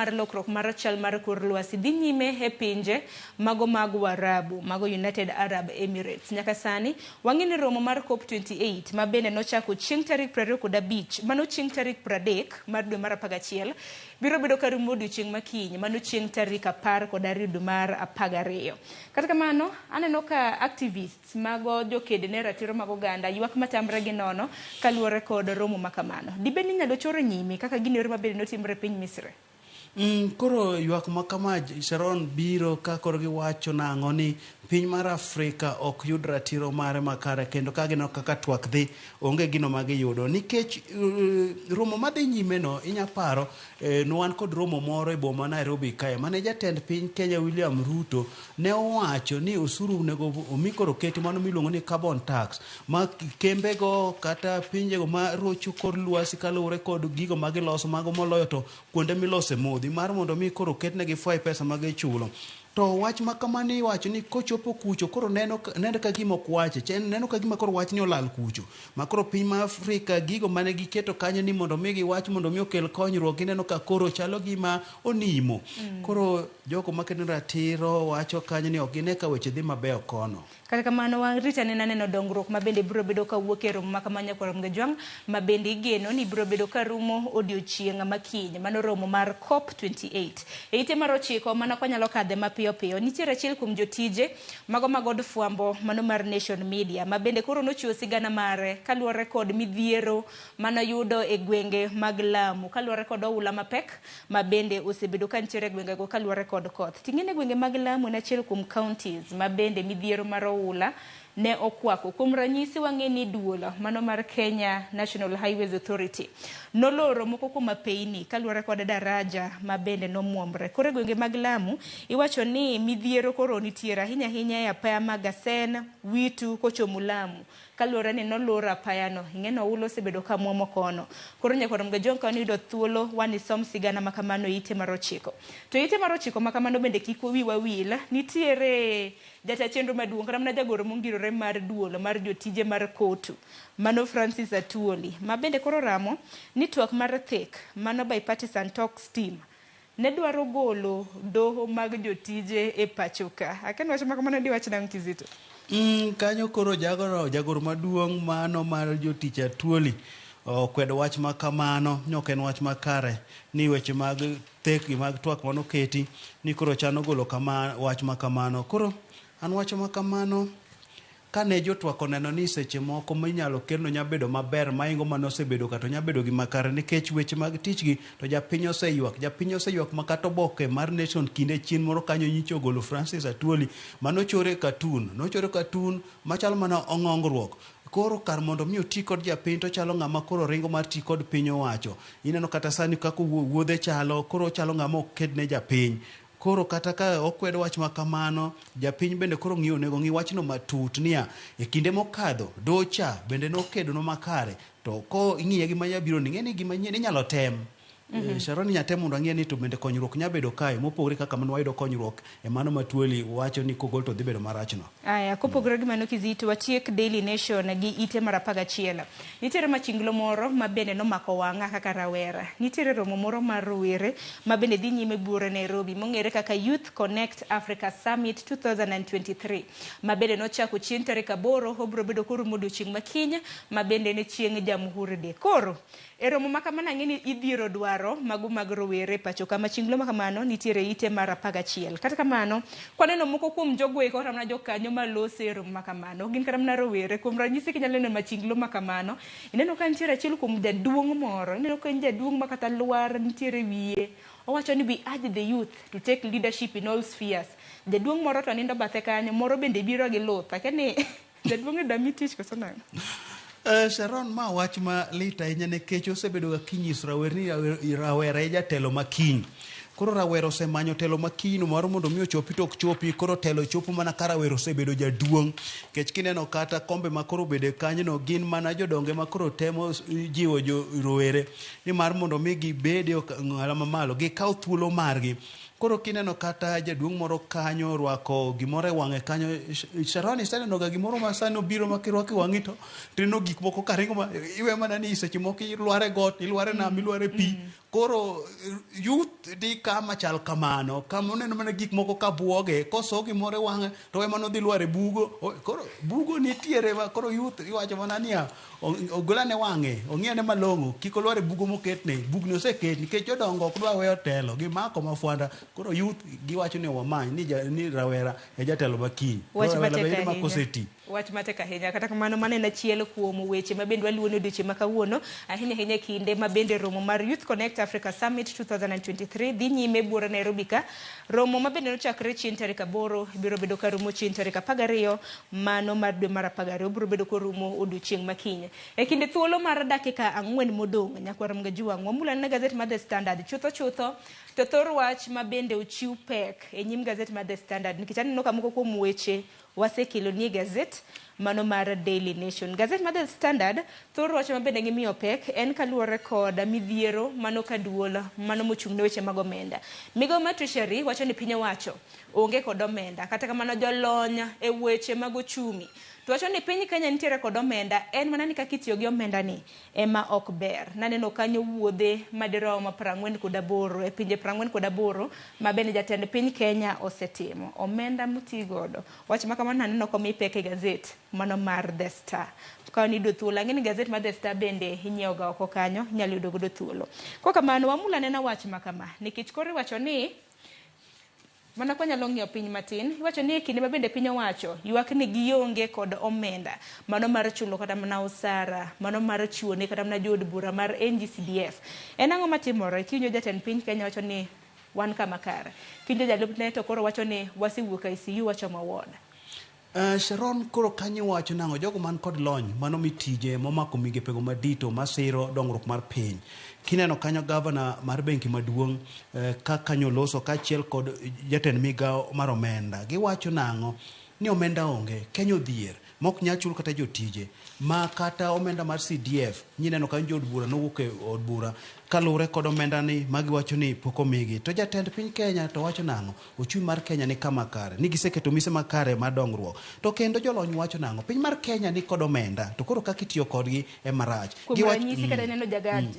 Mar lokruok mar chal mar kor lwasi dhi nyime e pinje mago mag Warabu, mago United Arab Emirates. Nyaka sani, wang'e ni romo mar COP28 ma bende nochako chieng' tarik 25, mano chieng' tarik 30 mar dwe mar 11, biro bedo ka rumo odiochieng' ma kiny, mano chieng' tarik 12 dwe mar 12. Kata kamano, aneno ka activists mago joked ne ratiro mag oganda ywak matamre gi nono kaluwore kod romo ma kamano. Dibed ni inyalo chor nyime kaka gini ero mabende notimre e piny Misri? Koro ywak ma kama Sharon biro ka koro giwacho nang'o ni piny mar Afrika ok yud ratiro mare makare kendo ka gineno kaka twak dhi onge gino ma giyudo nikech romo madhi nyime no inya paro ne wan kod romo moro e boma ma Nairobi kae mane jatend piny Kenya William Ruto ne owacho ni osuru onego omi koro keti mano miluongo ni carbon tax ma kembego kata pinjego ma rocho kor lwasi kaluwore kod gigo ma giloso mago moloyo to kuonde milose modhi mar mondo mi koro ketnegi fwai pesa ma gichulo. To wach ma kamano iwacho ni kochopo kucho koro neno neno ka gima ok wache chen neno ka gima koro wachni olal kucho ma koro piny ma Afrika gigo mane giketo kanyo ni mondo mi giwach mondo mi okel konyruok gineno ka koro chalo gima onimo. Koro jogo makedo ratiro wacho kanyo ni ok gine ka weche dhi mabeyo kono. Kata kamano warit anena neno dongruok ma bende biro bedo ka wuok e romo ma kama Nyakwar Mgajwang' ma bende igeno ni biro bedo ka rumo odiochieng' ma kiny, mano romo mar COP28. E ite mar ochiko mana kwanyalo kadhe mapiyo piyo, nitiere achiel kuom jotije mago mag od fwambo mano mar Nation Media ma bende koro nochiwo sigana mare kaluwore kod midhiero manoyudo e gwenge mag Lamu kaluwore kod oula mapek ma bende osebedo ka nitiere e gwengego kaluwore kod koth. Ting'e ni gwenge mag Lamu en achiel kuom counties ma bende midhiero mar oula ne okwako. Kuom ranyisi wang'e ni duol mano mar Kenya National Highways Authority noloro moko kuom apeini kaluwore kod daraja ma bende nomuomre. Koro e gwenge mag Lamu iwacho ni midhiero koro nitiere ahinya ahinya e apaya mag Gasen, Witu kochomo Lamu. Kaluwore ni nolor apayano, ing'e ni oula osebedo ka muomo kono. Koro Nyakwar Mgajwang' ka wan yudo thuolo wan isom sigana ma kamano e ite mar ochiko. To ite mar ochiko ma kamano bende kik wiwa wil, nitiere jata chenro maduong' kata mana jagoro mongirore mar duol mar jotije mar KOTU, mano Francis Atwoli, ma bende koro oramo ni twak mar thek, mano bipartisan talks team, ne dwaro golo doho mag jotije e pacho ka. Akia ni wach ma kamano diwach nang'o Kizito? Kanyo koro jagono, jagoro maduong' mano mar jotich Atwoli okwedo wach ma kamano ni ok en wach makare ni weche mag thek gi mag twak manoketi ni koro chano golo kama wach ma kamano. Koro an wach ma kamano Kane jotwak oneno ni seche moko minyalo kelno nya bedo maber maingo mane osebedo ka to nya bedo gima kare nikech weche mag tich gi to japiny oseywak. Japiny oseywak ma kata oboke mar Nation kinde chien moro kanyo nyicha ogolo Francis Atwoli mane ochore katun. Nochore katun machalo mana ong'ongruok. Koro kar mondo mi oti kod japiny to ochalo ng'ama koro ringo mar ti kod piny owacho. Ineno kata sani kaka wuodhe chalo, koro ochalo ng'ama ok ked ne japiny. Koro kata ka okwedo wach ma kamano, japiny bende koro ng'iyo onego ng'i wachno matut niya, e kinde mokadho, doho cha bende nokedonwa makare, to ko ing'iye gi mabiro ni, ing'e ni gima nyien inyalo tem. Sharon inya tem mondo ang'e ni to bende konyruok nya bedo kae mopogore kaka mane wayudo konyruok e mano ma Tuoli wacho ni kogol to dhi bedo marach no. Aya, kopogore gi mano Kizito, watiek Daily Nation gi ite mar 11. Nitiere machinglo moro ma bende nomako wang'a kaka rawera. Nitiere romo moro mar rowere ma bende dhi nyime buore Nairobi mong'ere kaka Youth Connect Africa Summit 2023 ma bende nochako chieng' tarik 8 obiro bedo korumo odiochieng' ma kiny ma bende en chieng' Jamhuri Day. Koro, E romo ma kamano ang'e ni idhiero dwaro mago mag rowere e pacho ka. Machinglo ma kamano nitiere e ite mar 11. Kata kamano, kwaneno moko kuom jogo eko kata mana jokanyo malose e romo ma kamano, gin kata mana rowere. Kuom ranyisi kinyalo neno machinglo ma kamano, ineno ka nitiere achiel kuom jaduong' moro, ineno ka en jaduong' ma kata lwar nitiere e wiye. Owacho ni we urge the youth to take leadership in all spheres. Jaduong' moro to nindo bathe kanyo, moro bende biro gi luth. Akia ni Jaduong' ni dami tich koso nang'o? Sharon, ma wach ma lit ahinya nikech osebedo ga kinyiso rawer ni rawera e jatelo ma kiny. Koro rawera osemanyo telo ma kiny mar mondo mi ochopi to ok chopi, koro telo chopo mana ka rawera osebedo jaduong'. Nikech kineno kata kombe ma koro obedo kanyono gin mana jodonge ma koro temo jiwo jo rowere ni mar mondo mi gibed e ong'ala mamalo, gikaw thuolo margi. Koro kineno kata jaduong' moro kanyo orwako gimoro e wang'e kanyo, Sharon iseneno ga gimoro ma sani obiro ma kirwako e wang'i to tineno gik moko karingo ma iwe mana ni seche moko ilwar e got, ilwar e nam, ilwar e pi. Koro youth di kama chal kamano, kama oneno mana gik moko ka buoge, koso gimoro e wang'e to we mana odhi lwar e bugo. Koro bugo nitiere ma koro youth iwacho mana niya, ogolane wang'e, ong'iyane malong'o, kik olwar e bugo moketne. Bugni oseket nikech jodongo ok dwa weyo telo, gimako mafwanda. Koro youth giwacho ni wamany ni, ja, ni rawera e jatelo ma kiny. Wach Rawera matek bende ma ahinya. koseti. Wach matek ahinya. Kata kamano, mano en achiel kuom weche ma bende waluwo ni odiochieng' ma kawuono, ahinya ahinya e kinde ma bende romo mar Youth Connect Africa Summit 2023 dhi nyime buore Nairobi ka. Romo ma bende nochakre chieng' tarik 8 biro bedo ka rumo chieng' tarik 12 mano mar dwe mar 12 obiro bedo korumo odiochieng' ma kiny. E kinde thuolo mar dakika 4 modong', nyakwar Mgajuang', wamul anena gazet mar The Standard chutho chutho to thor wach ma bende ochiw pek e nyim gazet mar The Standard nikech aneno ka moko kuom weche wasekelo nie gazet mano mar Daily Nation. Gazet mar The Standard thor wach ma bende gimiyo pek en kaluwore kod midhiero mano ka duol mano mochung' ne weche mag omenda. Migawo mar Treasury wacho ni piny owacho onge kod omenda, kata kamano jolony e weche mag ochumi to wacho ni piny Kenya nitiere kod omenda, en mana ni kaka itiyo gi omenda ni ema ok ber. Naneno kanyo wuodhe madirom 48 e pinje 48 ma bende jatend piny Kenya osetimo. Omenda moti godo. Wach ma kamano naneno komi pek e gazet mano mar The Star. Ka niyudo thuolo, ang'e ni gazet mar The Star bende inyiewo ga oko kanyo, inyalo yudo godo thuolo. Kok kamano, wamul anena wach ma kama, nikech koro iwacho ni mana kwa nyalo ng'iyo piny matin, iwacho ni e kinde ma bende piny owacho ywak ni gionge kod omenda mano mar chulo kata mana osara, mano mar chiwo ne kata mana jood bura mar NGCDF. En ang'o matimore? Kiwinjo jatend piny Kenya wacho ni wan kama kare. Kiwinjo jalupne to koro wacho ni wasewuok ICU wachomo ward. Sharon, koro kanyo iwacho nang'o? Jogo man kod lony mano mitije momako migepego madito masiro dongruok mar piny. Kineno kanyo gavana mar benki maduong' kaka nyoloso kaachiel kod jatend migawo mar omenda. Giwacho nang'o? Ni omenda onge, Kenya odhier, mok nyal chul kata jotije. Ma kata omenda mar CDF, nyineno kanyo jood bura nowuok e od bura kaluwore kod omenda ni magiwacho ni pok omigi. To jatend piny Kenya to wacho nang'o? Ochumi mar Kenya ni kama kare, ni giseketo mise makare mar dongruok. To kendo jolony wacho nang'o? Piny mar Kenya ni kod omenda, to koro kaka itiyo kodgi ema rach. Kuom ranyisi kata ineno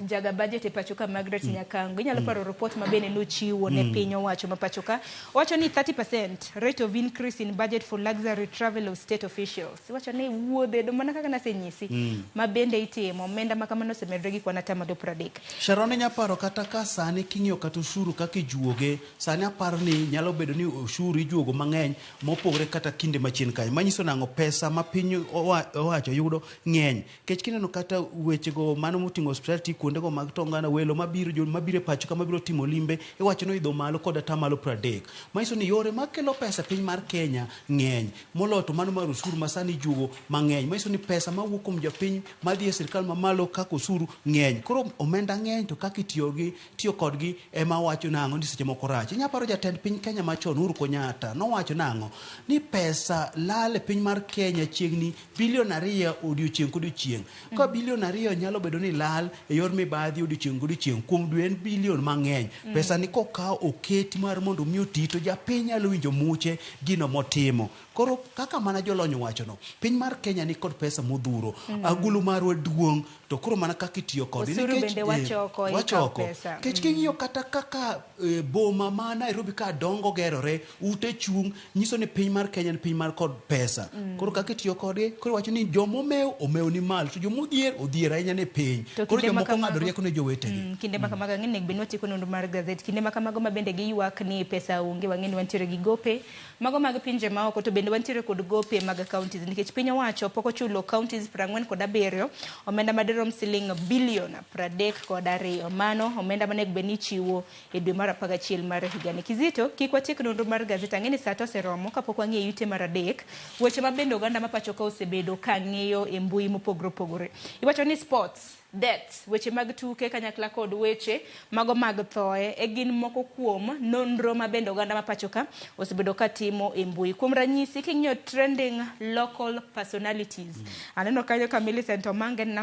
jaga budget e pacho ka Margaret Nyakango, inyalo paro report ma bende nochiwo ne piny owacho ma pacho ka. Owacho ni 30% rate of increase in budget for luxury travel of state officials. Iwacho ni wuodhe, do mana kaka nasenyisi, ma bende itimo, omenda ma kamano osemedore gi kwan atamalo 30. Sharon, inya paro kata ka sani king'iyo kata ushuru kaka ijuoge, sani aparo ni nyalo bedo ni ushuru ijuogo mang'eny mopogore kata kinde machien kanyo. Manyiso nang'o? Pesa ma piny owacho yudo ng'eny. Kech kineno kata wechego mano moting'o hospitality kuondego mag tongana welo mabiro, jo mabiro e pacho ka mabiro timo limbe, iwacho ni oidho malo kod atamalo 30. Manyiso ni yore makelo pesa e piny mar Kenya ng'eny moloyo to mano mar ushuru ma sani ijuogo mang'eny. Manyiso ni pesa mawuok kuom jopiny madhi e sirkal mamalo kaka osuru ng'eny. Koro omenda ng'eny to kaka tiyo kodgi ema wacho nang'o ni seche moko rach. Inya paro jatend piny Kenya machon Uhuru Kenyatta nowacho nang'o? Ni pesa lal e piny mar Kenya chiegni bilion 2 odiochieng' kodiochieng'. Ka bilion 2 nyalo bedo ni lal e yor mibadhi odiochieng' kodiochieng', kuom dwe en bilion mang'eny. Pesa ni kokaw oketi mar mondo mi oti to japiny nyalo winjo muche gino motimo. Koro kaka mana jolony owachono, piny mar Kenya ni kod pesa modhuro. Agulu marwa duong', to koro mana kaka itiyo kode. Osuru Nikech, bende wachoko, ikawo wachoko. pesa. Nikech king'iyo kata kaka boma ma Nairobi ka dongo gerore, ute chung', nyiso ni piny mar Kenya en piny mar kod pesa. Koro kaka itiyo kodgi, koro iwacho ni jomomew omew ni malo, to jomodhier odhier ahinya ni piny. To Koro kinde ma jomoko ng'ado kamago rieko ne jowetegi. Kinde ma kamago ang'e ni onego bed ni watieko nonro mar gazet. Kinde ma kamago ma bende giywak ni pesa onge, wang'e ni wantiere gi gope mago mag pinje maoko, to bende wantiere kod gope mag counties, nikech piny owacho pok ochulo counties 47 omenda madirom siling bilion 32. Mano omenda manego bed ni ichiwo e dwe mar 11 mar higani. Kizito, kik watiek nonro mar gazet, ang'e ni saa to oseromo kapok wang'iyo ite mar 3, weche ma bende oganda ma pacho ka osebedo ka ng'iyo e mbui mopogore opogore. Iwacho ni sports Deaths, weche mag tuke kanyakla kod weche mago mag thoe e gin moko kuom nonro ma bende oganda ma pacho ka osebedo ka timo e mbui. Kuom ranyisi, king'iyo trending local personalities, aneno kanyo ka Millicent Omanga en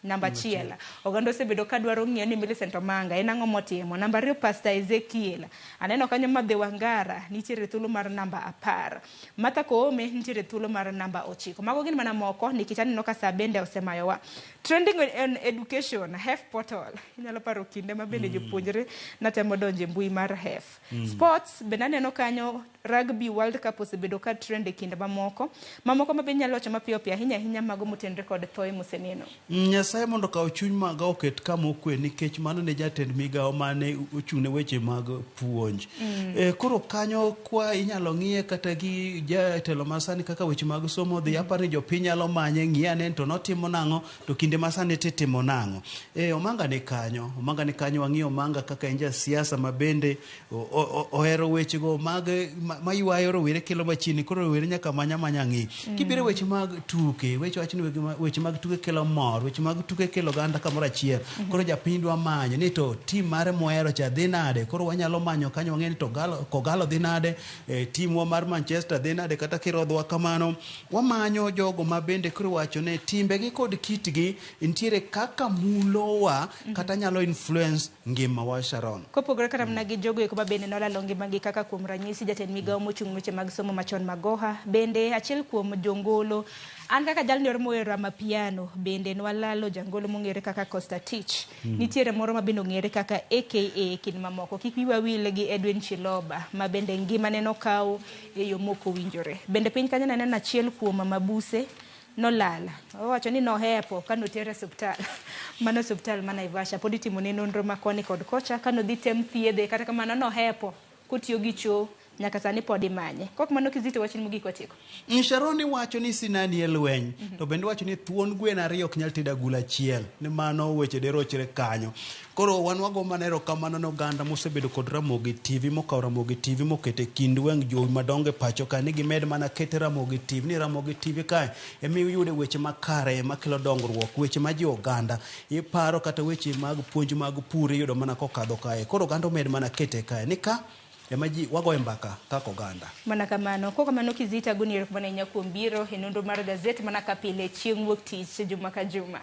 namba achiel. Oganda osebedo ka dwaro ng'iyo ni Millicent Omanga en ang'o motimo. Namba 2 Pastor Ezekiel. Aneno kanyo Madhe Wangara nitiere thuolo mar namba 10. Martha Koome nitiere thuolo mar namba 9. Mago gin mana moko nikech aneno ka saa bende osemayowa. Trending on education, HEF portal. Inyalo paro kinde ma bende jopuonjre natemo donjo e mbui mar HEF. Sports bende aneno kanyo Rugby World Cup osebedo ka trend e kinde mamoko. Mamoko ma be inyalo wacho mapiyo piyo ahinya ahinya mago motenore kod thoe moseneno. Nyasaye mondo okaw chuny maga oket kama okwe nikech mano ne jatend migawo mane ochung' ne weche mag puonj. Koro kanyo kwa inyalo ng'iye kata gi jatelo masani kaka weche mag somo dhi, aparo ni jopiny nyalo manye ng'iye ane to notimo nang'o to kinde masani titimo nang'o. Omanga ni kanyo, Omanga ni kanyo, wang'iyo Omanga kaka en jasiasa ma bende ohero wechego mag maywayo rowere kelo machiegni, koro rowere nyaka manya manya ng'i. Kibiro weche mag tuke, weche wach ni weche mag tuke kelo mor, weche mag tuke kelo oganda kamoro achiel. Koro japiny dwa manyo ni to tim mare mohero cha dhi nade, koro wanyalo manyo kanyo wang'e ni to Kogalo dhi nade, timwa mar Manchester dhi nade, kata kirodhwa kamano. Wamanyo jogo ma bende koro iwacho ni timbegi kod kitgi nitiere kaka mulowa kata nyalo influence ngimawa Sharon. Kopogore kata mana gi jogo eko ma bende nolalo ngimagi kaka kuom ranyisi jatend migawo mochung' weche mag somo machon Magoha, bende achiel kuom jongolo an kaka jalni oro mohero amapiano bende nwalalo jangolo mong'ere kaka Costa Titch. Nitiere moro ma bende ong'ere kaka AKA kind mamoko. Kik wiwa wil gi Edwin Chiloba ma bende ngimane nokaw e yo mok owinjore. Bende piny kanyo naneno achiel kuom mabuse nolal. Owacho ni nohepo kanotere osiptal. Mano osiptal ma Naivasha. Pod itimone nonro ma koni kod kocha kanodhi tem thiedhe, kata kamano nohepo kotiyo gi choo nyaka sani pod imanye. Kok mano Kizito, wachni mogik watieko. Sharon iwacho ni sinani e lweny, to bende iwacho ni thuon gwen ariyo ok nyal tedo agulu achiel, ni mano weche derochre kanyo. Koro wan wago mana erokamano ne oganda mosebedo kod Ramogi TV, mokawo Ramogi TV mokete kind wang' jowi madongo e pacho ka, ni gimed mana kete Ramogi TV, ni Ramogi TV kae ema iyude weche makare makelo dongruok, weche majiwo oganda. Iparo kata weche mag puonj mag pur iyudo mana kokadho kae. Koro oganda omed mana kete kae, ni ka ema ji wagoye mbaka kaka oganda. Mana kamano. Kok kamano Kizito, agoni erokamano ahinya kuom biro e nonro mar gazet mana ka pile chieng' wuok tich juma ka juma.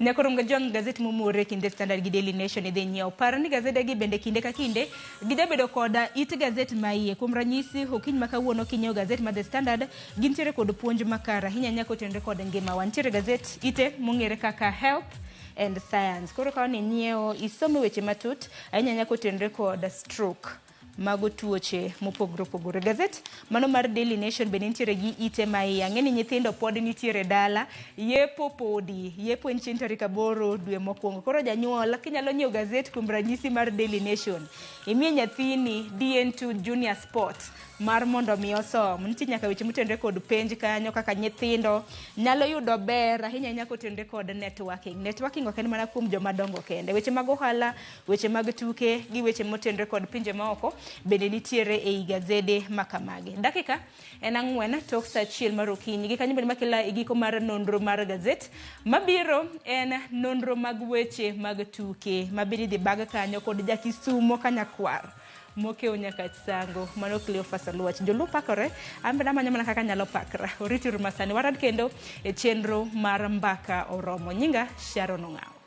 Nyakoro Mgajwang' gazet momore kinde Standard gi Daily Nation idhi nyiewo. Par ni gazede gi bende kinde ka kinde gijabedo koda it gazet ma iye. Kuom ranyisi, okinyi ma kawuono kinyiewo gazet mar The Standard, gintiere kod puonj makare ahinya ahinya kotenore kod ngimawa. Nitiere gazet ite mong'ere kaka Health and Science. Koro ka inyiewo isome weche matut ahinya ahinya kotenore kod stroke. Mago tuoche mopogore opogore. Gazet mano mar Daily Nation bende nitiere gi ite ma iye. Ang'e ni nyithindo pod nitiere dala, yepo podi. Yepo en chieng' tarik 8 dwe mokwongo. Koro janyuol kinyalo nyiewo gazet kuom ranyisi mar Daily Nation, imiye nyathini DN2 Junior Sport mar mondo mi osom. Nitie nyaka weche motenore kod penj kanyo kaka nyithindo nyalo yudo ber ahinya ahinya kotenore kod networking. Networking ok en mana kuom joma dongo kende. Weche mag ohala, weche mag tuke gi weche motenore kod pinje maoko bende nitiere ei gazede makamagi. Dakika en 4 tok saa 1 mar okinyi. Gi kanyo bende makela e giko mar nonro mar gazet. Mabiro en nonro mag weche mag tuke mabende idhi bag kanyo kod Jakisumo Kanyakwar mokew nyaka Sango. Mano Cleophas Oluoch. Joluo pakore, an bende amanyo mana kaka anyalo pakra. Oritiuru masani. Warad kendo e chenro mar Mbaka Oromo. Nyinga Sharon Ong'awo.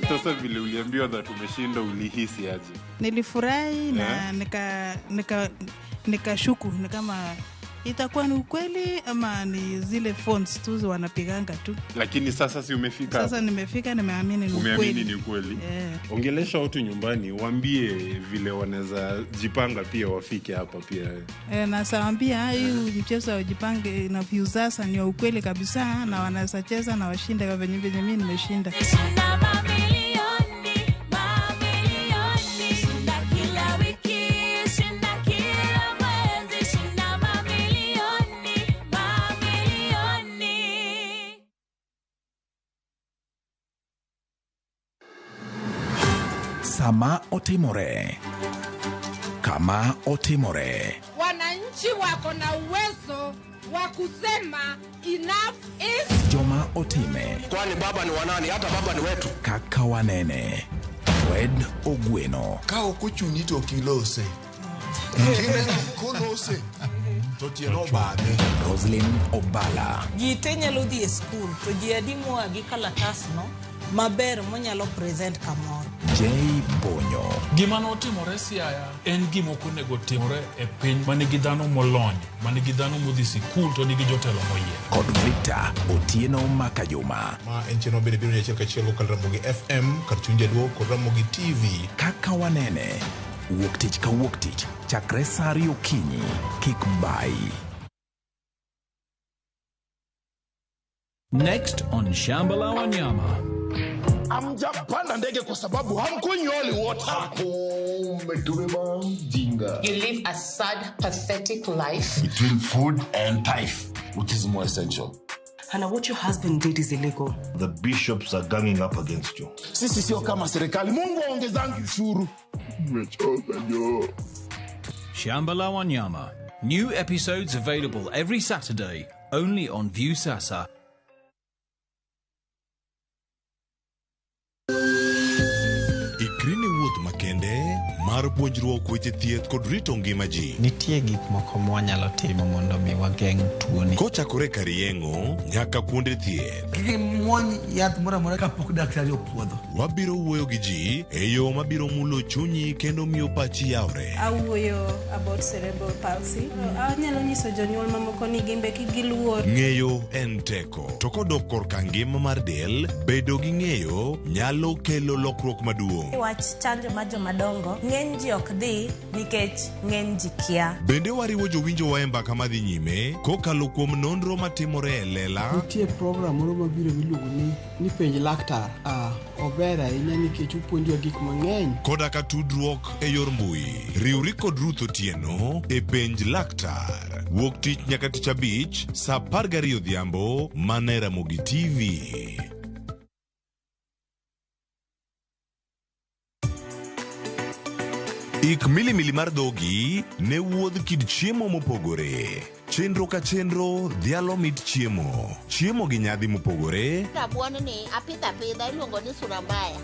Sasa vile uliambiwa that umeshinda ulihisi aje? Nilifurahi na nikashuku ni kama itakuwa ni ukweli ama ni zile phones tu wanapiganga tu. Lakini sasa si umefika? Sasa nimefika, nimeamini ni ukweli. Umeamini ni ukweli. Yeah. Ongelesha watu nyumbani, waambie vile wanaweza jipanga pia wafike hapa pia. Na saambia hii mchezo wa jipange na Viusasa ni ukweli kabisa na wanaweza cheza na washinde kwa venye mimi nimeshinda. Shinda kila wiki, shinda kila Sama otimore. Kama otimore. Wananchi wako na uwezo wa kusema enough is Joma otime. Kwani baba ni wanani? Hata baba ni wetu. Kaka wanene. Fred Ogweno. Ka ok ochuni to ok ilose. Kineno kolose to tiende obadhe. Roslyn Obala. Ji te nyalo dhi e skul to ji adi moa gi kalatasno maber monyalo present kamoro. J Bonyo. Gima notimore Siaya en gima ok onego timore e piny ma nigi dhano molony, ma nigi dhano modhi sikul to nigi jotelo moyier. Kod Victor Otieno Makajuma. Ma en chenro bende biro ni achiel kachiel kokalo Ramogi FM kar chuny jaluo kod Ramogi TV. Kaka wanene. Wuok tich ka wuok tich chakre saa ariyo okinyi. Kik bayi. Next on Shamba la Wanyama. Hamjapanda ndege kwa sababu hamkunywi holy water. Umetubeba mjinga. You live a sad, pathetic life. Between food and tithe, which is more essential? Hannah, what your husband did is illegal. The bishops are ganging up against you. Sisi sio kama serikali. Mungu aongezangi ushuru. Umechoka jo. Shamba la Wanyama. New episodes available every Saturday, only on Viusasa. Ikri ne wuoth makende mar puonjruok weche thieth kod rito ngima ji. Nitie gik moko mwanyalo timo mondo mi wageng' tuoni. Kochakore kar yeng'o nyaka kuonde thieth. Kik imuony yath moro amora kapok daktari opuodho. Wabiro wuoyo gi ji e yo mabiro mulo chunyi kendo miyo pachi yawre. Awuoyo about cerebral palsy. Anyalo nyiso jonyuol mamoko ni gimbe kik giluor. Ng'eyo en teko. To kodok korka ngima mar del, bedo gi ng'eyo nyalo kelo lokruok maduong'. Wach chanjo mar jomadongo ng'eny ji ok dhi nikech ng'eny ji kia. Bende wariwo jowinjowa e mbaka madhi nyime kokalo kuom nonro matimore e lela. Nitie program moro mabiro miluongo ni penj laktar. Ober ahinya nikech opuonjowa gik mang'eny. Koda ka tudruok e yor mbui. Riwri kod Ruth Otieno e penj laktar. Wuok tich nyaka tich abich saa 12 odhiambo mana e Ramogi TV. Ik milimili mar dhogi ne wuodh kit chiemo mopogore. Chenro ka chenro dhialo mit chiemo. Chiemo gi nyadhi mopogore. Rabuon ni apidho apidha iluongo ni sura mbaya.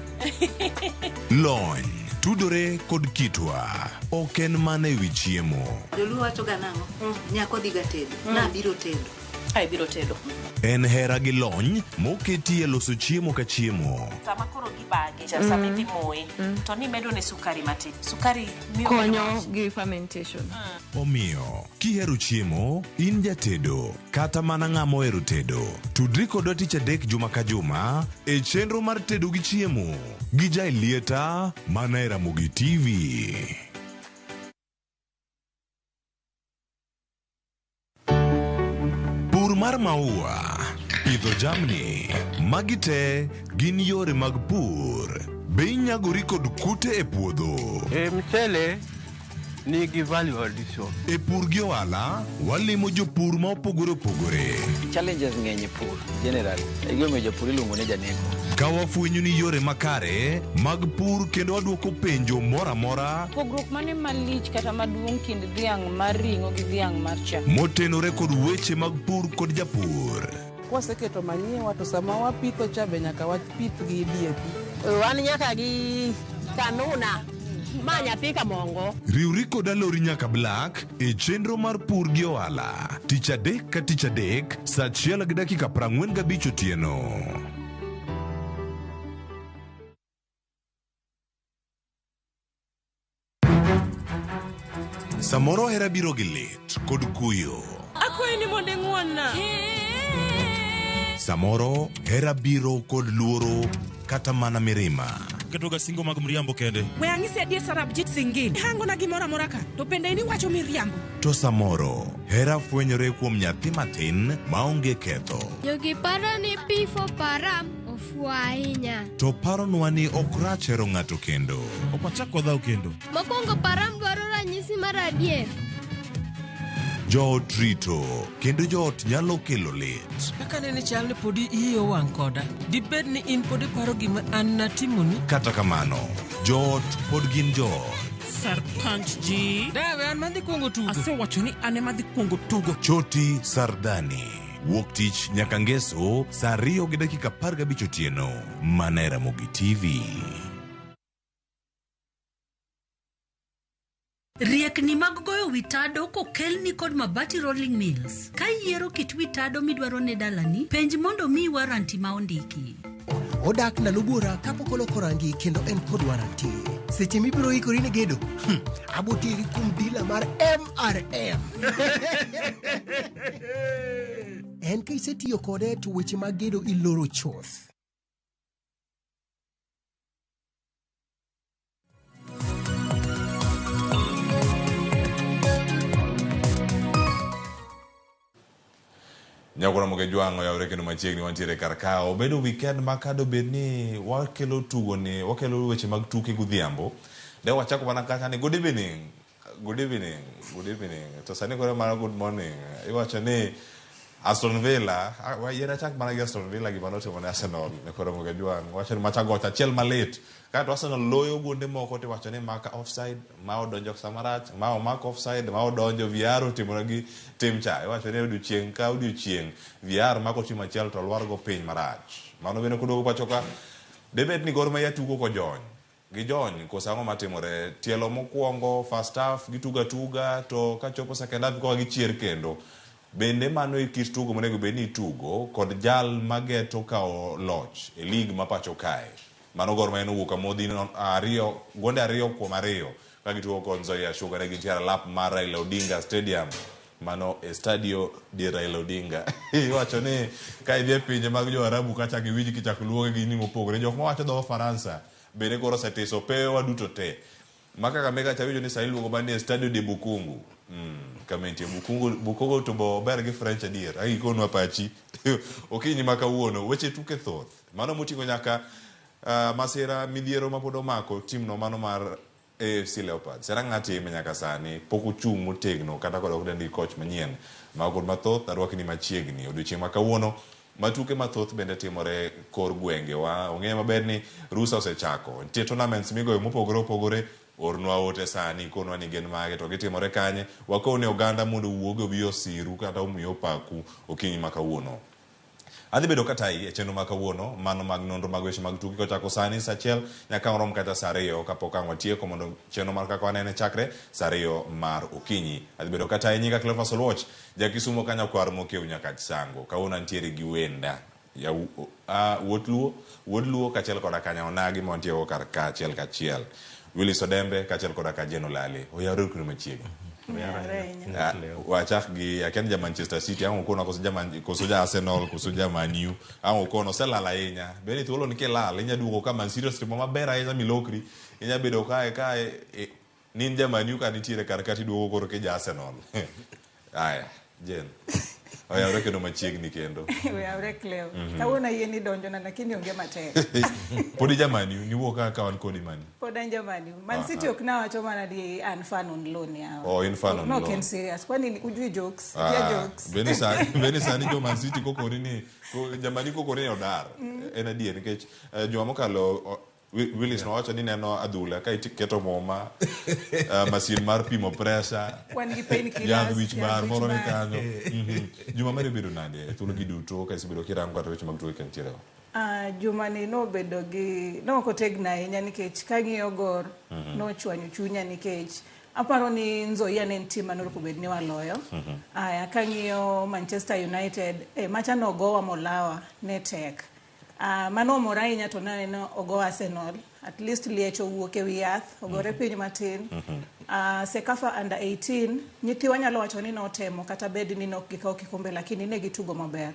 Lony, tudore kod kitwa. Ok en mana ewi chiemo. Joluo wacho ga nang'o? Nyako dhi ga tedo. Nabiro tedo. Ai biro tedo. En hera gi lony moketi e loso chiemo ka chiemo. Sama koro gibage, sama idhi moye, to nimedo ne sukari matin. Sukari miyo konyo gi fermentation. Omiyo, kihero chiemo, in jatedo, kata mana ng'ama ohero tedo. Tudri kodwa tich adek juma ka juma e chenro mar tedo gi chiemo gi Jaelieta mana e Ramogi TV. Pur mar maua, pidho jamni, magi te gin yore mag pur. Be inyagori kod kute e puodho? E mchele nigi value addition. E pur gi ohala, walimo jopur ma opogore opogore. Challenges ng'eny e pur generally. E gimomiyo japur iluongo ni janeko. Ka wafwenyo ni yore makare mag pur kendo wadwoko penjo moro amora Pogruok mane malich kata maduong' kind dhiang' mar ring'o gi dhiang' mar chak? motenore kod weche mag pur kod japur. Kwaseketo manyiwa to sama wapitho cha be nyaka wapith gi DAP. Wan nyaka gi kanuna ma nyathi kamongo. Riwri kod Alori nyaka Black e chenro mar pur gi ohala. Tich adek ka tich adek saa 1:45 otieno. Samoro hera biro gi lit kod kuyo. Akwayi ni mondo ing'won-na. Samoro hera biro kod luoro kata mana mirima. Ketoga singo mag mriambo kende. We ang'isi adier Sarabjit Singh. Hangona gimoro amora ka to bende in iwacho miriambo. To samoro hera fwenyore kuom nyathi matin maonge ketho. Jogi paro ni P for Param ofuwo ahinya. To paronwa ni ok rach hero ng'ato kendo. Ok wachak wadhaw kendo. Mokwongo Param dwaro ranyisi mar adier. Joot rito kendo joot nyalo kelo lit. Kaka nene chal ni podi iyi owang' koda. Dibed ni in pod iparo gima an natimoni? Kata kamano, Joot pod gin joot. Sarpanch ji. Dawe an madhi kuongo tugo. Asewacho ni an ema dhi kuongo tugo. Choti Sardani. Wuok tich nyaka ngeso saa 2:15 otieno. Mana e Ramogi TV. Riekni mag goyo wi tado kokelni kod Mabati Rolling Mills. Ka iyiero kit wi tado midwaro ne dalani, penj mondo omiyi waranti ma ondiki. Odak ndalo buora kapok oloko rangi kendo en kod waranti. Seche mibiro ikori ne gedo, aboteri kuom dila mar MRM. En ka isetiyo kode to weche mag gedo iloro chuth. Nyakora Mokejwang' oyawre kendo machiegni wantiere kar ka. Obedo weekend ma kado bed ni wakelo tugo ni wakelo weche mag tuke godhiambo. Ne wachako mana kacha ni good evening. Good evening. Good evening. To sani koro mana good morning. Iwacho ni Aston Villa, yier achak mana gi Aston Villa gima notimo ne Arsenal Nyakora Mokejwang'. Wacho ni macha gocha achiel malit. Kato Arsenal loyo gonde moko tiwacho ni maka offside, ma odonjo sama rach, ma omak offside, ma odonjo VR otimonegi tim cha. Iwacho ni odiochieng' ka odiochieng' VR mako tim achiel to lwar go piny marach. Mano bende koduogo pacho ka, debet ni Gor Mahia tugo kojony. Gijony, koso ang'o matimore? Tielo mokwongo, first half, gitugo atuga, to kachopo second half koka gichier kendo. Bende mano e kit tugo monego bed ni itugo kod jal mageto kawo loch e lig ma pacho kae. Mano Gor Mahia nowuok amodhi gonde 2-2 ka gitugo kod Nzoia Sugar. Ne gintiere alap mar Raila Odinga Stadium. Mano e Stadio di Raila Odinga. Iwacho ni ka idhi e pinje mag jo Arabu kacha giwinj kichako luonge gi nying mopogore. Jok mawacho dho Faransa bende koro osetiso pewe duto te. Ma Kakamega cha winjo ni sani iluongo mana ni Stadio de Bukungu. Kama entie Bukungu, Bukungu to bo ber gi French adier. Agikonwa pachi. Okinyi ma kawuono weche tuke thoth. Mano moting'o nyaka masira midhiero mapod omako timno mano mar AFC Leopards. Era ng'atime nyaka sani pok ochung' motegno kata kod ok ndik coach manyien. Mago kod mathoth arwakni machiegni odiochieng' ma kawuono. Matuke mathoth bende timore kor gwengewa. Ong'eyo maber ni rusa osechako. Nitie tournaments migoyo mopogore opogore. Ornwa ote sani konwa ni gin mage to gitimore kanye. Wakone oganda mondo owuog obi osiru kata omi opaku okinyi ma kawuono. Adhi bedo katayi e chenro ma kawuono mano mag nonro mag weche mag tuke kochako sani saa 1 nyaka orom kata saa 2 kapok ang' watieko mondo chenro mar kaka wanene chakre saa 2 mar okinyi. Adhi bedo katayi nyinga Cleophas Oluoch, ja Kisumo ka nyakwar Mokeu nyaka Chisango. Kawuono antiere gi wenda wuod Luo kaachiel koda ka Nyaonagi ma wantie go kar ka achiel kachiel. Willis Odembe kaachiel koda ka Jane Olale. Oyawre kuno machiegni. Wachak gi akia ni ja Manchester City ang' okono koso ja Arsenal koso ja Man U ang' okono oselal ahinya. Bende thuolo ni kilal inya duogo ka Man City osetimo maber ahinya milokri. Inya bedo kae ni in ja Man U ka nitiere kar ka tiduogo koro ki ja Arsenal. Aya, Jane. Oyawre kendo machiegni kendo. Oyawre Cleo. Kawuono ayie ni donjona lakini onge matek. Pod ja Man U, niwuok ka wan kodi Man U. Pod an ja Man U. Man City ok nawacho mana ni an fan on loan yawa. Oh, in fan on no, loan. No, serious. Kwani ujui jokes? Yeah, jokes. Bende sani jo Man City kokoni ni jamani kokoni ni odar. En adier nikech juma mokalo Willis nowacho ni neno adhula ka iketo muma, masin mar pimo pressure, wan gi painkillers, yadh wich bar moro ni kanyo. Juma mari obedo nade e thuolo gi duto ka isebedo kirango kata weche mag tuke ka nitiere go? Juma ni nobedo gi nok otegno ahinya nikech kang'iyo Gor nochwanyo chunya nikech aparo ni Nzoia ne en tim mane onego bed ni waloyo. Aya kang'iyo Manchester United, macha nogowa molawa ne tek. Mano omora ahinya to naneno ogo Arsenal. At least liech owuok ewi yath, ogore piny matin. Sekafa under 18, nyithiwa nyalo wacho ni notemo kata bed ni nok gikawo kikombe lakini ne gitugo maber.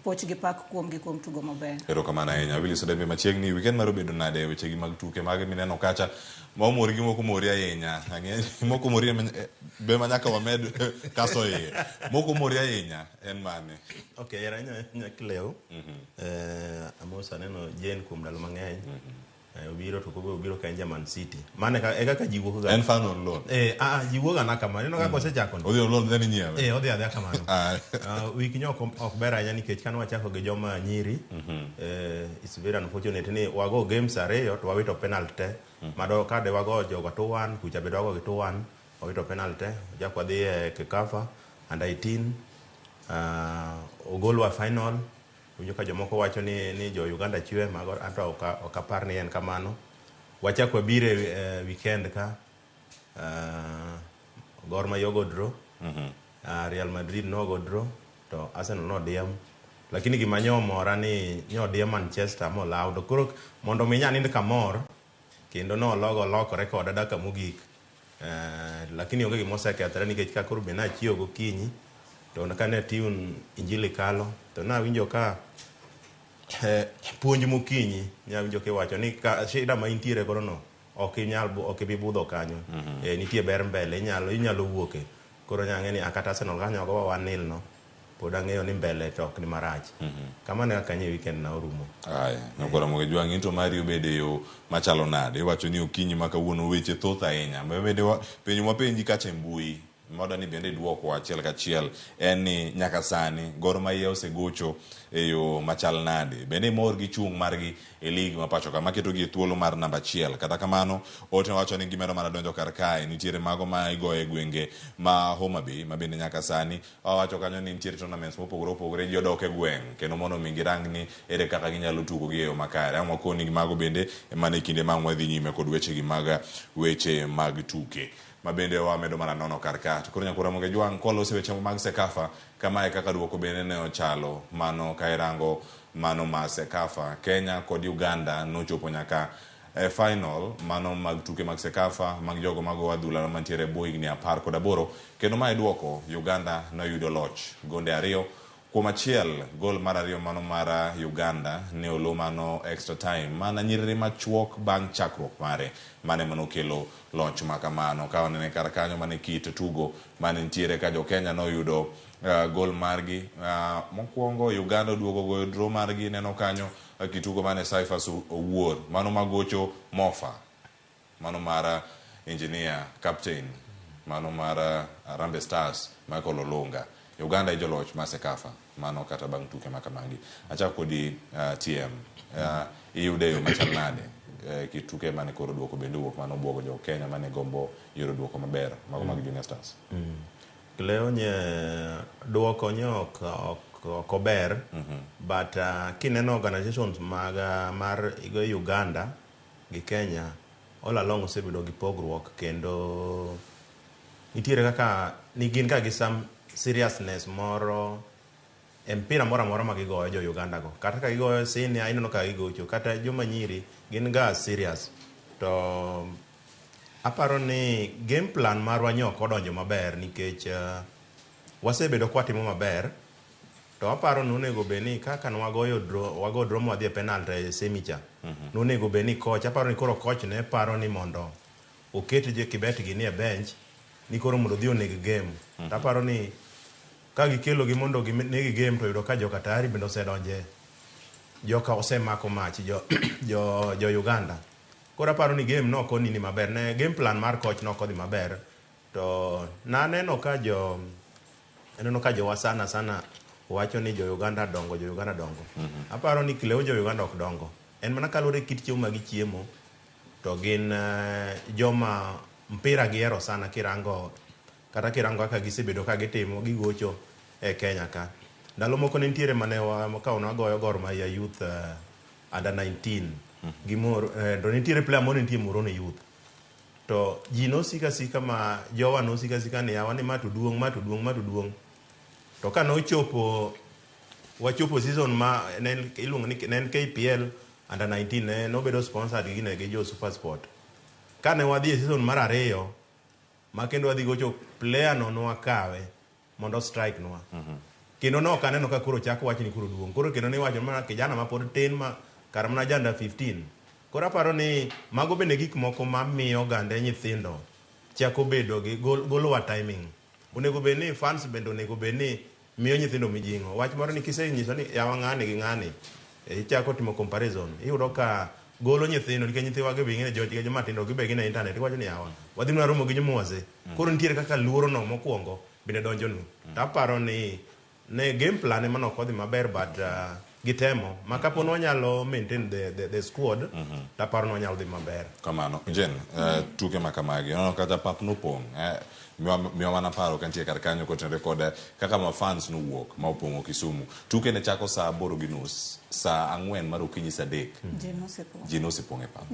Poch gi pak kuomgi kuom tugo maber. Erokamano ahinya. Willis Odembe machiegni, weekend mar obedo nade wechegi mag tuke mage mineno kacha ma omori gi moko mori ahinya. Ang'e moko mori be ma nyaka wamed kaso iye. Moko mori ahinya en mane? Okay, era ahinya Cleo. Amos aneno Jane kuom ndalo mang'eny. Obiro to kobe obiro ka en ja Man City. Mano e kaka ji wuok ga. En fan on loan. Ji wuok ga na kamano. Ineno kaka osechako no. Odhi on loan then inyiewe. Odhi adhiya kamano. Wik nyo ok ber ahinya nikech kane wachako gi joma nyiri, it's very unfortunate ni wago games 2 to wawito penalty te. Mado kade wago jogo 2-1, kucha bende wago gi 2-1, wawito penalty te. Wachako wadhi e CECAFA under 18, ogolwa final. Winjo ka jomoko wacho ni jo Uganda chwe, mago anto ok apar ni en kamano. Wachako wabiro e weekend ka, Gor Mahia ogo draw, Real Madrid nogo draw, to Arsenal nodiem. Lakini gima nyo omora ni nyodiem Manchester molaw. To koro mondo mi nyanind kamor, kendo nologo lokore koda dakika mogik. Lakini onge gima osekethore nikech ka koro be nachiewo gokinyi, to kane tune Injili kalo, to nawinjo ka puonj mokinyi, nawinjo kiwacho ni ka shida ma intiere godo no, ok ibi budho kanyo. Nitie ber mbele, inyalo wuoke. Koro nyang'e ni kata Arsenal kanyo gowa 1-0 no, pod ang'eyo ni mbele to ok ni marach. Kamano e kaka nye weekend na orumo. Aya, nyakora Moge Jwang', into mari obedo e yo machalo nade? Iwacho ni okinyi ma kawuono weche thoth ahinya. Bende penjo mwapenji kacha e mbui, moda ni bende idwoko achiel kachiel, en ni nyaka sani Gor Mahia osegocho e yo machal nade? Bende imor gi chung' margi e lig ma pacho ka, maketogi e thuolo mar namba 1. Kata kamano, ote wacho ni gimedo mana donjo kar kae. Nitiere mago ma igoyo e gwenge ma Homa Bay, ma bende nyaka sani wawacho kanyo ni nitiere tournaments mopogore opogore, ji odok e gweng', kendo mondo mi girang ni ere kaka ginyalo tugo gi e yo makare. Ang' wakoni mago bende mana e kinde ma wadhi nyime kod wechegi mag weche mag tuke, ma bende wamedo mana nono kar ka. To koro nyakora Moge Jwang', kwaloso weche mag CECAFA, kamae kaka duoko bende ne ochalo. Mano ka irango mano ma CECAFA, Kenya kod Uganda nochopo nyaka e final mano mag tuke mag CECAFA mag jogo mago adhula mantiere e bwo higni 18, kendo mae duoko Uganda noyudo loch gonde 2-1. Gol mar 2 mano mar Uganda ne olo mano extra time, mana nyiriri machuok bang' chakruok mare, mane manokelo loch makamano. Ka wanene kar kanyo mane kit tugo mane nitiere ka jo Kenya noyudo gol margi mokwongo, Uganda oduogo goyo draw margi, neno kanyo kitugo mane Cyphers Owuor, mano magocho Mofa, mano mar engineer captain, mano mar Harambee Stars Michael Olunga. Uganda e joloch ma CECAFA mano kata bang' tuke makamagi. Achako kodi TM, iyude yo machal nade kituke mane koro duoko bende owuok mano buogo jo Kenya mane gombo yudo duoko maber mago mag Junior Stars? Leo nye duoko nye ok ober, but kineno organizations mag mar Uganda gi Kenya all along osebedo gi pogruok, kendo nitiere kaka ni gin ka gi some seriousness moro e mpira moro amora ma gigoyo jo Uganda go. Kata ka gigoyo senior, ineno ka gigocho, kata joma nyiri gin ga serious. To aparo ni game plan marwa nyo ok odonjo maber nikech wasebedo kwatimo maber, to aparo ni onego bed ni kaka nwagoyo draw, wago draw mwadhi e penalty e semi cha, nonego bed ni coach, aparo ni koro coach ne paro ni mondo oket je Kibet gi ni e bench, ni koro mondo odhi oneg game. To aparo ni ka gikelo gi mondo gineg game, to yudo ka joka tayari bende osedonje, joka osemako mach jo Uganda. Koro aparo ni game no ok onini maber, ne game plan mar coach no ok odhi maber. To naneno ka jo aneno ka jowa sana sana wacho ni jo Uganda dongo, jo Uganda dongo. Aparo ni kileo jo Uganda ok dongo. En mana kaluwore gi kit chiemo ma gichiemo, to gin joma mpira gihero sana kirango, kata kirango kaka gisebedo ka gitimo, gigocho e Kenya ka. Ndalo moko ne nitiere mane ka wagoyo Gor Mahia Youth under 19 gi to nitiere player moro nitie Muhoroni Youth. To ji nosika sika ma jowa nosika sika ni yawa ni ma to duong', ma to duong', ma to duong'. To ka nochopo wachopo season ma ne iluongo ni ne en KPL under 19, ne nobedo sponsored gi gine gi jo SuperSport. Kane wadhi e season mar 2 ma kendo wadhi gocho, player no nwakawe mondo strike nwa. Kendo ne ok aneno ka koro chak wach ni koro duong'. Koro kendo niwacho mana kijana ma pod tin ma kar mana ja under 15. Koro aparo ni mago bende gik moko mamiyo gande nyithindo chako bedo gi golowa timing. Onego bed ni fans bende onego bed ni miyo nyithindo mijing'o. Wach moro ni kisenyiso ni yawa ng'ani gi ng'ani, ichako timo comparison, iyudo ka Golo nyithindo nikech nyithiwa gi be ing'e ni joma tindo gibe gin e internet giwacho ni yawa wadhi mana romo gi joma wazee. Koro nitiere kaka luoro no mokwongo bende donjonu. To aparo ni ne game plan ema nok odhi maber but gitemo ma kapo ni wanyalo maintain the squad to aparo ni wanyalo dhi maber. Kamano. Jen, tuke ma kamagi, ineno kata pap nopong'. Miwa mana paro kantie kar kanyo kotenore kod kaka ma fans nowuok ma opong'o Kisumu. Tuke ne chako saa 8:30, saa 4 mar okinyi saa 3. Ji nosepong'. Ji nosepong' e pap.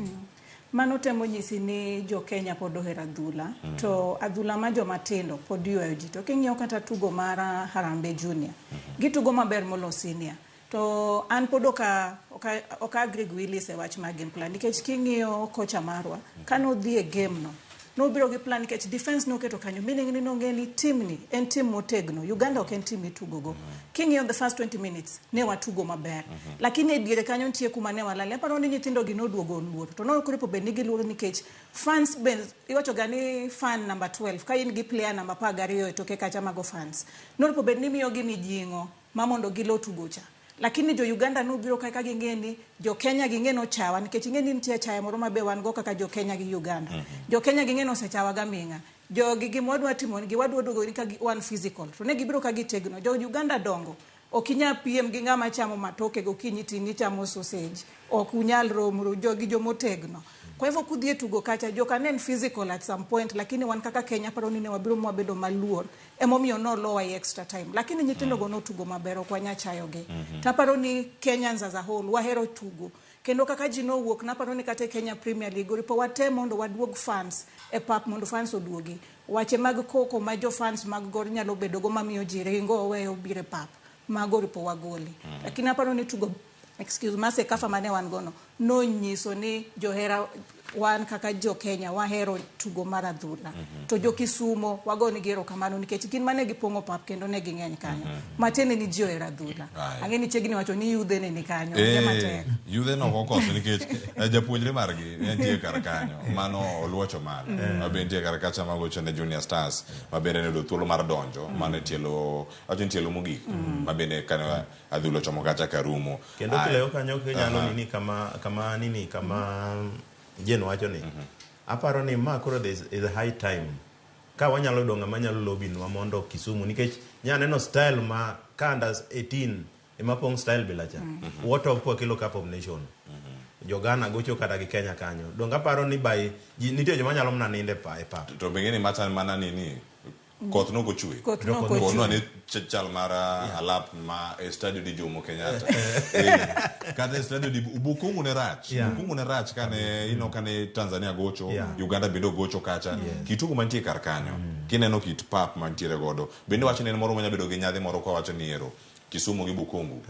Mano temo nyisi ni jo Kenya pod ohero adhula, to adhula ma joma tindo pod ywayo ji. To king'iyo kata tugo mar Harambee Junior, gitugo maber molo senior. To an pod ok agree gi Willis e wach mar game plan nikech king'iyo kocha marwa kanodhi e game no nobiro gi plan nikech defense noketo kanyo meaning ni nong'e ni team ni en team motegno. Uganda ok en team mitugo go. King'iyo the first 20 minutes ne watugo maber, lakini e diere kanyo nitie kuma ne walale. Aparo ni nyithindo gi noduogo luoro to nok oripo bed ni giluoro nikech fans be iwacho ga ni fan number 12 ka in gi player number 12 e toke kacha mago fans noripo bed ni miyogi mijing'o ma mondo gilo tugo cha. Lakini jo Uganda nobiro ka ging'e ni jo Kenya ging'e nochawa nikech ing'e ni nitie achaya moro ma be wan go kaka jo Kenya gi Uganda. Jo Kenya ging'e nosechawa gaming'a. Jogi gima wadwa timo gi wadwa duogo ni ka wan physical. To ne gibiro ka gitegno. Jo Uganda dongo. Ok inyal piem gi ng'ama chamo matoke gokinyi tini chamo sausage. Ok unyal romru jogi jomotegno. Kwa hivyo kudhi e tugo kacha joka ne en physical at some point lakini wan kaka Kenya paro ni ne wabiro mwabedo maluor emomiyo nolowa e extra time lakini nyithindo go notugo maber ok wanya chayogi. Taparo ni Kenyans as a whole wahero tugo kendo kaka ji nowuok naparo ni kata e Kenya Premier League oripo watem mondo waduog fans e pap mondo fans oduogi. Wache mag koko ma jo fans mag Gor nyalo bedo go mamiyo ji ringo oweyo biro e pap mago oripo wagoli. Lakini aparo ni tugo excuse ma CECAFA mane wan gono nonyiso ni johera wan kaka jo Kenya wahero tugo mar adhula. To jo Kisumo wagonegi erokamano nikech gin mane gipong'o pap kendo ne ging'eny kanyo. Matiende ni ji ohero adhula. Ang'e ni chiegni wacho ni yudhe ne ni kanyo. Matek. Yudhe no ok okoso nikech japuonjre margi ne nitie kar kanyo mano oluocho malo. Ma be nitie kar kacha magocho ne Junior Stars ma bende ne oyudo thuolo mar donjo mano e tielo awacho ni tielo mogik ma bende kane adhula ochomo kacha karumo. Kendo kilewo kanyo kinyalo nini kama nini kama Jen wacho ni aparo ni ma koro is a high time ka wanyalo yudo ng'ama nyalo lobby nwa mondo Kisumu nikech nya neno style ma ka under 18 ema pong' style bila cha. What of kwa kelo Cup of Nation. Jo Ghana gocho kata gi Kenya kanyo. Donge aparo ni by nitie joma nyalo mana ninde e pap. To bende ni machal mana nini koth nokochwe. Koth nokochwe. Kono ni chal mar alap ma e Stadio di Jomo Kenyatta. Kata e Stadio di Bukungu ne rach. Bukungu ne rach kane ino kane Tanzania gocho, Uganda bende ogocho kacha. Kitugo mantie kar kanyo. Kineno kit pap mantiere godo. Bende wacho ni en moro manya bedo gi nyadhi moro kwa wacho ni ero Kisumu gi Bukungu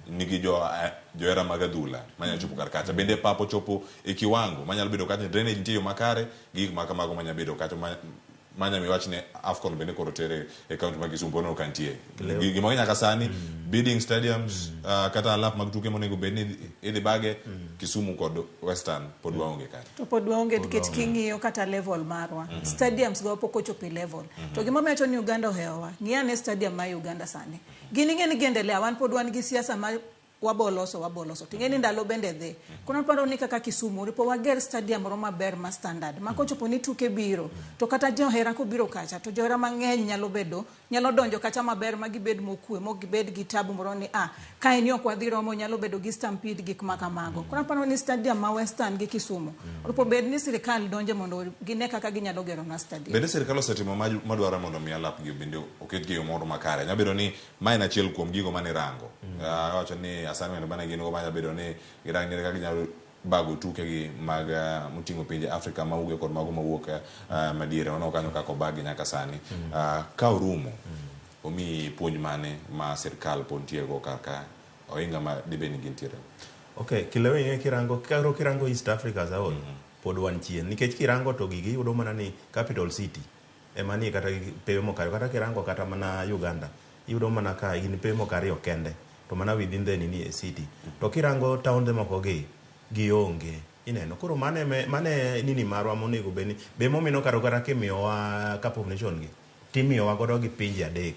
nigi johera mag adhula manyalo chopo kar kacha. Bende pap ochopo e kiwango manyalo bedo kacha drainage nitie yo makare gi gik ma kamago manyalo bedo kacha manya miwach ni AFCON bende koro tere e kaunti ma Kisumu pod ka nitie. Gima nyaka sani bidding stadiums kata alap mag tuke monego bed ni idhi bage Kisumu kod Western pod waonge kanyo. To pod waonge nikech king'iyo kata level marwa stadiums go pok ochopo e level. To gimomiyo awacho ni Uganda ohewowa, ng'i ane stadium ma Uganda sani. Gin ing'e ni giendelea, wan pod wan gi siasa ma waboloso. Ting'e ni ndalo bende dhi. Koro aparo ni kaka Kisumu ripo wager stadium moro maber ma standard. Ma kochopo ni tuke biro, to kata johera kobiro kacha, to johera mang'eny nyalo donjo kacha maber ma gibed mokwe, mok gibed gi tabu moro ni kae ni ok wadhi romo, nyalo bedo gi stampede gik ma kamago. Koro aparo ni stadium ma Western gi Kisumu, ripo bed ni sirikal donje mondo gine kaka ginyalo gero na stadium. Bende sirikal osetimo madwaro mondo mi alap gi bende oketgi e yo moro makare. Nyalo bedo ni ma en achiel kuom gigo mane rango. Wacho ni assignment mane gin go manya bedo ni girang ni kaka ginyalo bago tuke gi mag moting'o pinje Afrika ma ugwe kod mago mawuok madiere. Waneno kanyo kaka obagi nyaka sani. Ka orumo, omiyi puonj mane ma sirikal pod nitie go kaka ohinga ma dibed ni gintiere? Okay, kilewo ing'e kirango East Africa as a whole, pod wan chien. Nikech kirango to gigi iyudo mana ni capital city ema ni kata pewe moko ariyo. Kata kirango kata mana Uganda, iyudo mana ka gin pewe moko ariyo kende. To mana within the nini city. To kirango taonde moko gi gionge. Ineno. Koro mane nini marwa monego bed ni be momino karo kata kimiyowa Cup of Nation gi timiyowa godo gi pinje adek.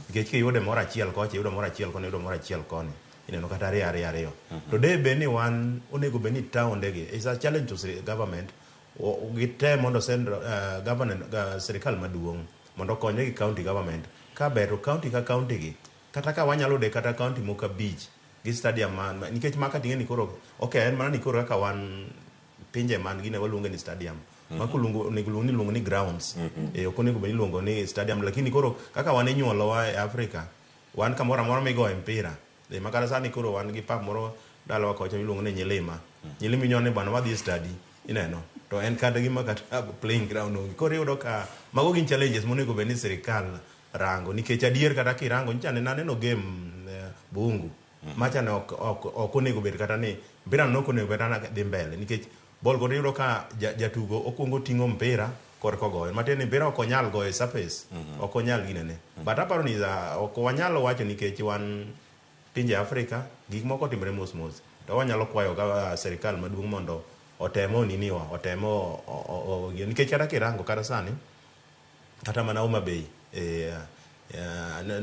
Nikech kiyude moro achiel kocha, iyudo moro achiel koni, iyudo moro achiel koni. Ineno kata ariyo ariyo ariyo. To de bed ni wan onego bed ni taonde gi is a challenge to government gitem mondo send government sirikal maduong' mondo okonyre gi county government ka ber to county ka county gi kata ka wanyalo yude kata county moko abich gi stadium ma, nikech maka ting'e ni koro okay en mana ni koro kaka wan pinje man gine waluonge ni stadium. Mako luongo onego luong ni iluongo ni grounds. Ok onego bed ni iluongo ni stadium lakini koro kaka wan inyuolowa e Africa wan kamoro amora migoye mpira makata sani koro wan gi pap moro dalawa kocha miluongo ni Nyilima. Nyilima inyono ni bwana wadhi e stadi ineno to en kata gima kata playing ground onge. Koro iyudo ka mago gin challenges monego bed ni sirikal rango nikech adier kata kirango nyocha ne naneno game Bungu macha ne ok onego bed kata ni mpira no ok onego bed kata dhi mbele nikech ball koro iyudo ka jatugo okuongo ting'o mpira korka ogoyo matiende ni mpira ok onyal goyo e surface ok onyal ginene but aparo ni ok wanyal wacho nikech wan pinje Afrika gik moko timre mos mos to wanyalo kwayo ga sirikal maduong' mondo otem oniniwa otem nikech kata kirango kata sani kata mana Homa Bay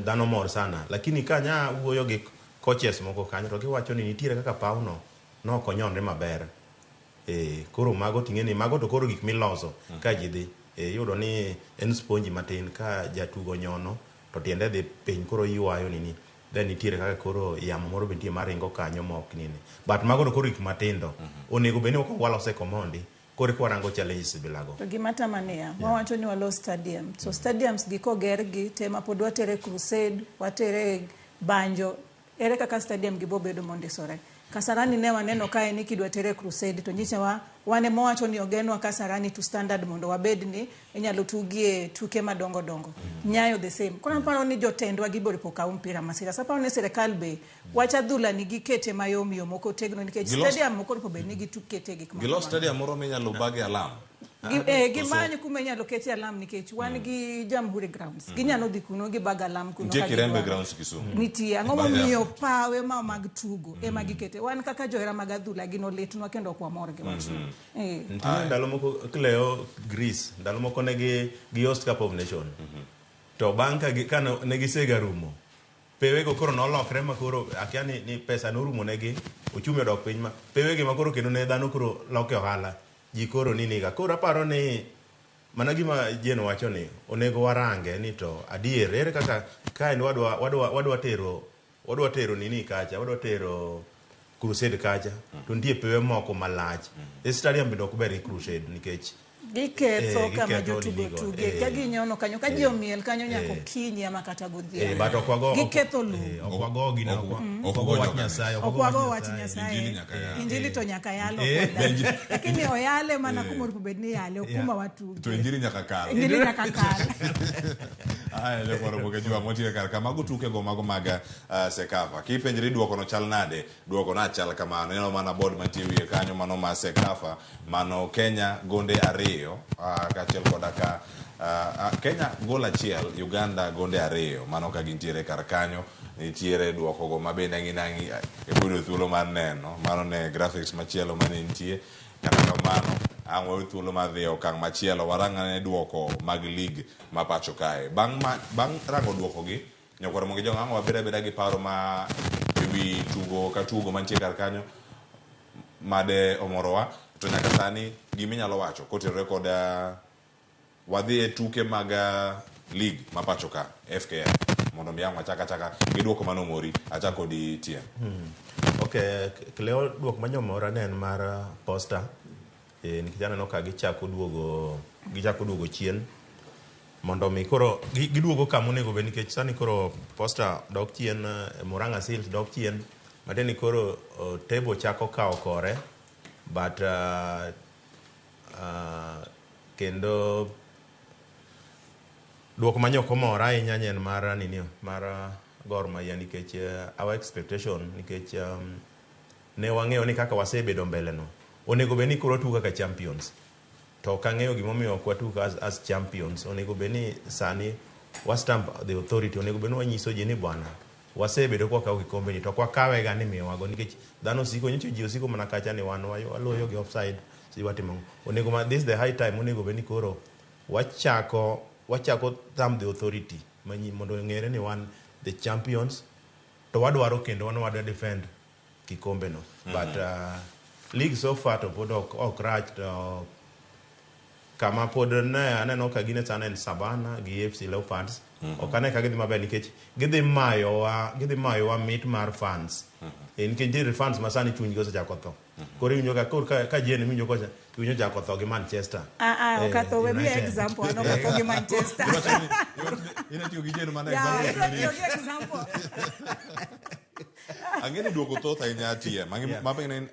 dhano mor sana lakini ka nya wuoyo gi coaches moko kanyo to giwacho ni nitiere kaka pawno nok onyonre maber koro mago ting'e ni mago to koro gik miloso ka ji dhi iyudo ni en sponge matin ka jatugo nyono to tiende dhi piny koro ywayo nini then nitiere kaka koro yamo moro be nitie maringo kanyo mok nini but mago to koro gik matindo onego bed ni wakwongo walose komondi koro eka warango challenges bilago. To gima tama niya, wawacho ni walos stadium. So stadiums gi koger gi te ma pod watere crusade, watere banjo, ere kaka stadium gi bobedo mondisore? Kasarani ne waneno kae ni kidwa tere crusade to nyicha wa wan ema wawacho ni ogenwa Kasarani to standard mondo wabed ni inyalo tugie tuke madongo dongo. Nyayo the same. Koro aparo ni jotendwa gi boripo kaw mpira masira. So aparo ni sirikal be wach adhula ni gikete mayom yom ok otegno nikech stadium moko oripo bed ni gitukete gik ma Gilos kamago. stadium moro minyalo bage alam. Gimany kuma inyalo ketie alam nikech wan gi Jamhuri Grounds. Ginyalo dhi kuno gibag alam kuno Nitie ka Kirembe gidwaro. Grounds Kisumu. Nitie. Ang'o Bage momiyo alam. pawe ma mag tugo ema gikete? Wan kaka johera mag adhula gino litnwa kendo ok wamor gi wachno. Nitie ndalo moko Cleo Greece, ndalo moko ne gi host Cup of Nation. To bang' ka ka ne gisega rumo, pewego koro nolokre ma koro akia ni pesa norumo negi, ochumi odok piny ma pewegi ma koro kendo ne dhano koro loke ohala. Ji koro niniga. Koro aparo ni mana gima Jane wacho ni onego warange ni to adier ere kaka ka en wadwa tero nini kacha, wadwa tero crusade kacha to nitie pewe moko malach. E stadium bende ok ber gi crusade nikech Giketho kama giketho jotugo ninigo. tuge. Ka ginyono kanyo, ka ji omiel kanyo nyaka okinyi ama kata godhiambo. But ok wago Giketho lum. Ok wago gino, ok wago wach Nyasaye, ok wago wach Nyasaye. Injili nyaka yal. Injili to nyaka yal, ok wadagi. Lakini oyale mana kuma oripo bed ni yale, ok kuma watuge. To injili nyaka kal. Injili nyaka kal. Aya, jok moro jwa motiyo kar ka mago tuke go mago mag Sekafa. Kipenjri duoko no chal nade? Duoko na chal kamano. Ineno mana board mantie wiye kanyo mano ma Sekafa, mano Kenya gonde 2, kaachiel koda ka Kenya gol 1, Uganda gonde 2. Mano ka gintiere kar kanyo, nitiere duoko go ma bende ang'i nang'i ibiro thuolo mar neno. Mano ne graphics machielo mane nitie. Kata kamano, ang' wayud thuolo mar dhi e okang' machielo, warang ane duoko mag league ma pacho kae. Bang' rango duoko gi, nyakwar Ramogi Jong, ang' wabed abeda gi paro ma ewi tugo ka tugo mantie kar kanyo made omorowa. To nyaka sani giminyalo wacho kotenore kod wadhi e tuke mag league ma pacho ka FKF mondo mi ang' wachak achaka gi duoko mane omori achak kodi TM. Okay, Cleo duoko manyomora ne en mar Posta. Nikech aneno ka gichako duogo chien mondo mi koro giduogo kama onego bed nikech sani koro Posta dok chien, Murang'a Seals dok chien, matiende ni koro table chako kawo kore but kendo duoko manyok omora ahinya en mar nini mar Gor Mahia nikech our expectation nikech ne wang'eyo ni kaka wasebedo mbele no onego bed ni koro watugo kaka champions to ok ang'eyo gimomiyo ok watugo as champions. Onego bed ni sani wa stamp the authority, onego bed ni wanyiso ji ni bwana wasebedo kwa wakawo kikombe ni to ok wakawe ga ni miyowago nikech dhano osiko nyocha ji osiko mana kacha ni wan waloyo gi offside si watimo onego ma this is the high time onego bed ni koro wachako thumb the authority manyi mondo ong'ere ni wan the champions To wadwaro kendo wan wadwa defend kikombe no. But league so far to pod ok rach to kama pod ne aneno ka gine sani en Shabana gi AFC Leopards. Ok ane ka gidhi maber nikech gidhi mayowa mit mar fans. Nikech nitiere fans ma sani chunygi osechako tho. Koro iwinjo ka koro ka Jane iwinjo kocha iwinjo chako tho gi Manchester. Ah, ah, okatho we miya United. Example, an okatho gi Manchester. Inatiyo gi Jane mana Yeah, example. idwa tiyo gi example. Ang'e ni duoko thoth ahinya ATM. Ang'e ma en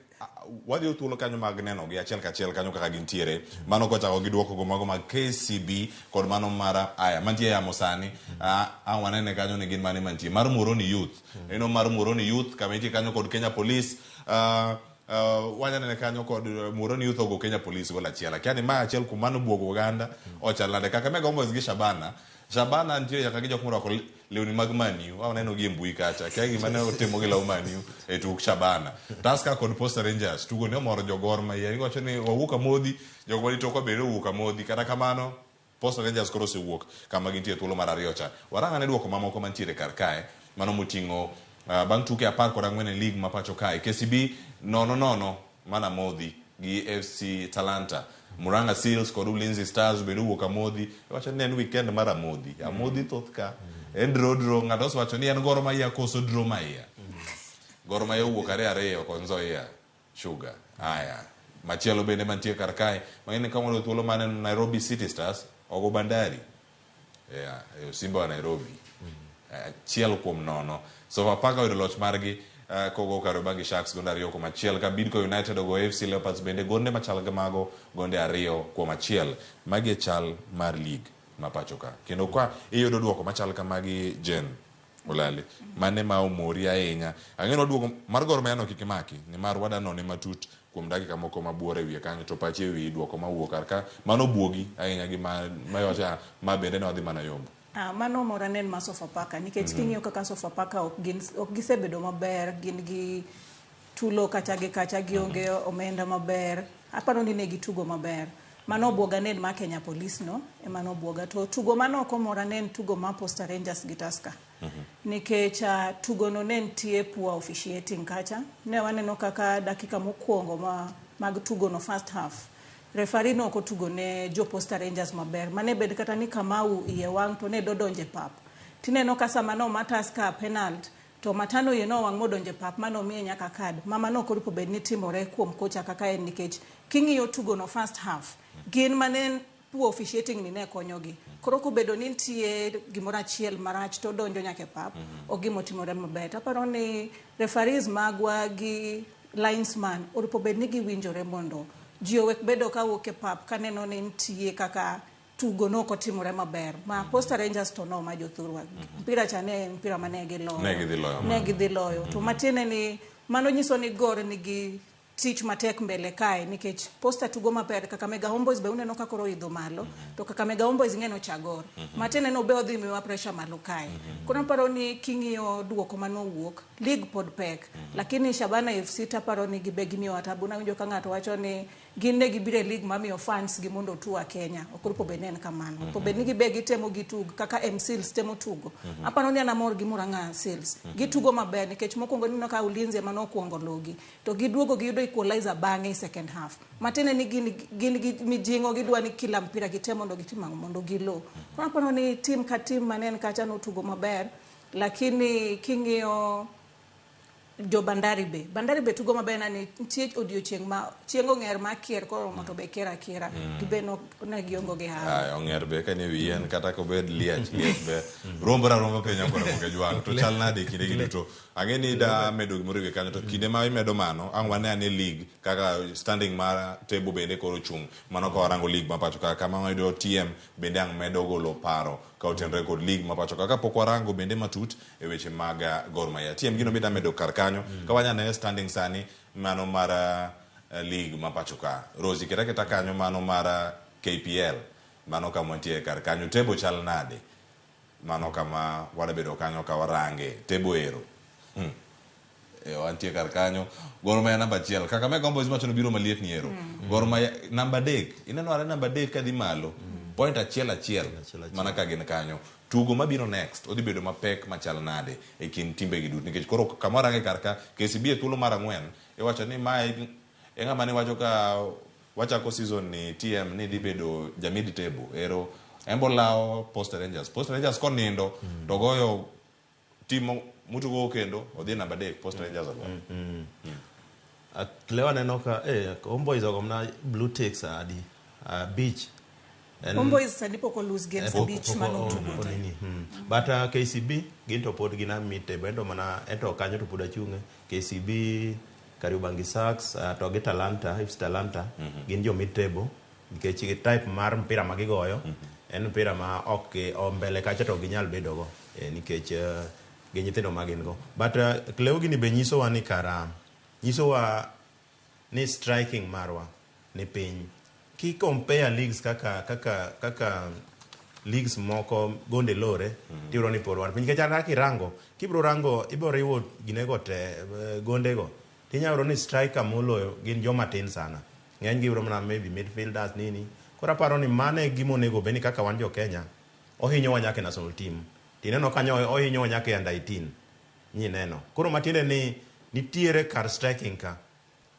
wadhi thuolo kanyo mag neno gi achiel kachiel kanyo kaka gintiere. Mano kochako gi duoko go mago mag KCB kod mano mar aya mantie e yamo sani. Ang' wanene kanyo ni gin mane mantie. Mar Muhoroni Youth. Eno mar Muhoroni Youth kama intie kanyo kod Kenya Police. Wanya nene kanyo kod Muhoroni Youth ogo Kenya Police gol achiel. Akia ni ma achiel kuom mano buogo oganda ochal nade. Kakamega Homeboyz gi Shabana. Shabana nitie nyaka gi jok morwako lewni mag Man U. Waneno gi e mbui kacha. Akia gima ne otimo gi law Man U e tuk Shabana. Tusker kod Posta Rangers tugo ne omoro jo Gor Mahia. Giwacho ni wawuok amodhi, jok mani tokwa bende owuok amodhi. Kata kamano Posta Rangers koro osewuok kama gintie thuolo mar ariyo cha. Warang ane duoko mamoko mantiere kar kae. Mano moting'o bang' tuke 14 e league ma pacho kae. KCB 0-0 mana modhi gi FC Talanta. Murang'a Seals kod Ulinzi Stars bende owuok amodhi. Iwacho ni en weekend mar amodhi. Amodhi thoth ka. En draw draw. Ng'ato osewacho ni en Gor Mahia koso draw Mahia. Gor Mahia owuok 2-2 kod Nzoia Sugar. Aya. Machielo bende mantie kar kae. Mang'eni ka wayudo thuolo mar neno Nairobi City Stars ogo Bandari. Yeah, e Simba wa Nairobi. 1-0. Sofapaka oyudo loch margi kogo Kariobangi Sharks gonde 2-1 ka Bidco United ogo AFC Leopards bende gonde machal gi mago gonde 2-1. Magi e chal mar league ma pacho ka. Kendo ka iyudo duoko machal kamagi Jen Olale, mane ma omori ahinya. Ang'e ni duoko mar Gor Mahia no kik imaki nimar wada none matut kuom dakika moko mabuora e wiye kanyo to pachi e wi duoko mawuok kar ka mano buogi ahinya gi ma iwacho ma bende ne wadhi mana yombo. Ah, mano mora ne en mar Sofapaka nikech king'iyo kaka Sofapaka ok gin ok gisebedo maber, gin gi tulo kacha gi kacha, gionge omenda maber. Aparo ni ne gitugo maber. Mano obuoga ne en mar Kenya Police no ema nobuoga. To tugo mano ok omora ne en tugo mar Posta Rangers gi Tusker. Nikech tugo no ne nitie poor officiating kacha. Ne waneno kaka dakika mokwongo mag tugo no first half. Referee no ok otugo ne jo Posta Rangers maber. Mane bed kata ni Kamau iye wang' to ne dodonje pap. Tineno ka sama noma Tusker penalty to Matano iye nowang' modonje pap mano miye nyaka card. Ma mano ok oripo bed ni timore kuom kocha kaka en nikech king'iyo tugo no first half gin mane poor officiating ni ne konyogi. Koro kobedo ni nitie gimoro achiel marach to donjo nyaka e pap, ok gimotimore maber. Taparo ni referees magwa gi linesman oripo bed ni giwinjore mondo ji owek bedo kawuok e pap kaneno ni nitie kaka tugo nok otimore maber. Ma Posta Rangers to noma jothurwa. Mpira cha ne en mpira mane giloyo. Ne gidhi loyo. Ne gidhi loyo. To matiende ni mano nyiso ni Gor nigi tich matek mbele kae nikech Posta tugo maber. Kakamega Homeboys be uneno ka koro idho malo to Kakamega Homeboys ing'e nocha Gor. Matiende ni obe odhi miwa pressure malo kae. Koro aparo ni king'iyo duoko manowuok league pod pek lakini Shabana FC taparo ni gibe gimiyowa tabu. Nawinjo ka ng'ato wacho ni gin ne gibiro e league mamiyo fans gi mondo otua Kenya. Ok oripo bed ni en kamano. Oripo bed ni gibe gitemo gitug kaka M Seals temo tugo. Aparo ni an amor gi Murang'a Seals. Gitugo maber nikech mokwongo ineno ka Ulinzi ema nokwongo logi to giduogo giyudo equalizer bang'e e second half. Matiende ni gin gi mijing'o gidwa ni kila mpira gitem mondo gitim ang'o mondo gilo. Koro aparo ni team ka team mane en kacha notugo maber lakini king'iyo jo Bandari be Bandari be tugo maber nani nitie odiochieng' ma chieng' ong'er ma kier koro to be kier akiera gibe no ne giongo gi hawi. Aya, ong'er be ka ni e wi yien kata kobed liech liech be rombora romba piny akora moke jwang' to chal nade e kinde gi duto ang'e ni ida medo gimoro e wiye kanyo to kinde ma imedo mano ang' wane ane league kaka standing mar table bende koro chung' mano ka warango league ma pacho ka kama wayudo TM bende ang' medo golo paro ka otenore kod league ma pacho ka kapok warango bende matut e weche mag Gor Mahia TM gino mida medo kar kanyo ka wanya nene standing sani mano mar league ma pacho ka Rosie keta keta kanyo mano mar KPL mano kama wantie kar kanyo table chal nade mano kama wadabedo kanyo ka warange table ero Wantie kar kanyo Gor Mahia namba 1 Kakamega Homeboyz macho biro maliet ni ero Gor Mahia namba 3 ineno are namba 3 kadhi malo. Point achiel achiel mana ka gin kanyo. Tugo mabiro next odhi bedo mapek machal nade e kind timbe gi duto nikech koro kamoro ange kar ka KCB e thuolo mar ang'wen iwacho ni mae e ng'ama ne wacho ka wachako season ni TM ni dhi bedo ja mid table ero embo lawo Posta Rangers. Posta Rangers konindo to goyo timo mutugo kendo odhi namba 3 Posta Rangers olwar. Leo aneno ka Homeboys ogo mana blue ticks adi abich. Homeboys sani pok olose games abich manotugo te. But KCB gin to pod gin a mid table ento mana ento kanyo to pod achung'e KCB Kariobangi Sharks to gi Talanta FC Talanta gin jo mid table nikech type mar mpira ma gigoyo en mpira ma ok mbele kacha to ginyal bedogo nikech gi nyithindo ma gin go. But Cleo gini be nyisowa ni kara nyisowa ni striking marwa ni piny. Ki compare leagues kaka leagues moko gonde lore tiyudo ni pod wan piny nikech kata kirango kibiro rango ibiro riwo ginego te gondego tinyalo yudo ni striker moloyo gin joma tin sana. Ng'eny gi iyudo mana maybe midfielders nini. Koro aparo ni mano e gima onego bed ni kaka wan jo Kenya ohinyowa nyaka e national team. Tineno kanyo ohinyowa nyaka e under 18 nyineno. Koro matiende ni nitiere kar striking ka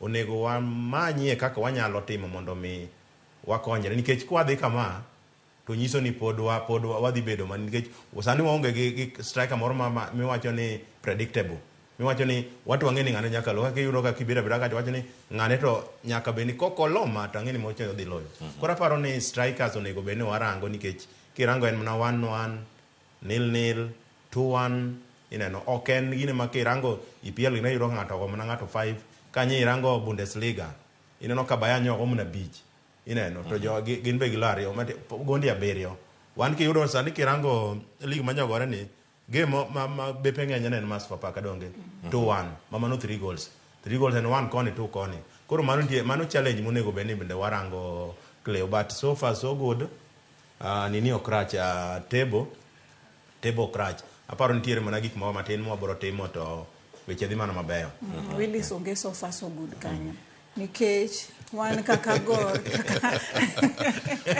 onego wamanyie kaka wanyalo timo mondo mi wakonyre nikech kwadhi kama to nyiso ni pod wadhi bedo man nikech sani waonge gi striker moro ma miwacho ni predictable miwacho ni watu wang'e ni ng'ane nyaka lo kaka iyudo ka kibira bira kacha wacho ni ng'ane to nyaka bed ni kokoloma to ang'e ni mocho dhi loyo. Koro aparo ni strikers onego bed ni warango nikech kirango en mana 1-1 0-0 2-1 ineno ok en gine ma kirango EPL gine iyudo ka ng'ato ogo mana ng'ato 5 kanyo irango Bundesliga ineno ka Bayern ogo mana 5 ineno to jo gin be gilo ariyo gondi abiriyo. Wan kiyudo sani kirango league manyogore ni game ma bepe ng'eny en mas Sofapaka donge 2-1 ma mano 3 goals 3 goals and 1 koni 2 koni. Koro mano nitie mano challenge monego bed ni bende warango Cleo but so far so good. Nini ok rach table ok rach. Aparo nitiere mana gik moko matin mwabiro timo to weche dhi mana mabeyo. Willis onge so far so good kanyo. Nikech wan kaka Gor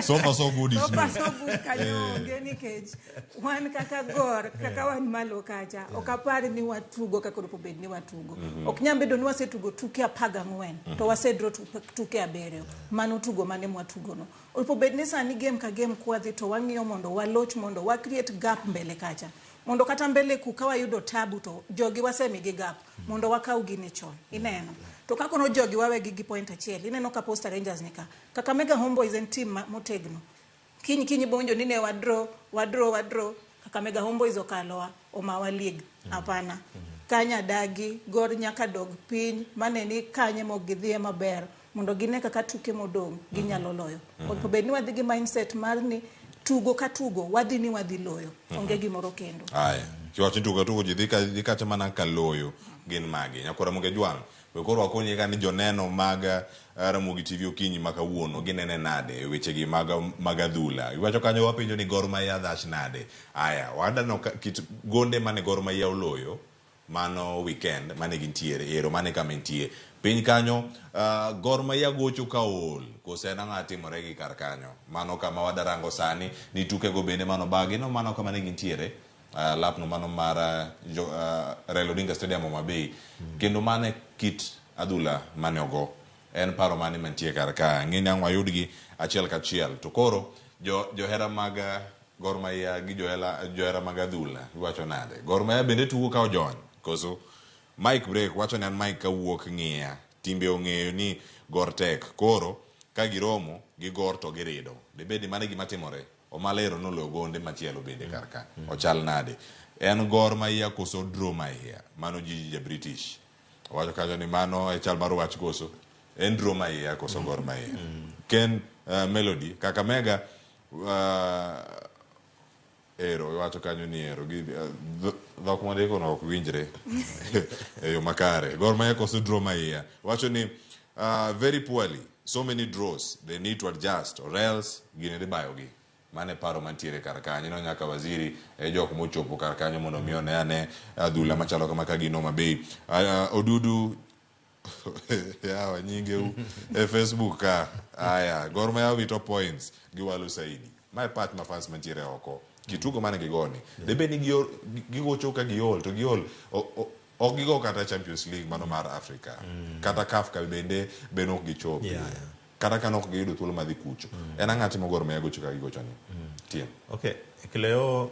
so far so good is so far so good kanyo onge nikech wan kaka Gor kaka wan malo kacha ok apar ni watugo kaka onego bed ni watugo. Ok nyal bedo ni wasetugo tuke 14 to wasedraw tuke 7. Mano tugo mane mwatugo no. Onego bed ni sani game ka game kwadhi to wang'iyo mondo waloch mondo wa create gap mbele kacha. Mondo kata mbele ku ka wayudo tabu to jogi wasemigi gap mondo wakaw gine chon. Ineno. To kako no jogi wawegi gi point achiel. Ineno ka Posta Rangers nika. Kakamega Homeboys en team motegno. Kiny bonjo ni ne wadraw. Kakamega Homeboys okalowa omawa league. Hapana. Kanya dagi Gor nyaka dog piny mane ni kanye mok gidhiye maber mondo gine kaka tuke modong' ginyalo loyo. Onego bed ni wadhi gi mindset mar ni tugo ka tugo wadhi ni wadhi loyo. Onge gimoro kendo. Aya, kiwacho tugo tugo ji dhi kacha mana ka loyo gin magi. Nyakora Ramogi Jwang' we koro wakonyi ka ni joneno mag Ramogi TV okinyi ma kawuono ginene nade wechegi mag adhula. Iwacho kanyo wapenjo ni Gor Mahia dhach nade. Aya, wadaneno kit gonde mane Gor Mahia oloyo mano weekend mane gintiere ero mane kama entie. Piny kanyo Gor Mahia gocho ka ool kose en ang'o timore gi kar kanyo. Mano kama wadarango sani ni tukego bende mano bagi no mano kama ne gintiere. Lapno mano mar Raila Odinga Stadium Homa Bay. Kendo mane kit adhula mane ogo. En paro mane mantie kar ka. Ng'eni ang' wayudgi achiel kachiel. To koro johera mag Gor Mahia gi johera mag adhula iwacho nade? Gor Mahia bende tugo ka ojony koso? Mike Break wacho ni an Mike kawuok ng'iya. Timbe ong'eyo ni Gor tek. Koro ka giromo gi Gor to girido. Dibed ni mano e gima timore. Omalero noloyo gonde machielo bende kar ka. Ochal nade? En Gor Mahia koso draw Mahia? Mano Gigi ja British. Owacho kanyo ni mano e chal mar wach koso. En draw Mahia koso Gor Mahia? Ken Melody Kakamega ero iwacho kanyo ni ero gi dhok mondiko no ok winjre e yo makare. Gor Mahia koso draw Mahia? Wacho ni very poorly, so many draws, they need to adjust or else gini dhi bayogi. Mane paro mantiere kar kanyo. Ineno nyaka waziri e jok mochopo kar kanyo mondo mi one ane adhula machalo kama ka gin Homa Bay. Odudu yawa nyingeu e Facebook ka. Aya, Gor Mahia wito points gi Walu Saidi. Ma e pach ma fans mantiere oko. Kitugo mane gigoni. Debed ni gigocho ka giol to giol ok gigo kata Champions League mano mar Africa. Kata CAF ka bende be ok gichopi. Kata ka nok giyudo thuolo madhi kucho. En ang'o timo Gor Mahia gocho ka gigocho ni? Tiem. Okay, Cleo,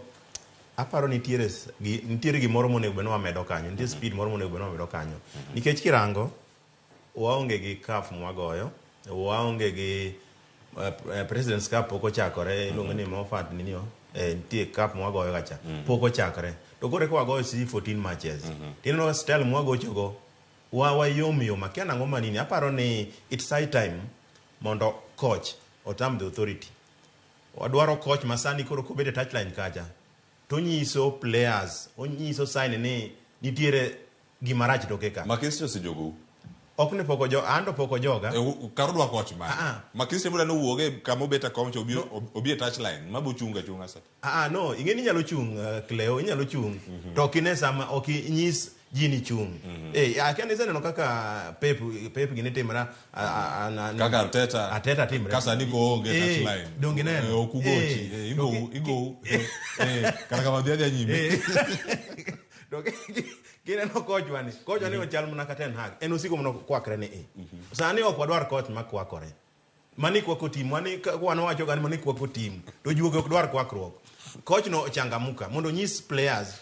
aparo nitiere nitiere gimoro monego bed ni wamedo kanyo, nitie speed moro monego bed ni wamedo kanyo. Nikech kirango, waonge gi CAF mwagoyo, waonge gi President's Cup pok ochakore, iluongo ni Moffat ninio, nitie cup mwagoyo kacha, pok ochakore. To koro eka wagoyo 14 matches. Tineno ka style mwagochogo, wa wayom yom, akia nang'o manini. Aparo ni it's high time mondo coach otam the authority. Wadwaro coach ma sani koro kobet e touchline kacha, to onyiso players, onyiso sign ni nitiere gima rach toke ka. Makisi osejogou. Ok ni pok ojo, an to pok ojoga. Kar odwa coach mane? Makisi muda nowuog e kama obet e kom cha obi obi e touchline ma bochung achunga sa. No, ing'e ni inyalo chung, Cleo, inyalo chung. To ok ine sama, ok inyis ji ni chung. Akia ni iseneno kaka Pep gini timra, Kaka Arteta. Arteta timre. Ka sani ko onge touchline. Donge ineno? Ok ugochi. Igou, igou. Kata kama dhi adhiya nyime. To kineno coach wani, coach wani ochal mana ka Ten Hag. En osiko mana kwakre ni i. Sani ok wadwar coach ma kwakore. Mani kwako team, mani wan wacho ga ni mani kwako team. To juogi ok dwar kwakruok. Coach no ochangamuka mondo onyis players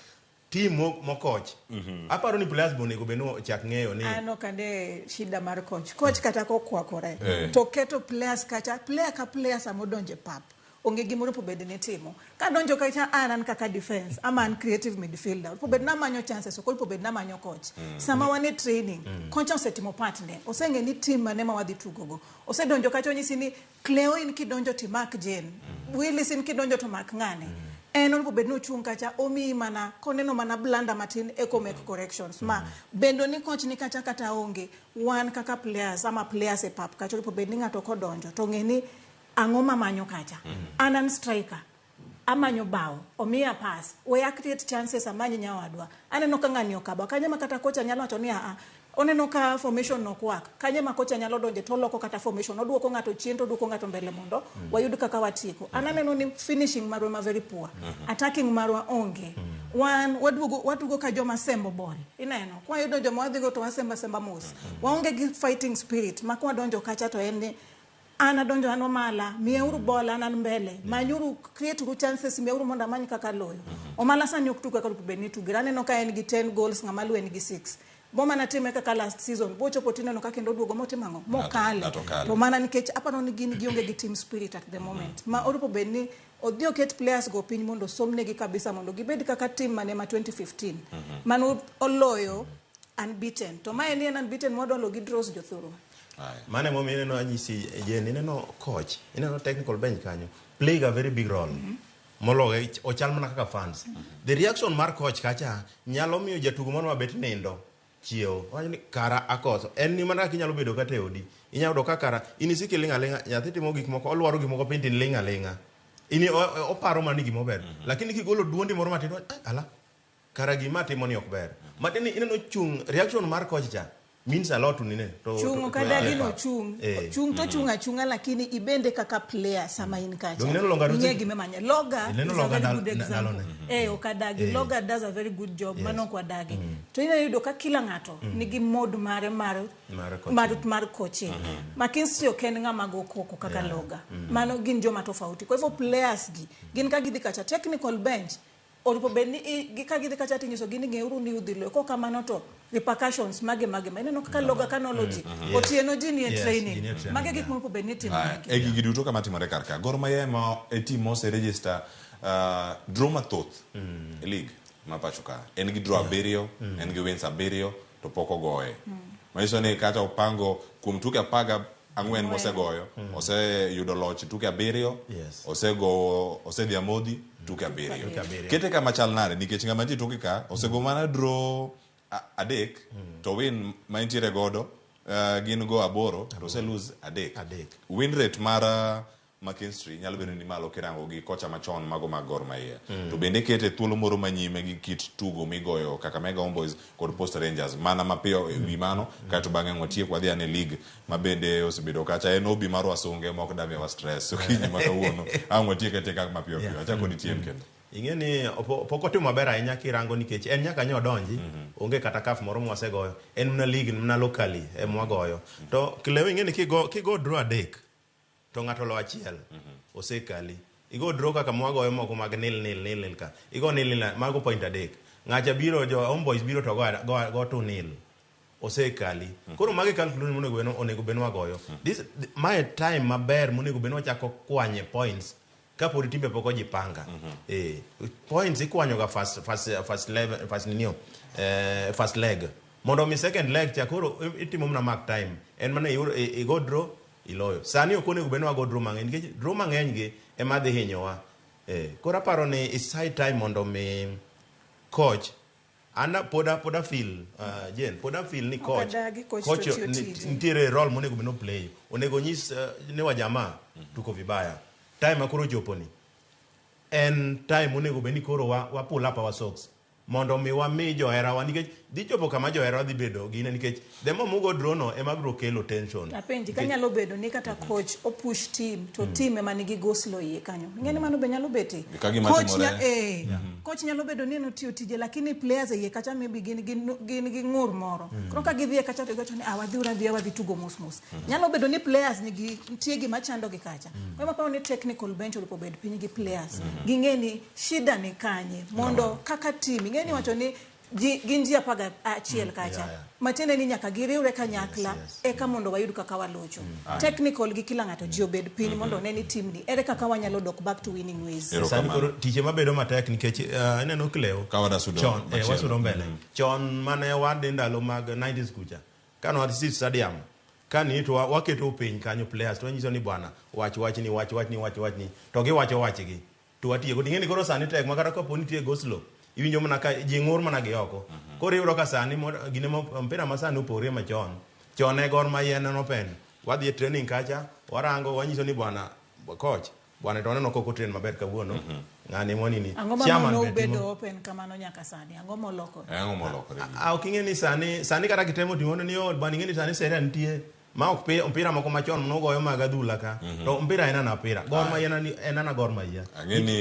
team mo coach. Aparo ni players be onego bed ni ochak ng'eyo ni An ok ane shida mar coach. Coach kata kokwakore to keto players kacha, player ka player sama odonjo e pap onge gimoro opo bed ni timo. Ka donjo kacha an kaka defense ama an creative midfielder. Opo bed namanyo chances, ok opo bed namanyo coach. Sama wan e training, coach osetimo part ne. Oseng'e ni team mane ma wadhi tugo go. Osedonjo kacha onyisi ni Cleo in kidonjo to imak Jane. Willis in kidonjo to mak ng'ane. En onego bed ni ochung' kacha omiyi mana koneno mana blunder matin eko make corrections. Ma bendo ni coach ni kacha kata onge, wan kaka players ama players e pap kacha onego bed ni ng'ato kodonjo to ng'e ni ang'o mamanyo kacha. An striker. Amanyo bao, omiya pass, we a create chances amany nyawadwa. Aneno ka ng'ani okaba, kanye ma kata kocha nyalo wacho ni aa, oneno ka formation ok work, kanye ma kocha nyalo donje to oloko kata formation, oduoko ng'ato chien to oduoko ng'ato mbele mondo wayud kaka watieko. An aneno ni finishing marwa ma very poor, attacking marwa onge. Wan waduogo ka joma sembo ball, ineno, kwayudo joma wadhigo to wasemba semba mos. Waonge gi fighting spirit, ma kwadonjo kacha to en ni an adonjo an Omala, miyauru ball an an mbele, manyuru, create uru chances, miyauru mondo amany kaka loyo. Omala sani ok tug kaka onego bed ni tugre. Aneno ka en gi 10 goals, ng'ama luwe nigi 6. Boma natime kaka last season, bochopo tineno ka kendo oduogo motimo ang'o? Mokale. To mana nikech aparo ni gin gionge gi team spirit at the moment. Ma orupo bed ni odhi oket players go piny mondo osomnegi kabisa mondo gibed kaka team mane ma 2015. Mano oloyo unbeaten. To mae ni en unbeaten mwadwa gi draws jothurwa. Mano emomiyo ineno anyisi Jane, ineno coach, ineno technical bench kanyo playing a very big role. Moloyo ochal mana kaka fans. The reaction mar coach kacha nyalo miyo jatugo moro mabet nindo chiewo. Owacho ni kara akoso. En ni mana kaka inyalo bedo kata e odi. Inyalo yudo ka kara in isiko iling' aling'a, nyathi timo gik moko, olwaro gik moko piny to iling' aling'a. In oparo mana ni gima ber. Lakini kigolo duondi moro matin, ala, kara gima atimo ni ok ber. Matiende ni ineno chung' reaction mar coach cha means a lot to nine. Chung' ok adagi no chung'. Chung' to chung' achung'a lakini ibende kaka player sama in kacha. Donge ineno Loga Ing'e gima imanye. Loga Ineno is a Loga very good example. ndalone. Ok adagi. Loga does a very good job. Mano ok wadagi. To inyalo yudo ka kila ng'ato nigi mode mare Mar coaching. mar coaching. McKinstry ok en ng'ama go koko kaka Loga. Mano gin joma tofauti. Kwa hivyo players gi gin ka gidhi kacha technical bench Orupo bed ni ka gidhi kacha tinyiso gi ni ng'euru ni udhi loyo. Kok kamano to repercussions mage mage ma ineno kaka Loga kanology. Otieno ji nie training. Ji nie training, Mage gik moko bed ni timo. E gigi duto kama timore kar ka. Gor Mahia ema e team mose register draw mathoth e league ma pacho ka. En gi draw 7, en gi wins 7 to pok ogoye. Manyiso ni kata opango kuom tuke 14 mosegoyo, oseyudo loch tuke 7, osego, osedhi amodhi tuke 7. Tuke 7. Kete kama chal nade nikech ng'ama nitie toke ka osego mana draw 3 to win ma entiere godo gin go 8 to ose lose 3. 3. Win rate McKinstry nyalo bedo ni malo kirango gi kocha machon mago mag Gor Mahia. To bende kete thuolo moro manyime gi kit tugo migoyo Kakamega Homeboys kod Posta Rangers mana mapiyo e wi mano kaeto bang'e watiek wadhi ane league ma bende osebedo kacha en obi mar wasunge ma ok damiyowa stress okinyi ma kawuono ang' watiek atieka mapiyo piyo achako kodi TM kendo. Ing'e ni pok otimo maber ahinya kirango nikech en nyaka nye odonji onge kata CAF moro mwasegoyo en mana league mana locally ema wagoyo to Cleo ing'e ni kigo kigo draw adek to ng'ato olo achiel osekali igo draw kaka mwagoyo moko mag nil nil nil nil ka igo nil nil mago point adek ng'acha biro jo Homeboys biro to go go, go to nil osekali koro magi calculation monego bed onego bed ni wagoyo this mae time maber monego bed ni wachako kwanye points kapod timbe pok ojipanga eh points ikwanyo ga first first first level first ninio first leg mondo mi second leg cha koro itimo mana mark time en mana igo draw iloyo sani ok onego bed ni wago draw mang'eny nikech draw mang'eny gi ema dhi hinyowa koro aparo ni it's high time mondo mi coach ana poda poda feel Jane poda feel ni coach Okadagi coach coach to tiyo tije. nitiere role monego bed no play onego nyis ne wajamaa tuko vibaya time ma koro chopo ni en time onego bed ni koro wa, wa pull up our socks mondo mi wami joherawa nikech dhi chopo kama joherawa dhi bedo gine nikech the more mugo draw no ema biro kelo tension Apenji kanyalo bedo ni kata coach opush team to team ema nigi go slow iye kanyo. Ing'e ni mano be nyalo bete. Ka gima Coach timore. Coach nyalo bedo ni en otiyo tije lakini players e iye kacha maybe gin gin gi ng'ur moro. Koro ka gidhi e kacha to giwacho ni ah wadhi wadhi wadhi tugo mos mos. Nyalo bedo ni players nigi nitie gima chando gi kacha. Kwa hivyo ni technical bench onego obed piny gi players. Ging'e ni shida ni kanye mondo kaka team ing'e ni wacho ni ji gin ji 11 kacha. Matiende ni nyaka giriwre kanyakla eka mondo wayud kaka walocho. Technical gi kila ng'ato ji obed piny mondo one ni team ni ere kaka wanyalo dok back to winning ways. Sani koro tije mabedo matek nikech ineno Cleo Ka wadasudo chon machielo. wasudo mbele chon mane wadhi ndalo mag 90s kucha kane wadhi sit stadium kani to waketo piny kanyo players to wanyiso ni bwana wach wachni wach wachni wach wachni to giwacho wachgi to watieko to ing'e ni koro sani tek ma kata kapo nitie go slow iwinjo mana ka ji ng'ur mana gi oko koro iyudo ka sani gine mpira ma sani opogore machon chon ne Gor Mahia en open wadhi e training kacha warango wanyiso ni bwana coach bwana to waneno kok otrain maber kawuono ng'ani monini Ang'o ma chairman mono be ubedo timo open kamano nyaka sani? Ang'o molokore? Ang'o molokore? Ah, ok ing'e ni sani sani kata kitemo timo ni oh bwana ing'e ni sani sera nitie ma ok mpira moko machon nogoyo mag adhula ka to mpira en ana mpira Gor Mahia en ana Gor Mahia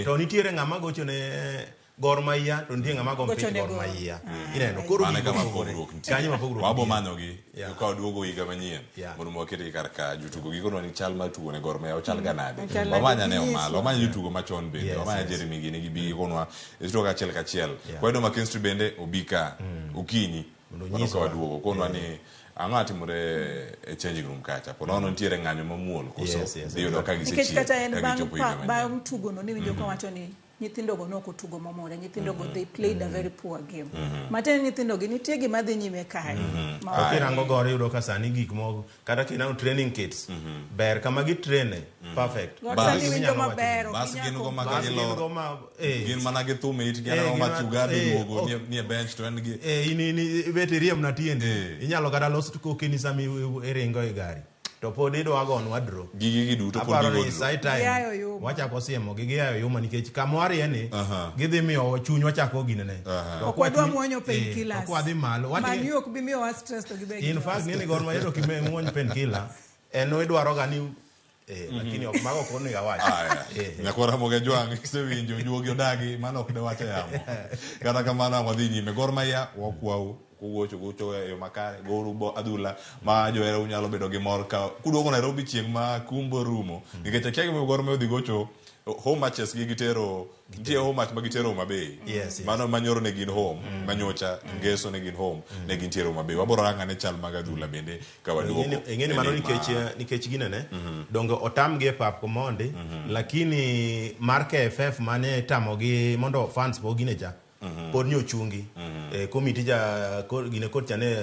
to nitiere ng'ama gocho ne Gor Mahia to nitie ng'ama go Gocho mpich ne Gor Gor. Mahia ineno koro Mano e gigo kama opogore. pogruok nitie. Kanyo ma pogruok Wabo nitie. manyogi ka waduogo higa manyien mondo waketgi kar ka jotugo gikonwa ni chal mar tugo ne Gor Mahia ochal ga nade Ochal nade, wamanya ne ginyiswa. Omalo wamanya jotugo machon bende wamanya Jeremy gini gibi gikonwa e tugo achiel kachiel kwayudo McKinstry bende obi ka okinyi Mondo mondo ka onyiswa. waduogo konwa ni ang'o atimore e changing room kacha po nono nitiere ng'anyo mamuol koso Yes, dhi yudo ka Nikech gisechiek kata en ka bang' gichopo higa manyien bang' tugo no niwinjo kawacho ni nyithindogo ne ok otugo momore nyithindogo they played a very poor game. Matiende ni nyithindogi nitie gima dhi nyime kae. Ma To kirango Gor iyudo ka sani gik moko kata kineno training kits ber kama gitraine perfect Gor Bas. sani winjo Inyalo wacho maber, ok Bas inyal gin go ma Bas ka gin gilor go ma gin mana gi thum e itgi Eh, aneno gin ma ma- Chugado duogo nie bench to en gi in ibet iriemb na tiendi inyalo kata los kokeni sama iringo e gari to pod idwa gonwa draw gigi gi duto pod aparo gigo ni draw. sai time Giayo yuma. wachako siemo gi giayo yuma nikech kama warie ni gidhi miyo chuny wachako ginene To Ok wadwa chuny- muonyo painkillers. ok wadhi malo Man U ok bi miyowa stress to gibe in gimiyowa fact stress. ng'eni Gor Mahia to kimuony painkiller en idwaro ga ni lakini ok mago ok onego awach Aya. Nyakwara Ramogi Ajwang' isewinjo juogi odagi mano ok dewach e yamo kata kamano ang' wadhi nyime Gor Mahia wakwau kugocho gocho e yo makare gouru bo adhula ma johera unyalo bedo gi mor ka kuduogo Nairobi chieng' ma kumbo rumo nikech akia gimomiyo Gor Mahia odhi gocho home matches gi gitero nitie home match ma gitero Homa Bay Yes, yes. mano manyoro ne gin home manyocha ngeso ne gin home ne gintiere Homa Bay waboro rango ane chal mag adhula bende ka waduogo Ing'eni e mano league nikech nikech ginene donge otamgi e pap komondi lakini mar KFF mane tamogi mondo fans pok gine cha pod ni ochungi komiti ja gine kod cha ne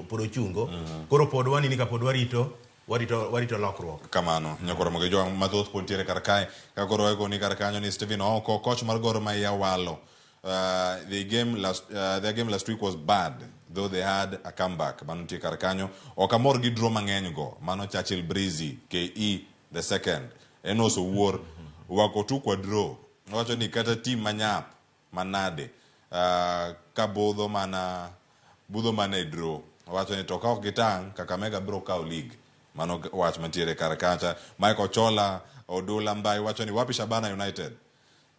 pod ochungo koro pod wanini ka pod warito warito warito lokruok kamano nyakwara Ramogi Ajwang' mathoth pod nitiere kar kae ka koro waiko ni kar kanyo ni Stephen Oko coach mar Gor Mahia walo their game last week was bad though they had a comeback mano nitie kar kanyo ok amor gi draw mang'eny go mano Churchill Breezy KE the second Enos Owuor wako tu kwa draw. Owacho ni kata team manyap manade ka budho mana budho mana e draw. Owacho ni to ka ok gitang' Kakamega biro kawo league. Mano wach mantiere kar kacha. Michael Chola Odula Mbai wacho ni wapi Shabana United.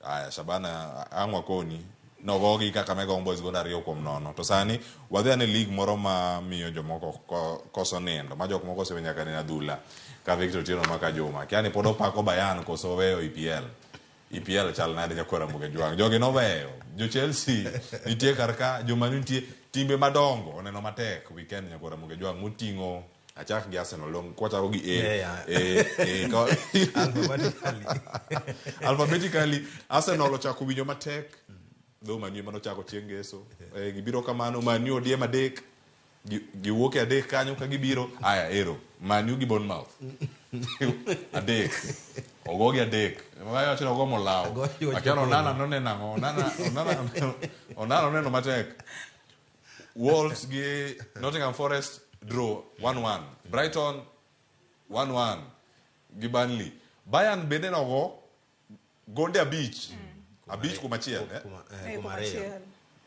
Aya, Shabana ang' wakoni nogogi Kakamega Homeboys gonde 2-0. To sani wadhi ane league moro ma miyo jomoko koso nindo, ma jok moko osewe nyaka neno adhula ka Victor Otieno maka Juma. Kia ni pod opako Bayern koso oweyo EPL. EPL chal nade nyakwar Ramogi Jwang'. Jogi noweyo. Jo Chelsea nitie kar ka, jo Man U nitie timbe madongo oneno matek weekend nyakwar Ramogi Jwang' moting'o achak gi Arsenal dong kwachako gi A. Yeah. A, A, Alphabetically. Alphabetically Arsenal ochako winjo matek. Dho Man U mane ochako chieng' ngeso. Gibiro kamano Man U odiem 3. Giwuok e 3 kanyo ka gibiro. Aya ero Man U gi Bournemouth. 3. Ogogi 3. Mayo wacho ni ogo molaw. Akia ni Onana noneno ang'o. Onana noneno matek. Wolves gi Nottingham Forest draw 1-1. Brighton 1-1 gi Burnley. Bayern bende nogo gonde 5. 5 kuom achiel. Kuom ariyo.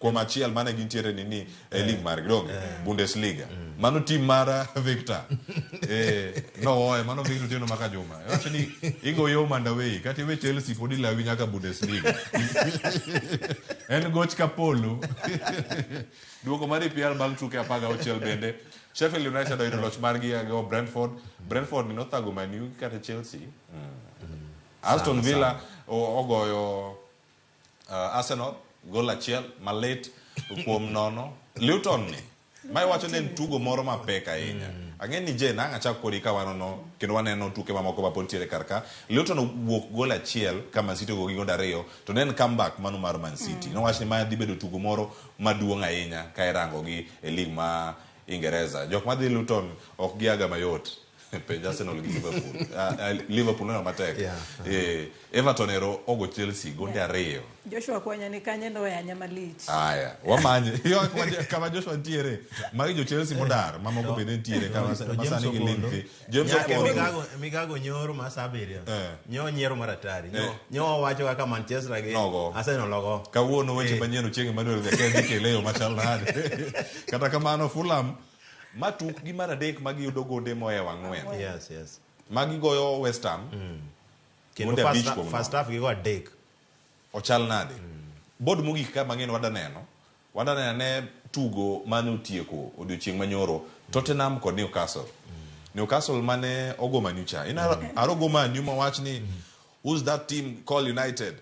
Kuom achiel mane gintiere nini e league margi donge Bundesliga. Mano team mar Victor. No oe mano Victor Otieno maka Juma. Wacho ni igoyo home and away kata iwe Chelsea pod ilawi nyaka Bundesliga. En goch ka polo. Duoko mar EPL bang' tuke 16 bende. Sheffield United oyudo loch margi go Brentford. Brentford ni nothago Man U kata Chelsea. Aston Villa ogoyo Arsenal gol 1 malit kuom 0. Luton ni ma iwacho ni en tugo moro mapek ahinya. Ang'e ni Jane ang' achak kodi ka wanono kendo waneno tuke mamoko ma pod nitiere kar ka. Luton owuok gol 1 ka Man City ogogi gonde 2 to ne en comeback mano mar Man City. Nowach ni ma dhi bedo tugo moro maduong' ahinya ka irango gi e league ma Ingereza. Jok madhi Luton ok giaga mayot. Penj Arsenal gi Liverpool. Liverpool neno matek. Everton ero ogo Chelsea gonde 2. Joshua Kwanya ni kanye no yanya malich. Aya, wamanye. Yo kama Joshua ntiere. Magi jo Chelsea modar, mamoko bende ntiere kama masani gi link. James Opondo. Migago nyoro ma 7. Nyo nyiero mar atari. Nyo wacho kaka Manchester gi Arsenal ogo. Kawuono weche manyien Ochieng' Emmanuel Zekedi keleyo machal nade. Kata kamano Fulham matuk gi mar 3 magiyudo gonde mohewo 4. Yes, yes. Magi goyo West Ham. Kendo first half gigo 3. Ochal nade. Bod mogik ka mang'eny wadaneno. Wadaneno ne tugo mane otieko odiochieng' manyoro Tottenham kod Newcastle. Newcastle mane ogo Man U cha. Ina arogo Man U mawach ni who's that team called United?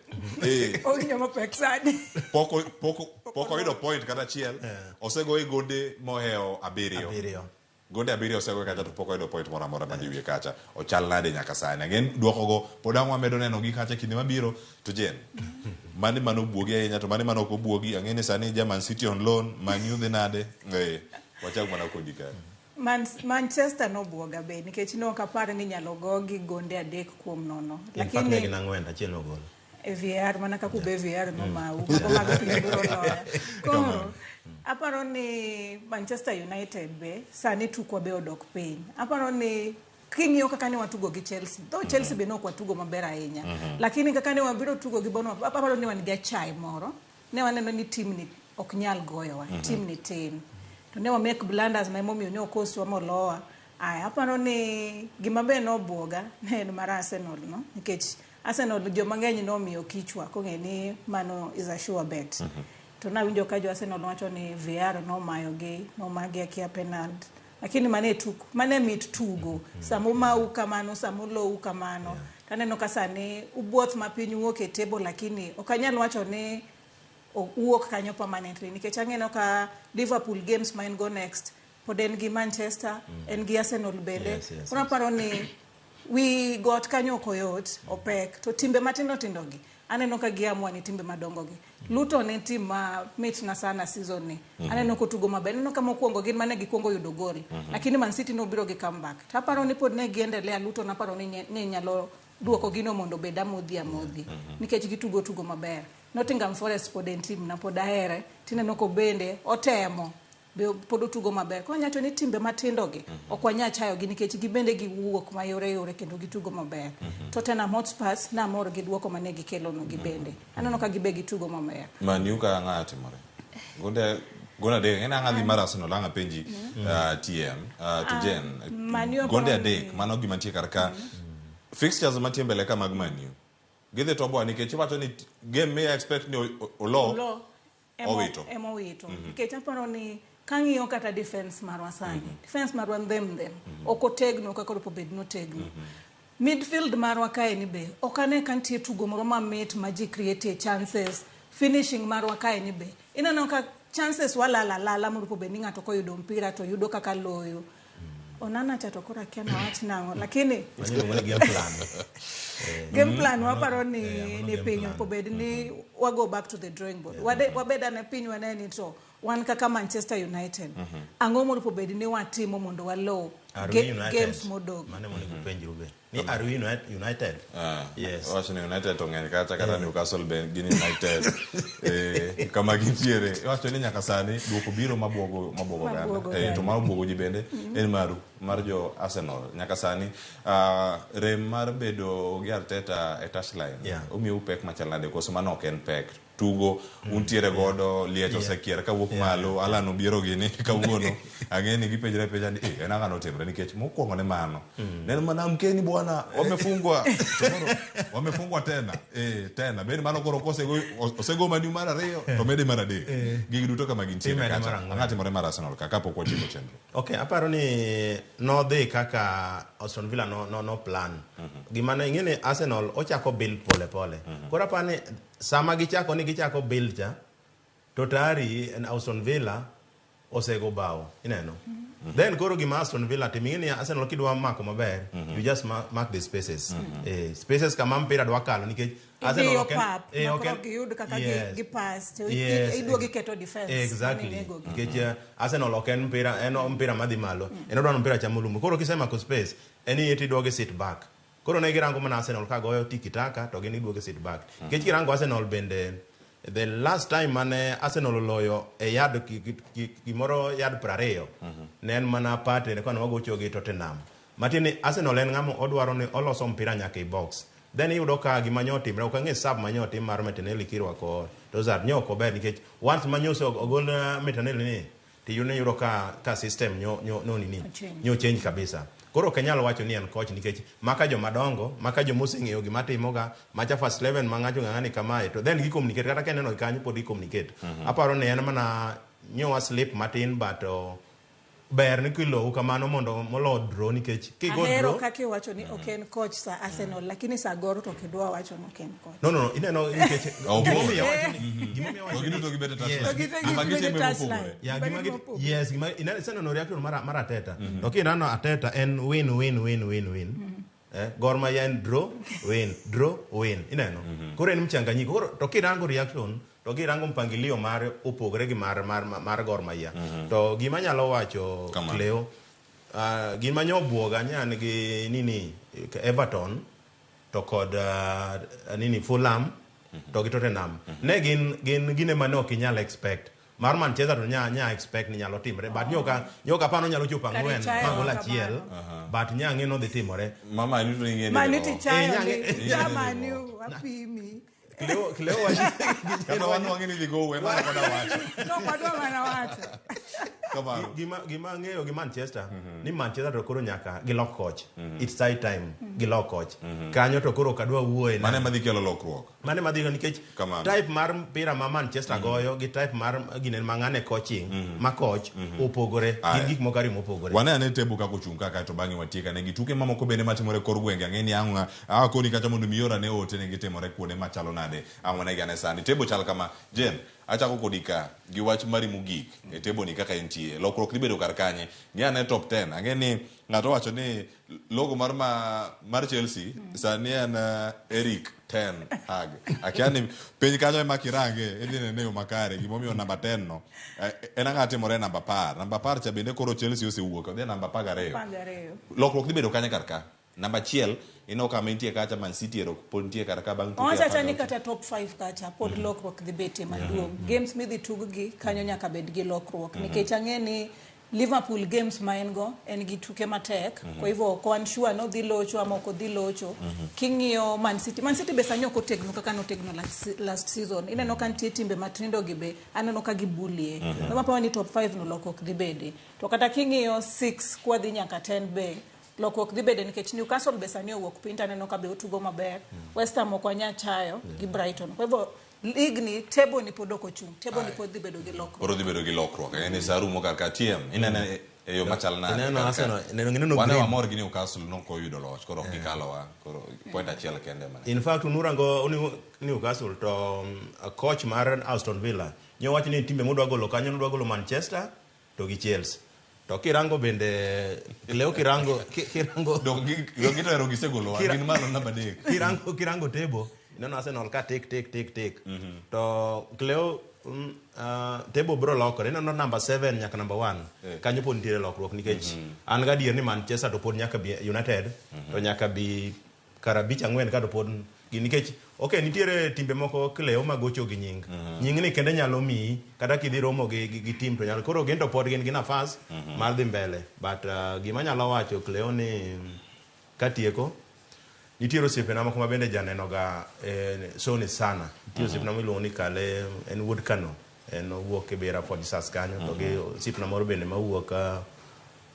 Owinjo mapek sani. Pok oyudo point kata achiel. Osegoye gonde mohewo 7. Gonde 7 osegoye kacha to pok oyudo point moro amora manie wiye kacha. Ochal nade nyaka sani. Ang'e duokogo pod ang' wamedo neno gi kacha kinde mabiro to Jane. Mane mano obuogi ahinya to mane mano ok obuogi. Ang'e ni sani ja Man City on loan, Man U dhi nade? Wachak mana kodi kae. Manchester nobuoga be nikech ne ok apar ni inyalo gogi gonde 3 kuom 0. In fact, ne gin 4, achiel nogol. E VAR mana kaka ube VAR nomau, mago mag piny biro loya. Koro aparo ni Manchester United be sani tukwa be odok piny. Aparo ni king'iyo kaka ne watugo gi Chelsea, though Chelsea be ne ok watugo maber ahinya. Lakini kaka ne wabiro tugo gi Bournemouth, aparo ni wan gi achai moro. Ne waneno ni team ni ok nyal goyowa, team ni tin. To ne wa make blunders ma emomiyo ne okoswa molowa. Aya, aparo ni gima be nobuoga ne en mar Arsenal no, nikech Arsenal joma ng'eny nomiyo kichwa kong'e ni mano is a sure bet. To nawinjo ka jo Arsenal wacho ni VAR nomayogi, nomagi akia penalty. Lakini mane tuk, mane mit tugo. Sama umau kamano, sama ulou kamano. Taneno ka sani ubuoth ma piny wuok e table, lakini ok anyal wacho ni uwuok kanyo permanently nikech ang'eno ka Liverpool games ma en go next pod en gi Manchester, en gi Arsenal bende. Koro aparo ni wi got kanyo ok oyot, opek. To timbe matindo tindo gi aneno ka giamua ni timbe madongo gi. Luton en team ma mitna sana season ni. Aneno kotugo maber. Aneno ka mokwongo gin mane gikuongo yudo gol. Lakini Man City nobiro gi comeback. To aparo ni pod ne giendelea Luton aparo ni nyalo duoko gino mondo obed amodhi amodhi. Nikech gitugo tugo maber. Nottingham Forest pod en team na pod ahere. Tineno ko bende otemo. Be pod otugo maber. Koro anyalo wacho ni timbe matindo gi ok wanyal chayo gi nikech gibende giwuok mayore yore kendo gitugo maber. Tottenham Hotspurs namor gi duoko mane gikelo no gibende. Aneno ka gibe gitugo maber. Man U ka ang'a timore? Gonde gonde adek ng'e ang'a dhi mar Arsenal ang' apenji TM to Jen. Man U Gonde aparo ni- adek mano gima nitie kar ka. Fixtures mantie mbele ka mag Man U. Gidhi toboa nikech iwacho ni game mi expect ni olo Olo owito. Ema owito. Nikech aparo ni kang'iyo kata defense marwa sani, defense marwa ndhem ndhem. Ok otegno kaka onego bed ni otegno. Midfield marwa kae ni be ok ane ka nitie tugo moro mamit ma ji create chances. Finishing marwa kae ni be ineno ka chances walala lala monego bed ni ng'ato koyudo mpira to yudo kaka loyo. Onana cha to koro akia nawach nang'o lakini Mano iluongo ni game plan. Game plan waparo ni mano ni game piny plan. onego bed ni wago back to the drawing board. Wabed ane piny wane ni to wan kaka Manchester United. Ang'o monego bed ni watimo mondo walo Are we United? games modong'? Mano ema onego penjru be. Ni are we United? Yes. Wacho ni United to ng'eny kacha kata Newcastle be gin United. Kama gintiere. Iwacho ni nyaka sani duoko biro mabuogo oganda. Mabuogo To oganda. ma obuogo ji bende en maru mar jo Arsenal. Nyaka sani rem mar bedo gi Arteta e touchline omiyou pek machal nade koso mano ok en pek? Tugo untiere godo liech osekier kawuok malo Alan obiero gini kawuono ang'e ni gipenjre penja ni en ang'o notimre nikech mokwongo ne mano ne en mana amkeni bwana wamefungwa Tomorrow, wamefungwa tena tena bed mano koro kosego osego Man U mar ariyo to mede mar adek gigi duto kama gintiere Imede kacha mar ang'wen. ang'o timore mar Arsenal ka kapok watieko chenro Okay, aparo ni nodhi kaka Aston Villa no plan. Gima ne ing'e ni Arsenal ochako build pole pole. Koro aparo ni sama gichako ni gichako build cha to tayari en Aston Villa osego bao ineno. Then koro gima Aston Villa timo ing'e ni Arsenal kidwa mako maber you just mark the spaces. Spaces kama mpira dwa kalo nikech Arsenal Ibiyo ok en- pap ma ok koro en- giyud kaka Yes. gi pass to Yes, iduogo iketo defense. Exactly. Manegogi. Nikech Arsenal ok en mpira, en mpira madhi malo. En odwaro mpira chamo lum. Koro kisemako space, en iye tiduoge sit back. Koro ne girango mana Arsenal ka goyo tiki taka to gin giduoge sit back. Nikech kirango Arsenal bende the last time mane Arsenal oloyo e yard gimoro yard 20 ne en mana Partey kane wagocho gi Tottenham. Matiende ni Arsenal en ng'ama odwaro ni oloso mpira nyaka e box. Then iyudo ka gima nyo otimre, ok ang'e sub manyo otim mar Martinelli kirwako Trossard nyo ok ober nikech once manyo ogol Martinelli ni to iyudo ka system nyo nyo no nini Ochange. nyo change kabisa. Koro ok anyal wacho ni en coach nikech maka joma dongo, maka joma oseng'eyo gima timoga, macha first 11 ma ng'acho ng'ang'a ni kamae to then gi communicate kata ka ineno kanyo pod gi communicate. Aparo ni en mana nyo slip matin but ber ni kilou kamano mondo molo draw nikech kigo Ahero draw kaka iwacho ni ok en coach sa Arsenal lakini sa Gor to ok idwa wacho ni ok en coach. No, ineno nikech Ok. gimomiyo awacho ni gimomiyo awacho To ni giduto gibedo touchline. Yes. To giduto Gima gibedo gitimo touchline. mopogore. Yeah, Gibedo gima gi- mopogore. yes, gima ineno iseneno reaction mar Arteta. To kineno Arteta en win win win win win. Gor Mahia en draw win draw win ineno. Koro en mchanganyiko. Koro to kirango reaction to kirango mpangilio mar opogore gi mar Gor Mahia. To gima anyalo wacho Kamano. Cleo, gima nyo buoga nya nigi nini Everton to kod nini Fulham to gi Tottenham. Ne gin gine mane ok inyal expect. Mar Manchester to nya expect ni nyalo timre but nyoka pano nyalo chopo Kare ang'wen chayo ma gol kamano. achiel but nya ng'e nodhi timore. Mama ni to ing'e ni Man U go. tichayo ni ja Ing'e ni Man go. U wapimi. Cleo wacho Kata wan wang'e ni dhi gowo ema ok wadwa wacho. No, ok wadwa mana wacho. Kamano. Gima ang'eyo gi Manchester ni Manchester to koro nyaka gilok coach. It's high time gilok coach. Kanyo to koro ok adwa wuoye. Mano ema dhi kelo lokruok. Mano ema dhi nikech Kamano. type mar mpira ma Manchester goyo gi type mar gine ma ng'ane coaching ma coach opogore gin Aya. gik moko ariyo mopogore. Wane ane table kaka ochung' ka kaeto bang'e watiek ane gi tuke mamoko bende matimore kor gwenge ang'e ni ang' akoni kacha mondo mi ior ane ote ne gitimore kuonde machalo nade ang' wanegi ane sani table chal kama Jen achako kodi ka gi wach mari mogik e table ni kaka entie lokruok dhi bedo kar kanye ng'i ane top 10 ang'e ni ng'ato wacho ni logo mar Chelsea sani en Erik ten Hag akia ni piny kanyo ema kirange idhi nene yo makare gimomiyo namba 10 no en ang'a timore e namba 10 namba 10 cha bende koro Chelsea osewuok odhi e namba 12 12. lokruok dhi bedo kanye kar ka Namba achiel ineno kama intie kacha Man City ero pod nitie kar ka bang' tuke Owacho acha ni 16. kata top 5 kacha pod lokruok dhi betie maduong'. Games midhi tug gi kanyo nyaka bed gi lokruok nikech ang'e ni Liverpool games ma en go en gi tuke matek. Kwa hivyo ok wan sure ni odhi locho ama ok odhi locho. King'iyo Man City, Man City be sani ok otegno kaka notegno last season. Ineno ka nitie timbe matindo gi be aneno ka gibulie. Ema ni top 5 no lokruok dhi bede. To kata king'iyo 6 kwadhi nyaka 10 be lokruok dhi bede nikech Newcastle be sani owuok piny to aneno ka be otugo maber. West Ham ok wanyal chayo gi Brighton. Kwa hivyo league ni table ni pod ok ochung'. Table ni pod dhi bedo gi lokruok. Koro dhi bedo gi lokruok. En sa rumo kar ka TM. Inene e yo machal nade? Ineno kar ka? Arsenal, ineno Wan e green. wamor gi Newcastle nok oyudo loch koro ok gikalowa. Koro point achiel kende mana. In fact, unurango Newcastle to coach mar Aston Villa nyowacho ni timbe modwa golo kanyo nodwa golo Manchester to gi Chelsea. To kirango bende leo kirango kirango Dong gi to ero gisegolowa gin malo namba 3. Kirango table ineno Arsenal ka tik tik tik tik. To Cleo table bro lokore ineno number 7 nyaka number 1 kanyo pod nitiere lokruok nikech an gadier ni Manchester to pod nyaka bi United to nyaka bi kar 5 4 ka to pod gi nikech okay nitiere timbe moko Cleo magocho gi nying. Nying ni kende nyalo miyi kata kidhi romo gi team to nyalo koro gin to pod gin gi nafas mar dhi mbele but gima nyalo wacho Cleo ni katieko nitiere osiepena moko ma bende janeno ga Sony sana. Nitie osiepna miluongo ni Kale, en wuod Kano, en owuok Kibera Fort Jesus kanyo to gi osiepna moro bende mawuok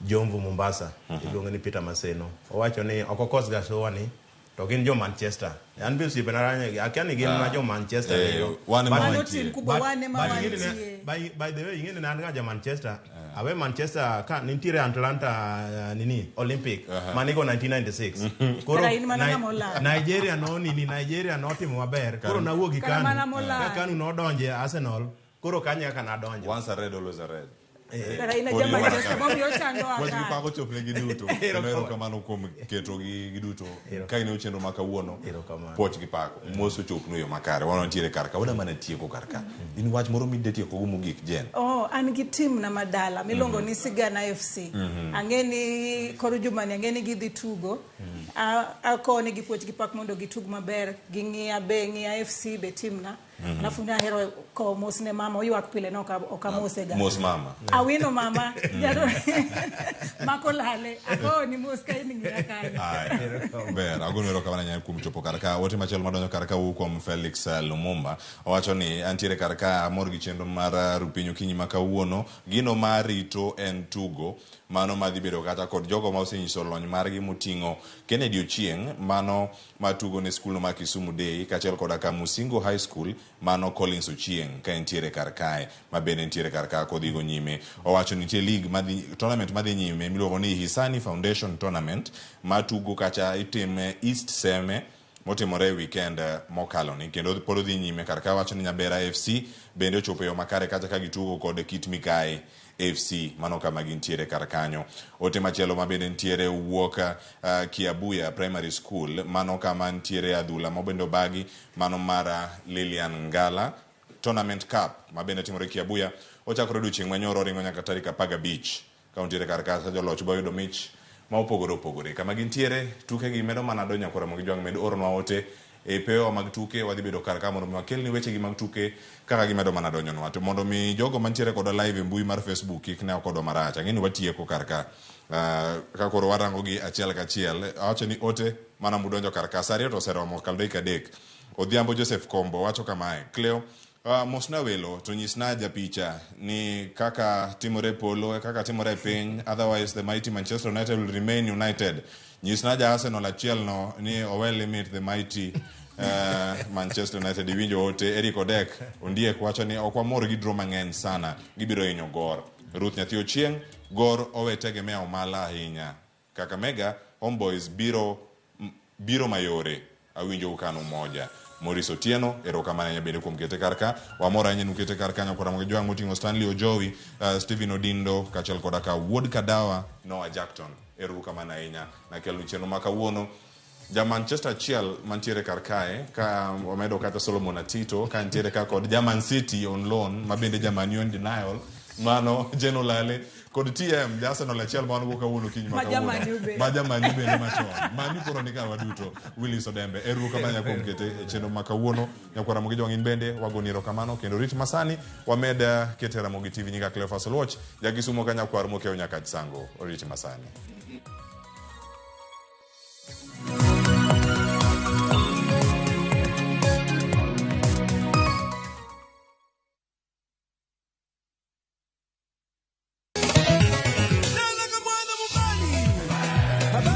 Jomvu Mombasa iluongo ni Peter Maseno. Owacho ni ok okos ga showa ni to gin jo Manchester. An be osiepena ranye akia ni gin na jo Manchester nigo. Wan ema But- Mano team kubwa wan ema but ing'e ni wantie. By the way ing'e ni an ga ja Manchester. Awe Manchester ka nitiere Atlanta nini Olympic manigo 1996. Koro Kara in mana ng'ama olal. Nigeria no nini Nigeria notimo maber. Koro nawuok gi Kara Kanu. mana molal. Ka Kanu nodonje Arsenal. Koro kanyo kaka nadonjo. Once a red always a red. Kara in a ja Manchester momiyo ochando Wach gi aka. pako chopne gi duto. Kendo erokamano kuom keto gi duto. Ka in e chenro ma kawuono, puoch gi pako. Mos ochopnu e yo makare. Wan wantiere kar ka. Wadwa mana tieko kar ka. In wach moro midwa tieko go mogik Jen. Oh, an gi team na madala miluongo ni Sigana FC. Ang'e ni koro jumani ang'e ni gidhi tugo. Akone gi puoch gi pak mondo gitug maber. Ging'iya be ng'iya FC be team na. Alafu nahero kowo mos ne mama oywak pile no ok amose ga. Mos mama. Awino mama. Mako lale. Akowo ni mos ka in ng'iya kanyo. Aya. Ber, agonu erokamano ahinya kuom chopo kar ka. Ote machielo madonjo kar ka wuok kuom Felix Lumumba. Owacho ni antiere kar ka amor gi chenro mar Rupiny okinyi ma kawuono. Gino ma rito en tugo mano madhi bedo kata kod jogo ma osenyiso lony margi moting'o Kennedy Ochieng' mano matugo ne skulno mar Kisumu Day kaachiel koda ka Musingo High School mano Collins Ochieng' ka entiere kar kae ma bende nitiere kar ka kodhigo nyime. Owacho ni nitie league madhi tournament madhi nyime miluongo ni Hisani Foundation Tournament matugo kacha itime East Seme motimore e weekend mokalo ni kendo pod odhi nyime kar ka. Wacho ni Nyabera FC bende ochopo e yo makare kacha ka gitugo kod Kit Mikayi FC mano kama gintiere kar kanyo. Ote machielo ma bende nitiere wuok Kiabuya Primary School mano kama nitiere adhula mabende obagi mano mar Lilian Ngala Tournament Cup ma bende timore Kiabuya ochakore odiochieng' manyoro oringo nyaka tarik 15 ka untiere kar kacha joloch bo yudo mich ma opogore opogore. Kama gintiere tuke gi medo mana donjo nyakora mogi jwang' med oronwa ote e pewa mag tuke wadhi bedo kar ka mondo mi wakelni wechegi mag tuke kaka gimedo mana donjonwa. To mondo mi jogo mantiere koda live e mbui mar Facebook kik ne kodwa marach. Ang'e ni watieko kar ka. Ka koro warango gi achiel kachiel, awacho ni ote mana mudonjo kar ka. Sa 2 to oseromo kal dakika 3. Odhiambo Joseph Kombo wacho kamae: Cleo, mosna welo to nyisna japicha ni kaka timore polo e kaka timore piny, otherwise the mighty Manchester United will remain united. Nyisna ja Arsenal achiel no ni owe limit the mighty Manchester United. Iwinjo ote Eric Odek Ondiek wacho ni ok wamor gi draw mang'eny sana, gibiro hinyo Gor. Ruth Nyathi Ochieng, Gor owe tegemea Omala ahinya. Kakamega Homeboys biro mayore. Awinjo kano moja. Maurice Otieno, erokamano ahinya bende kuom kete kar ka. Wamor ahinya ni ukete kar kanyo koda Jwang' moting'o Stanley Ojowi, Stephen Odindo, kaachiel koda ka Wuod Kadawa, Noah Jackton. Erokamano ahinya. Nakelo chenro ma kawuono. Ja Manchester achiel mantiere kar kae, ka wamedo kata Solomon Atito, ka nitiere ka kod ja Man City on loan, ma bende ja Man U in denial, Mano Jen Olale kod TM ja Arsenal achiel ma wan go kawuono okinyi ma Ma kawuono. ja Man U bende. Ma ja Man U bende machon. Man U koro ni karwa duto. Willis Odembe. Ero kamano kuom kete e chenro ma kawuono. Nyakwar Ramogi Jwang' in bende wagoni erokamano kendo rit masani wamed kete Ramogi TV nyinga Cleophas Oluoch ja Kisumo ka nyakwar mokew nyaka Sango. Oriti masani.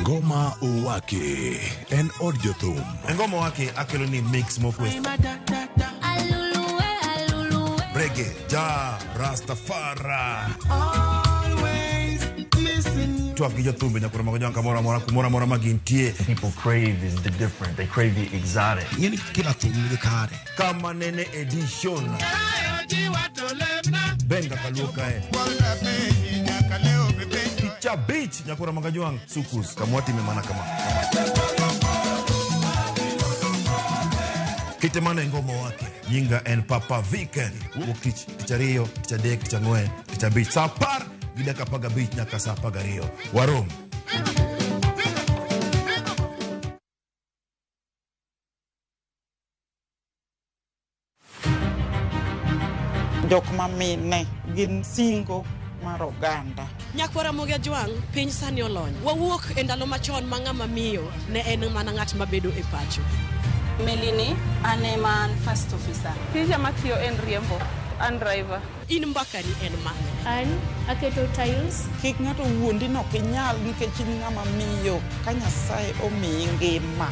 Ngoma Owake en od jothum. Ngoma wake akelo ni mix mokwe. Reggae, ja, Rastafari. Twak gi jothumbe nyakoro mago jwang' kamoro amora kumoro amora ma gintie. People crave is the different. They crave the exotic. Ing'eni kila thum nigi kare. Kama nene edition. Benga kaluo kae. Picha beach nyakoro mago jwang' sukus kamwatime mana kama. Kite mano e ngoma wake. Nyinga en Papa Viken. Wuok tich, tich ariyo, tich adek, tich ang'wen, tich abich. Saa apar gi dakika apar gabich nyaka saa apar gariyo. Warom. Jok ma mine gin singo mar oganda. Nyakwara Ramogi Ajwang', piny sani olony. Wawuok e ndalo machon ma ng'ama miyo ne en mana ng'at mabedo e pacho. Melini, an ema an first officer. Tija matiyo en riembo, an driver. In mbakani en mane? An aketo tiles. Kik ng'ato wuondi ni ok inyal nikech in ng'ama miyo ka Nyasaye omiyi ngima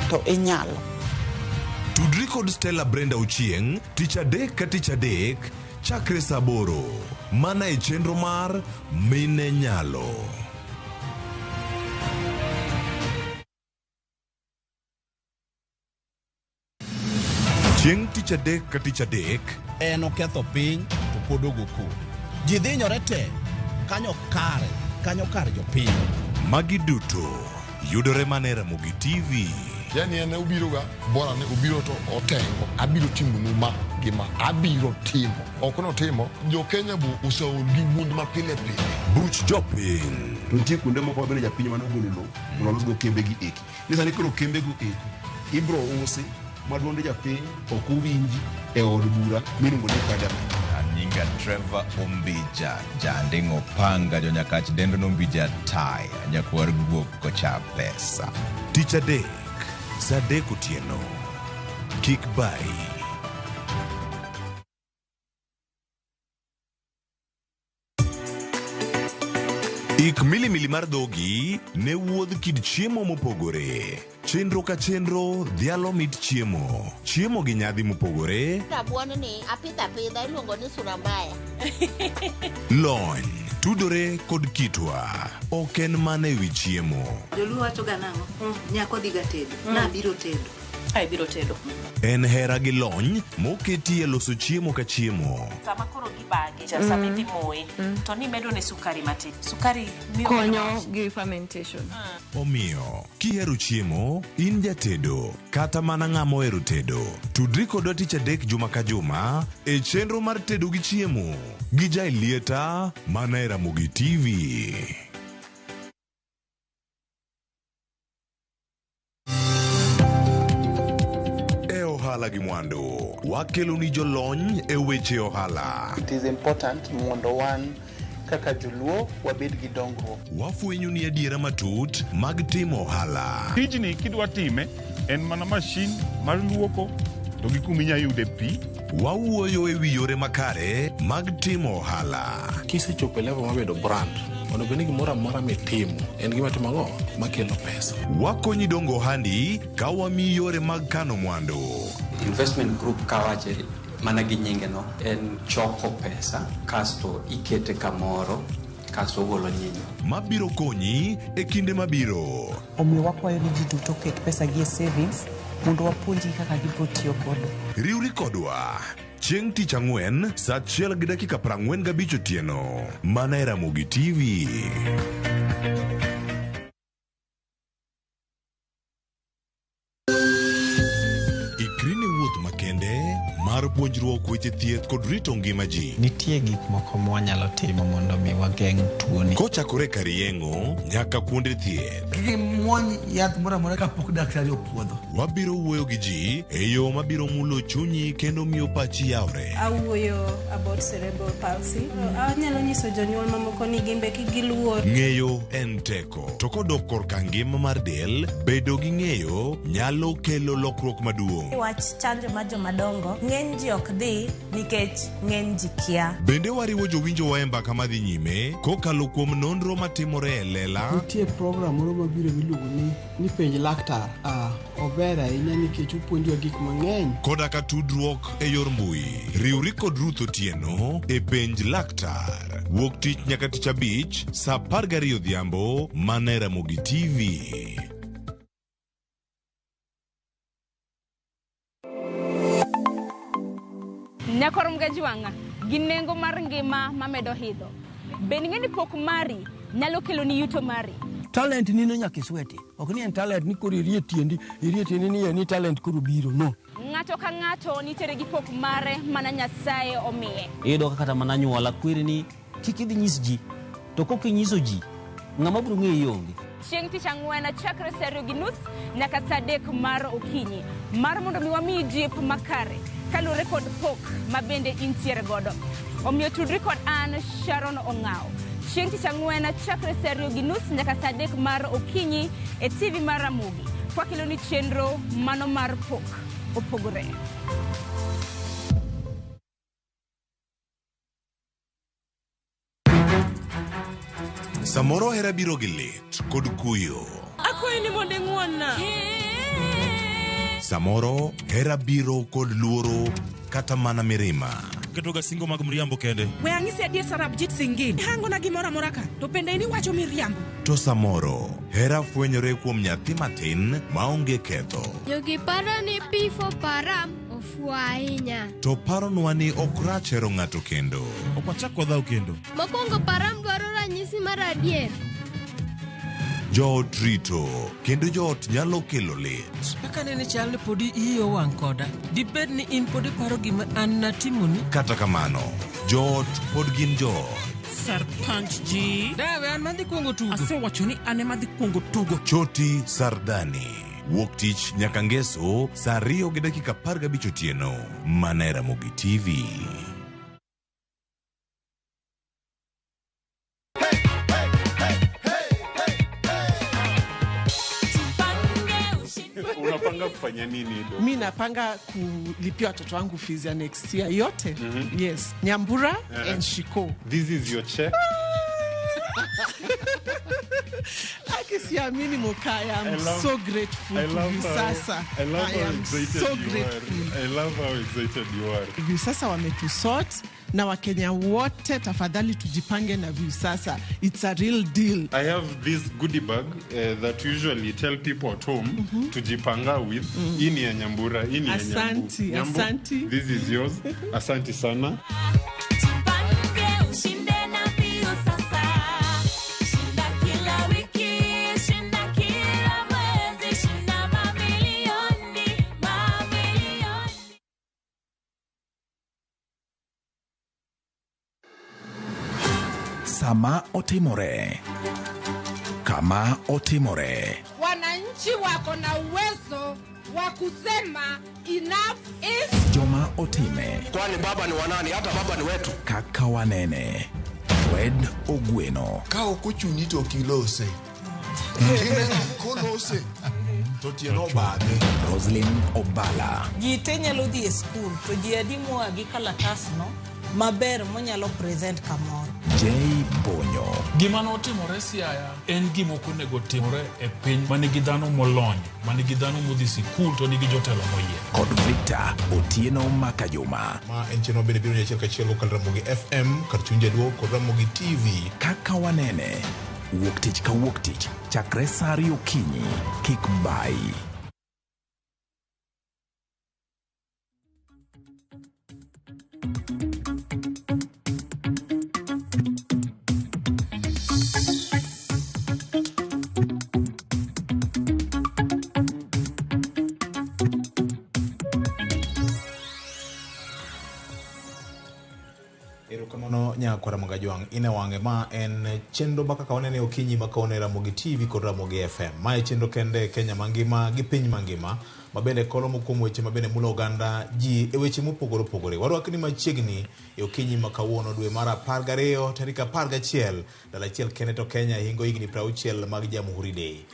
to inyalo. Tudri kod Stella Brenda Ochieng' tich adek ka tich adek chakre saa aboro mana e chenro mar Mine Nyalo. Chieng' tich adek ka tich adek En oketho piny to pod ogo koko. Ji dhinyore te kanyo kare, kanyo kar jopiny. Magi duto yudore mana e Ramogi TV. Yani en obiro ga bora ni obiro to otengo abiro timonu ma gi ma abiro timo ok notimo jo Kenya bo oseol gi wuond ma pile pile Buch jopiny. To nitie kuonde moko mabende japiny mane ogolo lowo mondo olosgo kembe gi eki. Ni sani koro kembe go eko ibro usi ma duond japiny ok owinji e od bura miluongo ni parliament. Nyinga Trevor Ombija, janding'o panga jonyakach dendo nombija taya, nyakwar guok kocha pesa. Tich adek, saa adek otieno. Kik bayi. Ik milimili mar dhogi ne wuodh kit chiemo mopogore. Chenro ka chenro dhialo mit chiemo. Chiemo gi nyadhi mopogore. Rabuon ni apidho apidha iluongo ni sura mbaya. Lony tudore kod kitwa. Ok en mana ewi chiemo. Joluo wacho ga nang'o? Nyako dhi ga tedo. Nabiro tedo. Ai biro tedo. En hera gi lony moketi e loso chiemo ka chiemo. Sama koro gibage, sama idhi moye, to nimedo ne sukari matin. Sukari miyo Konyo gi fermentation. Omiyo, kihero chiemo, in jatedo, kata mana ng'ama ohero tedo, tudri kodwa tich adek juma ka juma e chenro mar tedo gi chiemo gi Jailieta mana e Ramogi TV. E ohala gi mwandu, wakelo ni jolony e weche ohala. It is important mondo wan kaka joluo wabed gi dongruok. Wafwenyo ni adiera matut mag timo ohala. Tijni kidwa time en mana mashin mar luoko to gi kuma inya yude pi. Wawuoyo e wi yore makare mag timo ohala. Kisechopo e level mar bedo brand, onego bed ni gimoro amora mitimo en gima timo ang'o makelo pesa. Wakonyi dongo ohandi ka wamiyi yore mag kano mwandu. Investment group kawache mana gi nyinge no en choko pesa kasto ikete kamoro kasto ogolo nyinyo. Mabiro konyi e kinde mabiro. Omiyo wakwayo ni ji duto oket pesa gi e savings mondo wapuonjgi kaka gibiro tiyo godo. Riwri kodwa chieng' tich ang'wen saa achiel gi dakika 45 otieno mana e Ramogi TV. Ikri ne wuoth makende mar puonjruok weche thieth kod rito ngima ji. Nitie gik moko mwanyalo timo mondo mi wageng' tuoni. Kochakore kar yeng'o nyaka kuonde thieth. Kik imuony yath moro amora kapok daktari opuodho. Wabiro wuoyo gi ji e yo mabiro mulo chunyi kendo miyo pachi yawre. Awuoyo about cerebral palsy. Anyalo nyiso jonyuol mamoko ni gimbe kik giluor. Ng'eyo en teko, to kodok korka ngima mar del, bedo gi ng'eyo nyalo kelo lokruok maduong'. Wach chanjo mar jomadongo, ng'eny ji ok dhi nikech ng'eny ji kia. Bende wariwo jowinjowa e mbaka madhi nyime kokalo kuom nonro matimore e lela. Nitie program moro mabiro miluongo ni penj laktar. Ober ahinya nikech opuonjowa gik mang'eny. Koda ka tudruok e yor mbui. Riwri kod Ruth Otieno e penj laktar. Wuok tich nyaka tich abich saa 12 odhiambo mana e Ramogi TV. Nyakor Mgajwang'a gi nengo mar ngima mamedo hidho. Bende ing'e ni pok mari nyalo keloni yuto mari? Talent nino nyaka isweti. Ok ni en talent ni koro irie tiendi, irie tiendi ni en talent koro biro, no. Ng'ato ka ng'ato nitiere gi pok mare mana Nyasaye omiye. Iyudo ka kata mana anyuola kweri ni kik idhi nyis ji, to kok inyiso ji, ng'ama biro ng'eyi onge. Chieng' tich ang'wen chakre saa 2:30 nyaka saa 3 mar okinyi mar mondo mi wamiyi jip makare kaluwore kod pok ma bende intiere godo. Omiyo tudri kod an Sharon Ong'aw. Chieng' tich ang'wen chakre saa 2:30 nyaka saa 3 mar okinyi e TV mar Ramogi. Kwakeloni chenro mano mar pok opogore. Samoro hera biro gi lit kod kuyo. Akwayi ni mondo ing'won-na. Samoro hera biro kod luoro kata mana mirima. Ketoga singo mag mriambo kende. We ang'isi adier Sarabjit Singh. Ihangona gimoro amora ka, to bende in iwacho miriambo. To samoro hera fwenyore kuom nyathi matin maonge ketho. Jogi paro ni P4 Param ofuwo ahinya. To paronwa ni ok rach hero ng'ato kendo. Ok wachak wadhaw kendo. Mokwongo Param dwaro ranyisi mar adier. Joot rito kendo joot nyalo kelo lit. Kaka nene chal ni podi iyi owang' koda. Dibed ni in pod iparo gima an natimoni? Kata kamano, joot pod gin joot. Sarpanch ji. Dawe an madhi kuongo tugo. Asewacho ni an ema dhi kuongo tugo. Choti Sardani. Wuok tich nyaka ngeso saa 2:15 otieno. Mana e Ramogi TV. Unapanga kufanya nini do? Mi napanga kulipia watoto wangu fees ya next year yote. Yes, Nyambura and Shiko. This is your check. Akisiamini Mokaya, I'm so grateful to Viusasa. I love I how am excited so you grateful. are. I love how excited you are. Viusasa wametusort na Wakenya wote tafadhali tujipange na Viusasa. It's a real deal. I have this goodie bag that usually tell people at home to jipanga with. Hii ni ya Nyambura, hii ni ya Nyambu. Asanti, Nyambu, asanti. This is yours. Asanti sana. Sama otimore, kama otimore. Wananchi wako na uwezo wa kusema enough is. Joma otime. Kwani baba ni wanani? Hata baba ni wetu. Kaka wanene. Fred Ogweno. Ka ok ochuni to ok ilose. Kolose to tiende obadhe. Roslyn Obala. Ji te nyalo dhi e skul to ji adi moa gi kalatasno maber monyalo present kamoro. J Bonyo. Gima notimore Siaya en gima ok onego timore e piny manigi dhano molony, manigi dhano modhi sikul to nigi jotelo moyier. Kod Victor Otieno Makajuma. Ma en chenro bende biro achiel kachiel kokalo Ramogi FM kar chuny jaluo kod Ramogi TV. Kaka wanene. Wuok tich ka wuok tich chakre saa 2 okinyi kik bai. Nyakwara Magajwang' ine wang'e ma en chenro ma kaka wanene okinyi ma kawuono e Ramogi TV kod Ramogi FM. Mae chenro kende e Kenya mangima gi piny mangima ma bende kolomo kuom weche ma bende mulo oganda ji e weche mopogore opogore. Warwakni machiegni e okinyi ma kawuono dwe mar 12 tarik 11 ndalo achiel kende to Kenya hingo higni 60 mag Jamhuri Day.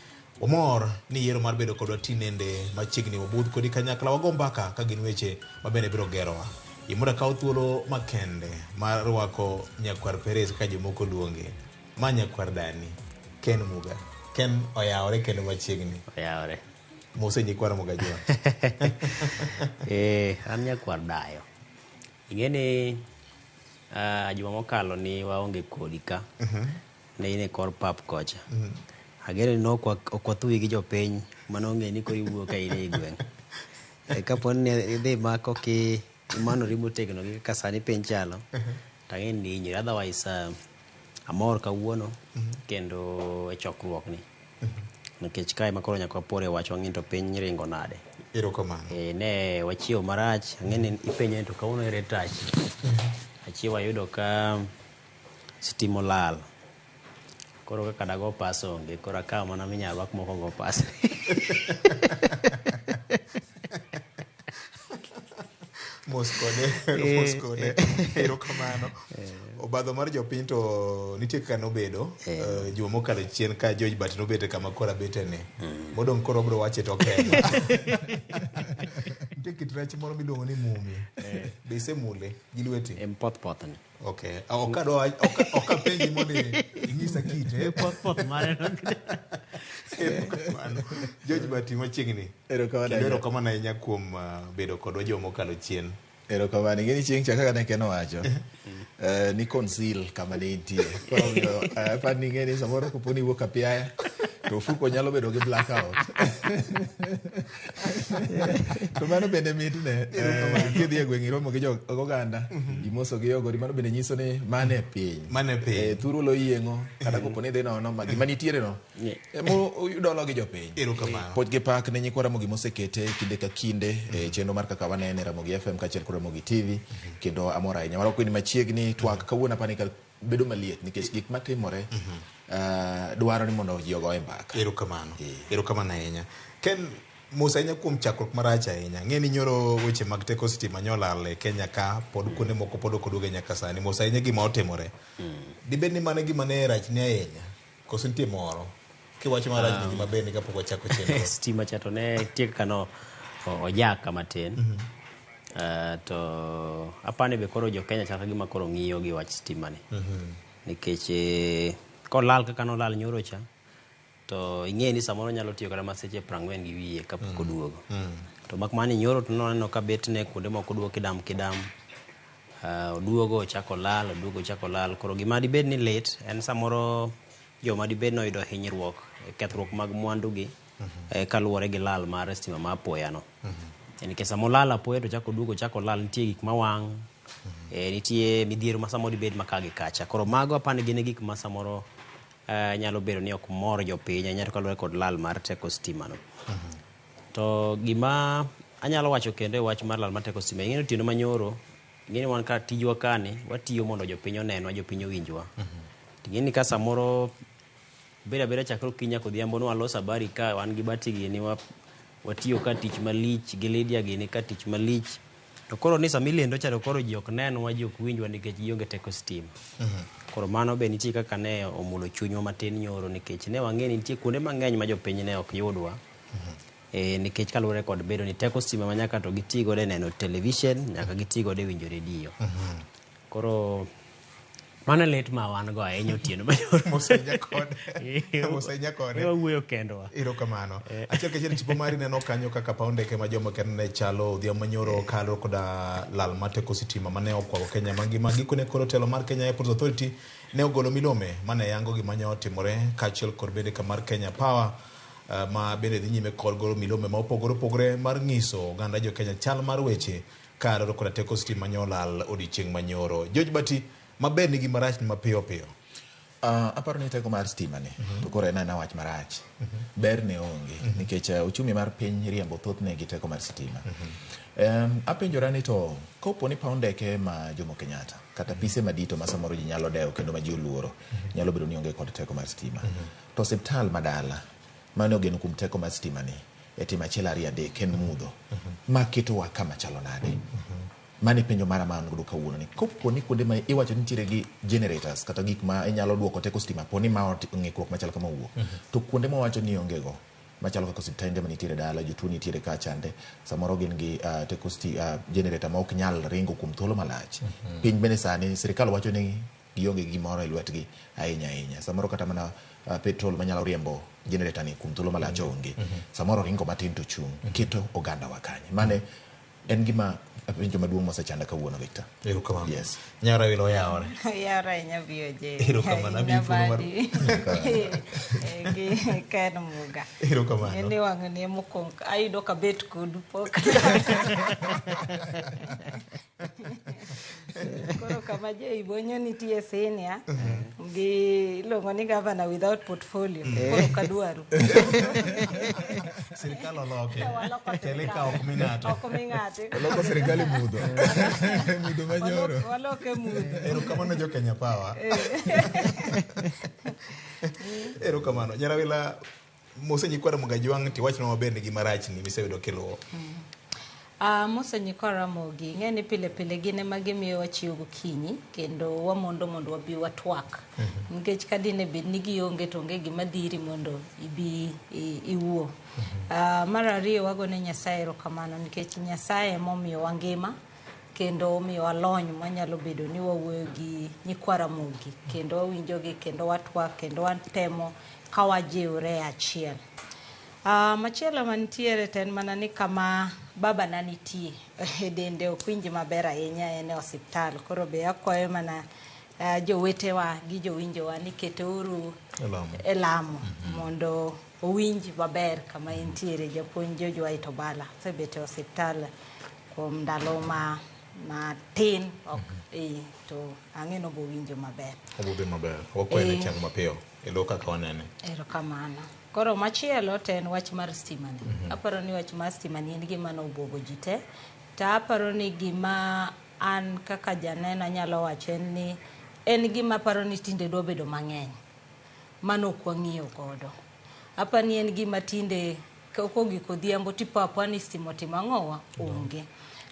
Wamor ni yiero mar bedo kodwa tinende machiegni wabudh kodi kanyakla wago mbaka ka gin weche ma bende biro gerowa. Yie mondo akaw thuolo makende mar rwako nyakwar Perez kaka jomoko luonge. Ma nyakwar dani, Ken Muga. Ken oyawore kendo machiegni. Oyawore. Mose nyikwar Muga Jua. Eh, an nyakwar dayo. Ing'e ni juma mokalo ni waonge kodi ka. Ne in e kor pap kocha. Ageno ni ok wathuyi gi jopiny mane ong'e ni koro iwuok ka in ei gweng'. Kapo ni idhi ma koki imanori motegno gi kaka sani piny chalo, to ang'e ni ihinyori. Otherwise, amor kawuono kendo e chokruok ni. Nikech kae ma koro nyaka wapore wach wang'e to piny ringo nade. Erokamano. Ne wachiewo marach, ang'e ni ipenjo ni to kawuono ere tach. Achiewo ayudo ka sitima olal. Koro kaka dago pas onge, koro akawo mana minyalo rwak moko go pas. Mos kode, mos kode. Erokamano. Obadho mar jopiny to nitie kaka nobedo juma mokalo chien ka George Bat nobet kama koro abetene. Modong' koro obiro wache to oketho. Nitie kit rech moro miluongo ni mumi. Be isemule gi lweti? En poth poth ni. Okay. Ok adwa ok apenji mondo inyisa kite. Poth poth mare no. Erokamano. George Bati machiegni. Erokamano. Kendo erokamano ahinya kuom bedo kodwa juma mokalo chien. Erokamano. Ing'e ni chieng' cha kaka ne Ken owacho, ni conceal kama ne intie. Koro omiyo aparo ni ing'e ni samoro kopo ni iwuok apiaya to ofuko nyalo bedo gi blackout. To mano bende mitne. Kidhi e gweng' iromo gi jo oganda, imoso gi ogori, mano bende nyiso ni mano e piny. Mano e piny. Thuru lo yieng'o, kata kopo ni idhi nono, ma gima nitiere no, ema udolo gi jopiny. Erokamano. Puoch gi pak ne nyikwa Ramogi mosekete kinde ka kinde e chenro mar kaka wanene Ramogi FM kaachiel kod Ramogi TV kendo amor ahinya. Warwako ni machiegni twak kawuono apani ka bedo maliet nikech gik matimore dwaro ni mondo ji ogoye mbaka. Erokamano. Erokamano ahinya. Ken, mos ahinya kuom chakruok marach ahinya. Ng'e ni nyoro weche mag teko sitima nyolal e Kenya ka pod kuonde moko pod ok oduoge nyaka sani. Mos ahinya gima otimore. Dibed ni mano e gima ne rachni ahinya? Koso nitie moro? Kiwacho marach ni gima ber ni kapok wachako chenro. Stima cha to ne nitie kaka no ojaka matin. To apani be koro jo Kenya chal ka gima koro ng'iyo gi wach stima ni. Nikech kolal kaka nolal nyoro cha, to ing'e ni samoro nyalo tiyo kata mana seche 40 na wiye kapok oduogo. To mak mana ni nyoro to noneno ka bet ne kuonde moko oduogo kidam kidam. Oduogo ochako olal, oduogo ochako olal. Koro gima dibed ni lit en samoro joma dibed ni oyudo hinyruok, kethruok mag mwandu gi kaluwore gi lal mar stima ma apoya no. Nikech sama olal apoya to ochako oduogo ochako olal, nitie gik mawang', nitie midhiero ma samoro dibed ma ka gi kacha. Koro mago apani gin e gik ma samoro nyalo bedo ni ok mor jopiny ahinya to kaluwore kod lal mar teko stima no. To gima anyalo wacho kendo e wach mar lal mar teko stima, ing'e ni otieno manyoro, ing'e ni wan ka tijwa kani, watiyo mondo jopiny onenwa, jopiny owinjwa. Ing'e ni ka samoro bed abeda chakre okinyi nyaka odhiambo ni walos habari ka wan gi Bati gini, watiyo ka tich malich gi Lydia gini ka tich malich. To koro ni sama ilendo cha to koro ji ok nenwa, ji ok winjwa nikech gionge teko stima. Koro mano be nitie kaka ne omulo chunywa matin nyoro nikech ne wang'e ni nitie kuonde mang'eny ma jopiny ne ok yudwa. Nikech kaluwore kod bedo ni teko stima ma nyaka to giti godo e neno television, nyaka giti godo e winjo redio. Koro mano e lit ma wan go ahinya otieno manyoro. Mos ahinya kode. Mos ahinya kode. Wawuoyo kendwa. Erokamano. Achiel kachiel tipo mari neno kanyo kaka paw ndeke ma Jomo Kenyatta ne chalo odhiambo manyoro kaluwore koda lal mar teko sitima mane okwako Kenya mangima. Gikone koro telo mar Kenya Airports Authority ne ogolo milome mane yango gima ne otimore kaachiel kod bende kamar Kenya Power ma bende dhi nyime kod golo milome ma opogore opogore mar ng'iso oganda jo Kenya chal mar weche kaluwore koda teko sitima mane olal odiochieng' manyoro. George Bati, maber nigi marach ni mapiyo piyo. Aparo ni teko mar stima ni to koro en aena wach marach. Ber ne onge nikech uchumi mar piny riembo thothne gi teko mar stima. Apenjora ni to kopo ni paw ndeke ma Jomo Kenyatta kata pise madito ma samoro ji nyalo dewo kendo ma ji oluoro nyalo bedo ni onge kod teko mar stima. To osiptal madala mane ogeno kuom teko mar stima ni e timo achiel ariyo adek en mudho ma ketowa kama chalo nade? Mano e penjo mara ma an godo kawuono ni kopo ni kuonde ma iwacho ni nitiere gi generators kata gik ma inyalo duoko teko stima po ni ma ng'ikruok machal kama owuok to kuonde ma wacho ni onge go machalo kaka osiptende manitiere dala jotuo nitiere ka chande samoro gin gi teko generator ma ok nyal ringo kuom thuolo malach. Piny bende sani sirikal wacho ni gionge gi gimoro e lwetgi ahinya ahinya samoro kata mana petrol manyalo riembo generator ni kuom thuolo malach onge samoro ringo matin to chung' keto oganda wa kanye mane en gima penjo maduong' mosechanda kawuono Victor. Erokamano. Yes. Nyara wilo oyawore. Oyawore ahinya BOJ. Erokamano, abiro thuolo mar- Gi Ken Muga. Erokamano. Ng'e ni wang'ni e mokwongo ayudo kabet kodu pok. Koro kama Jay Bonyo nitie senior gi iluongo ni governor without portfolio. Koro kadwaru. Sirikal oloke. Waloko Tele ka ok mi ng'ato. Ok mi ng'ato. Oloko sirikal e mudho. Mudho manyoro. Waloke mudho. Erokamano jo Kenya Power. Erokamano. Nyarawila mose nyikwa Ramogi Ajwang' tiwachnwa maber ni gima rach ni miseyudo kiluwo. Mose nyikwa Ramogi, ing'e ni pile pile gin ema gimiyowa chiew gokinyi kendo wamondo mondo wabi watwak. Nikech ka dine bed ni gionge to onge gima dhiri mondo ibi iwuo. Mar ariyo wagone Nyasaye erokamano nikech Nyasaye emomiyowa ngima kendo omiyowa lony manyalo bedo ni wawuoyo gi nyikwa Ramogi kendo wawinjogi kendo watwak kendo watemo ka wajiwre e achiel. Machielo mantiere to en mana ni kama babana nitie e dende ok winj maber ahinya en e osiptal. Koro be akwayo mana jowetewa gi jowinjowa ni keteuru e lamo mondo owinj maber kama entiere. Japuonj George White Obala osebet e osiptal kuom ndalo matin ok to ang'e ni obowinjo maber. Obodhi maber. Wakwaye ne chango mapiyo. E lo kaka wanene. Erokamano. Koro machielo to en wach mar stima ni. Aparo ni wach mar stima ni en gima nobwogo ji te. To aparo ni gima an kaka janeno anyalo wacho en ni en gima aparo ni tinde dwa bedo mang'eny. Mano ok wang'iyo godo. Aparo ni en gima tinde kogik odhiambo tipo apoa ni stima otimo ang'owa? Onge.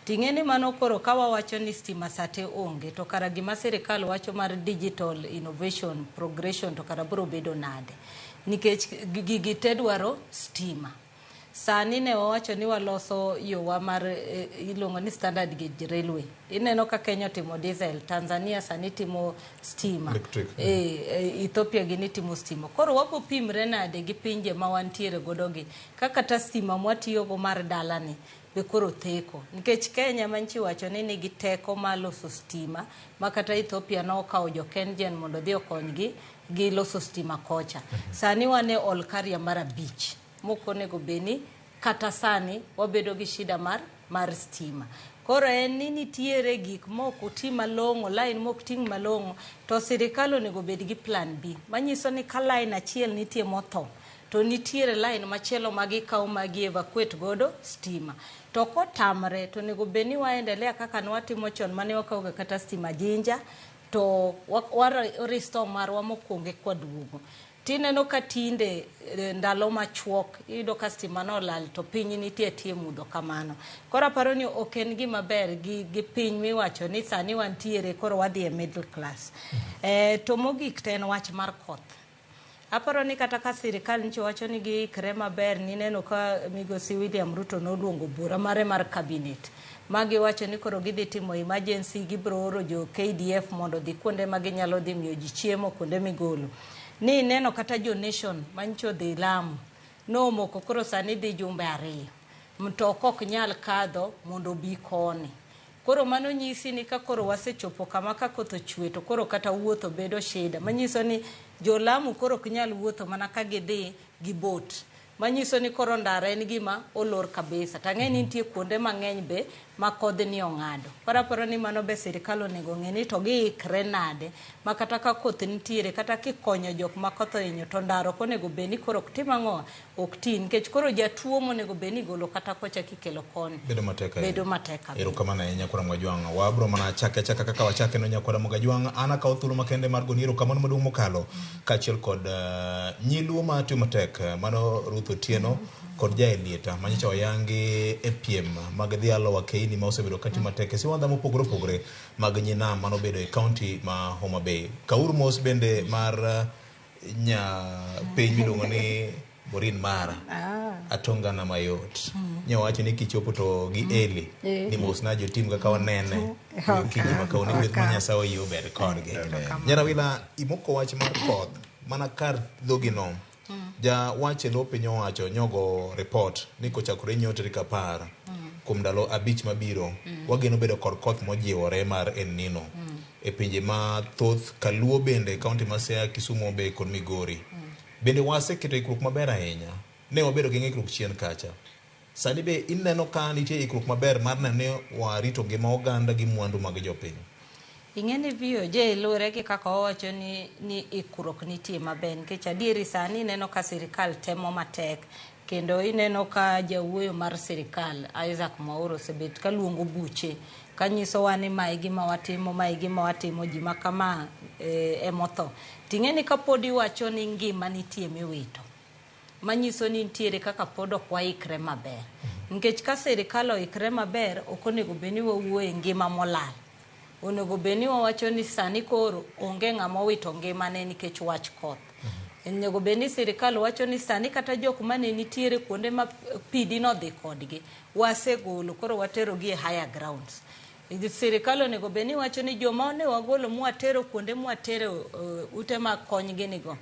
Ting'e ni mano koro ka wawacho ni stima sate onge to kara gima sirikal wacho mar digital innovation progression to kara biro bedo nade? Nikech gigi te dwaro stima. Sani ne wawacho ni waloso yowa mar iluongo ni standard gauge railway. Ineno ka Kenya otimo diesel, Tanzania sani timo stima. Ethiopia gini timo stima. Koro wabo pimre nade gi pinje ma wantiere godo gi? Kaka ta stima mwatiyogo mar dalani be koro theko. Nikech Kenya manchi wacho ni nigi teko mar loso stima ma kata Ethiopia nokawo jo KenGen mondo odhi okonygi gi loso stima kocha. Sani wan e Olkaria mar 5 mok onego bed ni kata sani wabedo gi shida mar stima. Koro en ni nitiere gik mok oti malong'o, line mok ting' malong'o, to sirikal onego bed gi plan B. Manyiso ni ka line achiel nitie motho, to nitiere line machielo ma gikawo ma gi evacuate godo stima. To kotamre, to onego bed ni waendelea kaka nwatimo chon mane wakawoga kata stima Jinja, to wa restore marwa mokwongo eka waduogo. Tineno ka tinde ndalo machuok iyudo ka stima nolal to piny nitie tie mudho kamano. Koro aparo ni ok en gima ber gi piny miwacho ni sani wantiere koro wadhi e middle class. To mogik to en wach mar koth. Aparo ni kata ka sirikal nyicho wacho ni giikre maber, nineno ka migosi William Ruto noluongo bura mare mar cabinet. Magiwacho ni koro gidhi timo emergency, gibiro oro jo KDF mondo odhi kuonde ma ginyalo dhi miyo ji chiemo, kuonde migolo. Ni neno kata jo Nation manyicho dhi Lamu, nomoko koro sani dhi jumbe 2. Mtoka ok nyal kadho mondo obi koni. Koro mano nyisi ni ka koro wasechopo kama ka koth ochwe to koro kata wuotho bedo shida. Manyiso ni jo Lamu koro ok nyal wuotho mana ka gidhi gi boat. Manyiso ni koro ndara en gima olor kabisa. To ang'e ni nitie kuonde mang'eny be ma kodhni ong'ado. Koro aparo ni mano be sirikal onego ong'e ni to giikre nade ma kata ka koth nitiere kata kikonyo jok ma koth ohinyo to ndara ok onego bed ni koro ok tim ang'o ok ti nikech koro jatuo monego bed ni igolo kata kocha kikelo koni Bedo matek ahinya. bedo matek kabisa. Erokamano ahinya Kwara Mwajwang'. Wabro mana chake achaka kaka wachake no nyakwara Mogajwang'. An akawo thuolo makende mar goni erokamano maduong' mokalo kaachiel kod nyiluo ma tiyo matek mano Ruth Otieno kod Jaelieta manyocha oyangi e piem mag dhialo wakeini ma osebedo katiyo matek e siwandha mopogore opogore mag nyinam manobedo e kaunti ma Homa Bay. Kauru mos bende mar nya piny miluongo ni Maureen Mara. Atongana mayot. Nyawacho ni kichopo to gi Eli ni mosna jotim kaka wanene okinyi ma kawuono gweth ma Nyasaye oyie obed kodgi. Nyarawila imoko wach mar koth mana kar dhogino. Ja wach e lo piny owacho nyogo report ni kochakore nyoro tarik 10 kuom ndalo 5 mabiro wageno bedo kod koth mojiwore mar El Nino e pinje ma thoth Kaluo bende kaunti ma Siaya, Kisumu Bay kod Migori. Bende waseketo ikruok maber ahinya. Ne wabedo gi ng'ikruok chien kacha. Sani be ineno ka nitie ikruok maber mar neno ni warito ngima oganda gi mwandu mag jopiny. Ing'e ni VOJ luwore gi kaka owacho ni ikruok nitie maber nikech adieri sani ineno ka sirikal temo matek kendo ineno ka jawuoyo mar sirikal Isaac Mwaura osebet ka luongo buche kanyisowa ni mae gima watimo, mae gima watimo, ji ma kama emotho. Ting'e ni kapod iwacho ni ngima nitie miwito, manyiso ni nitiere kaka pod ok waikre maber. Nikech ka sirikal oikre maber, ok onego bed ni wawuoye ngima molal. Onego bed ni wawacho ni sani koro onge ng'ama owito ngimane nikech wach koth. Onego bed ni sirikal wacho ni sani kata jok mane nitiere kuonde ma pidi nodhi kodgi, wasegolo koro waterogi e higher grounds. Sirikal onego bed ni wacho ni joma ne wagolo mwatero kuonde mwatero ute mag kony gini go,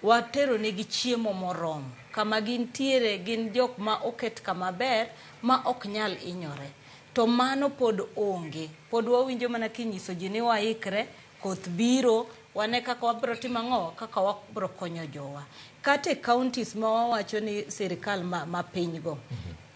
watero negi chiemo moromo. Kama gintiere gin jok ma oket kama ber ma ok nyal hinyore. To mano pod onge. Pod wawinjo mana kinyiso ji ni waikre, koth biro, wane kaka wabro timo ang'o, kaka wabro konyo jowa. Kata e counties ma wawacho ni sirikal ma piny go,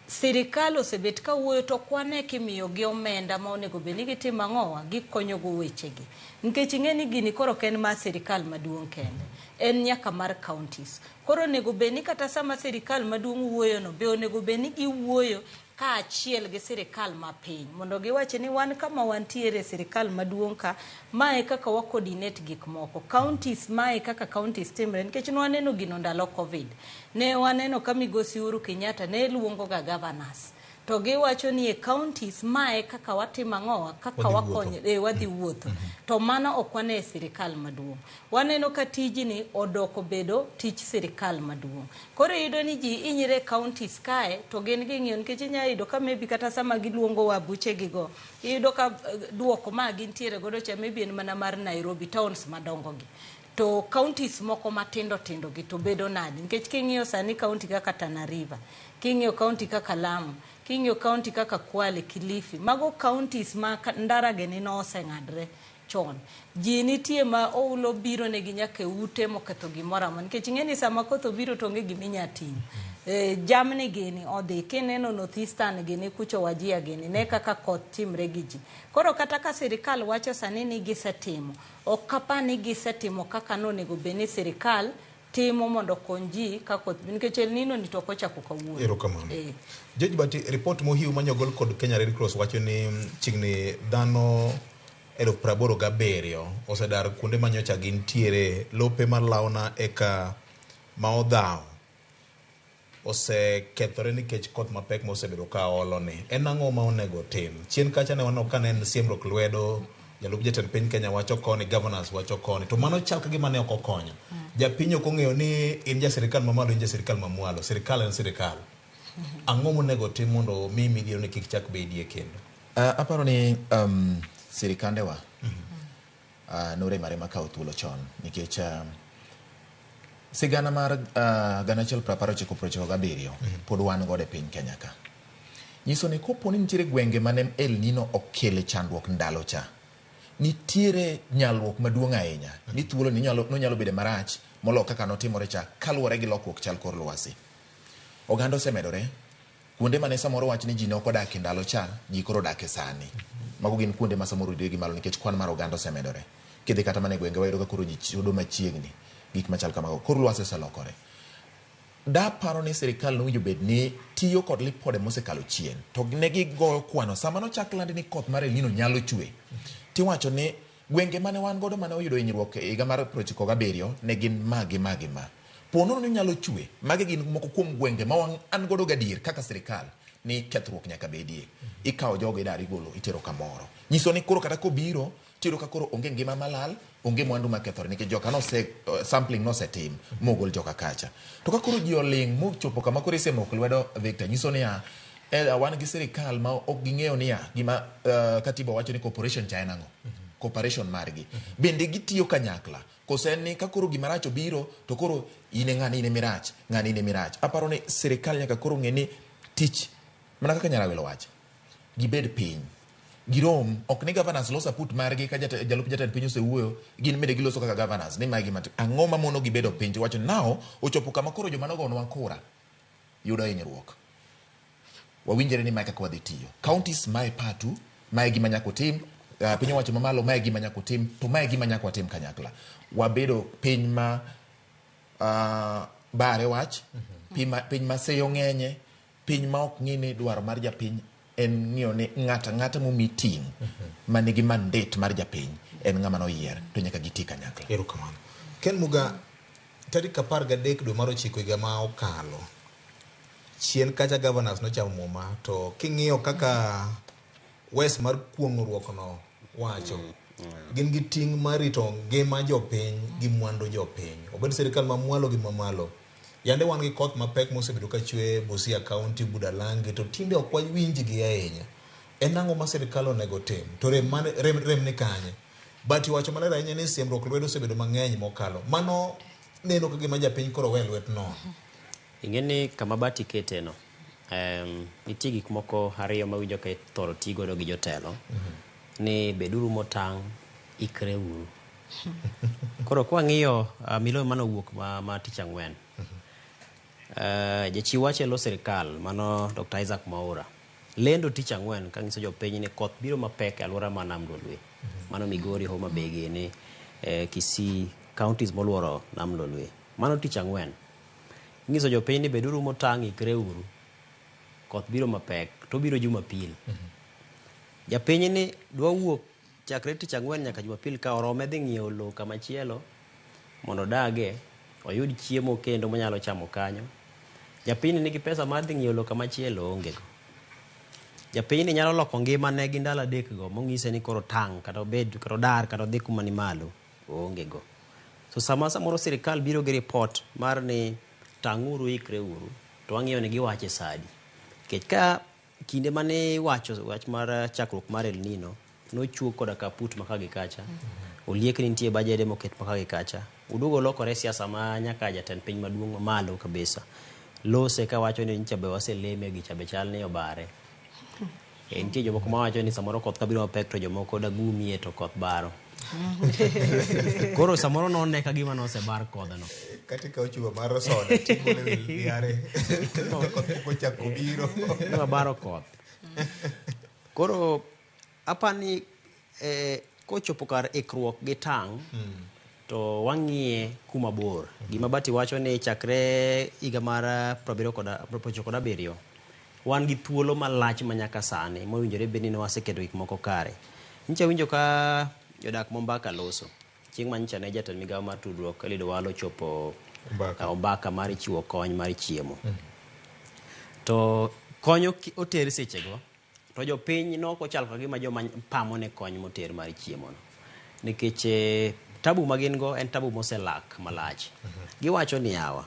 sirikal osebet ka wuoyo to ok wane kimiyogi omenda ma onego bed ni gitimo ang'owa, gikonyogo wechegi. Nikech ing'e ni gini koro ok en mar sirikal maduong' kende, en nyaka mar counties. Koro onego bed ni kata sama sirikal maduong' wuoyono, be onego bed ni giwuoyo kaachiel gi sirikal mapiny mondo giwach ni wan kama wantiere sirikal maduong' ka, mae kaka wa coordinate gik moko. Counties mae kaka counties timre nikech ne waneno gino ndalo Covid. Ne waneno ka migosi Uhuru Kenyatta ne luongo ga governors. To giwacho ni e counties mae kaka watimo ang'owa, kaka wakonyo, wadhi wuotho. To mano ok wane e sirikal maduong'. Waneno ka tijni odoko bedo tich sirikal maduong'. Koro iyudo ni ji hinyre e counties kae to gin ging'iyo nikech inyalo yudo ka maybe kata sama giluongo wa buchegigo, iyudo ka duoko ma gintiere godo cha maybe en mana mar Nairobi, towns madongo gi. To counties moko matindo tindo gi to bedo nade? Nikech king'iyo sani county kaka Tana River, king'iyo county kaka Lamu, king'iyo county kaka Kwale, Kilifi, mago counties ma ndara gini noseng'adre chon. Ji nitie ma oulo biro negi nyaka e ute moketho gimoro amora. Nikech ing'e ni sama koth obiro to onge gima inyalo ting'o. Jamni gini odhi, kineno North Eastern gini kucho Wajir gini, ne kaka koth timre gi ji. Koro kata ka sirikal wacho sani ni gisetimo, ok apar ni gisetimo kaka nonego bed ni sirikal timo mondo okony ji ka koth, nikech El Nino ni to ok ochako kawuono. Erokamano. George Bati, report mohiu manyogol kod Kenya Red Cross wacho ni chiegni dhano 87,000 osedar kuonde manyocha gintiere, lope malawna eka ma odhaw osekethore nikech koth mapek mosebedo ka olo ni. En ang'o ma onego tim? Chien kacha ne waneno ka ne en siemruok lwedo, jalup jatend piny Kenya wacho koni, governors wacho koni, to mano chal ka gima ne ok okonyo. Japiny ok ong'eyo ni in ja sirikal mamalo, in ja sirikal mamwalo. Sirikal en sirikal. Ang'o monego tim mondo mi midhiero ni kik chak bedie kendo? Aparo ni sirikandewa norem arema kawo thuolo chon nikech sigana mar 1997 pod wan godo e piny Kenya ka. Nyiso ni kopo ni nitiere gwenge mane El Nino okele chandruok ndalo cha, nitiere nyalruok maduong' ahinya ni thuolo ni nonyalo bedo marach moloyo kaka notimore cha kaluwore gi lokruok chal kor lwasi. Oganda osemedore, Kuonde mane samoro wach ni ji ne ok odak e ndalo cha, ji koro odak e sani. Mago gin kuonde ma samoro ridore gi malo nikech kwan mar oganda osemedore. Kidhi kata mana e gwenge wayudo ka koro ji chudo machiegni, gik machal kamago. Kor lwasi oselokore. Daparo ni sirikal nowinjo bed ni tiyo kod lipode mosekalo chien to ne gigoyo kwano sama nochak landi ni koth mar El Nino nyalo chwe. Tiwacho ni gwenge mane wan godo mane oyudo hinyruok e higa mar 97 ne gin ma gi ma gi ma. Po nono ni nyalo chwe, magi gin moko kuom gwenge ma wan an godo gadier kaka sirikal ni kethruok nyaka bedie. Ikawo jogo idaro igolo itero kamoro. Nyiso ni koro kata kobiro tiyudo ka koro onge ngima malal, onge mwandu makethore nikech joka nose sampling nosetim mogol joka kacha. To ka koro ji oling' mochopo kama koro isemoko lwedo Victor, nyiso niya wan gi sirikal ma ok ging'eyo niya gima katiba wacho ni cooperation cha en ang'o? Cooperation margi. Bende gitiyo kanyakla koso en ni ka koro gima rach obiro to koro in e ng'ani in e mirach, ng'ani in e mirach. Aparo ni sirikal nyaka koro ng'e ni tich mana kaka Nyarawelo wacho, gibed piny girom ok ni governors loso aput margi ka jalup jatend piny osewuoyo gin bende giloso kaka governors ni mae gima ang'o ma mono gibedo piny to wacho now ochopo kama koro joma nogonwa kura yudo hinyruok wawinjre ni mae kaka wadhi tiyo counties mae patu mae gima nyaka utim piny owacho mamalo mae gima nyaka utim to mae gima nyaka watim kanyakla wabedo piny ma bare wach piny ma seyo ng'enye piny ma ok ng'i ni dwaro mar japiny en ng'iyo ni ng'ato ang'ata momi ting' manigi mandate mar japiny en ng'ama noyier to nyaka giti kanyakla. Erokamano. Ken Muga, tarik 13 dwe mar 9 higa ma okalo, chien kacha governors nochamo muma to king'iyo kaka wes mar kuong'ruok no wacho, gin gi ting' mar rito ngima jopiny gi mwandu jopiny. Obed sirikal mamwalo gi mamalo. Yande wan gi koth mapek mosebedo ka chwe Busia County, Budalangi, to tinde ok wawinjgi ahinya. En ang'o ma sirikal onego tim? To rem, rem, rem ni kanye? But iwacho maler ahinya ni siemruok lwedo osebedo mang'eny mokalo. Mano neno ka gima japiny koro we lwet nono. Ing'e ni kama Bati kete no, nitie gik moko ariyo mawinjo ka ithoro ti godo gi jotelo. Ni beduru motang', ikre uru. Koro kwang'iyo milome manowuok ma tich ang'wen. Jachiw wach e lo sirikal mano Dr. Isaac Mwaura lendo tich ang'wen kanyiso jopiny ni koth biro mapek e alwora ma Nam Lolwe. Mano Migori, Homa Bay gini, Kisii, counties moluoro Nam Lolwe. Mano tich ang'wen. Inyiso jopiny ni beduru motang', ikre uru. Koth biro mapek, to biro Jumapil. Japiny ni dwa wuok chakre tich ang'wen nyaka Jumapil ka orome dhi ng'iewo lowo kama chielo mondo odage, oyud chiemo kendo monyalo chamo kanyo. Japiny nigi pesa mar dhi ng'iewo lowo kama chielo oonge go. Japiny ni nyalo loko ngimane gi ndalo adek go mong'ise ni koro tang' kata obed kata odar kata odhi kuma ni malo oonge go. So sama samoro sirikal biro gi report mar ni tang'uru ikre uru to wang'iyo ni giwache sa adi. Nikech ka kinde mane iwacho wach mar chakruok mar El Nino nochuog koda kaput ma ka gi kacha. Oliek ni nitie bajede moket ma ka gi kacha. Uduogo lokore siasa ma nyaka jatend piny maduong' mamalo kabisa. Lose kawacho ni nyicha be waseleme gicha be chal ni obare. Nitie jomoko mawacho ni samoro koth kabiro mapek to jomoko dagumie to koth baro. Koro samoro none ka gima nosebar kodhno. Kata ikawo chupa mar soda tibole wi liare to koth pok ochako biro. Dwa baro koth. Koro apani kochopo kar ikruok gi tang' to wang'iye kuma bor. Gima Bati wacho ni chakre higa mar 97 wan gi thuolo malach ma nyaka sani mowinjore bed ni ne waseketo gik moko kare. Nyicha winjo ka jodak Mombaka loso. Chieng' ma nyicha ne jatend migawo mar tudruok Eliud Owalo ochopo Ombaka mar chiwo kony mar chiemo. To kony oter sechego to jopiny nok ochalo ka gima joma pamo ne kony moter mar chiemo no. Nikech tabu ma gin go en tabu moselak malach. Giwacho ni yawa,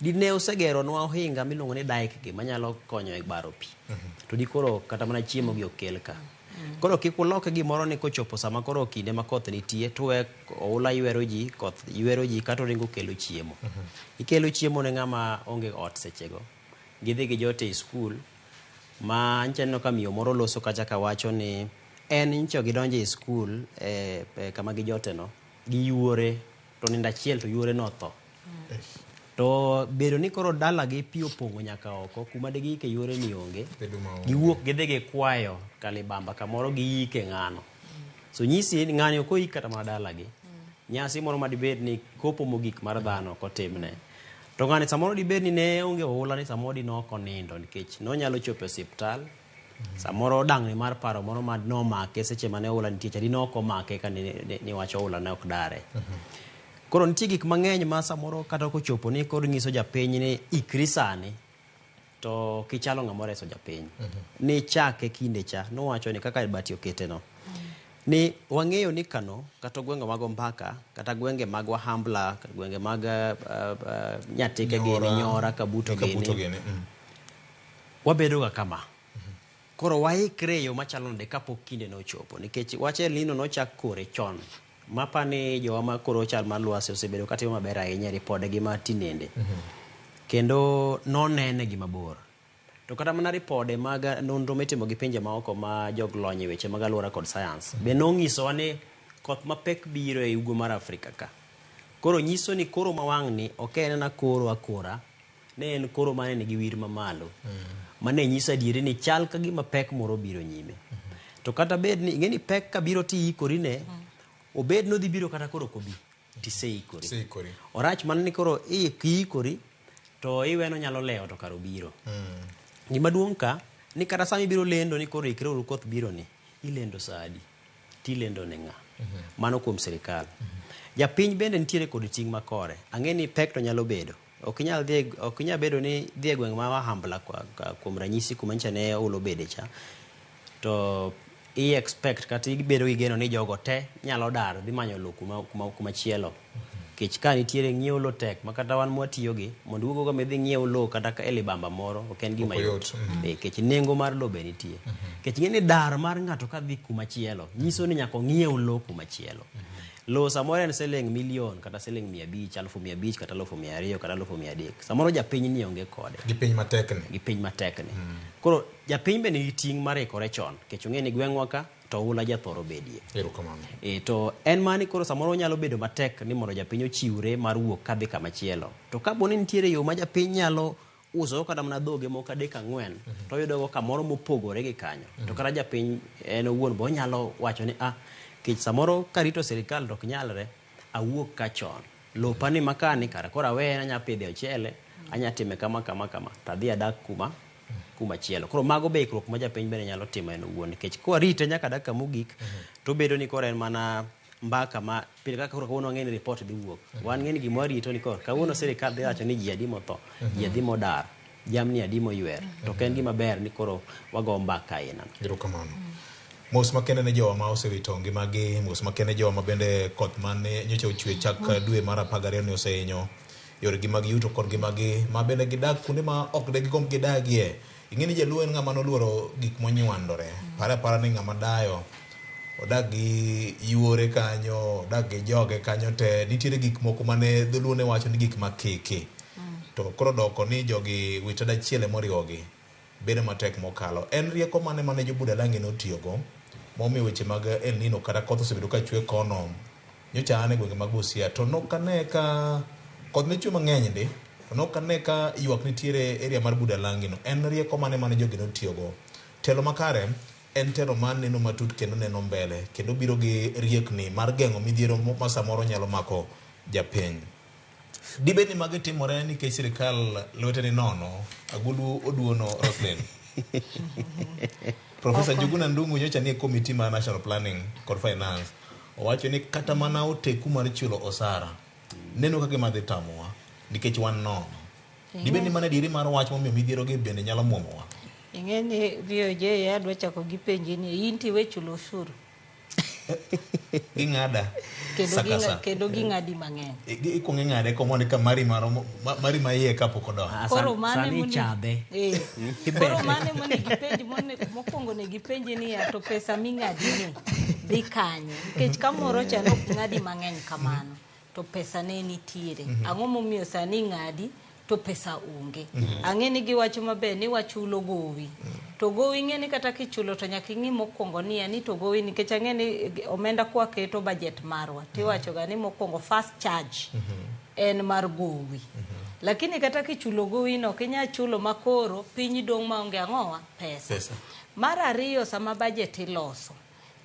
dine osegeronwa ohinga miluongo ni dike gi manyalo konyo e baro pi. To dikoro kata mana chiemo gi okel ka. Koro kik ulok gimoro ni kochopo sama koro kinde ma koth nitie to we oula ywero ji, koth ywero ji kata oringo kelo chiemo. Ikelo chiemo ne ng'ama onge ot sechego. Gidhi gi jote e skul ma nyicha aneno ka miyo moro loso kacha kawacho ni en nyicha gidonjo e skul kama gijote no gi yuore to nindo achiel to yuore notho. To bedo ni koro dalagi pi opong'o nyaka oko, kuma de giike yuore ni onge, giwuok gidhi gikwayo kalibamba kamoro giike ng'ano. So nyisi ni ng'ani ok oik kata mana dalagi. Nyasi moro ma dibed ni kopo mogik mar dhano ok otimne. To ng'ani samoro dibed ni ne onge oula ni samoro di ne ok onindo nikech nonyalo chopo e osiptal. Samoro dang'ni mar paro moro ma nomake seche mane oula nitie cha di ne ok omake ka niwach oula ne ok dare. Koro nitie gik mang'eny ma samoro kata ok ochopo ni koro nyiso japiny ni ikri sani to kichalo ng'ama oreso japiny. Ni chake kinde cha nowacho ni kaka Bati okete no. Ni wang'eyo ni Kano kata gwenge mag Ombaka kata gwenge mag Wahambla gwenge mag Nyatike gini Nyora Kabuto gini wabedo ga kama. Koro waikre e yo machalo nade kapok kinde nochopo nikech wach El Nino nochak kore chon. Mapa ni jowa ma koro chal mar lwasi osebedo katimo maber ahinya e ripodegi ma tinende. Kendo nonene gi mabor. To kata mana ripode mag nonro mitimo gi pinje maoko ma jog lony e weche mag alwora kod science be nong'isowa ni koth mapek biro e ugwe mar Afrika ka. Koro nyiso ni koro ma wang'ni ok en ana koro akora, ne en koro mane nigi wir mamalo. Mane nyiso adieri ni chal ka gima pek moro biro nyime. To kata bed ni ing'e ni pek ka biro tiikori ne, obed nodhi biro kata koro ok obi, tiseikori. Iseikori. Orach mana ni koro kiikori to iweno nyalo lewo to kar obiro. Gima duong' ka ni kata sama ibiro lendo ni koro ikre uru koth biro ni, ilendo sa adi? Tilendo ne ng'a? Mano kuom sirikal. Japiny bende nitiere kod ting' makore. Ang'e ni pek to nyalo bedo. Ok inyal dhi ok inyal bedo ni dhi e gweng' ma Wahambla kuom ranyisi kuma nyicha ne oula obede cha. To i expect kata ibedo gi geno ni jogo te nyalo dar dhi manyo lowo kuma chielo. Nikech ka nitiere ng'iewo lowo tek ma kata wan mwatiyo gi mondo iwuog go midhi ng'iew lowo kata ka e libamba moro ok en gima yot. Nikech nengo mar lowo be nitie. Nikech ing'e ni dar mar ng'ato kadhi kuma chielo nyiso ni nyaka ong'iew lowo kuma chielo. Lowo samoro en siling milion kata siling 500, 500,000 kata 200,000 kata 300,000. Samoro japiny ni onge kode. Gi piny matek ni. Gi piny matek ni. Koro japiny be nigi ting' mar ikore chon. Nikech ong'e ni gweng'wa ka to oula jathoro bedie. Erokamano. To en mani koro samoro nyalo bedo matek ni mondo japiny ochiwre mar wuok kadhi kama chielo. To kapo ni nitiere yo ma japiny nyalo uso kata mana dhoge moko 3 4 to oyudo go kamoro mopogore gi kanyo. To kata japiny en owuon be onyalo wacho ni kech samoro karito sirikal to ok nyalre, awuok ka chon. Lopa ni makani kara koro aweye anya pidhe ochele, anya time kama kama kama, to adhi adak kuma chielo. Koro mago be ikruok ma japiny bende nyalo timo en owuon nikech kwarite nyaka dakika mogik to obedo ni koro en mana mbaka ma pile kaka koro kawuono wang'e ni report dhi wuok. Wan ng'e ni gima warito ni koro kawuono sirikal dhi wacho ni ji adi motho, ji adi modar, jamni adi moywer. To ok en gima ber ni koro wago mbaka aina. Erokamano. Mos makende ne jowa ma osewito ngimagi, mos makende jowa ma bende koth mane nyocha ochwe chak dwe mar 12 ni osehinyo yoregi mag yuto kod ngimagi ma bende gidak kuonde ma ok de gigomb gidagie. Ing'e ni jaluo en ng'ama noluoro gik monywandore. Pare apara ni ng'ama dayo odak gi yuore kanyo, odak gi joge kanyo te, nitiere gik moko mane dholuo ne wacho ni gik makeke. To koro doko ni jogi wit achiel emoriwogi bedo matek mokalo. En rieko mane mane jo-Budalangi notiyogo momiyo weche mag El Nino kata koth osebedo ka chwe kono nyocha an e gwenge mag Busia to nok ane ka koth ne chwe mang'eny ndi to nok ane ka ywak nitiere area mar Budalangi no. En rieko mane mane jogi notiyogo? Telo makare en telo mar neno matut kendo neno mbele kendo biro gi riekni mar geng'o midhiero ma samoro nyalo mako japiny. Dibed ni magi timore nikech sirikal lwete ni nono, agulu oduono Roslyn. Professor Njuguna Ndung'u nyocha nie committee mar National Planning kod Finance owacho ni kata mana oteku mar chulo osara neno ka gima dhi tamowa nikech wan nono. Dibed ni mano adieri mar wach momiyo midhiero gi bende nyalo muomowa? Ing'e ni VOJ adwa chako gi penji ni in tiwe chulo osuru. Ging'ada. Kendo ging'adi mang'eny. Ikuongo ing'ade komondi ka mari maromo mari ma iye kapok odonjo. Koro mane sani chadhe. Koro mane monego ipenj mokwongo onego ipenji niya to pesa ming'adi ni dhi kanye? Nikech kamoro cha ne ok ng'adi mang'eny kamano to pesa ne nitiere. Ang'o momiyo sani ing'adi to pesa onge? Ang'e ni giwacho maber ni wachulo gowi. To gowi ing'e ni kata kichulo to nyaka ing'i mokwongo niya ni to gowi nikech ang'e ni omenda kwa keto budget marwa tiwacho ga ni mokwongo first charge en mar gowi. Lakini kata kichulo gowi no ok inyal chulo makoro piny dong' maonge ang'owa pesa. Pesa. Mar ariyo sama budget iloso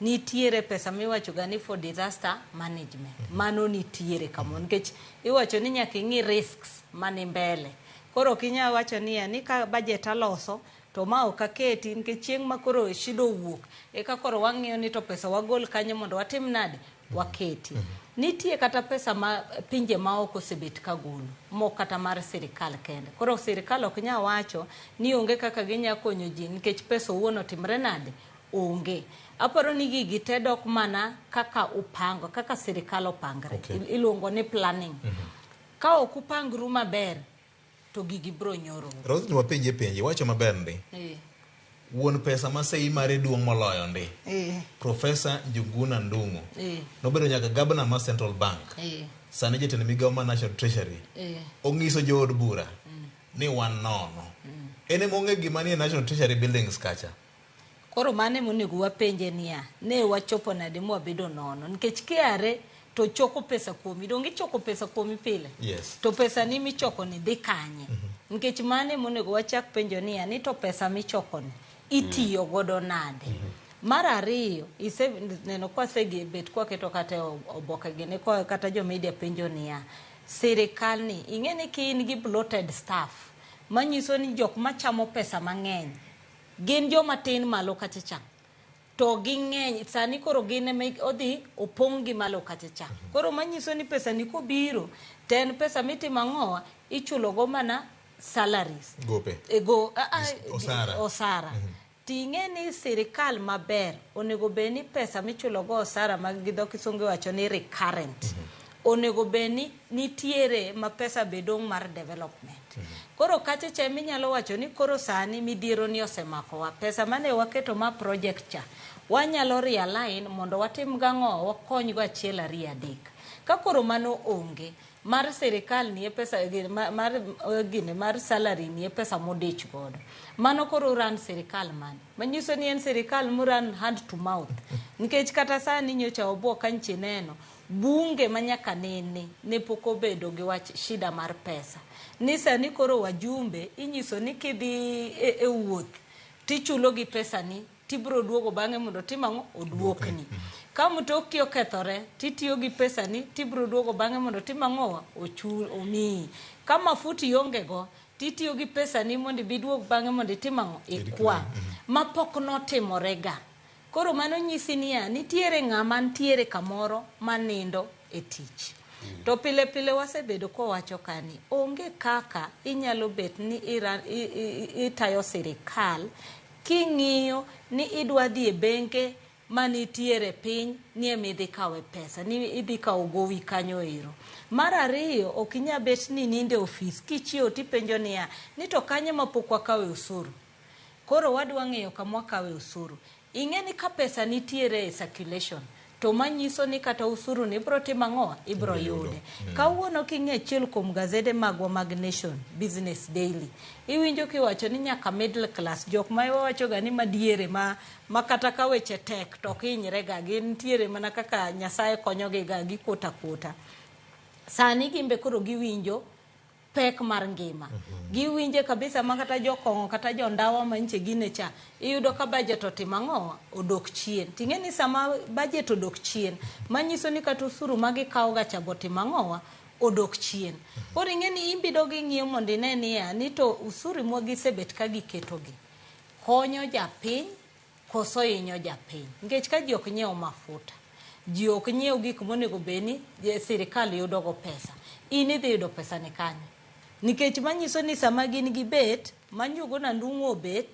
nitiere pesa miwacho ga ni for disaster management. Mano nitiere kamo nikech iwacho ni nyaka ing'i risks mani mbele. Koro ok inyal wacho niya ni ka budget aloso to ma ok aketi nikech chieng' ma koro shida owuok eka koro wang'iyo ni to pesa wagol kanyo mondo watim nade waketi. Nitie kata pesa ma pinje maoko osebet ka golo mok kata mar sirikal kende. Koro sirikal ok nyal wacho ni onge kaka ginya konyo ji nikech pesa owuon otimre nade onge. Aparo ni gigi te dok mana kaka upango, kaka sirikal opangre. Okay. Iluongo ni planning. Ka ok upangru maber to gigi bro nyoro. Roslyn wapenje penje, iwacho maber ndi. Wuon pesa ma sei mare duong' moloyo ndi. Profesa Njuguna Ndung'u. Nobedo nyaka gavana mar Central Bank. Sani jatend migawo mar National Treasury. Ong'iso jood bura ni wan nono. En ema ong'e gima nie National Treasury buildings kacha. Koro mano ema onego wapenje niya, ne wachopo nade mwabedo nono? Nikech KRA to choko pesa kuomi. Donge ichoko pesa kuomi pile? Yes. To pesa ni michoko ni dhi kanye? Nikech mano ema onego wachak penjo niya, ni to pesa michoko ni itiyo godo nade? Mar ariyo, iseneno kwasebet kwaketo kata e oboke gini kata jo media penjo niya, sirikal ni ing'e ni ka in gi bloated staff, manyiso ni jok machamo pesa mang'eny gin joma tin malo kacha cha to ging'eny sani koro gin ema odhi opong' gi malo kacha cha. Koro manyiso ni pesa ni kobiro to en pesa mitimo ang'owa ichulo go mana salaries. Gope. E go, Osara. Osara. Ting'e ni sirikal maber onego bed ni pesa michulo go osara mag gi dho kisungu iwacho ni recurrent. Onego bed ni nitiere ma pesa be dong' mar development. Koro kacha cha eminyalo wacho ni koro sani midhiero ni osemakowa. Pesa mane waketo ma project cha wanyalo realign mondo watim gang'o wakony go achiel ariyo adek. Ka koro mano onge mar sirikal nie pesa mar gine mar salary nie pesa modich godo. Mano koro ran sirikal mane? Manyiso ni en sirikal muran hand to mouth. Nikech kata sani nyocha obuok ka nchi neno bunge manyaka nene ne pok obedo gi wach shida mar pesa. Ni sani koro wajumbe inyiso ni kidhi e wuoth tichulo gi pesani tibro duogo bang'e mondo tim ang'o oduokni. Ka mtoki okethore titiyo gi pesani tibro duogo bang'e mondo tim ang'o ochul omiyi. Ka mafuta ionge go titiyo gi pesani mondo ibiduog bang'e mondo itim ang'o ikwa. Ma pok notimore ga. Koro mano nyisi niya nitiere ng'ama nitiere kamoro manindo e tich. To pile pile wasebedo kowacho kani onge kaka inyalo bet ni itayo sirikal king'iyo ni idwa dhi e benke manitiere piny ni ema idhi kawe pesa ni idhi kawo gowi kanyo ero. Mar ariyo ok inyal bet ni ininde ofis kichiewo tipenjo niya ni to kanye ma pok wakawe osuru. Koro wadwa ng'eyo kama wakawe osuru. Ing'e ni ka pesa nitiere e circulation to manyiso ni kata usuru ni ibro timo ang'o ibro yude. Kawuono king'iyo achiel kuom gazede magwa mag Nation Business Daily iwinjo kiwacho ni nyaka middle class jok ma wawacho ga ni madiere ma kata ka weche tek to ok hinyre ga gintiere mana kaka Nyasaye konyogi ga gikuta kuta. Sani gimbe koro giwinjo pek mar ngima. Giwinje kabisa ma kata jokong'o kata jondawa manche gine cha iyudo ka budget otimo ang'o odok chien. Ting'e ni sama budget odok chien manyiso ni kata osuru ma gikawo ga cha botimo ang'o odok chien. Koro ing'e ni in bido gi ng'iyo mondo ine niya ni to usuru ma gisebet ka giketogi konyo japiny koso hinyo japiny. Nikech ka ji ok nyiew mafuta, ji ok nyiew gik monego bed ni sirikal yudo go pesa, in idhi yudo pesa ni kanye? Nikech manyiso ni sama gin gibet, ma Njuguna Ndung'u obet,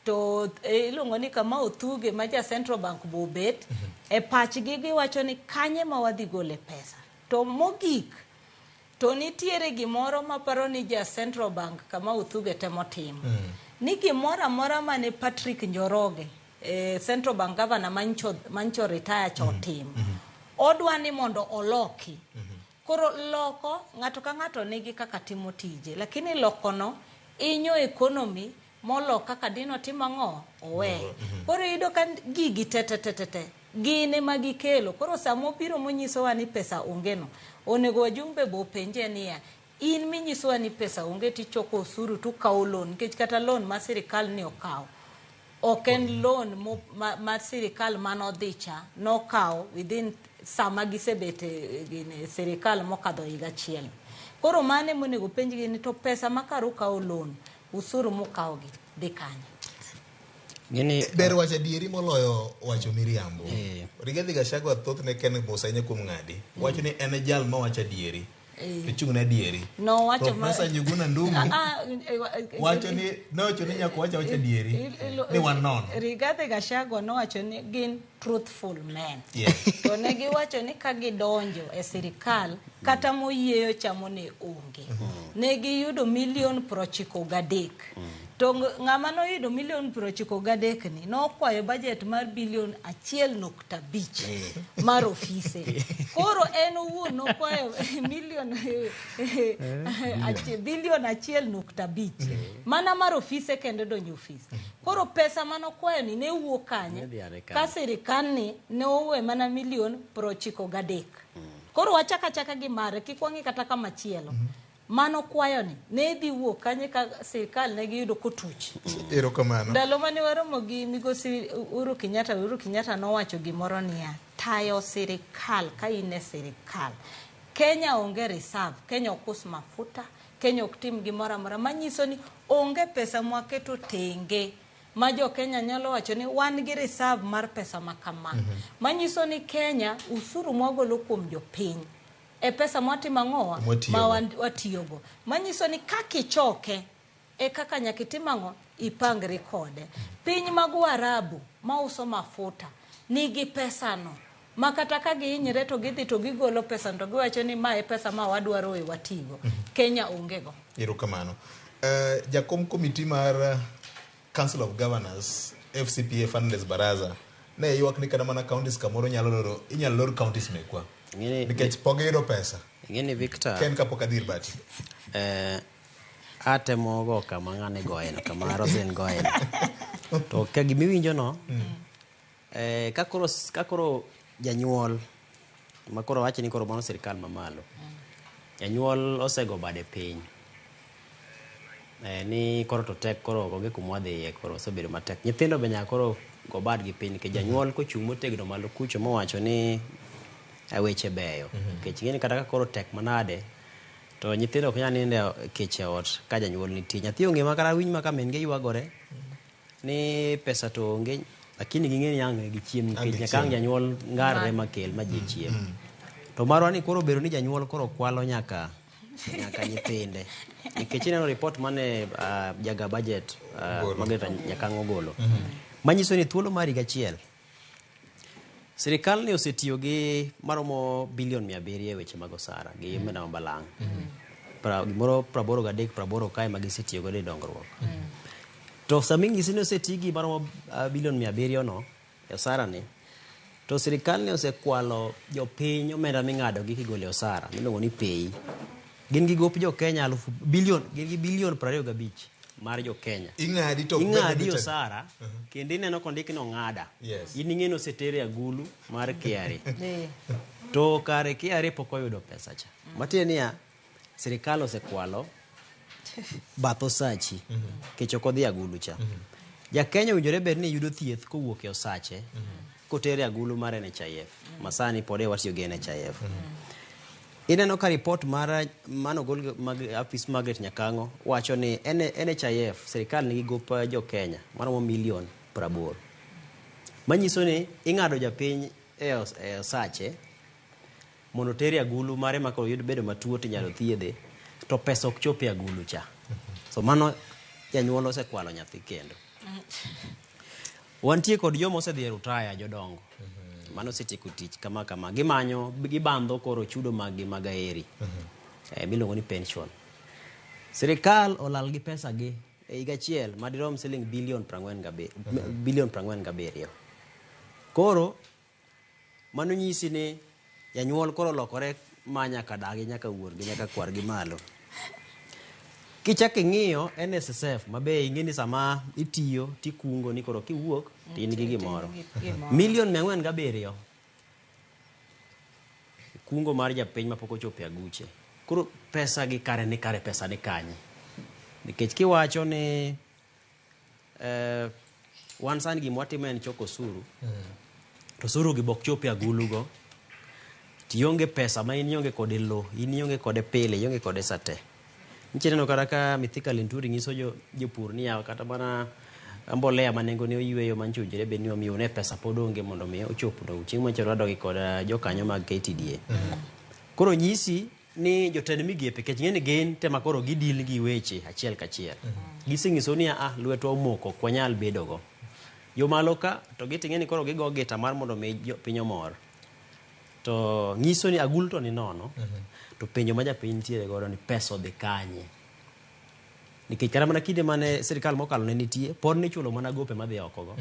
to iluongo ni kama Othuge ma ja Central Bank bo obet, e pachgi giwacho ni kanye ma wadhi gole pesa. To mogik, to nitiere gimoro maparo ni ja Central Bank kama Othuge temo timo. Ni gimoro amora mane Patrick Njoroge, Central Bank governor mancho retire cha otimo. Odwa ni mondo oloki. Koro loko, ng'ato ka ng'ato nigi kaka timo tije, lakini lokono inyo economy molo kaka dino timo ang'o owe. Koro iyudo ka gigi te te te te te gin ema gikelo. Koro sama obiro monyisowa ni pesa onge no, onego wajumbe bo penje niya, In minyisowa ni pesa onge tichoko osuru tukawo loan nikech kata loan ma sirikal ni okawo ok en loan ma sirikal manodhi cha nokawo within sama gisebet e gini, sirikal mokadho higa achiel. Koro mano emonego penjgi ni to pesa ma kar ukawo loan, usuru mukawogi dhi kanye? Gini, ber wacho adieri moloyo wacho miriambo. Rigathi Gachagua thothne ken mos ahinya kuom ng'adi. Wacho ni en e jal mawacho adieri. To chung' ne adieri. Nowacho ma- Profesa Njuguna Ndung'u Ah, ah, wacho ni nowacho ni nyaka wach awacha adieri ni wan nono. Rigathi Gachagua nowacho ni gin truthful men. Yes. To ne giwacho ni ka gidonjo e sirikal kata moyieyo chamo ne onge. Ne giyudo milion 93. To ng'ama noyudo milion 93 ni nokwayo budget mar bilion 1.5 mar ofise. Koro en owuon nokwayo milion bilion 1.5 mana mar ofise kendo donjo ofis. Koro pesa manokwayo ni ne wuok kanye? Ne dhi are kanye? Ka sirikal ni ne owe mana milion 93. Koro wachaka achaka gi mare kik wang'i kata kamachielo. Mano kwayo ni ne dhi wuok kanye ka sirikal ne giyudo kotuch. Erokamano. Ndalo mane waromo gi migosi Uhuru Kenyatta, Uhuru Kenyatta nowacho gimoro niya, tayo sirikal ka in e sirikal. Kenya onge reserve, Kenya ok us mafuta, Kenya ok tim gimoro amora manyiso ni onge pesa mwaketo tenge ma jo Kenya nyalo wacho ni wan gi reserve mar pesa ma kama. Manyiso ni Kenya usuru mwagolo kuom jopiny e pesa mwatimo ang'owa Mwatiyogo. ma watiyogo. Manyiso ni kaka ichoke e kaka nyaka itim ang'o ipangri kode. Piny mag Waarabu mauso mafuta nigi pesano ma kata ka gihinyre to gidhi to gigolo pesano to giwacho ni ma e pesa ma wadwaro e watigo. Kenya onge go. Erokamano. Jakom komiti mar Council of Governors FCPA Fernandes Baraza ne ywak ni kata mana counties kamoro nyalo loro inyalo lor counties mekwa nikech pok giyudo pesa. Ing'eni Victor, Ken kapok adhi ir Bati. Atemo go kama ng'ane goyeno, kama Roselyn goyeno. To ka gimiwinjo no, ka koro janyuol, ma koro wacho ni koro mano sirikal mamalo, janyuol osego bade piny. Ni koro to tek, koro onge kuma wadhiye, koro osebedo matek. Nyithindo be nyaka koro go badgi piny, nikech janyuol kochung' motegno malo kucho mowacho ni weche beyo. Nikech ing'eni kata ka koro tek manade, to nyithindo ok nyal nindo kech e ot ka janyuol nitie. Nyathi ong'e ma kata winj ma ka min gi ywagore ni pesa to onge, lakini ging'e ni ang' gichiem nikech nyaka ang' janyuol ngarre makel ma ji chiem. To marwa ni koro bedo ni janyuol koro kwalo nyaka nyithinde. Nikech ineno report mane jaga budget Margaret Nyakang'o ogolo. Manyiso ni thuolo mar higa achiel sirikal ni osetiyo gi maromo bilion 700 e weche mag osara gi omenda ma balang'. Gimoro 83 80 kae ma gisetiyo godo e dongruok. To sama inyisi ni oseti gi maromo bilion 700 no e osara ni, to sirikal ni osekwalo jopiny omenda ming'ado gi kigolo e osara miluongo ni pay. Gin gi gop jo Kenya alufu bilion, gin gi bilion 25 mar jo Kenya. Ing'adi to ok bed Ing'adi ni osara, kendo ineno kondik ni ong'ada. Yes. In ing'e ni osetere agulu mar KRA. To kare KRA pok oyudo pesa cha. Matiende niya, sirikal osekwalo bath osachi nikech ok odhi agulu cha. Ja Kenya owinjore bed ni yudo thieth kowuok e osache kotere agulu mar NHIF. Masani pod e watiyo gi NHIF. Ineno ka report mar mano gol mag ofis Margaret Nyakang'o wacho ni NHIF sirikal nigi gop jo Kenya maromo milion 80. Manyiso ni ing'ado japiny e osache mondo otere agulu mare ma koro yud bedo matuo tinyalo thiedhe to pesa ok chop e agulu cha. So mano janyuol osekwalo nyathi kendo. Wantie kod joma osedhi e rutaya jodongo. Mano osetieko tich kama kama. Gimanyo, gibandho koro chudo mag gi mag aeri. Miluongo ni pension. Sirikal olal gi pesa gi e higa achiel madirom siling bilion 47. Koro mano nyisi ni janyuol koro olokore ma nyaka dagi, nyaka wuon gi, nyaka kwar gi malo. Kichak ing'iyo NSSF mabe ing'e ni sama itiyo tikungo ni koro kiwuok to in gi gimoro. Milion 407 kungo mar japiny mapok ochopo e aguche. Koro pesa gi kare ni kare pesa ni kanye? Nikech kiwacho ni wan sani gima watimo en choko osuru, to osuru gi bok chop e agulu go, tionge pesa ma in ionge kode lo, in ionge kode pile, ionge kode sate. Nitie neno kata ka Mithika Linturi nyiso jopur ni yawa kata mana mbolea ma nengone oyweyo manchunjre bed ni wamiyo ne pesa pod onge mondo mi ochop no chieng' machielo wadogi kod jokanyo mag KTDA. Koro nyisi ni jotend migepe kech ng'eni gin tema koro gidil gi weche achiel kachiel. Gisenyiso ni a lwetwa omoko ok wanyal bedo go. Jomalo ka to giting'e ni koro gigo gita mar mondo mi piny omor. To nyiso ni agulu to ni nono. To penjo ma japiny nitiere godo ni pesa odhi kanye. Nikech kata mana kinde mane sirikal mokalo ne nitie, pod nichulo mana gope madhi oko go.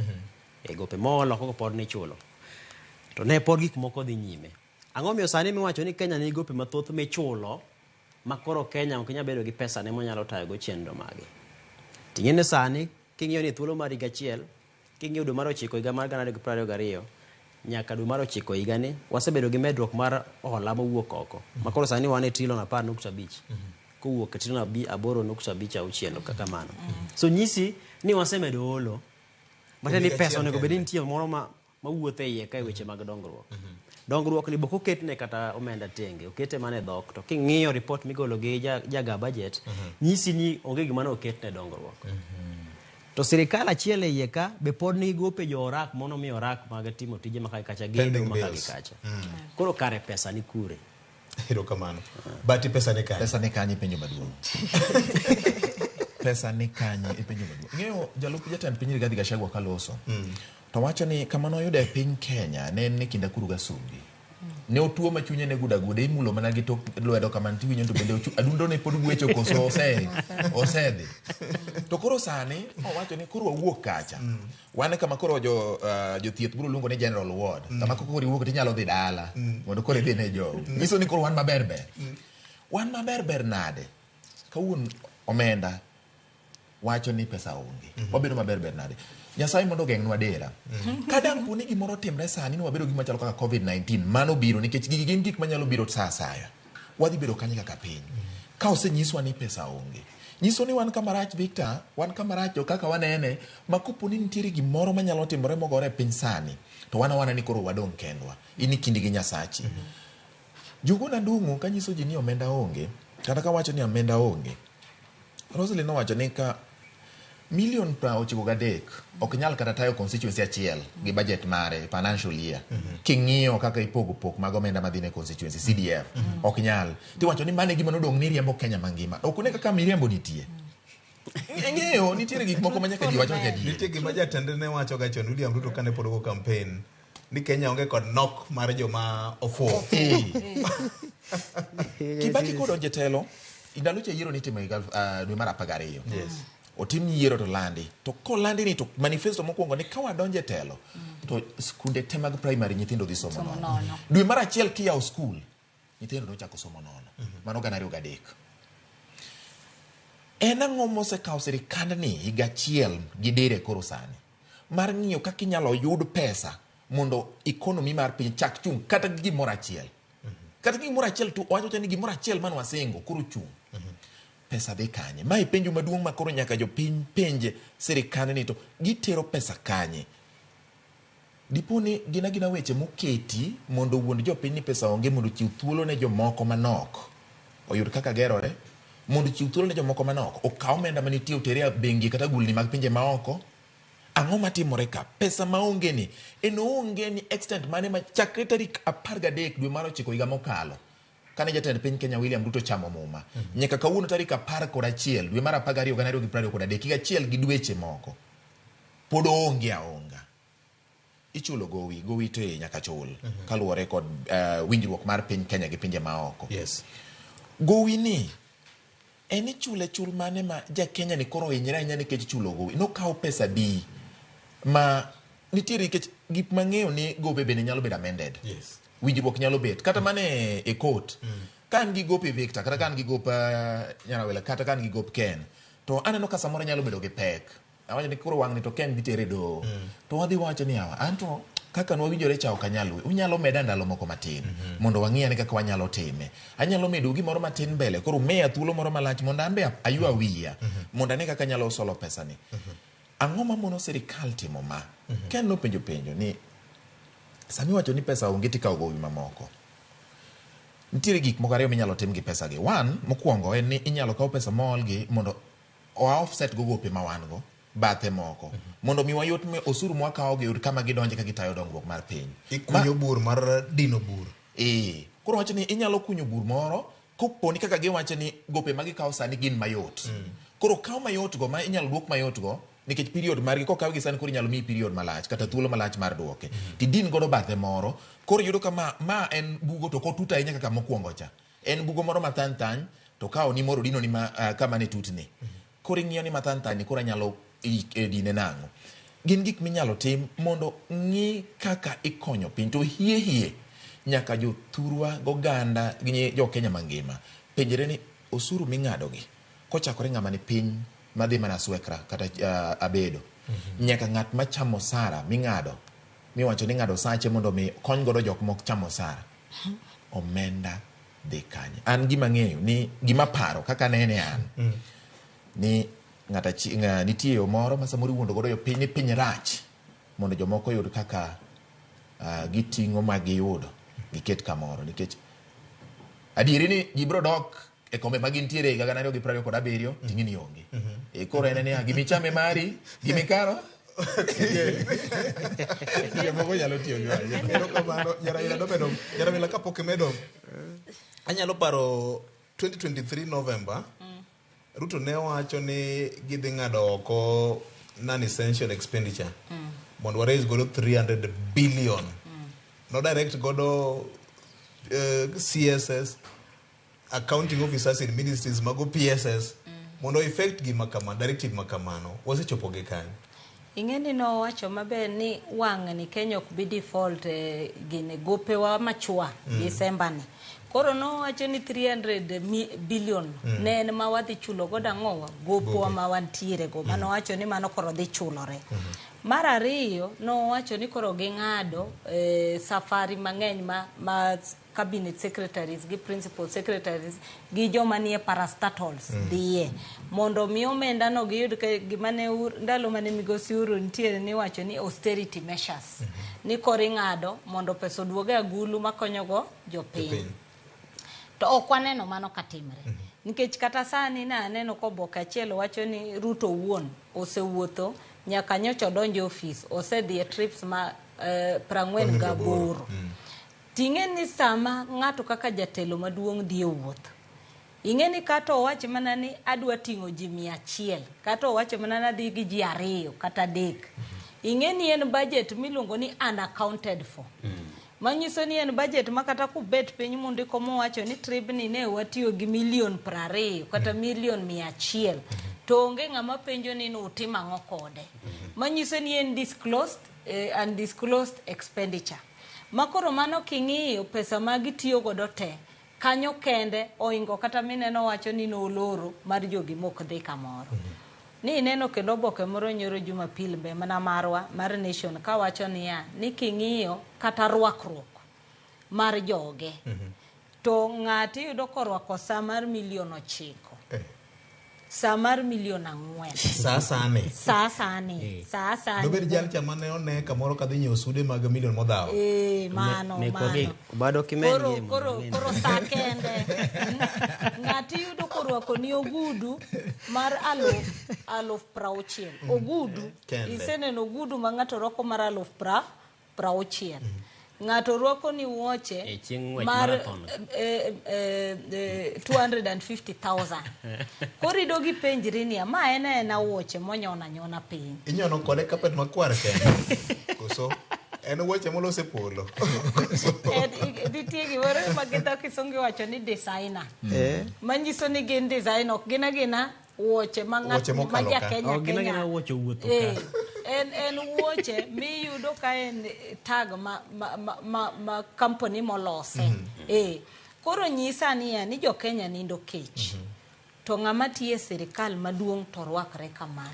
E gope mool oko go pod nichulo. To ne pod gik moko dhi nyime. Ang'o miyo sani miwacho ni Kenya nigi gope mathoth michulo ma koro Kenya ok nyal bedo gi pesa ne monyalo tayo go chenro mage. Ting'e ni sani king'iyo ni thuolo mar higa achiel, king'iyo dwe mar ochiko higa mar 2022 nyaka dwe mar ochiko higani, wasebedo gi medruok mar hola mowuok oko. Ma koro sani wan e trilion 10.5 kowuok e trilion 8.56 kaka mano. So nyisi ni wasemedo holo. Matiende ni pesa onego bed ni nitie moro ma mawuotho e iye ka e weche mag dongruok. Dongruok ni bok oketne kata omenda tenge, okete mana e dhok. To king'iyo report migolo gi jaga budget, nyisi ni onge gima ne oketne dongruok. To sirikal achiel e iye ka be pod nigi gope jo orak mono mi orak mag timo tije ma kacha gedo ma kagi kacha. Koro kare pesa ni kure? Erokamano. Bati pesa ni kanye? Pesa ni kanye penjo maduong'. Pesa ni kanye e penjo maduong'. Ing'eyo jalup jatend piny Rigathi Gachagua kaloso. To wacho ni kama noyudo e piny Kenya ne en ni kind akuru gasumbi. Ne otuo ma chunye ne guda guda imulo mana gi tok lwedo kama tiwinjo to bende adundo ne pod gwecho koso osedhi. To koro sani owacho ni koro wawuok kacha. Wan kama koro jothieth biro luongo ni general ward. Kama koro iwuok tinyalo dhi dala mondo koro idhi ne jou. Nyiso ni koro wan maber ber. Wan maber ber nade? Kawuon omenda wacho ni pesa onge. Wabedo maber ber nade? Nyasaye mondo ogeng'nwa dera. Ka dang' po ni gimoro timre sani ni wabedo gi machalo kaka COVID-19, mano biro nikech gigi gin gik manyalo biro sa asaya. Wadhi bedo kanye kaka piny. Ka osenyiswa ni pesa onge. Nyiso ni wan kama rach Victor, wan kama rach to kaka wanene, ma kopo ni nitiere gimoro manyalo timore mogore e piny sani, to wan awana ni koro wadong' kendwa. In ikindi gi Nyasachi. Juguna Ndung'u kanyiso ji ni omenda onge, kata kawacho ni omenda onge, Roselyn nowacho ni ka milion 93 ok nyal kata tayo constituency achiel gi budget mare financial year. King'iyo kaka ipogo pok mag omenda madhi ne constituency CDF ok nyal. Tiwacho ni mano e gima nodong' ni riembo Kenya mangima. Ok une kaka miriambo nitie. Ing'eyo nitiere gik moko ma nyaka ji wach wach adier. Nitie gima jatende ne wacho ga chon William Ruto kane pod ogo campaign ni Kenya onge kod nok mar joma ofuwo. Kibaki kodonjo e telo ndalo cha yiero nitimo higa dwe mar 12. Yes. Otim yiero to landi. To kolandi ni to manifesto mokwongo ni ka wadonjo e telo to skunde te mag primary nyithindo dhi somo nono. Dwe mar achiel kiyawo skul nyithindo nochako somo nono. Mano 2003. En ang'o mosekawo sirikandni higa achiel gi dire koro sani mar ng'iyo kaka inyalo yud pesa mondo economy mar piny chak chung' kata gi gimoro achiel. Kata gi gimoro achiel to wacho ni gimoro achiel mane wasingo koro chung'. Pesa dhi kanye? Mae penjo maduong' ma koro nyaka jopiny penj sirikandni to gitero pesa kanye? Dipo ni gin agina weche moketi mondo owuond jopiny ni pesa onge mondo ochiw thuolo ne jomoko manok oyud kaka gerore, mondo ochiw thuolo ne jomoko manok okaw omenda manitie oter e bengi kata agulni mag pinje maoko. Ang'o matimore ka? Pesa maonge ni en oonge ni extent mane ma chakre tarik 13 dwe mar 9 higa mokalo kane jatend piny Kenya William Ruto chamo muma nyaka kawuono tarik 11 dwe mar 12 2023 higa achiel gi dweche moko pod oonge aonga. Ichulo gowi, gowi to nyaka chul kaluwore kod winjruok mar piny Kenya gi pinje maoko. Yes. Gowi ni en ichule chul mane ma ja Kenya ni koro ohinyre ahinya nikech chulo gowi? Nokawo pesa di ma nitiere nikech gik mang'eyo ni gope bende nyalo bedo amended. Yes. Winjruok nyalo bet kata mana e court. Ka an gi gope Victor, kata ka an gi gop Nyarawela, kata ka an gi gop Ken, to aneno ka samoro nyalo bedo gi pek. Awacho ni koro wang'ni to Ken dhi tere doho. To wadhi wacho ni awa, anto Kaka nwawinjore cha ok anyal we. Unyalo meda ndalo moko matin mondo wang'i ane kaka wanyalo time. Anyalo medou gimoro matin mbele koro miya thuolo moro malach mondo an be aywa wiya mondo ane kaka anyalo solo pesani. Ang'o mamono sirikal timo ma? Ken nopenjo penjo ni sami iwacho ni pesa onge tikawo gowi mamoko. Nitiere gik moko ariyo minyalo tim gi pesa gi. One, mokwongo en ni inyalo kaw pesa mool gi mondo oa offset go gope ma wan go bathe moko mondo mi wayot mi osuru mwakawo gi yud kama gidonje ka gitayo dongruok mar piny. Ikunyo bur mar dino bur. Ee, koro wacho ni inyalo kunyo bur moro koponi kaka giwacho ni gope ma gikawo sani gin mayot. Koro kaw mayot go ma inyalo duok mayot go nikech period margi kokaw gi sani koro inyalo miyi period malach kata thuolo malach mar duoke. Tidin godo bathe moro koro iyudo ka ma, ma en bugo to ok otut ahinya kaka mokwongo cha. En bugo moro mathany thany to ka oni moro dino ni ma, kama ne tutni. Koro ing'iyo ni mathany thany ni koro anyalo dine nang'o. Gin gik minyalo tim mondo ng'i kaka ikonyo piny to hie hie nyaka jothurwa goganda gi jo Kenya mangima penjre ni osuru ming'ado gi kochakore ng'ama ni piny madhi mana swekra kata abedo nyaka ng'at machamo osara ming'ado miwacho ni ng'ado sache mondo mi kony godo jok mok chamo osara omenda dhi kanye. An gima ng'eyo ni gima paro kaka nene an ni ng'ata nitie yo moro ma samoro iwuondo godo jopiny ni piny rach mondo jomoko oyud kaka giting'o ma giyudo giket kamoro nikech adieri ni ji biro dok e kombe ma gintiere higa 2027 ting'i ni onge. Koro en niya gimichame mari gimikalo Jomoko nyalo tiyo gi wach. Erokamano, Nyaraila nobedo, Nyaraila kapok imedo, anyalo paro 2023 November, Ruto ne wacho ni gidhi ng'ado oko non-essential expenditure mondo wa raise godo 300 billion. No direct godo CSS, accounting officers in ministries mago PSS mondo effect gima kama, directive ma kamano. Wasechopo gi kanye? Ing'e ni nowacho maber ni wang' ni Kenya ok bi default gine gopewa machwa December ni. Koro nowacho ni 300 billion ne en ma wadhi chulo godo ang'owa gopwa ma wantiere go. Mano wacho ni mano koro dhi chulore. Mar ariyo nowacho ni koro ging'ado safari mang'eny ma cabinet secretaries gi principal secretaries gi joma nie parastatals dhiye mondo mi omenda no giyud ka gima ne ndalo mane migosi Uhuru nitiere niwacho ni austerity measures ni koro ing'ado mondo pesa oduog e agulu makonyogo jopiny. To ok waneno mano katimre. Nikech kata sani ne aneno ka oboke achiel wacho ni Ruto owuon osewuotho nyaka nyocha odonjo e ofis, osedhi e trips ma 48. Ting'e ni sama ng'ato kaka jatelo maduong' dhi e wuoth, ing'e ni kata owach mana ni adwa ting'o ji 100, kata owacho mana ni adhi gi ji 2 kata 3, ing'e ni en budget miluongo ni unaccounted for. Manyiso ni en budget ma kata kubet piny mundiko mowacho ni trip ni ne watiyo gi milion 20 kata milion 100, to onge ng'ama penjo ni nutim ang'o kode. Manyiso ni en disclosed, undisclosed expenditure. Makoro mano king'iyo pesa ma gitiyo godo te, kanyo kende oingo kata mineno wacho ni noloro mar jogi mok dhi kamoro. Ni ineno kendo oboke moro nyoro Jumapil be mana marwa mar Nation kawacho niya ni king'iyo kata rwakruok mar joge to ng'ati iyudo korwako sa mar milion 9. Sa mar milion 4. Sa sani. Sa sani. Sa sani. Dobed jal cha mane one kamoro kadhi nyiewo sude mag milion modhawo. Mano, mano. Bado kimen Koro sa kende. Ng'ati yudo korwako ni ogudu mar 60,000. Ogudu. Iseneno ogudu ma ng'ato rwako mar 60,000. Ng'ato rwako ni wuoche mar 250,000. Koro ido gi penjri niya, ma en aena wuoche monyona nyona piny. Inyono kode kapet makwar kende. Koso en wuoche molos e polo. Nitie gimoro ma gi dho kisungu iwacho ni designer. Manyiso ni gin design, ok gin agina wuoche ma ng'at ma ja Kenya Kenya. En wuoche miyudo ka en tag ma company molose. Koro nyisa niya ni jo Kenya nindo kech. To ng'ama tiyo e sirikal maduong' to rwakre kamano.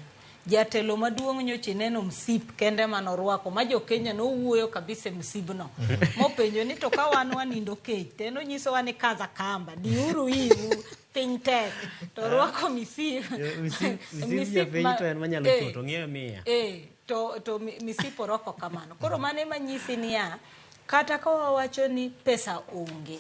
Jatelo maduong' nyocha ineno msip kende manorwako ma jo-Kenya nowuoyo kabisa e msibno. Mopenjo ni to ka wan wanindo kech to en onyisowa ni kaza kamba, diuru iu, piny tek. To orwako misip. Misip japiny to en manyalo chuo to ng'iewe 100. To misip orwako kamano. Koro mano ema nyisi niya, kata ka wawacho ni pesa onge,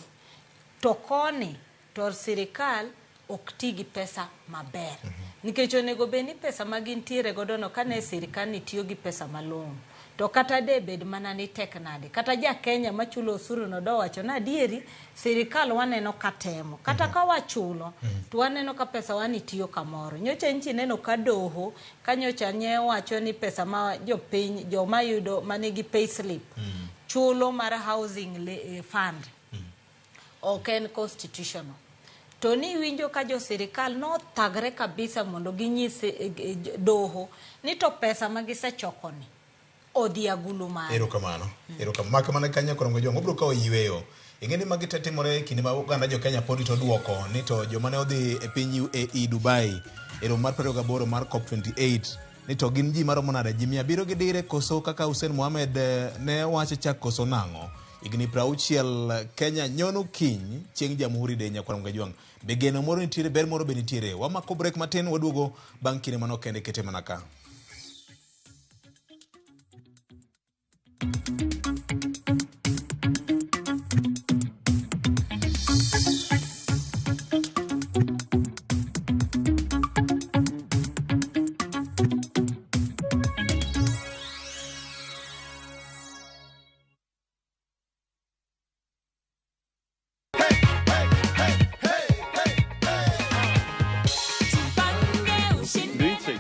to koni to sirikal ok ti gi pesa maber. Nikech onego bed ni pesa ma gintiere godo no kane sirikal ni tiyo gi pesa malong'o. To kata de bed mana ni tek nade, kata ja Kenya machulo osuru no dowacho na adieri, sirikal waneno ka temo. Kata ka wachulo, to waneno ka pesa wani tiyo kamoro. Nyocha nchi neno ka doho, ka nyocha nye wacho ni pesa ma jopiny, joma yudo manigi pay slip, chulo mar housing fund, ok en constitutional. To ni winjo ka jo sirikal nothagre kabisa mondo ginyis doho ni to pesa ma gisechoko ni odhi agulu mare. Erokamano. Erokamano. Mak mana kanyo koro ng'o obro kawo yweyo. Ing'e ni magi te timore e kinde ma oganda jo Kenya pod rito duoko ni to joma ne odhi e piny UAE Dubai e romo mar 28 mar COP28 ni to gin ji maromo nade, ji 700 gi dire koso kaka Hussein Mohamed ne wacho chak koso nang'o. Higni 60 Kenya nyono kiny chieng' Jamhuri Day nyakwar Mgajwang'. Be geno moro nitiere, ber moro be nitiere. Wamako break matin, waduogo bang' kinde manok kende, kete mana ka.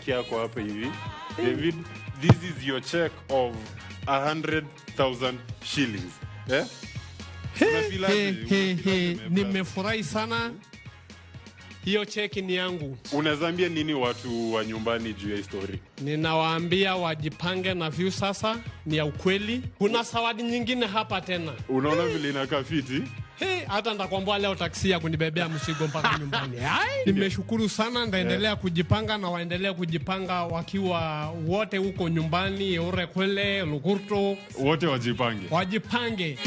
Yako hapa hivi David, this is your check of 100,000 shillings. Nimefurahi sana. Hiyo cheki ni yangu. Unazambia nini watu wa nyumbani juu ya story? Ninawaambia wajipange na Viusasa, ni ya ukweli. Kuna zawadi nyingine hapa tena. Unaona vile inakaa fiti? Hata nitakwambia leo taksi ya kunibebea mzigo mpaka nyumbani. Nimeshukuru sana, ndaendelea kujipanga na waendelea kujipanga wakiwa wote huko nyumbani, Orekwele, Lukurto. Wote wajipange. Wajipange.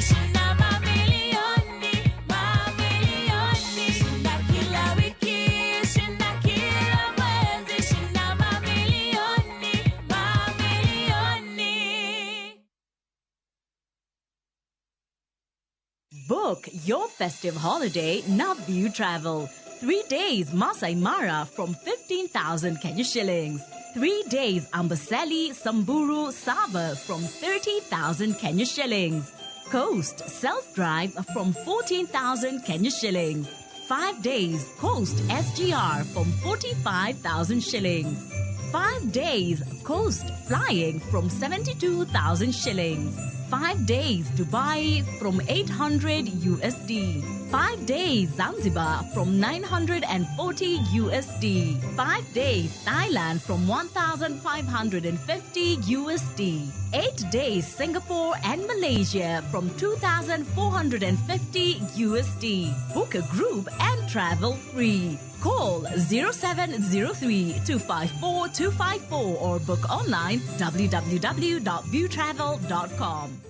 Book your festive holiday Naview Travel. 3 days Masai Mara from 15,000 Kenya shillings. 3 days Amboseli, Samburu, Sava from 30,000 Kenya shillings. Coast self-drive from 14,000 Kenya shillings. 5 days Coast SGR from 45,000 shillings. 5 days Coast flying from 72,000 shillings. 5 days Dubai from 800 USD. 5 days Zanzibar from 940 USD. 5 days Thailand from 1,550 USD. 8 days Singapore and Malaysia from 2,450 USD. Book a group and travel free. Call 0703 254 254 or book online www.viewtravel.com.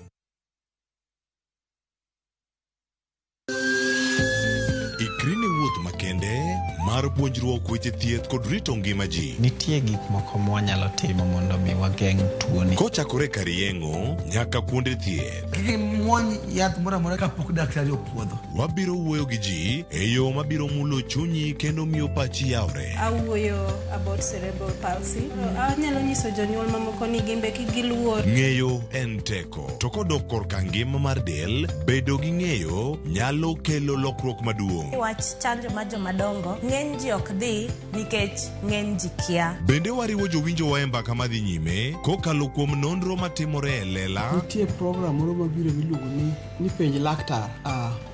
Ikri ne wuoth makende mar puonjruok weche thieth kod rito ngima ji. Nitie gik moko mwanyalo timo mondo mi wageng' tuoni. Kochakore kar yeng'o nyaka kuonde thieth. Kik imuony yath moro amora kapok daktari opuodho. Wabiro wuoyo gi ji e yo mabiro mulo chunyi kendo miyo pachi yawre. Awuoyo about cerebral palsy. Anyalo nyiso jonyuol mamoko ni gimbe kik giluor. Ng'eyo en teko. To kodok korka ngima mar del, bedo gi ng'eyo nyalo kelo lokruok maduong'. Wach chanjo mar jomadongo, ng'eny ji ok dhi nikech ng'eny ji kia. Bende wariwo jowinjowa e mbaka madhi nyime kokalo kuom nonro matimore e lela. Nitie program moro mabiro miluongo ni penj laktar.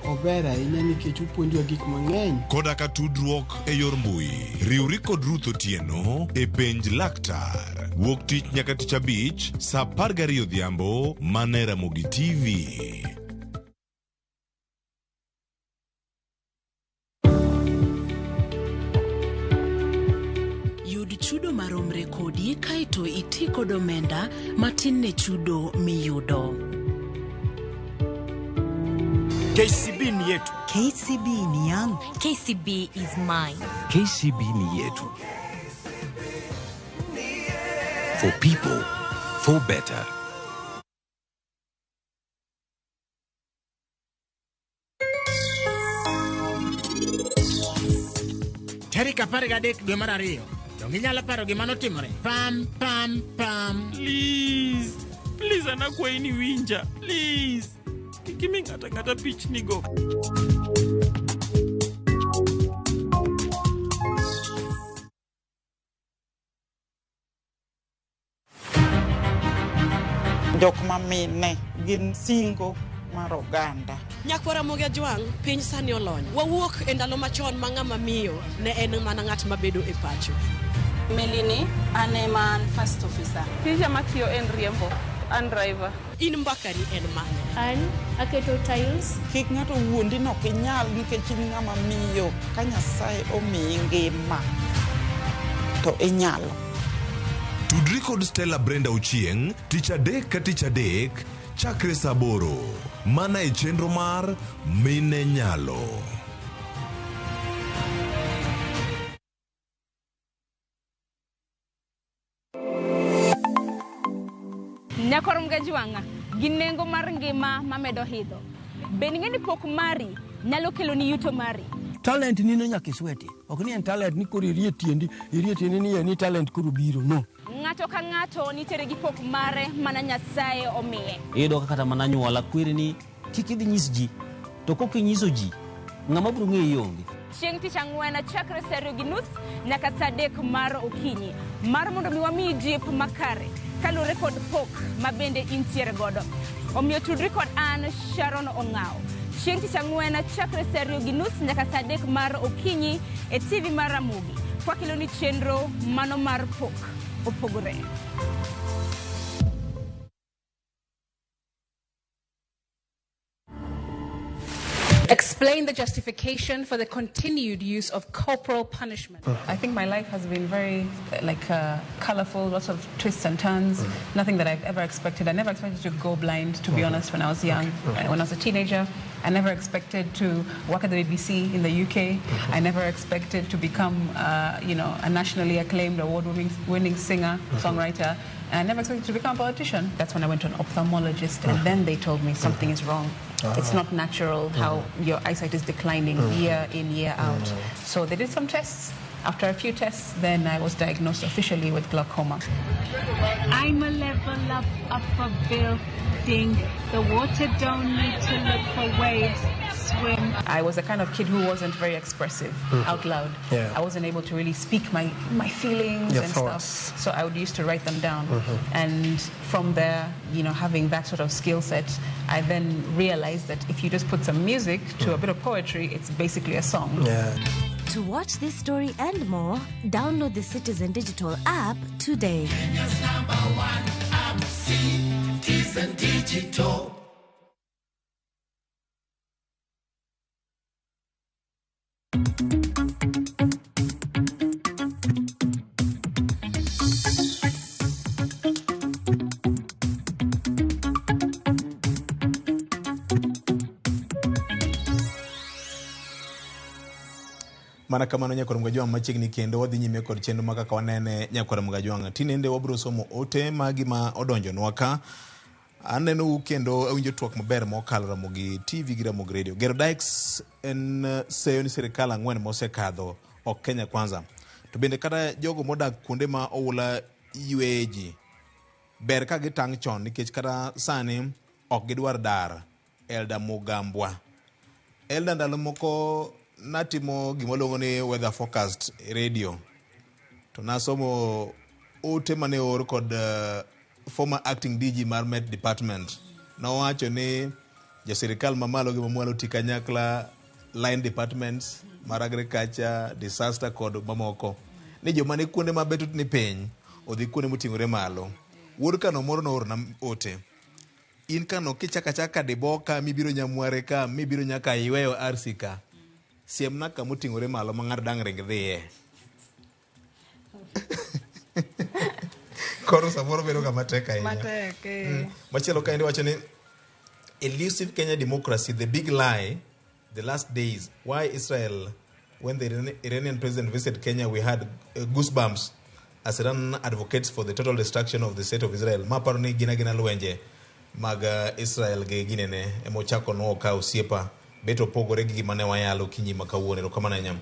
Ober ahinya nikech opuonjowa gik mang'eny. Koda ka tudruok e yor mbui. Riwri kod Ruth Otieno e penj laktar. Wuok tich nyaka tich abich saa 12 odhiambo mana e Ramogi TV. Yud chudo maromre kodi to iti kod omenda matin ne chudo miyudo. KCB ni yetu. KCB ni yangu. KCB is mine. KCB ni yetu. For people, for better. Tarik 13 dwe mar ariyo. Donge inyalo paro gima notimore? Pam pam pam. Please, please anakwayi ni winja. Please. Kik imi ng'ato ang'ata pichnigo. Jok mamine gin singo mar oganda. Nyakwar Ramogi Ajwang', piny sani olony. Wawuok e ndalo machon ma ng'ama miyo ne en mana ng'at mabedo e pacho. Melini, an ema an first officer. Tija matiyo en riembo, an driver. In mbakani en mane? An aketo tiles. Kik ng'ato wuondi ni ok inyal nikech in ng'ama miyo ka Nyasaye omiyi ngima to inyalo. Tudri kod Stella Brenda Ochieng' tich adek ka tich adek chakre saa aboro mana e chenro mar Mine Nyalo. Nyakwar Mgajwang'a, gi nengo mar ngima mamedo idho. Be ing'e ni pok mari nyalo keloni yuto mari? Talent nino nyaka isweti. Ok ni en talent ni koro irie tiendi, irie tiendi ni ni talent koro biro. No. Ng'ato ka ng'ato nitiere gi pok mare mana Nyasaye omiye. Iyudo ka kata mana anyuola kweri ni kik idhi nyis ji. To kok inyiso ji, ng'ama biro ng'eyi onge. Chieng' tich ang'wen chakre saa 2:30 nyaka saa 3 mar okinyi. Mar mondo mi wamiyi jip makare kaluwore kod pok ma bende intiere godo. Omiyo tudri kod an Sharon Ong'aw. Chieng' tich ang'wen chakre saa 2:30 nyaka saa 3 mar okinyi e TV mar Ramogi. Kwakeloni chenro mano mar pok opogore. Explain the justification for the continued use of corporal punishment. I think my life has been very colorful, lots of twists and turns, nothing that I've ever expected. I never expected to go blind, to be honest, when I was young. When I was a teenager, I never expected to work at the BBC in the UK. I never expected to become, a nationally acclaimed award-winning singer, songwriter. And I never expected to become a politician. That's when I went to an ophthalmologist, and then they told me something is wrong. It's not natural how your eyesight is declining year in, year out. So they did some tests. After a few tests, then I was diagnosed officially with glaucoma. I'm a level up a building. The water don't need to look for waves. Swim. I was the kind of kid who wasn't very expressive out loud. Yeah. I wasn't able to really speak my feelings Your and thoughts. Stuff. So I would used to write them down. And from there, having that sort of skill set, I then realized that if you just put some music to a bit of poetry, it's basically a song. Yeah. To watch this story and more, download the Citizen Digital app today. Kenya's number one app, Citizen Digital. Mana kamano nyakwar Mgajwang' machiegni kendo wadhi nyime kod chenro ma kaka wanene nyakwar Mgajwang'. Tinende wabiro somo ote magi ma odonjonwa ka. Aneno u kendo awinjo twak maber mokalo Ramogi TV gi Ramogi Radio. Gero Dykes en seyo ni sirikal 4 mosekadho ok Kenya Kwanza. To bende kata jogo modak kuonde ma oula yweye ji, ber ka gitang' chon nikech kata sani ok gidwar dar. Elda Mugambwa. Elda ndalo moko natimo gima luongo ni weather forecast e radio. To nasomo ote mane oor kod former acting DG mar Met Department. Nowacho ni jo sirikal mamalo gi mamwalo ti kanyakla line departments mar agriculture, disaster kod mamoko. Ni joma ni kuonde mabeto ni piny odhi kuonde moting'ore malo. Wuod Kano moro noorona ote. In Kano kichaka chaka Diboka mibiro Nyamware ka mibiro nyaka Iweyo RC ka. Siemna kama oting'ore malo ma ng'ato dang' ring dhiye. Koro samoro bedo ga matek ahinya. Matek, eh. Machielo kaendi wacho ni elusive Kenya democracy, the big lie, the last days. Why Israel, when the Iranian president visited Kenya, we had goosebumps as Iran advocates for the total destruction of the state of Israel. Ma paro ni gina gina lwenje mag Israel gi ginene emochako nuo ka osiepa bet opogore gi gima ne wayalo kinyi ma kawuono. Erokamano ahinya.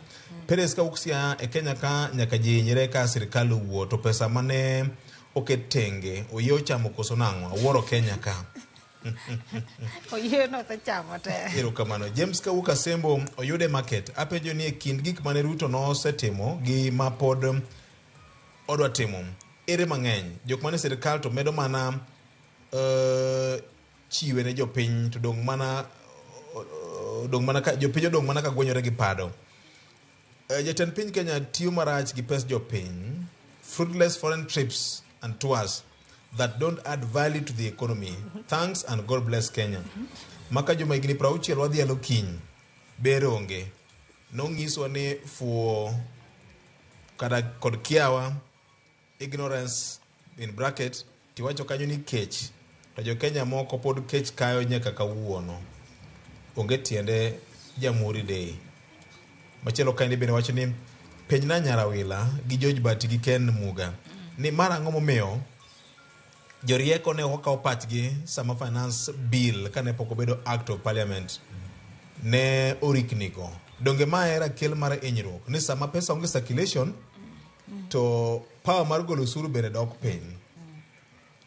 Perez kawuok Siaya e Kenya ka nyaka ji hinyre ka sirikal owuo to pesa mane oket tenge oyie ochamo koso nang'o? Awuoro Kenya ka. Oyie nosechamo te. Erokamano. James kawuok Asembo oyude market. Apenjo ni e kind gik mane Ruto nosetimo gi ma pod odwa timo, ere mang'eny? Jok mane sirikal to medo mana chiwe ne jopiny to dong' mana dong' mana ka jopiny odong' mana ka gwenyore gi pado. Jatend piny Kenya tiyo marach gi pes jopiny, fruitless foreign trips and tours that don't add value to the economy. Thanks and God bless Kenya. Maka joma higni 60 wadhialo kiny, ber onge. Nonyiswa ni fuo kata kod kiawa, ignorance in bracket, tiwacho kanyo ni kech. To jo Kenya moko pod kech kayo nyaka kawuono. Onge tiende Jamhuri Day. Machielo kaendi bende wacho ni penjna Nyarawila gi George Bati gi Ken Muga ni mar ang'o momiyo jorieko ne ok okawo pachgi sama finance bill kane pok obedo act of parliament ne oriknigo. Donge ma e rakel mar hinyruok ni sama pesa onge circulation to power mar golo osuru bende dok piny.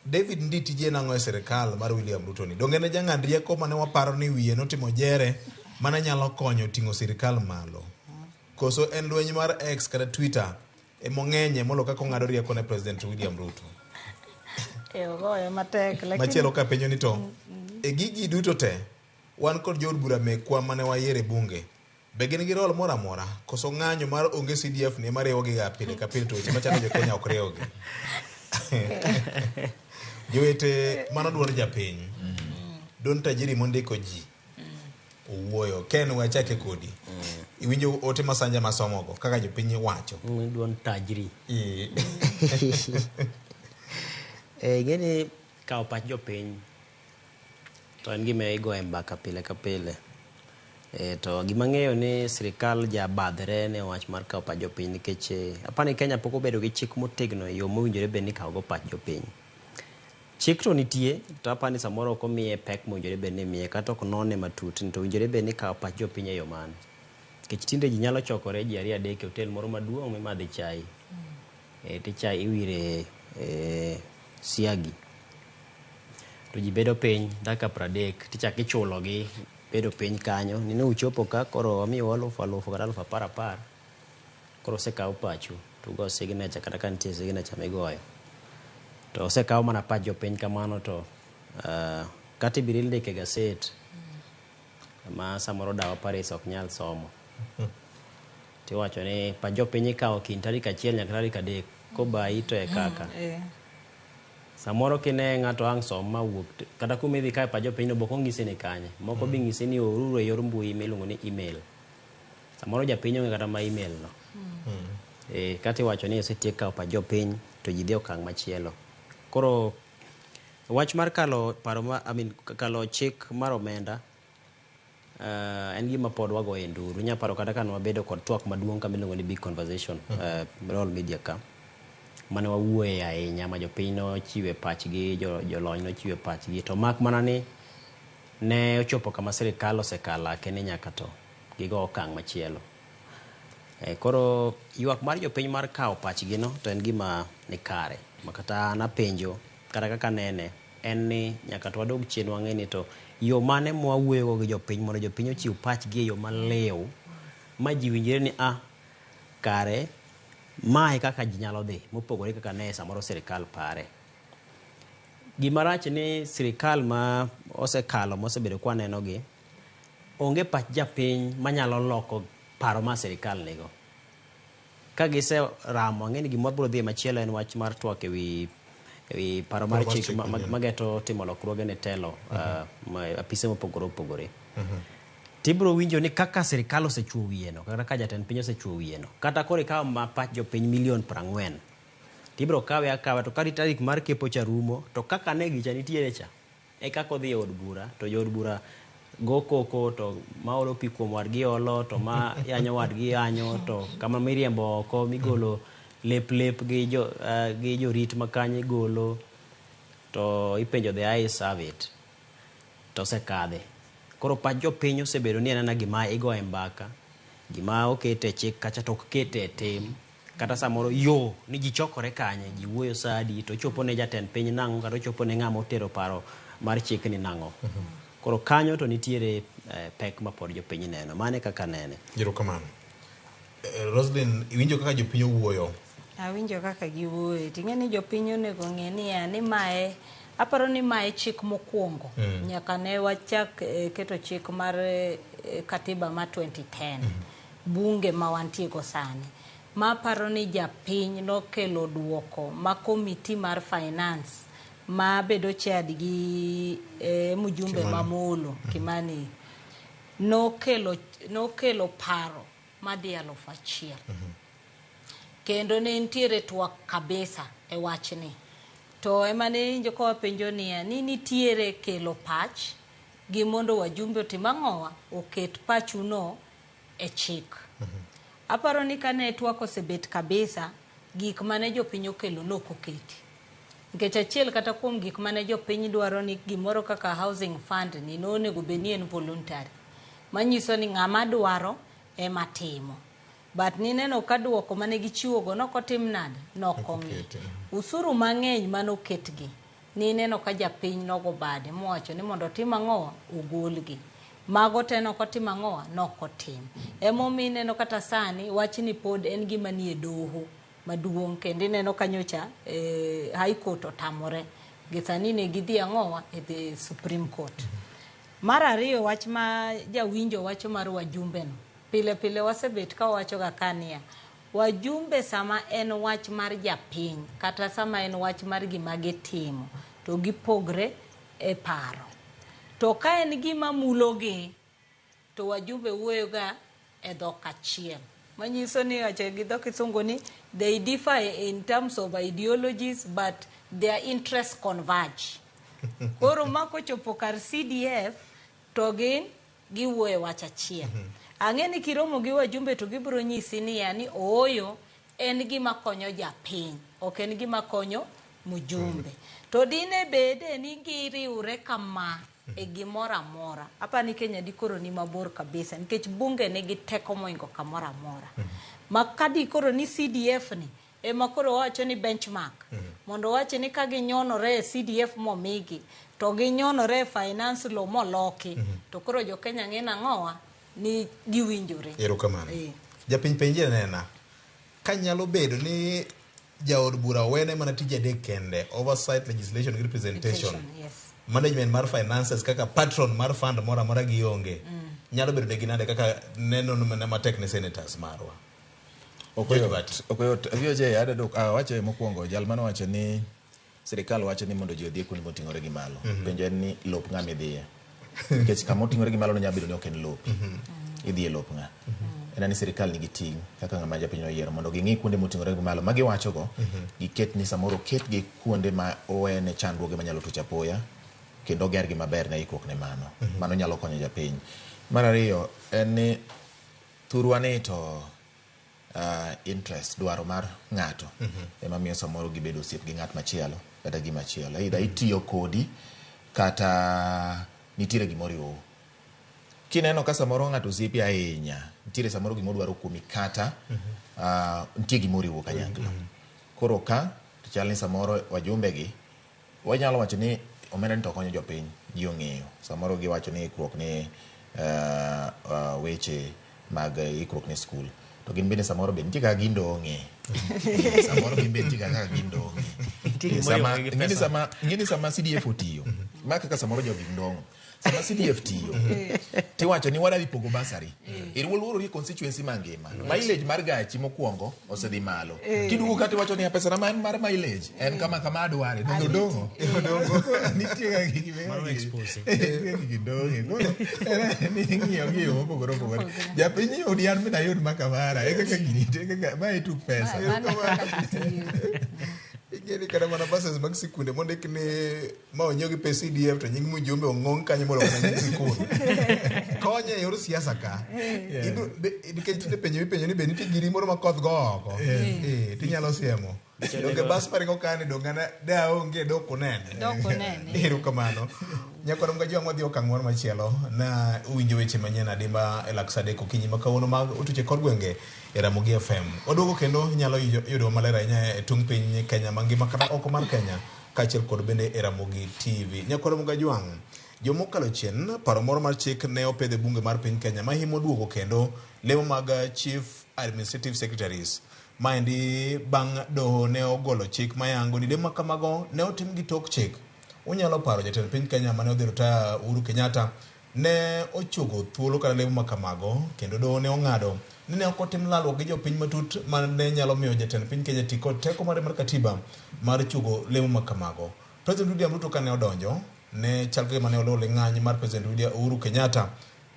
David Ndii tije nang'o e sirikal mar William Ruto ni? Donge ne jang'ad rieko mane waparo ni wiye notimo jere mane nyalo konyo ting'o sirikal malo? Koso en lweny mar X kata Twitter emong'enye molo kaka ong'ado rieko ne President William Ruto? E ogoye matek. Lakini Machielo ka penjo ni to e gigi duto te wan kod jood bura mekwa mane wayiero e bunge be gin gi role moro amora koso ng'anyo mar onge CDF ni ema riwogi ga pile ka pile to weche machando jo Kenya ok riwgi. Jowete mano duond japiny. Duond tajiri mondiko ji owuoyo. Ken we achake kodi. Iwinjo ote masanja masomogo kaka jopiny wacho. Duond tajiri. Ing'e ni kawo pach jopiny to en gima igoye mbaka pile ka pile. To gima ang'eyo ni sirikal jabadhre ne wach mar kawo pach jopiny nikech apani Kenya pok obedo gi chik motegno e yo mowinjore bed ni ikawo go pach jopiny. Chik to nitie to apani samoro ok omiye pek mowinjore bed ni imiye kata ok none matut ni to owinjore bed ni ikawo pach jopiny e yo mane. Nikech tinde ji nyalo chokore ji ariyo adek e hotel moro maduong' mimadhe chai. To chai iwire siagi. To ji bedo piny dakika 30 tichako ichulogi bedo piny kanyo ni ne uchopo ka koro wamiyo 1000 kata 10,000 10,000 koro osekaw pachu to ugo signature kata ka nitie signature migoyo to osekaw mana pach jopiny kamano to kata ibiro indiko e gaset ma samoro dawa Paris ok nyal somo tiwacho ni pach jopiny ikawo kind tarik 1 nyaka tarik 3 kobayi to e kaka samoro kine ng'ato ang' som ma wuok kata kuma idhi kae pach jopiny no bok ong'isi ni kanye moko bi ng'isi ni oruru e yor mbui miluongo ni email samoro japiny onge kata ma email no kata iwacho ni osetiek kawo pach jopiny to ji dhi okang' machielo koro wach mar kalo paro ma, I mean, kalo chik mar omenda en gima pod wagoye nduru. Inya paro kata ka nwabedo kod twak maduong' kama iluongo ni big conversation Royal Media ka mane wawuoye ahinya ma jopiny nochiwe pachgi, jolony nochiwe pachgi to mak mana ni ne ochopo kama sirikal osekalake ni nyaka to gigo okang' machielo. Koro ywak mar jopiny mar kawo pachgi no to en gima ni kare ma kata an apenjo kata kaka nene en ni nyaka to wadog chien wang'e ni to yo mane mwawuoyogo gi jopiny mondo jopiny ochiw pachgi e yo maliw ma ji winjre ni a kare mae kaka ji nyalo dhi mopogore kaka ne samoro sirikal pare. Gima rach ni sirikal ma osekalo mosebedo kwaneno gi onge pach japiny manyalo loko paro ma sirikal nigo. Ka giseramo ang'e ni gima biro dhi machielo en wach mar twak ewi paro mar chik mageto timo lokruoge ne telo apise mopogore opogore. Tibiro winjo ni kaka sirikal osechuo wiye no kata ka jatend piny osechuo wiye no kata koro ikawo ma pach jopiny milion 40 Tibiro kawe akawa to kari tarik mar kepo cha rumo to kaka ne gicha nitiere cha e kaka odhi e od bura to jood bura go koko to ma olo pi kuom wadgi olo to ma yanyo wadgi yanyo to kama miriembo oko migolo lep lep gi jo, gi jorit ma kanyo igolo to ipenjo the ayes have it to osekadhe. Koro pach jopiny osebedo ni en ana gima igoye mbaka, gima okete e chik kacha to ok kete e tim. Kata samoro yo ni ji chokore kanye, ji wuoyo sa adi, to ochopo ne jatend piny nang'o kata ochopo ne ng'ama otero paro mar chik ni nang'o. Koro kanyo to nitiere pek ma pod jopiny neno. Mano e kaka anene. Erokamano. Roslyn, iwinjo kaka jopiny owuoyo? Awinjo kaka giwuoyo. Ting'e ni jopiny onego ong'e niya, ni mae, aparo ni mae chik mokwongo nyaka ne wachak keto chik mar katiba ma 2010. Bunge ma wantie go sani. Ma aparo ni japiny nokelo duoko ma komiti mar finance ma bedo chaired gi mjumbe ma Molo Kimani nokelo paro madhi 1000. Kendo ne nitiere twak kabisa e wachni. To ema ne iwinjo ka wapenjo niya, ni nitiere kelo pach gi mondo wajumbe otim ang'owa, oket pachuno e chik. Aparo ni kane twak osebet kabisa, gik mane jopiny okelo nok oketi. Nikech achiel kata kuom gik mane jopiny dwaro ni gimoro kaka housing fund ni nonego bed ni en voluntary. Manyiso ni ng'ama dwaro ema timo. But nineno ka duoko mane gichiwo go nokotim nade? Nokong'i. Usuru mang'eny manoketgi, nineno ka japiny nogo bade mowacho ni mondo otim ang'owa? Ogolgi. Mago te nokotim ang'owa? Nokotim. Emomiyo ineno kata sani wachni pod en gima nie doho maduong' kendo ineno ka nyocha High Court otamore. Gi sani ne gidhi ang'owa? E the Supreme Court. Mar ariyo wach ma jawinjo wacho mar wajumbe no. Pile pile wasebet ka wawachoga ka niya, wajumbe sama en wach mar japiny kata sama en wach mar gima gitimo to gipogre e paro. To ka en gima mulogi to wajumbe wuoyoga e dhok achiel. Manyiso ni wacho gi dho kisungu ni they differ in terms of ideologies but their interests converge. Koro ma kochopo kar CDF to gin giwuoyo e wach achiel. Ang'e ni kiromo gi wajumbe to gibiro nyisi niya ni ooyo en gima konyo japiny, ok en gima konyo mjumbe. To dine bede ni giriwre kama e gimoro amora, apa ni Kenya dikoro ni mabor kabisa nikech bunge nigi teko moingo kamoro amora. Ma ka dikoro ni CDF ni ema koro wawacho ni benchmark mondo wawachi ni ka ginyonore e CDF momigi to ginyonore e finance law moloki to koro jo Kenya ng'e nang'owa ni giwinjore. Erokamano. Japiny penje nena ka nyalo bedo ni jaod bura owene mana tije adek kende, oversight, legislation gi representation. Yes. Management mar finances kaka patron mar fund moro amora gionge. Nyalo bedo negi nade kaka neno mana matek ne senators marwa. Ok oyot. Ok oyot. VOJ adwa awacho mokwongo jal mane owacho ni sirikal wacho ni mondo ji odhi kuonde moting'ore gi malo. Penjo en ni lop ng'a midhiye. Nikech kama oting'ore gi malo no nyalo bedo ni ok en lopi. Idhi e lop ng'a. En ni sirikal nigi ting' kaka ng'ama japiny oyiero mondo ging'i kuonde moting'ore gi malo ma giwacho go giket ni samoro oketgi kuonde ma owene chandruoge manyalo tuch apoya kendo ogergi maber ne ikruok ne mano. Mano nyalo konyo japiny. Mar ariyo en ni thurwa ni to interest dwaro mar ng'ato ema miyo samoro gibedo osiep gi ng'at machielo kata gima chielo. Either itiyo kodi kata nitiere gimoriwou. Kineno ka samoro ng'ato osiepi ahinya, nitiere samoro gimodwaro kuomi kata nitie gimoriwo kanyakla. Koro ka to chal ni samoro wajumbe gi wanyalo wacho ni omenda ni to konyo jopiny, ji ong'eyo. Samoro giwacho ni ikruok ni weche mag ikruok ne skul. To gin bende samoro be nitie kaka gindong'e. Samoro gin be nitie kaka gindong'e. Ing'eni sama CDF otiyo, ma kaka samoro jogi ndong'o. Sama CDF tiyo, tiwacho ni wadhi pogo bursary. Iluorori e constituency mangima. Mileage mar gachi mokwongo osedhi malo. Kiduogo ka tiwacho ni pesa na mar mileage en kama kama adware. Donge odong'o? Nitie kaka gigi ndong'e. Koro en ing'iyo gi e yo mopogore opogore. Japiny yudi an bende ayud ma kamara. E kaka gini nitie kaka ma e tuk pesa. Ing'eni kata mana buses mag sikunde mondik ni ma onyiew gi pes CDF to nying Mujumbe ong'ong kanyo moloyo mana nying sikul. Konye e yor siasa ka. Yeah. Nikech tinde penjo mipenjo ni be nitie giri moro ma koth go oko. Yeah. Tinyalo siemo. Donge bas maringo kani donge de aonge dok unene. Dok unene. Erokamano. Nyakwar Mgajwang' wadhi okang' moro machielo na uwinjo weche manyien adimba e lak sa 3 okinyi ma kawuono mag otuche kor gwenge e Ramogi FM. Waduogo kendo inyalo yudo maler ahinya e tung' piny Kenya mangima kata oko mar Kenya kaachiel kod bende e Ramogi TV. Nyakwar Mgajwang', jomokalo chien paro moro mar chik ne opedh e bunge mar piny Kenya ma himo duogo kendo lemo mag Chief Administrative Secretaries. Maendi bang' doho ne ogolo chik mayango ni lemo kamago ne otim gi tok chik. Unyalo paro jatend piny Kenya mane odhi retire Uhuru Kenyatta ne ochuogo thuolo kata lemo makamago kendo doho ne ong'ado ni ne ok otim lalruok gi jopiny matut mane nyalo miyo jatend piny Kenya ti kod teko mare mar katiba mar chuogo lemo makamago. President William Ruto kane odonjo ne chal kagima ne oluwo ling'any mar President William Uhuru Kenyatta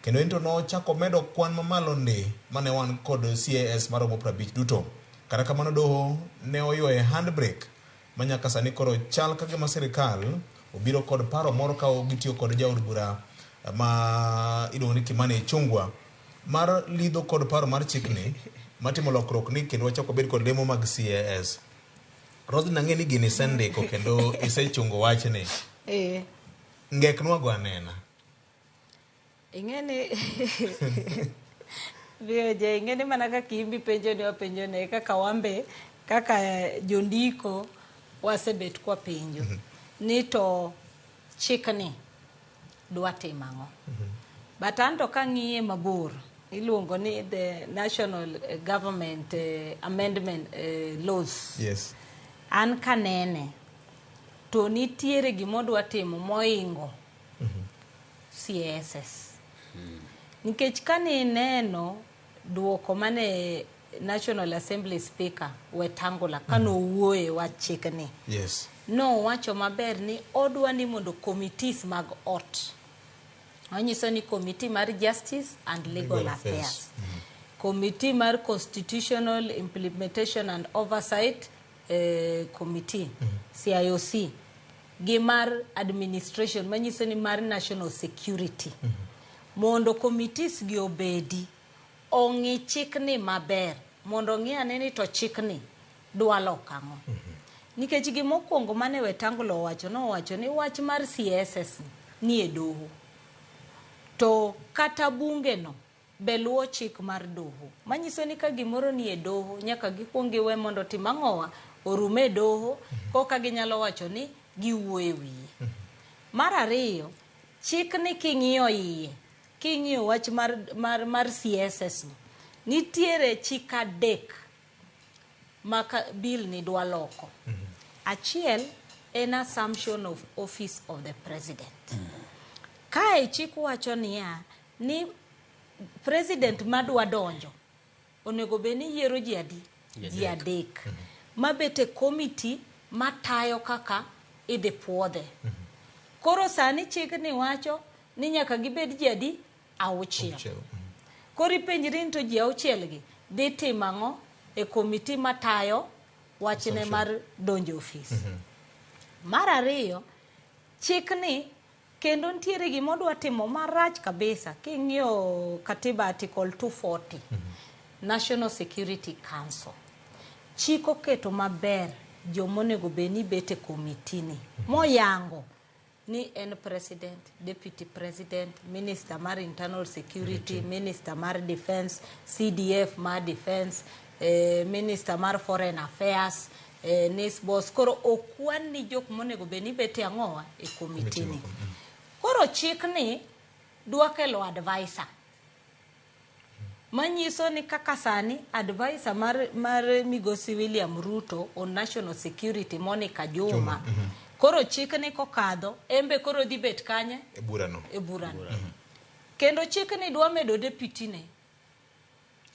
kendo en to nochako medo kwan mamalo ndi mane wan kod CAS maromo 50 duto. Kata kamano doho ne oywaye handbrake ma nyaka sani koro chal kagima sirikal obiro kod paro moro ka gitiyo kod jaod bura ma iluongo ni Kimani Ichung'wa mar lidho kod paro mar chikni matimo lokruok ni kendo wachako wabed kod lemo mag CAS. Roslyn ang'e ni gini isendiko kendo isechungo wachni. Ngeknwa go anena. Ing'eni VOJ, ing'eni mana kaka imbi penjo ni wapenjo ne kaka wambe kaka jondiko wasebet kwa penjo ni to chikni dwa timo ang'o. But an to kang'iye mabor iluongo ni the National Government Amendment Laws. Yes. An kanene to nitiere gimodwa timo moingo CSS. Nikech kane ineno duoko mane National Assembly Speaker Wetangula kane owuoye wach chikni. Yes. Nowacho maber ni odwa ni mondo committees mag ot. Onyiso ni committee mar Justice and Legal, Legal Affairs. Affairs. Committee mar Constitutional Implementation and Oversight Committee, CIOC, gi mar Administration manyiso ni mar National Security. Mondo committees gi obedi ong'i chikni maber mondo ong'i ane ni to chikni dwa loko ang'o. Nikech gimokwongo mane Wetangula owacho nowacho ni wach mar CSS ni e doho. To kata bunge no be luwo chik mar doho. Manyiso ni ka gimoro ni e doho nyaka gikuong giwe mondo tim ang'owa orum e doho koka ginyalo wacho ni giwuoyo e wiye. Mar ariyo, chikni king'iyo iye, king'iyo wach mar CSS no, nitiere chik adek ma bill ni dwa loko. Achiel en assumption of office of the president. Kae chik wacho niya ni president madwa donjo onego bed ni yiero ji adi? Ji adek. Mabet e committee matayo kaka idhi puodhe. Koro sani chikni wacho ni nyaka gibed ji adi? Auchiel. Koro ipenjri ni to ji auchiel gi dhi timo ang'o e committee matayo wachne mar donjo ofis. Mar ariyo, chikni kendo nitiere gima odwa timo marach kabisa. King'iyo katiba article 240, National Security Council, chik oketo maber jomonego bed ni bet e committee ni moyango ni en president, deputy president, minister mar internal security, minister mar defense, CDF mar defense, minister mar foreign affairs, NIS boss. Koro okwan ni jok monego bed ni bet e ang'owa e committee ni. Koro chikni dwa kelo advisor. Manyiso ni kaka sani advisor mar Migosi William Ruto on National Security Monica Juma. Koro chikni kokadho, embe koro dhi bet kanye? E burano. E burano. Kendo chikni dwa medo deputy ne.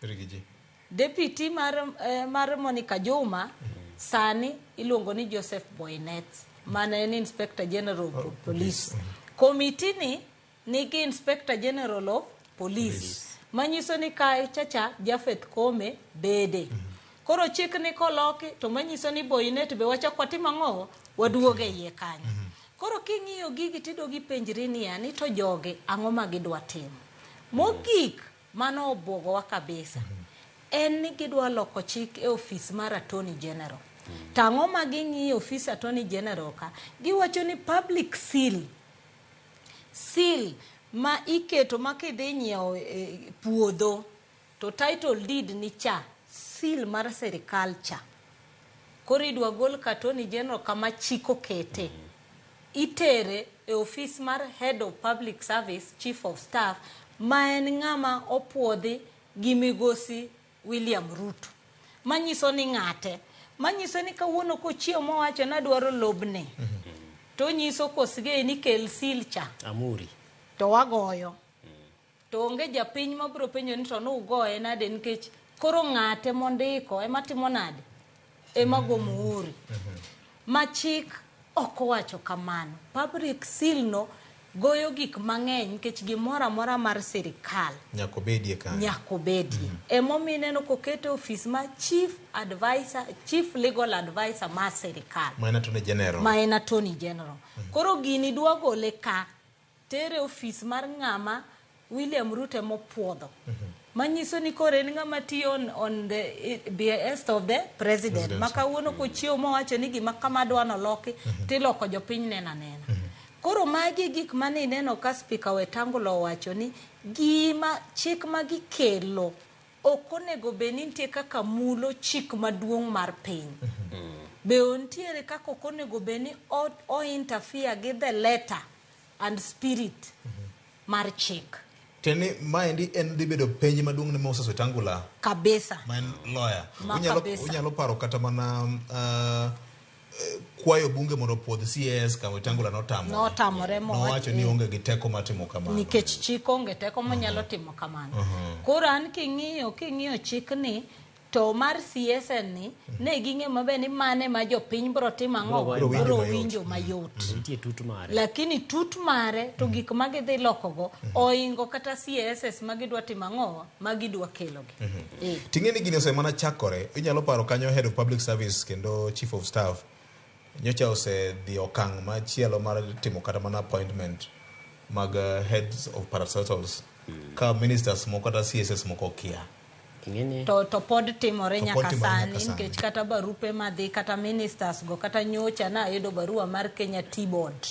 Rigiji. Deputy mar Monica Juma sani iluongo ni Joseph Boynet, mane en Inspector General of Police. Committee ni nigi Inspector General of Police. Manyiso ni kae chacha Japheth Kome bede. Koro chik ni koloki to manyiso ni Boinnet be wachak watim ang'o? Waduogo e iye kanyo. Koro king'iyo gigi tidogi ipenjri niya ni to jogi ang'o ma gidwa timo. Mogik mano obwogowa kabisa en ni gidwa loko chik e ofis mar Attorney General. To ang'o ma ging'iyo ofis Attorney General ka? Giwacho ni public seal seal ma iketo ma kidhi nyiewo e, puodho to title deed ni cha seal mar sirikal cha koro idwa gol ka Attorney General kama chik okete itere e ofis mar head of public service chief of staff ma en ng'ama opuodhi gi migosi William Ruto manyiso ni ng'ate manyiso ni kawuono kochiew mowacho ni adwaro lobni to onyiso Kosgei ni kel seal cha Amuri. to wagoyo to onge japiny mabiro penjo ni to nugoye nade nikech koro ng'ate mondiko ema timo nade ema go muhuri ma chik ok owacho kamano public seal no goyo gik mang'eny nikech gimoro amora mar sirikal Nyaka obedie kanyo. nyaka obedie emomiyo ineno kokete ofis ma chief advisor chief legal advisor mar sirikal Ma en Attorney General. ma en attorney general koro gini dwa gole ka tere ofis mar ng'ama William Ruto emopuodho manyiso ni koro en ng'ama tiyo on the behest of the president ma kawuono kochiewo mowacho ni gima kama adwa noloki tiloko jopiny neno anena koro magi e gik mane ineno ka Speaker Wetangula owacho ni gima chik ma gikelo ok onego bed ni nitie kaka mulo chik maduong' mar piny be ontiere kaka ok onego bed ni o interfere gi the letter and spirit mar chik Tiende ni maendi en dhi bedo penj maduong' ne Moses Wetangula kabisa ma en lawyer. Ma Unyalo, kabisa. unyalo paro kata mana kwayo bunge mondo opuodh CS ka Wetangula notamore. Notamore Nowacho ni onge gi teko mar timo kamano. nikech chik onge teko monyalo timo kamano. Koro an king'iyo chikni to mar CSN ni ne ging'e maber ni mane ma jopiny bro timo ang'o Biro bro winjo winjo mayot. Nitie tut mare. Lakini tut mare to gik ma gidhi lokogo oingo kata CSS ma gidwa timo ang'o ma gidwa kelogi. Ting'e ni gini osemana chakore. Inyalo paro kanyo head of public service kendo chief of staff nyocha osedhi okang' machielo mar timo kata mana appointment mag heads of parastatals ka ministers moko kata CSS moko okia. To pod timore To pod nyaka timore sani nyaka sani. nikech kata barupe madhi kata ministers go kata nyocha nayudo barua mar Kenya Tea Board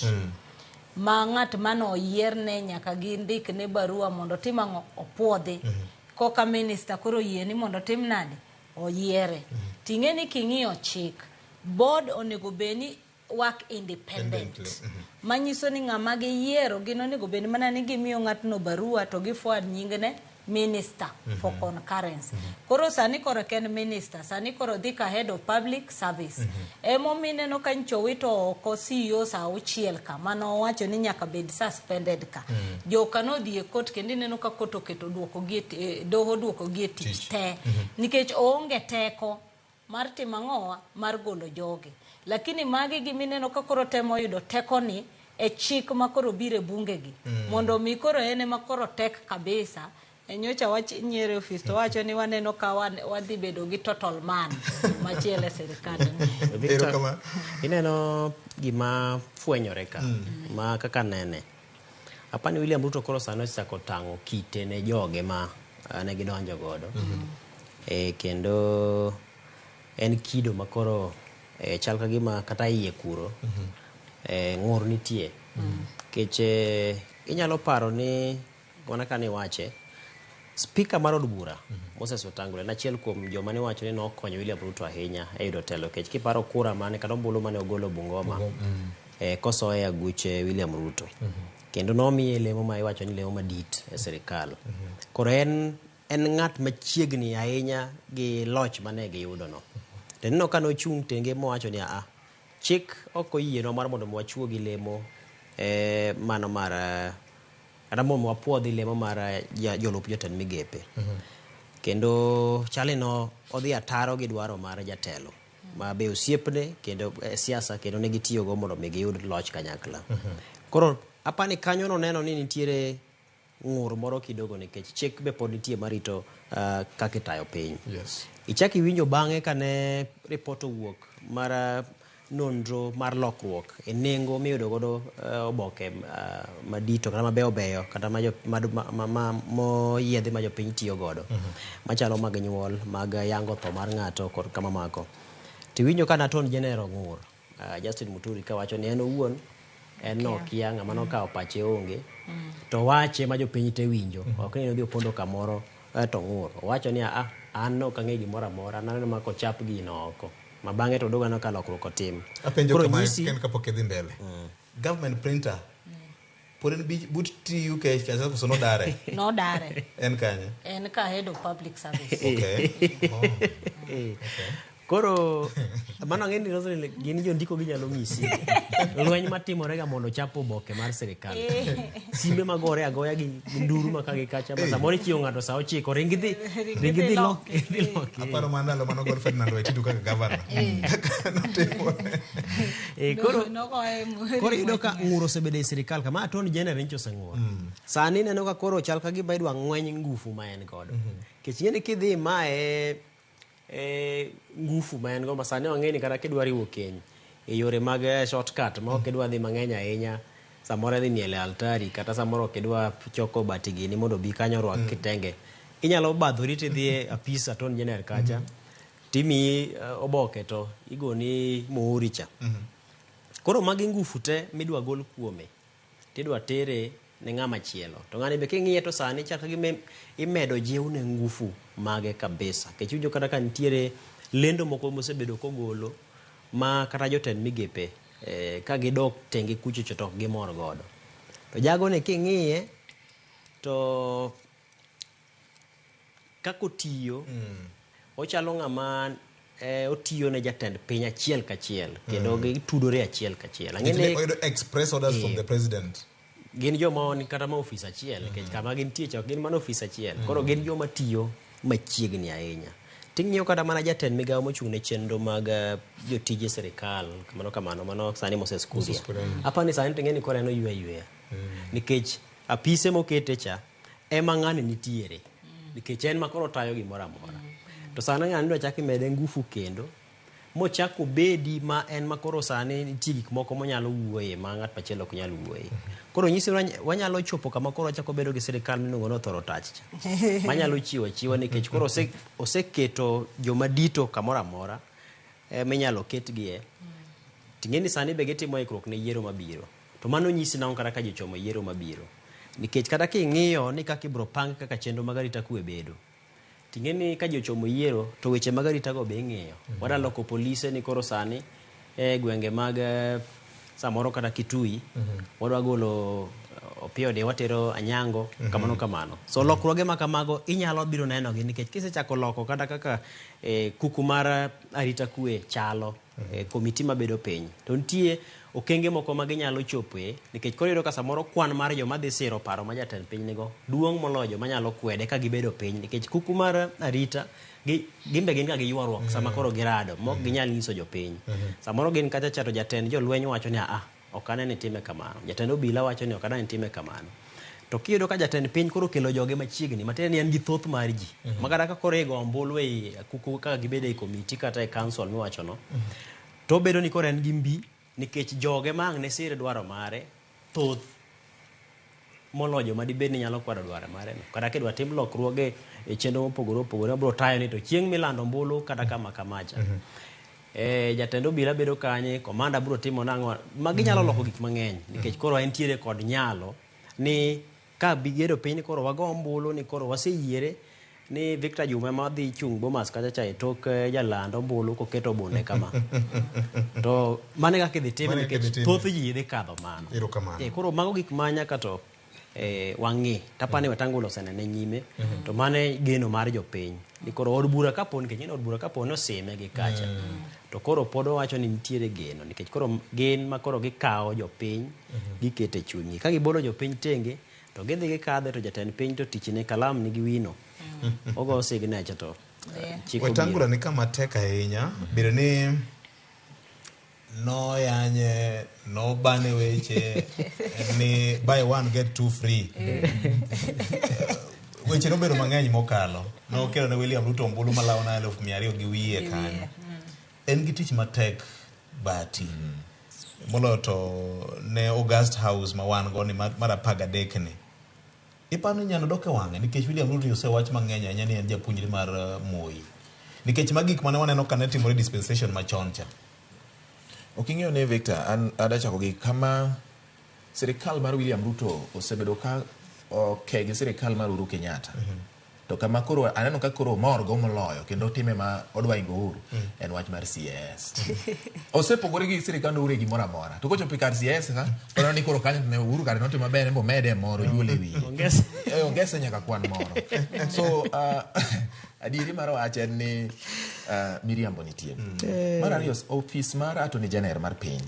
ma ng'at mane oyierne nyaka gindikne barua mondo otim ang'o opuodhi koka minister koro oyie ni mondo otim nade oyiere ting'e ni king'iyo chik board onego bed ni work independent manyiso ni ng'ama giyiero gin onego bed mana ni gimiyo ng'atno barua to gi forward nyingne minister for concurrence. Koro sani koro ok en minister, sani koro dhi ka head of public service. Emomiyo ineno ka nyocha owito oko CEO sa 6 ka mane owacho ni nyaka bed suspended ka. Joka nodhi e court kendo ineno ka court oketo duoko gi e doho duoko gi e tich te. Nikech oonge teko mar timo ang'owa mar golo jogi. Lakini magi gimineno ka koro temo yudo teko ni e chik ma koro biro e bunge gi. Mondo mi koro en ema koro tek kabisa. E nyocha wach nyiero e ofis to wacho ni waneno ka wadhi bedo gi total man machielo e sirikal ni. Victor, ineno gima fwenyore ka ma kaka nene apani William Ruto koro sani osechako tang'o kite ne joge ma ne gidonjo godo kendo en kido ma koro chal ka gima kata iye kuro ng'ur nitie nikech inyalo paro ni mana ka niwache Speaker mar od bura Moses Wetangula en achiel kuom joma niwacho ni nokonyo William Ruto ahinya e yudo telo nikech kiparo kura mane kata ombulu mane ogolo Bungoma kosoye e aguch William Ruto kendo nomiye lemo ma iwacho ni lemo madit e sirikal. Koro en ng'at machiegni ahinya gi loch mane giyudo no. To ineno ka nochung' tenge mowacho ni aa chik ok oyienwa mar mondo wachuo gi lemo mano mar kata mondo wapuodhi lemo mar jolup jotend migepe. Kendo chali no odhi ataro gi dwaro mar jatelo ma be osiepne kendo siasa kendo ne gitiyogo mondo mi giyud loch kanyakla. Koro apani kanyo noneno ni nitiere ng'ur moro kidogo nikech chik be pod nitie marito kaka itayo piny. Yes. Ichak iwinjo bang'e kane ripot owuok mar nonro mar lokruok e nengo miyudo godo oboke madito kata mabeyo beyo kata moyiedhi ma jopiny tiyo godo machalo mag nyuol, mag yango tho mar ng'ato kod kama mako. Tiwinjo ka Attorney General ng'ur Justin Muturi kawacho ni en owuon en nokia ng'ama nokawo pache onge to wache ma jopiny te winjo ok ni odhi opondo kamoro to ng'ur. Owacho ni a an ok ang'e gimoro amora, an aneno mana kochap gino oko ma bang'e to oduogo aneno ka lokruok otim. Apenjo Koro kama nyisi ken kapok idhi mbele. Government printer pod en but TUK kacha koso nodare? Nodare. En kanye? En ka head of public service. Okay. Eh. Koro mano ang'e ni Roselyn gin jondiko ginyalo nyisi lweny matimore ga mondo chap oboke mar sirikal. Simbe magore agoya gi nduru ma ka gi kacha ma samoro ichiewo ng'ato sa 9 ring idhi ring idhi lok idhi loki. Aparo mana ndalo mane ogol Ferdinand Waititu kaka governor. Kaka notimo. Koro koro iyudo ka ng'ur osebedo e sirikal kama Attorney General nyicha oseng'ur. Sani ineno ka koro chal ka gima idwa ng'weny ngufu ma en godo. Nikech ing'e ni kidhi imaye ngufu ma en go ma sani wang'e ni kata kidwa riwo keny e yore mag shortcut ma ok idwa dhi mang'eny ahinya, samoro idhi miel e altari kata samoro ok idwa choko bati gini mondo obi kanyo orwak kitenge, inyalo badhori tidhi e apis Attorney General kacha timiyi oboke to igoni muhuri cha. Koro magi ngufu te midwa gol kuome tidwa tere ne ng'ama chielo. To ng'ani be king'iye to sani chal ka gima imedo jiwne ngufu mage kabisa. Nikech iwinjo kata ka nitiere lendo moko mosebedo kogolo ma kata jotend migepe ka gidok tenge kucho to ok gimor godo. To jagoni king'iye to kaka otiyo ochalo ng'ama otiyo ne jatend piny achiel kachiel kendo gitudore achiel kachiel. Ang'e ni Oyudo express orders from the president. Gin joma ni kata ma ofis achiel nikech kama gintie cha ok gin mana ofis achiel. Koro gin joma tiyo machiegni ahinya. Ting'iyo kata mana jatend migawo mochung' ne chenro mag jotije sirikal kamano kamano mano sani Moses Kuria. Moses Kuria. Apani sani ting'e ni koro en oywe ayweya. Nikech apise mokete cha ema ng'ani nitiere. Nikech en ma koro tayo gimoro amora. To sani ng'ani idwa chak imede ngufu kendo mochak obedi ma en ma koro sani nitie gik moko monyalo wuoye ma ng'at machielo ok nyal wuoye. Koro nyisi wanyalo chopo kama koro wachako bedo gi sirikal miluongo ni othoro tach cha. Manyalo chiwo achiwa nikech koro oseketo joma dito kamoro amora minyalo ketgie. Ting'e ni sani be gitimo ikruok ne yiero mabiro. To mano nyisi nang'o kata ka ji ochomo yiero mabiro. Nikech kata king'iyo ni kaka ibiro pang kaka chenro mag arita kwe bedo. Ting'e ni ka ji ochomo yiero to weche mag arita go be ing'iyo. Wadwa loko polise ni koro sani e gwenge mag samoro kata Kitui wadwa golo Opiyo ni watero Anyango kamano kamano. So lokruoge ma kamago inyalo biro neno gi nikech kisechako loko kata kaka kuku mar arita kwe chalo komiti mabedo piny to nitie okenge moko ma ginyalo chopoe nikech koro iyudo ka samoro kwan mar joma dhi siro paro ma jatend piny nigo duong' moloyo joma nyalo kwede ka gibedo piny nikech kuku mar arita gin be gin ga gi ywaruok sama koro girado ma ok ginyal nyiso jopiny. Samoro gin kacha cha to jatend jolweny wacho ni a ok ane ni time kamano, jatend obila wacho ni ok ane ni time kamano. To kiyudo ka jatend piny koro okelo joge machiegni matiende ni en gi thoth mar ji ma kata ka koro igo ombulu ei kuku kaka gibedo ei komiti kata e council miwachono to obedo ni koro en gi mbi nikech joge ma ang' ne sir dwaro mare thoth moloyo joma dibed ni nyalo kwado dwaro mare no. Kata kidwa tim lokruoge e chenro mopogore opogore mabiro tayo ni to chieng' milando ombulu kata kama kamacha. Jatend obila bedo kanye, komanda biro timo nang'o, magi nyalo loko gik mang'eny nikech koro entiere kod nyalo ni ka bigedo piny ni koro wago ombulu ni koro waseyiere ni Victor Juma ema dhi chung' Bomas kacha cha e tok jaland ombulu koketo bunde kama. To mano e kaka idhi time Mano e kaka nikech idhi time. thoth ji dhi kadho mano. Erokamano. Koro mago gik ma nyaka to wang'i. Tapani Wetangula osenene nyime to mano e geno mar jopiny. Ni koro od bura kapo nikech ing'e ni od bura kapo ni osime gi kacha. To koro pod owacho ni nitiere geno nikech koro gin ma koro gikawo jopiny giketo e chunygi. Ka gibolo jopiny tenge to gidhi gikadhe to jatend piny to tichne kalam nigi wino. Ogo signature to chik obiro. Wetangula ni kama tek ahinya bedo ni Noyanye, nobane weche ni buy one get two free. Weche nobedo mang'eny mokalo. Nokelo ne William Ruto ombulu malawo na 200,000 gi wiye kanyo. En gi tich matek Bahati. Moloyo to ne August House ma wan go ni mar 13 ni. Iparo ni nyalo dok e wang'e nikech William Ruto osewach mang'eny ahinya ni en japuonjre mar Moi. Nikech magi gik mane waneno ka ne timore dispensation machon cha. Ok ing'eyo ni Victor, an adachako gi kama sirikal mar William Ruto osebedo ka oke gi sirikal mar Uhuru Kenyatta. To kama koro aneno ka koro mor go moloyo kendo time ma odwa ingo Uhuru en wach mar CAS. Osepogore gi sirikand Uhuru e gimoro amora. To kochopo kar CAS ka, to oneno ni koro kanyo ne Uhuru kare notimo maber en bo mede moro juol e wiye. Ongese nyaka kwan moro. So adieri mar wach en ni miriambo nitie. Mar ariyo, ofis mar Attorney General mar piny.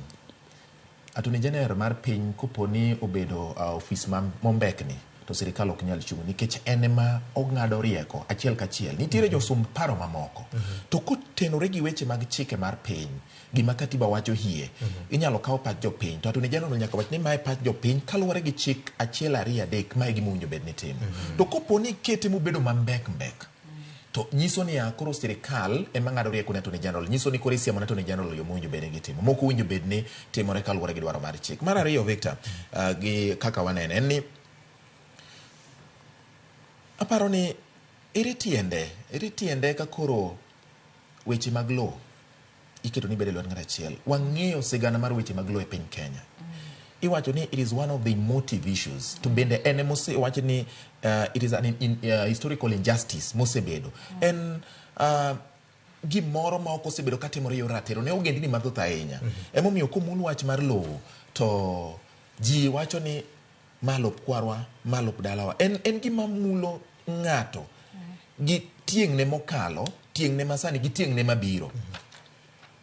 Attorney General mar piny kopo ni obedo ofis ma mombekni to sirikal ok nyal chung' nikech en ema ong'ado rieko achiel kachiel. Nitiere josum paro mamoko. To kotenore gi weche mag chike mar piny, gima katiba wacho hie, inyalo kaw pach jopiny. To Attorney General nyaka wach ni mae pach jopiny kaluwore gi chik 1 2 3 mae gima owinjo bed ni timo. To kopo ni ikete mobedo mambek mbek, to nyiso ni koro sirikal ema ng'ado rieko ne Attorney General, nyiso ni koro isiemo ne Attorney General yo mowinjo bed ni gitimo. Moko owinjo bed ni timore kaluwore gi dwaro mar chik. Mar ariyo Victor, gi kaka wanene en ni aparo ni ere tiende ka koro weche mag lowo iketo ni bedo e lwet ng'ato achiel. Wang'eyo sigana mar weche mag lowo e piny Kenya. Iwacho ni it is one of the emotive issues. To bende en emosewach ni it is an historical injustice mosebedo. En gimoro ma ok osebedo katimore e yor ratiro ne ogendini mathoth ahinya. Emomiyo komul wach mar lowo to ji wacho ni ma lop kwarwa, ma lop dalawa. En gima mulo ng'ato gi tieng'ne mokalo, tieng'ne masani gi tieng'ne mabiro.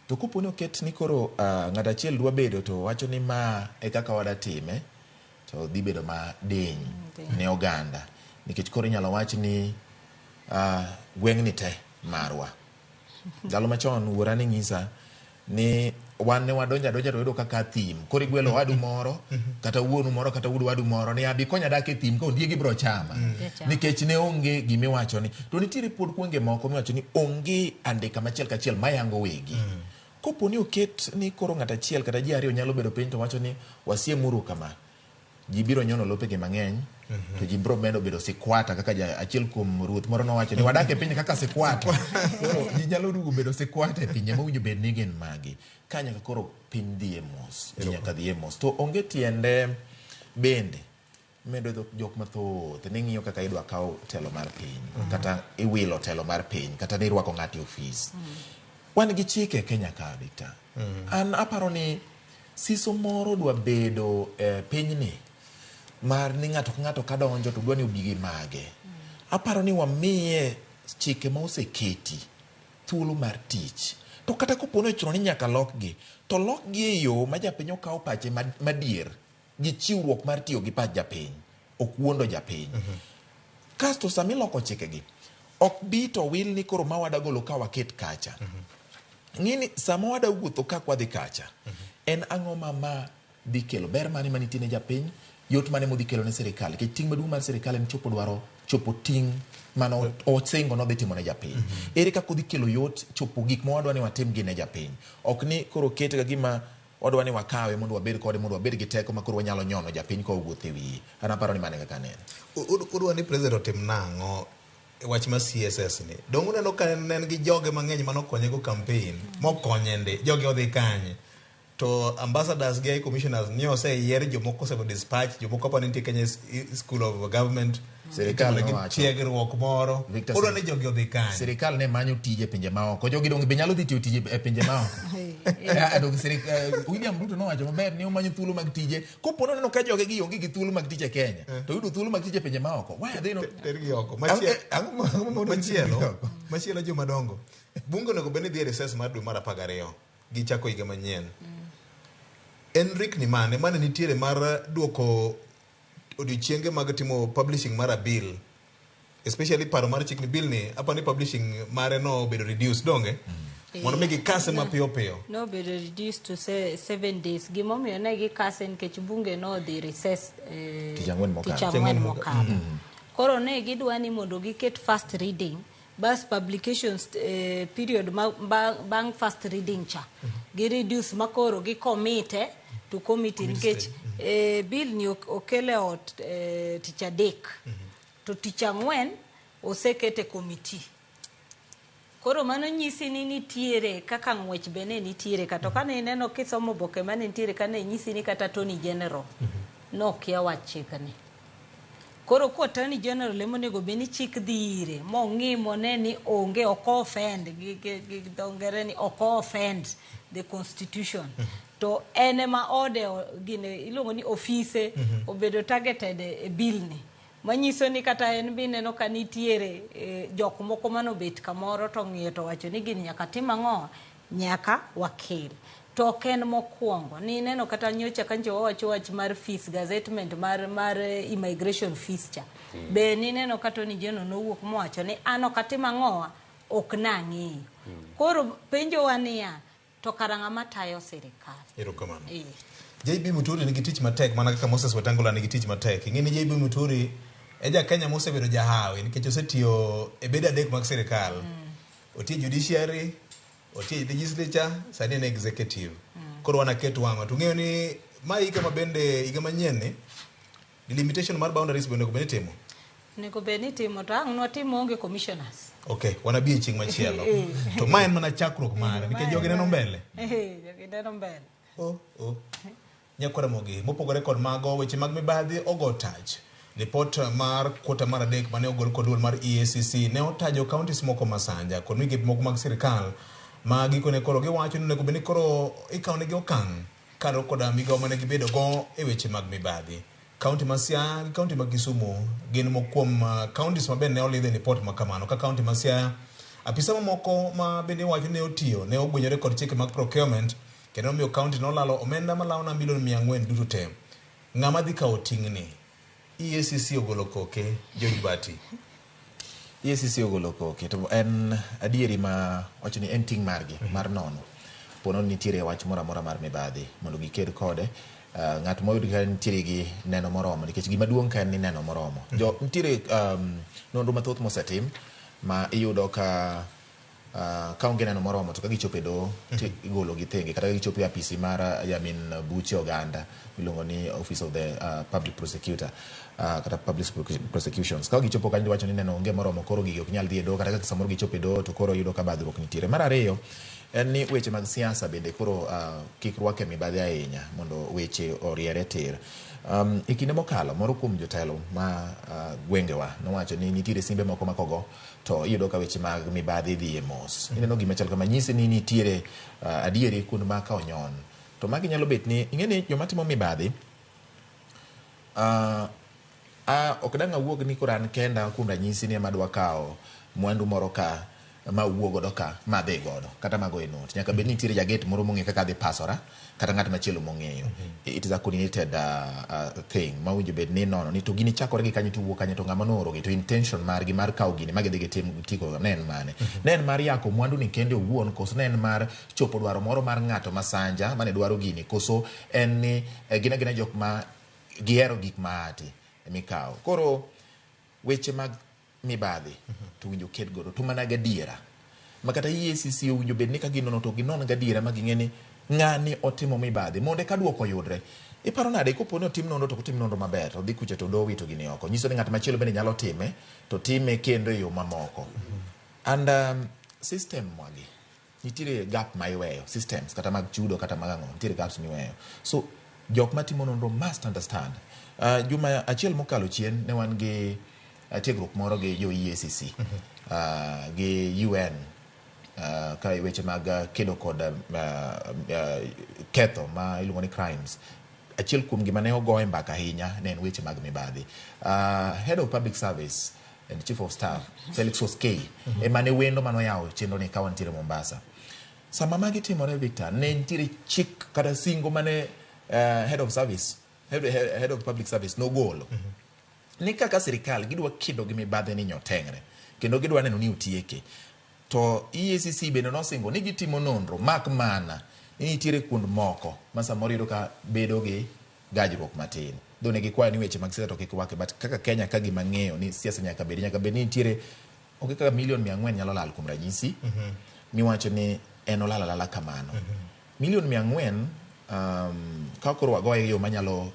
To kopo ni oket ni koro ng'ato achiel dwa bedo to wacho ni ma e kaka wadatime, to dhi bedo madiny ne oganda. Nikech koro inyalo wach ni gweng'ni te marwa. Ndalo machon wuora ne nyisa ni wan ne wadonjo adonja to wayudo kaka thim. Koro igwelo owadu moro, kata wuonu moro, kata wuod wadu moro ni abi konya dak e thim ka ondiegi biro chama. Nikech ne onge gimiwacho ni. To nitiere pod gwenge moko miwacho ni onge andika machiel kachiel mayango wegi. Kopo ni oket ni koro ng'ato achiel kata ji ariyo nyalo bedo piny to wacho ni wasiemuru kama. Ji biro nyono lopegi mang'eny, to ji biro medo bedo sikwata kaka achiel kuom ruoth moro nowacho ni wadak e piny kaka sikwata. Koro ji nyalo duogo bedo sikwata e pinje mowinjo bed ni gin magi. Ka nyaka koro piny dhi e mos, ji nyaka dhi e mos. To onge tiende bende medo jok mathoth ni ng'iyo kaka idwa kaw telo mar piny, kata iwilo telo mar piny, kata ni irwako ng'ato e ofis. Wan gi chike e Kenya ka, Victor. An aparo ni siso moro dwa bedo e pinyni mar ni ng'ato ka ng'ato kadonjo to dwa ni obi gi mage. Aparo ni wamiye chike ma oseketi thuolo mar tich. To kata kopo ni ochuno ni nyaka lokgi, to lokgi e yo ma japiny okawo pache madier gi chiwruok mar tiyo gi pach japiny, ok wuondo japiny. Kasto sama iloko chikegi, ok bi to wil ni koro ma wada golo ka waket kacha. Ng'ini sama wada wuotho ka kwadhi kacha, en ang'o ma dhi kelo ber mane manitie ne japiny, yot mane modhi kelo ne sirikal, nikech ting' maduong' mar sirikal en chopo dwaro, chopo ting' mano osingo nodhi timo ne japiny. Ere kaka odhi kelo yot chopo gik ma wadwa ni watim gi ne japiny. Ok ni koro kete ka gima wadwa ni wakawe mondo wabed kode, mondo wabed gi teko ma koro wanyalo nyono japiny ka owuotho e wiye. An aparo ni mano e kaka aneno. Udwa ni president otim nang'o e wach mar CSS ni? Dong' uneno ka ne en gi joge mang'eny manokonye go campaign, mokonye ndi, joge odhi kanye? To ambassadors gi high commissioners ni oseyier, jomoko osebedo dispatch, jomoko aparo ni nitie Kenya School of Government, Sirikal itimo negi nowacho. tiegruok moro. Victor, Udwa ni jogi odhi kanye? Sirikal ne manyo tije e pinje maoko. Jogi dong' be nyalo dhi tiyo tije e pinje maoko. William Ruto nowacho maber ni omanyo thuolo mag tije. Kopo ni oneno ka joge gi onge gi thuolo mag tich e Kenya, to yudo thuolo mag tich e pinje maoko. Why are they not? Tergi oko. Ang'o ma oko? Machielo joma dongo. Bunge onego bed ni dhi e recess mar dwe mar 12 gi chako higa manyien. En rikni mane nitiere mar duoko odiochienge mag timo publishing mar a bill, especially paro mar chik ni bill ni apa ni publishing mare no obedo reduced donge? Mondo mi gikase mapiyo piyo. Nobedo reduced to 7 days. Gimomiyo ne gikase nikech bunge nodhi recess Tich Ang'wen mokalo. Tich Ang'wen mokalo. Koro ne gidwa ni mondo giket first reading, bas publications period ma, bang' first reading cha gi reduce makoro gi commit to committee nikech bill ni okele ot tich adek to tich ang'wen osekete committee. Koro mano nyisi ni nitiere kaka ng'wech be ne nitiere kata kane ineno kisomo oboke mane nitiere kane nyisi ni kata Attorney General nokia wach chikni. Koro ko Attorney General ema onego bed ni chik dhi ire mong'i mone ni onge ok offend gi dho ngere ni ok offend the constitution, to en ema ode gine iluongo ni ofise obedo targeted e bill ni, manyiso ni kata en be ineno ka nitiere jok moko manobet kamoro to ng'iyo to wacho ni gini nyaka tim ang'o, nyaka wakel. To ok en mokwongo. Nineno kata nyocha ka nyocha wawacho wach mar fees gazettement mar immigration fees cha be nineno ka Attorney General nowuok mowacho ni an ok atim ang'owa, ok nang'eyo. Koro penjowa niya, to kara ng'ama tayo sirikal? Erokamano. Eh. JB Muturi nigi tich matek mana kaka Moses Wetangula nigi tich matek. Ing'e ni JB Muturi e ja Kenya mosebedo jahawi nikech osetiyo e bede adek mag sirikal. Otiyo e judiciary, otiyo e legislature, sani en e executive. Koro wanaket wang'wa. To ung'eyo ni ma higa ma bende higa manyien ni delimitation mar boundaries bende onego bed ni itimo. Onego bed ni itimo to ang' nwatim maonge commissioners. Ok, wanabi e chieng' machielo. To ma en mana chakruok mare nikech jogi neno mbele. Eh, jogi neno mbele. Oh. Nyakwara Ramogi, mopogore kod mago, weche mag mibadhi ogo tach. Lipot mar kwota mar adek mane ogol kod duol mar EACC ne otajo counties moko masanja kod migepe moko mag sirikal ma gikone koro giwacho ni onego bed ni koro ikawo negi okang' kaluwore koda migawo mane gibedo go e weche mag mibadhi. Kaunti ma Siaya gi kaunti ma Kisumu gin moko kuom counties ma bende ne olidhe lipot ma kamano. Ka kaunti ma Siaya, apisa mamoko ma bende iwacho ni ne otiyo ne ogwenyore kod chike mag procurement kendo nomiyo kaunti nolalo omenda malao na milion 400 duto te. Ng'ama dhi kawo ting'ni? EACC ogolo koke, George Bati. EACC ogolo koke to en adieri ma wacho ni en ting' margi mar nono pono ni nitiere wach moro amora mar mibadhi mondo giked kode. Ng'at moyud ka nitiere gi neno moromo, nikech gima duong' ka en ni neno moromo jo nitiere nonro mathoth mosetim ma iyudo ka onge neno moromo to ka gichopo e doho to igolo gi thenge, kata ka gichopo e apisi mar jamin buche oganda miluongo ni Office of the Public Prosecutor kata Public Prosecutions, ka gichopo kanyo giwacho ni neno onge moromo, koro gigi ok nyal dhi e doho. Kata ka samoro gichopo e doho to koro yudo ka badhruok nitiere. Mar ariyo en ni weche mag siasa bende koro kik rwake mibadhi ahinya mondo weche oriere tir. E kinde mokalo moro kuom jotelo ma gwengewa nowacho ni nitiere simbe moko ma kogo to iyudo ka weche mag mibadhi dhi e mos. Ineno gima chal kama nyisi ni nitiere adieri kuond ma ka onyon to magi nyalo bet ni ing'e ni joma timo mibadhi ok dang' awuog ni koro an kenda kuom ranyisi ni ema adwa kawo mwandu moro ka ma awuo godo ka ma adhi godo kata mago e note. Nyaka bed ni nitiere jaget moro mong'e kaka adhi pasora kata ng'at machielo mong'eyo. It is a coordinated thing ma owinjo bed ni inono ni to gini chakore gi kanye to wuok kanye, to ng'ama nooro gi, to intention margi mar kawo gini ma gidhi gitim tigo ne en mane? Ne en mar yako mwandu ni kende owuon, koso ne en mar chopo dwaro moro mar ng'ato masanja mane dwaro gini, koso en ni gin agina jok ma gihero gik maati mikawo? Koro weche mag mibadhi to winjo ked godo to mana gadiera ma kata EACC owinjo bed ni ka ginono to ginon gadiera ma ging'e ni ng'ani otimo mibadhi mondo eka duoko yudre. Iparo nade kopo ni otim nonro to ok otim nonro maber to odhi kucha to doho owito gini oko, nyiso ni ng'at machielo bende nyalo time to time kendo e yo mamoko. And system wagi nitiere gap ma iweyo, systems kata mag chudo kata mag ang'o, nitiere gaps miweyo. So jok matimo nonro must understand. Juma achiel mokalo chien ne wan gi tiegruok moro gi jo EACC gi UN ka weche mag kedo kod ketho ma iluongo ni crimes. Achiel kuom gima ne ogo e mbaka ahinya ne en weche mag mibadhi. Head of public service and chief of staff Felix Koskei ema ne wendo manoyawo chenro ni ka wantiere Mombasa. Sama magi timore, Victor, ne nitiere chik kata singo mane head of service head, head of public service nogolo ni kaka sirikal gidwa kedo gi mibadhi ni nyotengre kendo gidwa neno ni otieke. To EACC bende nosingo ni gitimo nonro mak mana ni nitiere kuond moko ma samoro iyudo ka bedo gi gajruok matin. Though ne gikwayo ni weche mag siasa to kik wake, but kaka Kenya ka gima ng'eyo ni siasa nyaka bedi, nyaka bed ni nitiere onge kaka milion 400 nyalo lal kuom ranyisi miwacho ni en olal alala kamano. Milion 400 ka koro wagoye e yo manyalo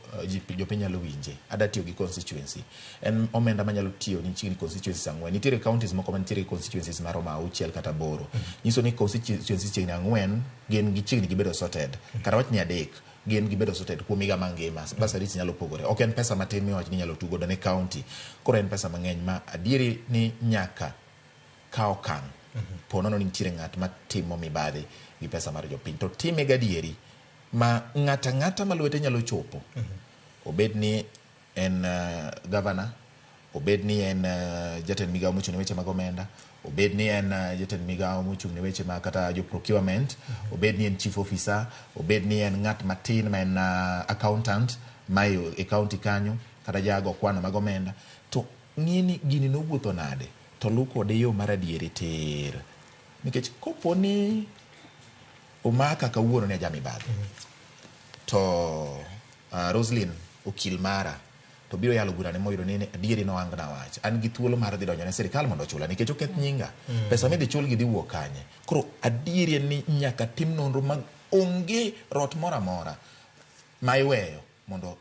jopiny nyalo winje, ada tiyo gi constituency. En omenda manyalo tiyo ni chiegni constituencies ang'wen. Nitiere counties moko mantiere gi constituencies maromo 6 kata 8. Nyiso ni constituencies chiegni 4 gin gichiegni gibedo sorted. Kata wach ni 3 gin gibedo sorted kuom higa mangima. Bursaries nyalo pogore. Ok en pesa matin miwacho ni inyalo tugodo ne county. Koro en pesa mang'eny ma adieri ni nyaka ka okang' po nono ni nitiere ng'at matimo mibadhi gi pesa mar jopiny to time gadieri ma ng'ata ng'ata ma lwete nyalo chopo obed ni en governor, obed ni en jatend migawo mochung' ne weche mag omenda, obed ni en jatend migawo mochung' ne weche mag kata jo procurement, obed ni en chief officer, obed ni en ng'at matin ma en accountant ma e county kanyo kata jago kwano mag omenda, to ng'i ni gini nowuotho nade to luw kode yo mar adieri tir. Nikech kopo ni omaka kawuono ni aja mibadhi to Roslyn okil mara to biro yalo burane moyudo ni adieri noangna wach. An gi thuolo mar dhi donjo ne sirikal mondo ochula nikech oketh nyinga. Pesa midhi chul gi dhi wuok kanye? Koro adieri en ni nyaka tim nonro mag onge rot moro amora ma iweyo mondo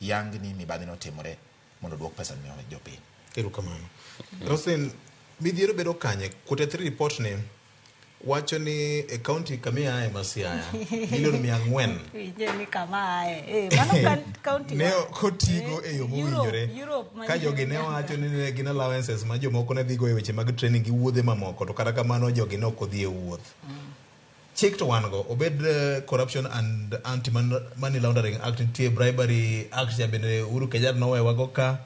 yang ni mibadhi notimore mondo duok pesa ne jopiny. Erokamano. Roslyn, midhiero bedo kanye? Quarter 3 report ni wacho ni e county kamiaye ma Siaya milion 400 Winje ni kama aye. Mano county ne ok otigo e yo mowinjore. Ka jogi ne wacho ni ne gin allowances ma jomoko ne dhigo e weche mag training gi wuodhe mamoko, to kata kamano jogi ne ok odhi e wuoth. Chik to wan go, obed Corruption and Anti-Money Laundering Act, nitie Bribery Act cha bende Uhuru Kenyatta nowewa go ka.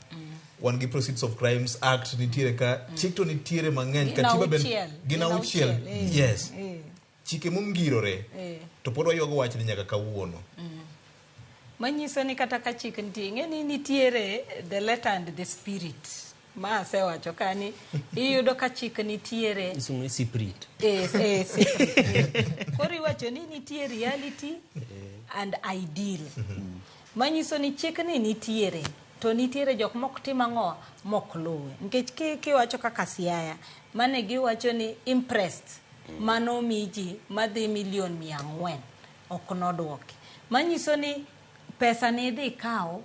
Wan gi Proceeds of Crimes Act nitiere ka. Chik to nitiere mang'eny. Katiba bende gin auchiel. Yes. Chike mongirore to pod waywago wachni nyaka kawuono. Manyiso ni kata ka chik nitie, ing'e ni nitiere the letter and the spirit. Ma asewacho ka ni iyudo ka chik nitiere. Iluongo ni spirit. Spirit. Koro iwacho ni nitie reality and ideal. Manyiso ni chik ni nitiere to nitiere jok mok tim ang'o mok luwe. Nikech kiwacho kaka Siaya, mane giwacho ni impressed mano mi ji madhi milion 400 ok nodwoki. Manyiso ni pesa ni idhi kawo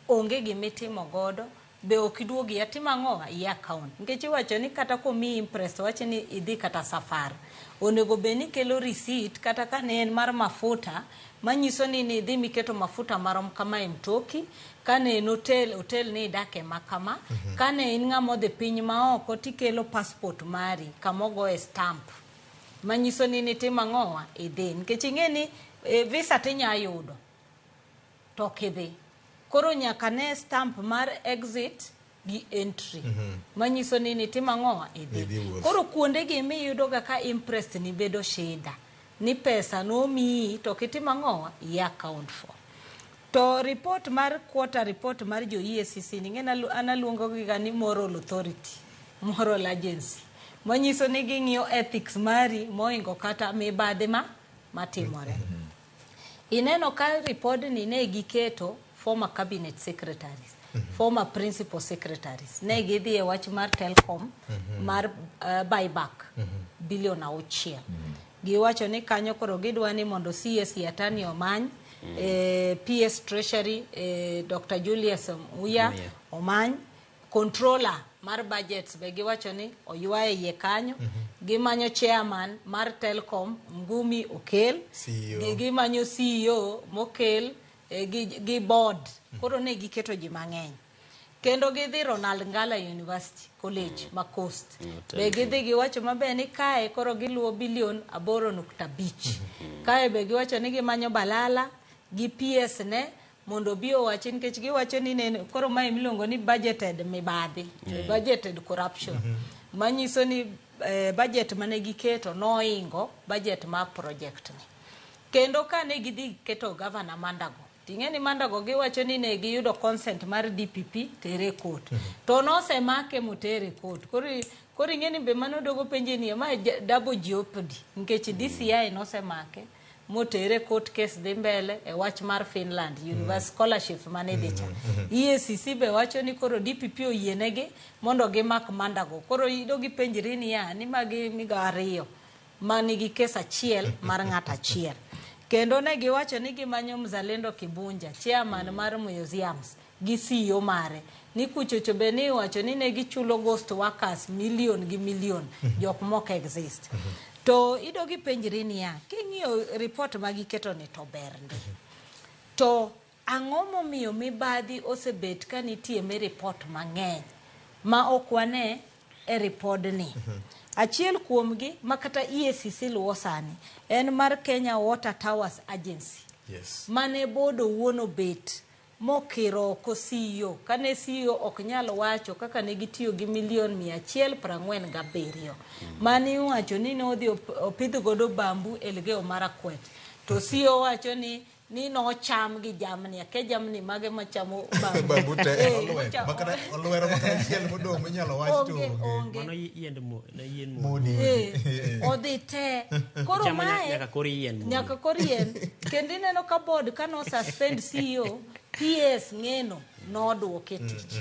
onge gimitimo godo, be ok iduogi atim ang'o i account. Nikech iwacho ni kata komiyi imprest wacho ni idhi kata safar, onego bed ni kelo receipt kata ka ne en mar mafuta manyiso ni nidhi miketo mafuta marom kama e mtoki, ka ne en hotel, hotel ni idake ma kama, ka ne in ng'ama odhi piny maoko tikelo passport mari kamogoye stamp manyiso ni nitimo ang'owa idhi. Nikech ing'e ni visa tinya yudo to ok idhi. Koro nyaka ne stamp mar exit gi entry manyiso ni nitimo ang'owa idhi. Koro kuonde gi miyudo ga ka imprest ni bedo shida ni pesa nomiyi to ok itimo ang'owa i account for. To report mar quarter report mar jo EACC ni ng'e an aluongo gi ga ni moral authority, moral agency manyiso ni ging'iyo ethics mari moingo kata mibadhi ma matimore. Ineno ka report ni ne giketo former cabinet secretaries, former principal secretaries, ne gidhi e wach mar Telcom mar buyback bilion 6. Giwacho ni kanyo koro gidwa ni mondo CS Yatani omany, PS Treasury Dr. Julius Muya omany, controller mar budgets be giwacho ni oywaye iye kanyo, gimanyo chairman mar Telcom Ngumi Okel, gimanyo CEO Mokel gi board. Koro ne giketo ji mang'eny. Kendo gidhi Ronald Ngala University College ma Coast. Be gidhi giwacho maber ni kae koro giluwo bilion 8.5. Kae be giwacho ni gimanyo Balala gi PS ne mondo obi owachi nikech giwacho ni ne koro mae miluongo ni budgeted mibadhi, budgeted corruption. Manyiso ni budget mane giketo noingo budget mar project ni. Kendo kane gidhi keto governor Mandago, ting'e ni Mandago giwacho ni ne giyudo consent mar DPP tere court. To nosemake motere court. Koro Koro ing'e ni be mano dogo penje ni ma double jeopardy nikech DCI nosemake motere court case dhi mbele e wach mar Finland University scholarship mane dhi cha. EACC be wacho ni koro DPP oyienegi mondo gimak Mandago. Koro idogi penjri niya ni magi migawo ariyo manigi kes achiel mar ng'ato achiel. Kendo ne giwacho ni gimanyo Mzalendo Kibunja, chairman mar museums gi CEO mare. Ni kuchocho be ni iwacho ni ne gichulo ghost workers million gi million jok mok exist. To idogi penjri niya, king'iyo report ma giketo ni to ber ndi. To ang'o momiyo mibadhi osebet ka nitie me report mang'eny ma ok wane e ripodni? Achiel kuomgi ma kata EACC luwo sani en mar Kenya Water Towers Agency. Mane board owuon obet mokiro oko CEO. Kane CEO ok nyal wacho kaka ne gitiyo gi milion 147. Mane iwacho ni ne odhi opidh godo bambu Elgeyo Marakwet. To CEO wacho ni nocham gi jamni. Akia jamni mage machamo bambu. Bambu te olwero. Olwero makata achiel modong' minyalo wach to onge. Mano yiend yien modi. Odhi te. Koro mae nyaka kor yien. Nyaka kor yien. Kendo ineno ka board kano suspend CEO, PS ng'eno nodwoke tich.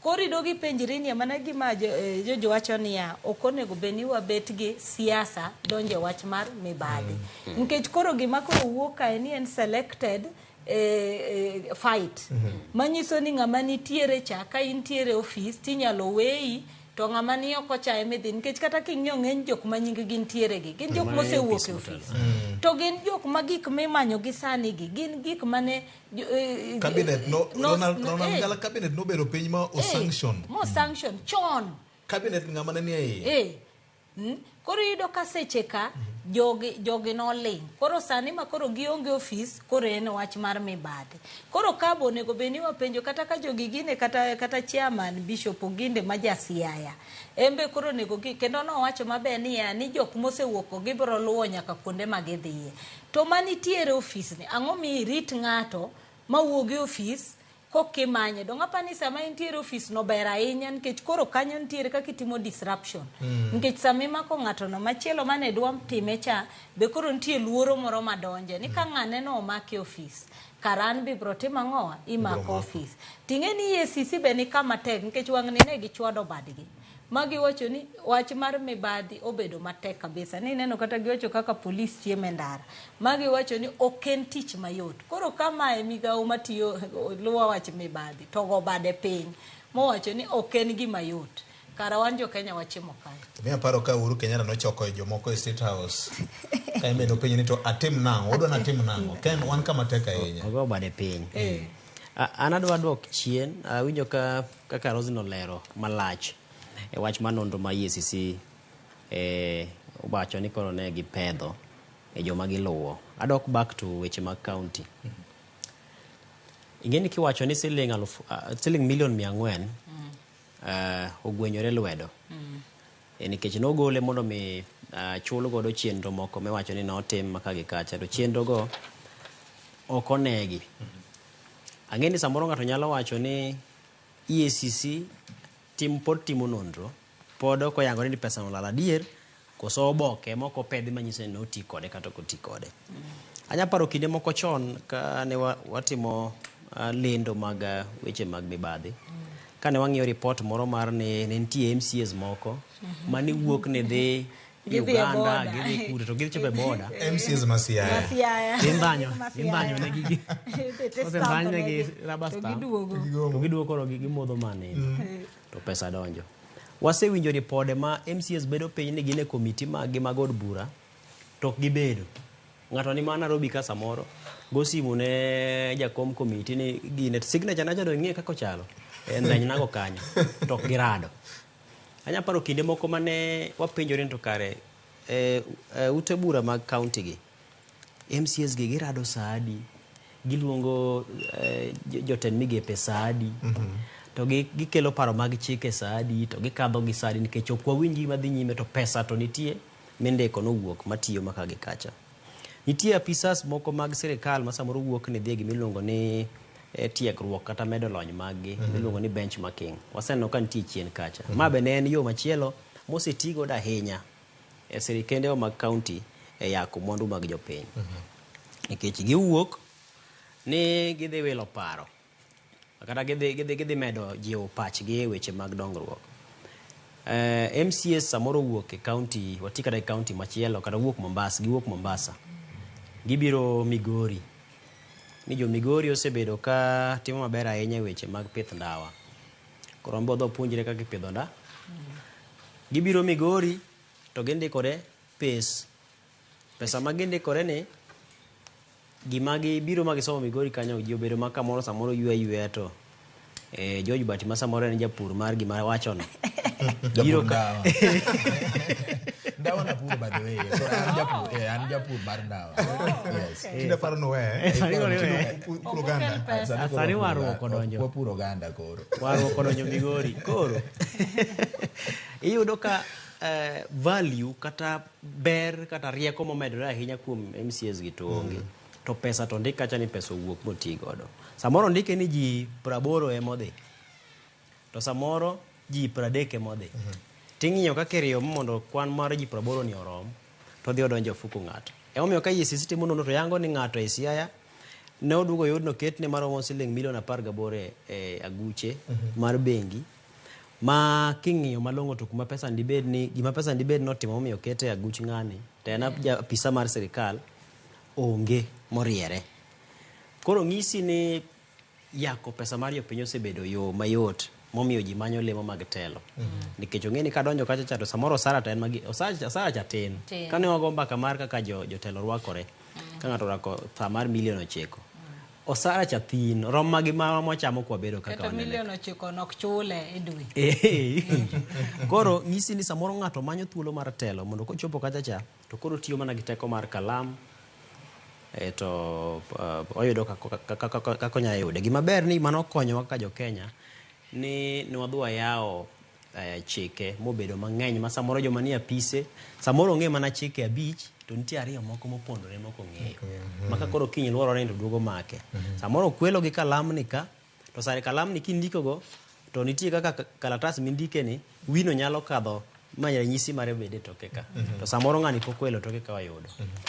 Koro idogi penjri ni mana gima Jojo wacho niya, ok onego bed ni wabet gi siasa donje wach mar mibadhi. Nikech koro gima koro wuok kae ni en selected fight. Manyiso ni ng'ama nitiere cha ka intiere ofis tinyalo weyi to ng'ama ni oko cha ema idhi. Nikech kata king'iyo ng'eny jok ma nying gi nitiere gi, gin jok mosewuok e ofis. To gin jok ma gik mimanyo gi sani gi, gin gik mane cabinet no Ronald Ngala cabinet nobedo piny ma o sanction. Mo sanction chon. Cabinet ng'ama ne ni e iye. Koro iyudo ka seche ka jogi noling'. Koro sani ma koro gionge ofis, koro en wach mar mibadhi. Koro kabo onego bed ni wapenjo kata ka jogi gine kata chairman Bishop Oginde ma ja Siaya. Embe koro onego gi kendo nowacho maber niya ni jok mosewuok gibiro luwo nyaka kuonde ma gidhiye. To manitiere ofis ni ang'o mi irit ng'ato mawuog e ofis kokimanye. Dong' apani sama intiere ofis no ber ahinya nikech koro kanyo nitiere kaka itimo disruption. Nikech sama imako ng'ato no machielo mane dwa time cha be koro nitie luoro moro madonje ni ka ng'ane no omaki e ofis kara an be ibro timo ang'owa imako ofis. Ting'e ni EACC be ni kama tek nikech wang'ni ne gichwado badgi. Magiwacho ni wach mar mibadhi obedo matek kabisa. Ni ineno kata giwacho kaka polis chiemo e ndara. Magiwacho ni ok en tich mayot. Koro kama e migawo matiyo luwo wach mibadhi to go bade piny. Mowacho ni ok en gima yot. Kara wan jo Kenya wachimo kae. Mi aparo ka Uhuru Kenyatta nochoko jomoko e State House. Ka en bende openjo ni to atim nang'o? Odwa natim nang'o? Ken wan kama tek ahinya. Ogo bade piny. An adwa dwok chien, awinjo kaka Rose nolero malach e wach mar nonro ma EACC owacho ni koro ne gipedho e joma giluwo. Adok back to weche mag county. Ing'e ni kiwacho ni siling milion 400 ogwenyore lwedo. Nikech nogole mondo mi chul godo chenro moko miwacho ni notim maka gi kacha to chenro go ok onegi. Ang'e ni samoro ng'ato nyalo wacho ni EACC pod timo nonro, pod ok oyangore ni pesa no olal adier, koso oboke moko opedhi manyiso ni noti kode kata ok oti kode. Anya paro kinde moko chon ka ne watimo lendo mag weche mag mibadhi. Kane wang'iyo report moro mar ne nitie MCAs moko mane wuok ne dhi Uganda, gidhi kure to gidhi chopo e border. MCAs ma Siaya. Indhanyo ne gi. Osendhany ne gi rubber stamp. To giduogo koro gimodho maneno. To pesa donjo. Wasewinjo ripode ma MCAs bedo piny ni gin e komiti mag gi mag od bura to ok gibedo. Ng'ato ni ma Nairobi ka samoro go simu ne jakom komiti ni gine signature na chado ing'e kaka ochalo. En ndanynago kanyo to ok girado. Anya paro kinde moko mane wapenjore ni to kare ute bura mag county gi MCAs gi girado saa adi, giluongo jotend migepe saa adi, to gikelo paro mag chike saa adi, to gikadho gi saa adi nikech ok wawinj gima dhi nyime to pesa to nitie mindiko nowuok matiyo maka gi kacha. Nitie apisas moko mag sirikal ma samoro wuok ni dhi e gimiluongo ni tiegruok kata medo lony maggi miluongo ni benchmarking. Waseneno ka nitie chien kacha. Ma be ne en yo machielo mosetigodo ahinya e sirikendewa mag kaunti e yako mwandu mag jopiny. Nikech giwuok ni gidhi wilo paro kata gidhi medo jiwo pachgi e weche mag dongruok. MCAs samoro owuok e kaunti, wati kata e kaunti machielo kata wuok Mombasa, giwuok Mombasa. Gibiro Migori. Ni jo Migori osebedo ka timo maber ahinya e weche mag pith ndawa. Koro wan be wadhi wapuonjre kaka ipidho nda. Gibiro Migori to gindikore pes. Pesa ma gindikore ni gima gibiro ma gisomo Migori kanyo ji obedo ma kamoro samoro ywe ayweya to George Bati ma samoro en japur mar gima wachono. Japur ndawa. Ndawa napuro by the way. So an japur, an japur mar ndawa. Yes. Tinde aparo ni we. Sani koro iwe. Puro oganda. Sani koro Sani wapuro warruok odonjo. Wapuro oganda koro. Warruok odonjo Migori. Koro iyudo ka value kata ber kata rieko momedore ahinya kuom MCAs gi to onge. To pesa to ndik kacha ni pesa owuok moti godo. Samoro ondike ni ji 80 ema odhi. To samoro ji 30 ema odhi. Ting'iyo kaka iriyo mondo kwan mar ji 80 ni orom, to odhi odonjo e ofuku ng'ato. Emomiyo ka EACC timo nonro to yango ni ng'ato e Siaya ne oduogo oyud noketne maromo siling milion 18 e aguche mar bengi ma king'iyo malong'o to kuma pesa dibed ni gima pesa dibed ni otimo momiyo okete e aguch ng'ani to en apisa mar sirikal onge moriere. Koro ng'isi ni yako pesa mar jopiny osebedo yo mayot momiyo ji manyo lemo mag telo. Nikech ong'e ni kadonjo kacha cha to samoro osara to en magi osara cha tin. Tin. Kane wago mbaka mar kaka jotelo rwakore, ka ng'ato orwako tha mar milion 9, osara cha thin, rom ma gi ma mwachamo kwabedo kaka Kata wanene. milion 9 nok chule e dwe. Koro ng'isi ni samoro ng'ato manyo thuolo mar telo mondo kochopo kacha cha to koro tiyo mana gi teko mar kalam to oyudo kaka onyalo yude. Gima ber ni mano okonyowa kaka jo Kenya ni nwadhi wayawo chike mobedo mang'eny ma samoro joma nie apise samoro ong'e mana chike 5 to nitie 2 moko mopondore mok ong'eyo. Ma ka koro kiny luorore ni to duogo make. Samoro okwelo gi kalamni ka to sare kalamni kindiko go to nitie kaka kalatas mindike ni wino nyalo kadho ma ranyisi mare bede toke ka. To samoro ng'ani pok okwelo toke ka wayudo.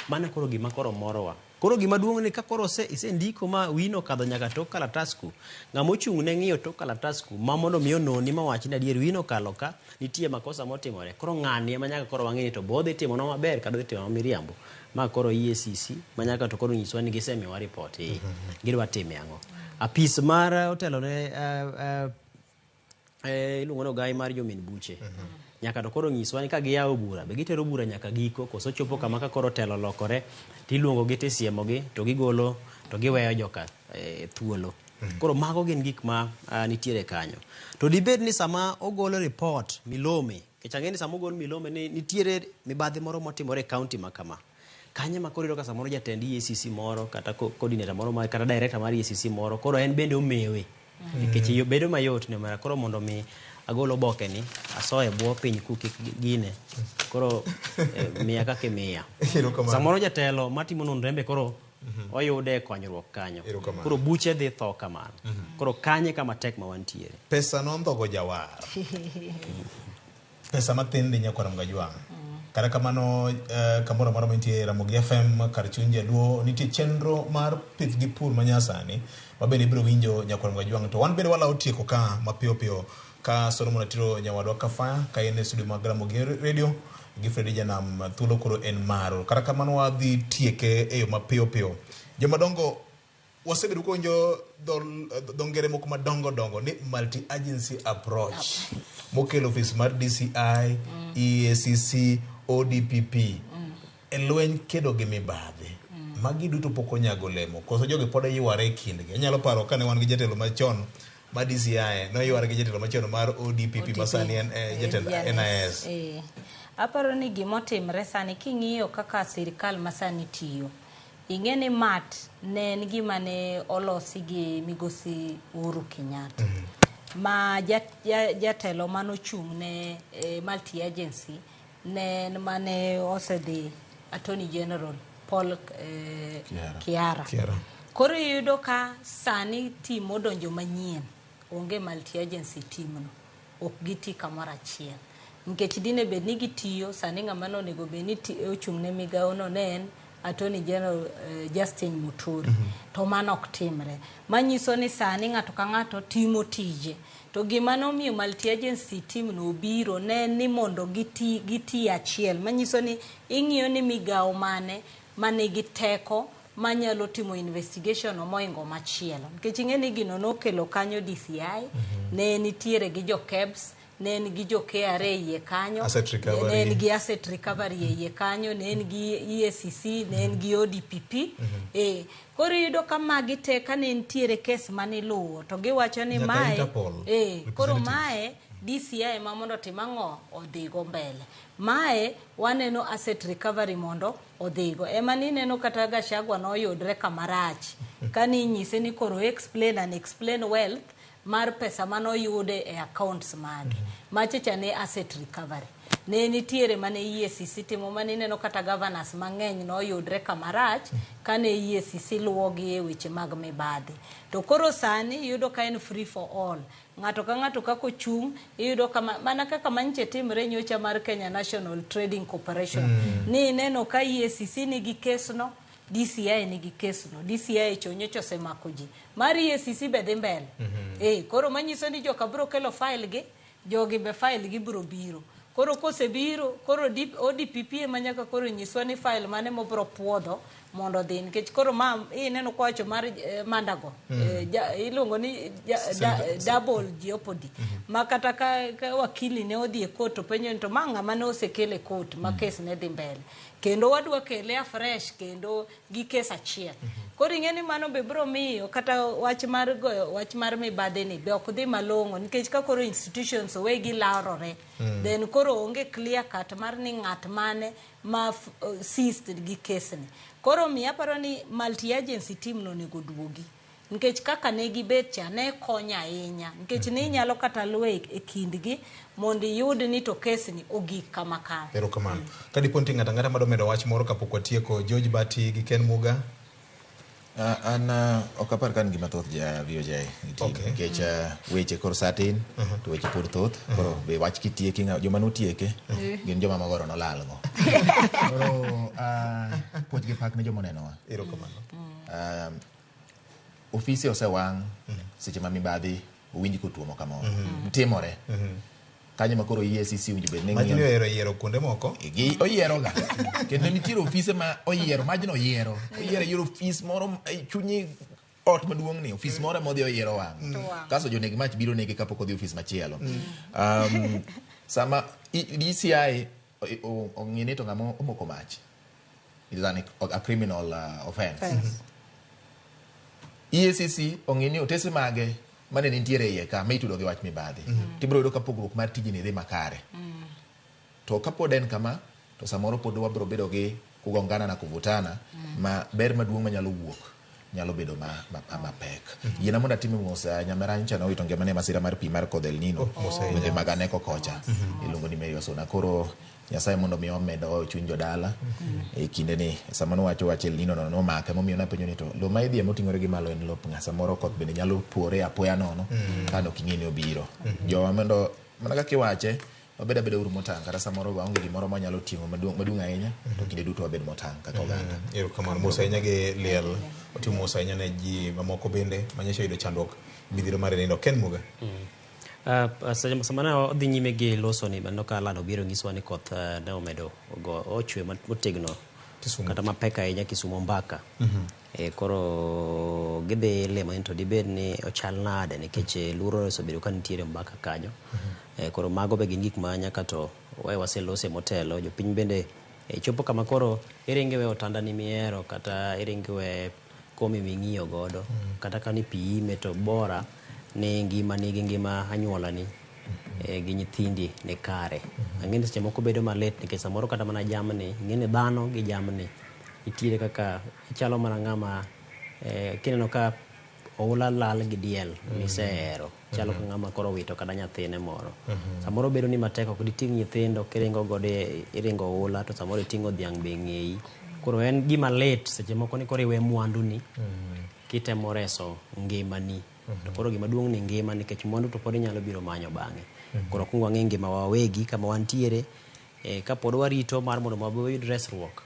Mano koro gima koro morowa. Koro gima duong' ni ka koro isendiko ma wino okadho nyaka tok kalatas ku, ng'ama ochung' ne ng'iyo tok kalatas ku ma mondo mi ononi ma wach ni adier wino okalo ka, nitie makosa motimore. Koro ng'ani ema nyaka koro wang'e ni to bo odhi timonwa maber kata odhi timonwa miriambo. Ma koro EACC ma nyaka to koro nyiswa ni gisemiyowa report. Gidwa time ang'o? Apis mar otelo ne iluongo ni ogai mar jomin buche. Nyaka to koro nyiswa ni ka giyawo bura, be gitero bura nyaka giko, koso chopo kama ka koro telo olokore, tiluongo gi tisiemo gi, to gigolo, to giweyo joka thuolo. Koro mago gin gik ma nitiere kanyo. To dibed ni sama ogolo report milome, nikech ang'e ni sama ogol milome ni nitiere mibadhi moro motimore e kaunti ma kama. Kanyo ema koro iyudo ka samoro jatend EACC moro, kata coordinator moro, kata director mar EACC moro, koro en bende omewe. Nikech yo bedo mayot ne mara koro mondo mi agol oboke ni asoye bwo piny ku kik gine. Koro miya kaka imiya. Samoro jatelo matimo nonro embe koro oyude konyruok kanyo. Koro buche dhi tho kamano. Koro kanye kama tek ma wantiere. Pesa nondhogo jawar. Pesa mathin dhi nyakwar Mgajwang'. Kata kamano kamoro amora mantie Ramogi FM kar chuny jaluo nitie chenro mar pith gi pur manyasani ma bende ibiro winjo nyakwar Mgajwang'. To wan bende walawo tieko ka mapiyo piyo ka Solomon Atiro nyawadwa Kafaya ka en e studio mag Ramogi Radio gi Fredi Janam thuolo koro en maru. Kata kamano wadhi tieke e yo mapiyo piyo. Jomadongo wasebedo kawinjo dho ngere moko madongo dongo ni multi agency approach mokelo ofis mar DCI, EACC, ODPP e lweny kedo gi mibadhi. Magi duto pok onyago olemo koso jogi pod yware e kindgi. Anyalo paro kane wan gi jatelo machon ma DCI noyware gi jatelo machon mar ODPP ma sani en jatend NIS. Aparo ni gimotimre sani king'iyo kaka sirikal masani tiyo, ing'e ni MAT ne en gima ne olosi gi migosi Uhuru Kenyatta. Ma jatelo manochung' ne multi agency ne en mane osedhi Attorney General Paul Kiara. Koro iyudo ka sani team odonjo manyien, onge multi agency team no, ok giti kamoro achiel. Nikech dine bed ni gitiyo, sani ng'ama nonego bed ni ochung' ne migawono ne en Attorney General Justin Muturi. To mano ok timre. Manyiso ni sani ng'ato ka ng'ato timo tije. To gima nomiyo multi-agency team no obiro ne en ni mondo giti, giti achiel. Manyiso ni ing'iyo ni migawo mane manigi teko manyalo timo investigation no moingo machielo. Nikech ing'e ni gino nokelo kanyo DCI, ne nitiere gi jo KEBS, ne en gi jo KRA e iye kanyo, Asset recovery. ne en gi asset recovery e iye kanyo, ne en gi EACC, ne en gi ODPP. Koro iyudo ka magi te kane nitiere kes maniluwo to giwacho ni Nyaka mae Interpol koro representatives. mae DCI ema mondo otim ang'o odhigo mbele. Mae waneno asset recovery mondo odhigo. Ema nineno kata Gachagua noyudre kamarach. Kane inyise ni koro explain and explain wealth mar pesa manoyude e accounts mage. Macha cha ne asset recovery. Ne nitiere mane EACC timo mane ineno kata governors mang'eny noyudre kamarach kane EACC luwogi e weche mag mibadhi. To koro sani iyudo ka en free for all. Ng'ato ka ng'ato kaka ochung' iyudo kama mana kaka manyiche timre nyocha mar Kenya National Trading Corporation. Ni ineno ka EACC nigi kes no, DCI nigi kes no. DCI cho nyocha osemako ji. Mar EACC be dhi mbele. Koro manyiso ni joka biro kelo file gi, jogi be file gi biro biro. Koro kosebiro, koro ODPP ema nyaka koro nyiswa ni file mane mobiro puodho mondo odhi. Nikech koro ma ineno kowacho mar Mandago, iluongo ni double jeopardy. Ma kata ka wakili ne odhi e court to penjo ni to ma ng'ama ne osekele e court ma kes ne dhi mbele. Kendo wadwa kele afresh kendo gi kes achiel. Koro ing'e ni mano be biro miyo kata wach mar goyo wach mar mibadhi ni be ok dhi malong'o nikech ka koro institutions owegi larore. Then koro onge clear cut mar ni ng'at mane ma seized gi kes ni. Koro miyo aparo ni multi-agency team no onego duogi. Nikech kaka ne gibet cha ne konyo ahinya. Nikech ne inyalo kata luwe e kindgi mondo iyud ni to kes ni ogik kama kama. Erokamano. Ka dipo nitie ng'ato ang'ata madwa medo wach moro kapok watieko, George Bati gi Ken Muga. An ok apar ka an gima thoth ja VOJ nitie. Nikech weche koro sa tin, to weche pod thoth. Koro be wach kitieki, joma notieke, gin joma magoro nolal go. Koro puoch gi pak ne joma onenowa. Erokamano. Ofise osewang' seche ma mibadhi owinj kotuomo kamoro. Timore. Kanyo ma koro EACC owinjo bed ni Majni ng'iyo. ohero yiero kuonde moko. Gi oyiero ga. Kendo nitiere ofise ma oyiero, majno oyiero. Oyiero yiero ofis moro e chunyi ot maduong' ni, ofis moro ema odhi oyiero wang'. Kasto joneg mach biro nege kapok odhi ofis machielo. Sama DCI ong'i ni to ng'ama omoko mach. It is a criminal offense. EACC ong'i ni otese mage mane nitiere iye ka ma itudo gi wach mibadhi. Tibiro yudo ka pogruok mar tijni dhi makare. To kapod en kama, to samoro pod wabiro bedo gi kugongana na kuvutana, ma ber maduong' manyalo wuok nyalo bedo mapek. Yiena mondo atim mos, nyamera nyocha nowito ngimane e masira mar pi mar kodh El Nino. Oh, mos ahinya. Gwenge mag Aneko kocha. Iluongo ni Mary Osuna. Koro Nyasaye mondo mi omed oyo chuny jodala e kinde ni sama nowacho wach El Nino no nomake momiyo napenjo ni to lo ma idhiye moting'ore gi malo en lop ng'a samoro koth bende nyalo pore apoya nono ka nok ing'e ni obiro. Jowa mondo mana kaka iwache wabed abeda uru motang' kata samoro waonge gimoro mwanyalo ting'o maduong' ahinya to kinde duto wabed motang' kaka oganda. Erokamano mos ahinya gi liel otimo mos ahinya ne ji mamoko bende manyocha oyudo chandruok midhiero mar nindo. Ken Muga. Sama ne odhi nyime gi loso ni aneno ka Alan obiro nyisowa ni koth ne omedo go ochwe motegno kata mapek ahinya Kisumu Mbaka. Koro gidhi limo ni to dibed ni ochal nade nikech luoro osebedo ka nitiere Mbaka kanyo. Koro mago be gin gik ma nyaka to we waselose motelo. Jopiny bende chopo kama koro iringo iwe otandani mihero kata iringo iwe komi ming'iyo godo kata ka ni pi ime to bora ni ngimani gi ngima anyuolani gi nyithindi ni kare. Ang'e ni seche moko bedo malit nikech samoro kata mana jamni, ing'e ni dhano gi jamni nitiere kaka ichalo mana ng'ama kineno ka oula lal gi diel misehero chalo ka ng'ama koro owito kata nyathine moro. Samoro bedo ni matek ok diting' nyithindo kiringo godo iringo oula to samoro iting'o dhiang' be ng'eyi. Koro en gima lit seche moko ni koro iwe mwanduni kitemo reso ngimani. To koro gima duong' ni ngima nikech mwandu to pod inyalo biro manyo bang'e. Koro wakwong wang'e ngima wa wawegi kama wantiere, kapod warito mar mondo wayud resruok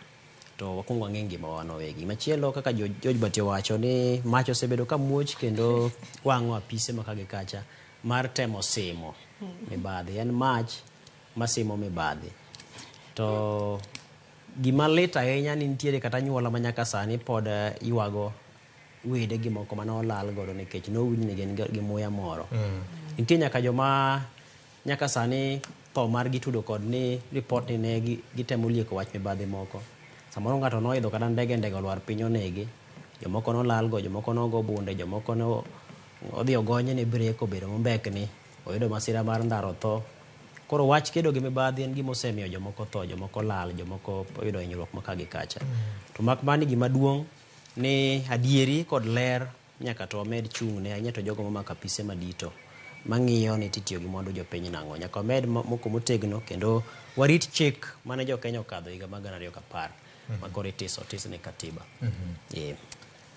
to wakwong wang'e ngima wa wawegi. Machielo kaka George Bati owacho ni mach osebedo ka muoch kendo wang'o apise ma ka gi kacha mar temo simo mibadhi. En mach masimo mibadhi. To gima lit ahinya ni nitiere kata anyuola ma nyaka sani pod ywago wede gi moko mane olal godo nikech nowinj ni gin gi muya moro. Nitie nyaka joma nyaka sani tho margi tudo kod ni report ni ne gitemo lieko wach mibadhi moko. Samoro ng'ato noidho kata ndege olwar piny onege, jomoko nolal go, jomoko nogo bunde, jomoko no odhi ogonye ni brek obedo mombekni, oyudo masira mar ndara otho. Koro wach kedo gi mibadhi en gima osemiyo jomoko tho, jomoko lal, jomoko oyudo hinyruok ma ka gi kacha. To mak mana ni gima duong' ni adieri kod ler nyaka to wamed chung' ne ahinya to jogo momako apise madito mang'iyo ni titiyo gi mwandu jopiny nang'o. Nyaka wamed moko motegno kendo warit chik mane jo Kenya okadho higa mar 2010 ma koro itiso otis ne katiba.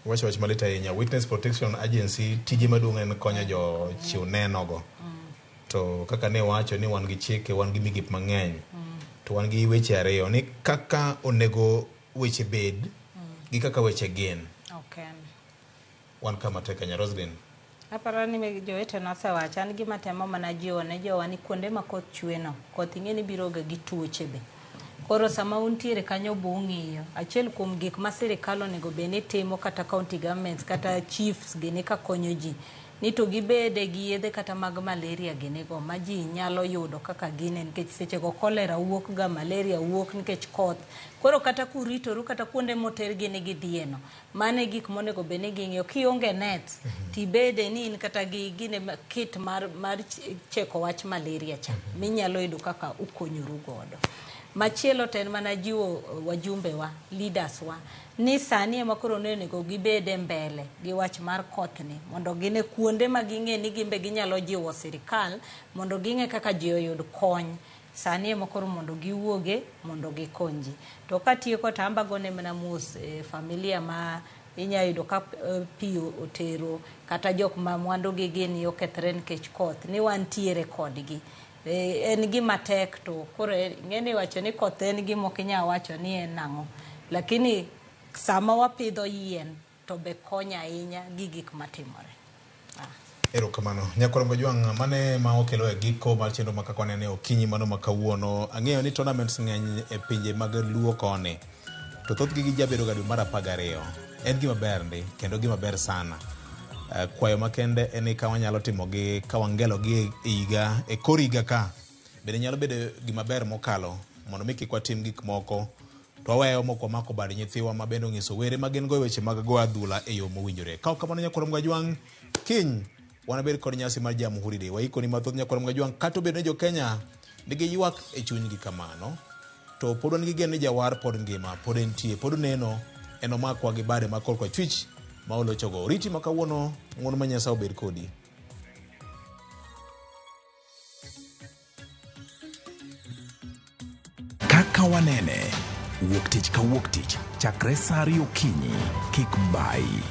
Wacho wach malit ahinya. Witness Protection Agency tije maduong' en konyo jo chiw neno go. To kaka ne wacho ni wan gi chike, wan gi migepe mang'eny. To wan gi weche ariyo ni kaka onego weche bed gi kaka weche gin. Wan kama tek ahinya. Roslyn. Aparo ni jowetena osewacho, an gima temo mana jiwo ne jowa ni kuonde ma koth chwe no, koth ing'e ni biro ga gi tuoche be. Koro sama untiere kanyo bu ung'iyo, achiel kuom gik ma sirikal onego bed ni timo kata county governments kata chiefs gini ka konyo ji, ni to gibede gi yedhe kata mag malaria gini go ma ji nyalo yudo kaka gine nikech seche go cholera wuok ga, malaria wuok nikech koth. Koro kata kuritoru kata kuonde motergi ni gidhiye no, mano e gik monego bed ni ging'iyo. Kionge net, tibede ni in kata gi gine kit mar cheko wach malaria cha, minyalo yudo kaka ukonyoru godo. Machielo to en mana jiwo wajumbe wa, leaders wa, ni sani ema koro onego gibed e mbele gi wach mar kothni mondo gine kuonde ma ging'e ni gin be ginyalo jiwo sirikal mondo ging'e kaka ji oyud kony. Sani ema koro mondo giwuoge mondo gikony ji. To katieko to amba gone mana mos familia ma inya yudo ka pi otero kata jok ma mwandu gi gini okethre nikech koth ni wantiere kodgi. En gima tek to koro ing'e ni iwacho ni koth en gima ok inyal wacho ni en nang'o. Lakini sama wapidho yien to be konyo ahinya gi gik matimore. Erokamano. Nyakwar Mgajwang' mane ma okelo e giko mar chenro ma kaka wanene okinyi mano ma kawuono. Ang'eyo ni tournaments ng'eny e pinje mag Luo koni. To thothgi gijabedo ga dwe mar 12. En gima ber ndi kendo gima ber sana. Kwayo makende en ni ka wanyalo timogi ka wangelo gi e higa e kor higa ka bende nyalo bedo gima ber mokalo mondo mi kik watim gik moko to waweyo mok wamako bad nyithiwa ma bende onyiso were ma gin go e weche mag goyo adhula e yo mowinjore. Ka ok kamano Nyakwar Mgajwang' kiny wanabed kod nyasi mar Jamhuri Day. Waikoni mathoth Nyakwar Mgajwang' kata obedo ni jo Kenya nigi ywak e chunygi kamano to pod wan gi geno ni jawar pod ngima, pod entie, pod oneno, en omakwa gi bade ma korka achwich ma olochogo. Oriti ma kawuono, ng'uono ma Nyasaye obed kodi. Kaka wanene, wuok tich ka wuok tich, chakre sa 2 okinyi, kik bayi.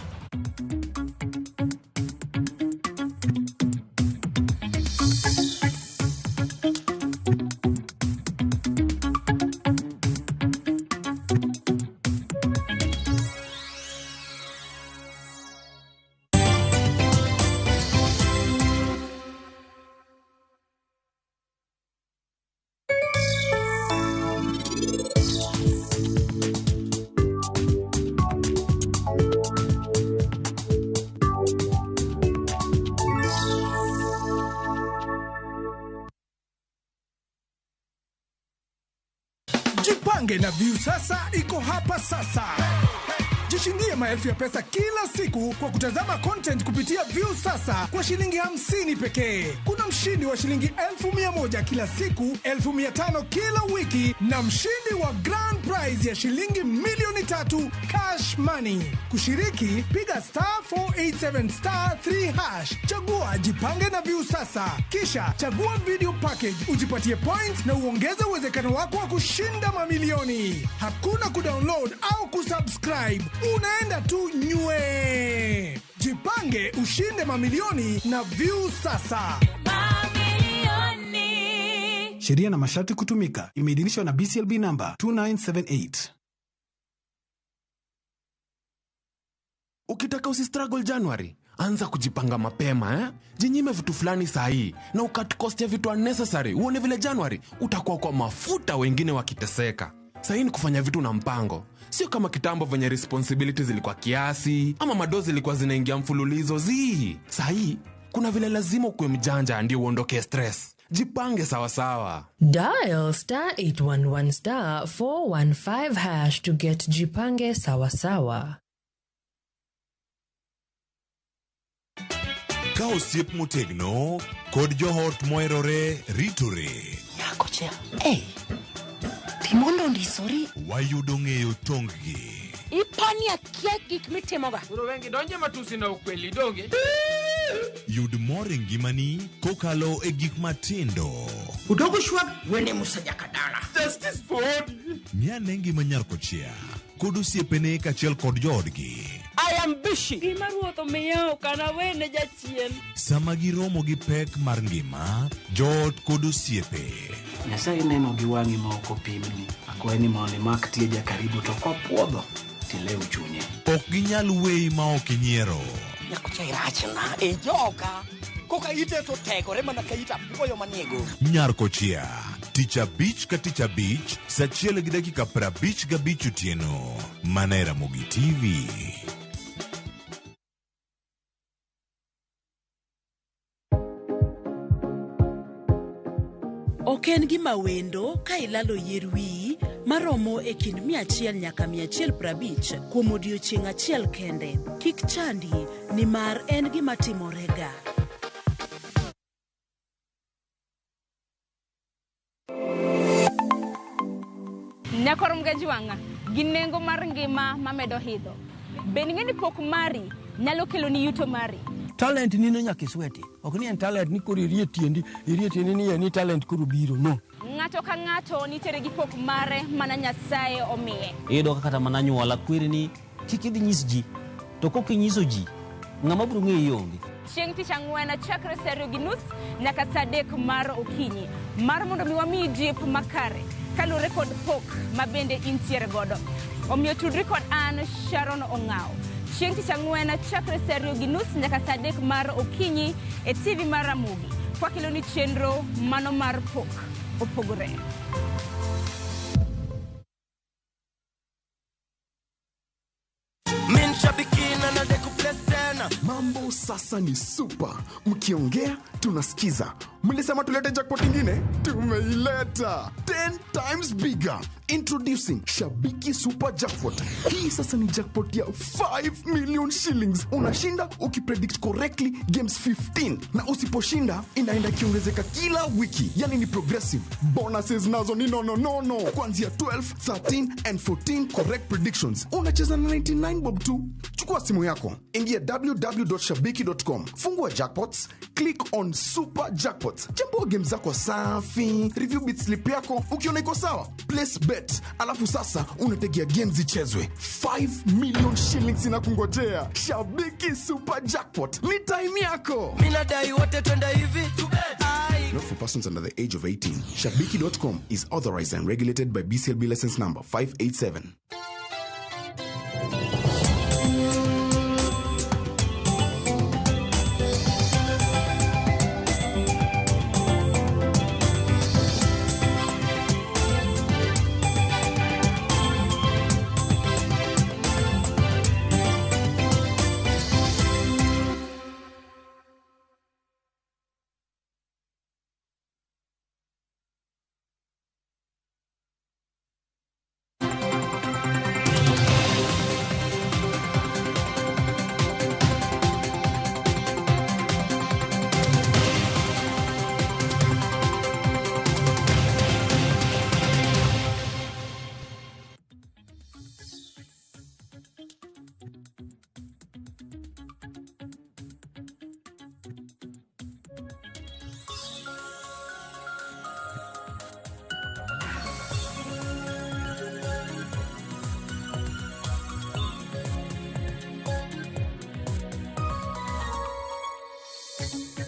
Jipange na Viusasa iko hapa sasa. Jishindie maelfu ya pesa kila siku kwa kutazama content kupitia Viusasa kwa shilingi 50 pekee. Kuna mshindi wa shilingi 100,000 kila siku, 500,000 kila wiki na mshindi wa grand prize ya shilingi milioni 3 cash money. Kushiriki, piga star 487 star 3 hash. Chagua Jipange na Viusasa, kisha chagua video package, ujipatie points na uongeze uwezekano wako wa kushinda mamilioni. Hakuna kudownload au kusubscribe, unaenda tu nywe. Jipange ushinde mamilioni na Viusasa. Sheria na masharti kutumika. Imeidhinishwa na BCLB number 2978. Ukitaka usistruggle January, anza kujipanga mapema eh? Jinyime vitu fulani sahi na ucut cost ya vitu unnecessary. Uone vile January utakuwa kwa mafuta wengine wakiteseka. Sahi ni kufanya vitu na mpango, sio kama kitambo venye responsibilities zilikuwa kiasi ama madozi zilikuwa zinaingia mfululizo zi. Sahi kuna vile lazima ukuwe mjanja ndio uondoke stress. Jipange sawa sawa. Dial star 811 star 415 hash to get Jipange sawa sawa. Ka osiep motegno kod joot moherore ritore. Nyakocha, hey, timondo ndisori. Wayudo ng'eyo tong-gi. Ipani akia gik mitimoga. Koro wengi donje matusi na ukweli donge. Yud mor e ngimani kokalo e gik matindo. Udogo shwag wene Musa Jakadala. Justice for Odi. Ng'ane ngima nyar kochia kod osiepene kaachiel kod joodgi. I am busy. Gima ruoth omiya ok anawene jachien. Sama giromo gi pek mar ngima, joot kod osiepe. Nyasaye neno gi wang'i ma ok opimni. Akwayi ni mondo imak tie jakaribu to kopuodho tilew chunye. Ok ginyal weyi ma ok inyiero. Nyakocha irachna e joka. Koka ite to tegore mana ka ita apuoyo maniego. Nyar kochia, tich abich ka tich abich, saa 1:55 otieno. Mana e Ramogi TV. Ok en gima wendo ka ilalo yier wiyi maromo e kind 100 nyaka 150 kuom odiechieng' achiel kende. Kik chandi nimar en gima timorega. Nyakor Mgajwang'a gi nengo mar ngima mamedo hidho. Bende ing'e ni pok mari nyalo keloni yuto mari? Talent nino nyaka isweti. Ok ni en talent ni koro irie tiendi ni en talent koro biro, no. Ng'ato ka ng'ato nitiere gi pok mare mana Nyasaye omiye. Iyudo ka kata mana anyuola kweri ni kik idhi nyis ji, to kok inyiso ji, ng'ama biro ng'eyi onge. Chieng' tich ang'wen chakre saa 2:30 nyaka saa 3 mar okinyi mar mondo mi wamiyi jip makare kaluwore kod pok ma bende intiere godo. Omiyo tudri kod an Sharon Ong'aw. Chieng' tich ang'wen chakre saa 2:30 nyaka saa 3 mar okinyi e TV mar Ramogi. Kwakeloni chenro mano mar pok opogore. Mambo sasa ni super. Mkiongea tunasikiza. Mlisema tulete jackpot ingine? Tumeileta. 10 times bigger. Introducing Shabiki Super Jackpot. Hii sasa ni jackpot ya 5 million shillings. Unashinda ukipredict correctly games 15. Na usiposhinda inaenda kiongezeka kila wiki. Yani ni progressive. Bonuses nazo ni no. Kuanzia 12, 13 and 14 correct predictions. Unacheza na 99 bob tu. Chukua simu yako. Ingia www.shabiki.com. Fungua jackpots, click on Super Jackpots. Chambua game zako safi, review bit slip yako, ukiona iko sawa, place bet. Alafu sasa unategea games zichezwe. 5 million shillings inakungojea. Shabiki Super Jackpot. Ni time yako. Mimi nadai wote twende hivi. Not for persons under the age of 18. Shabiki.com is authorized and regulated by BCLB license number 587. Dakika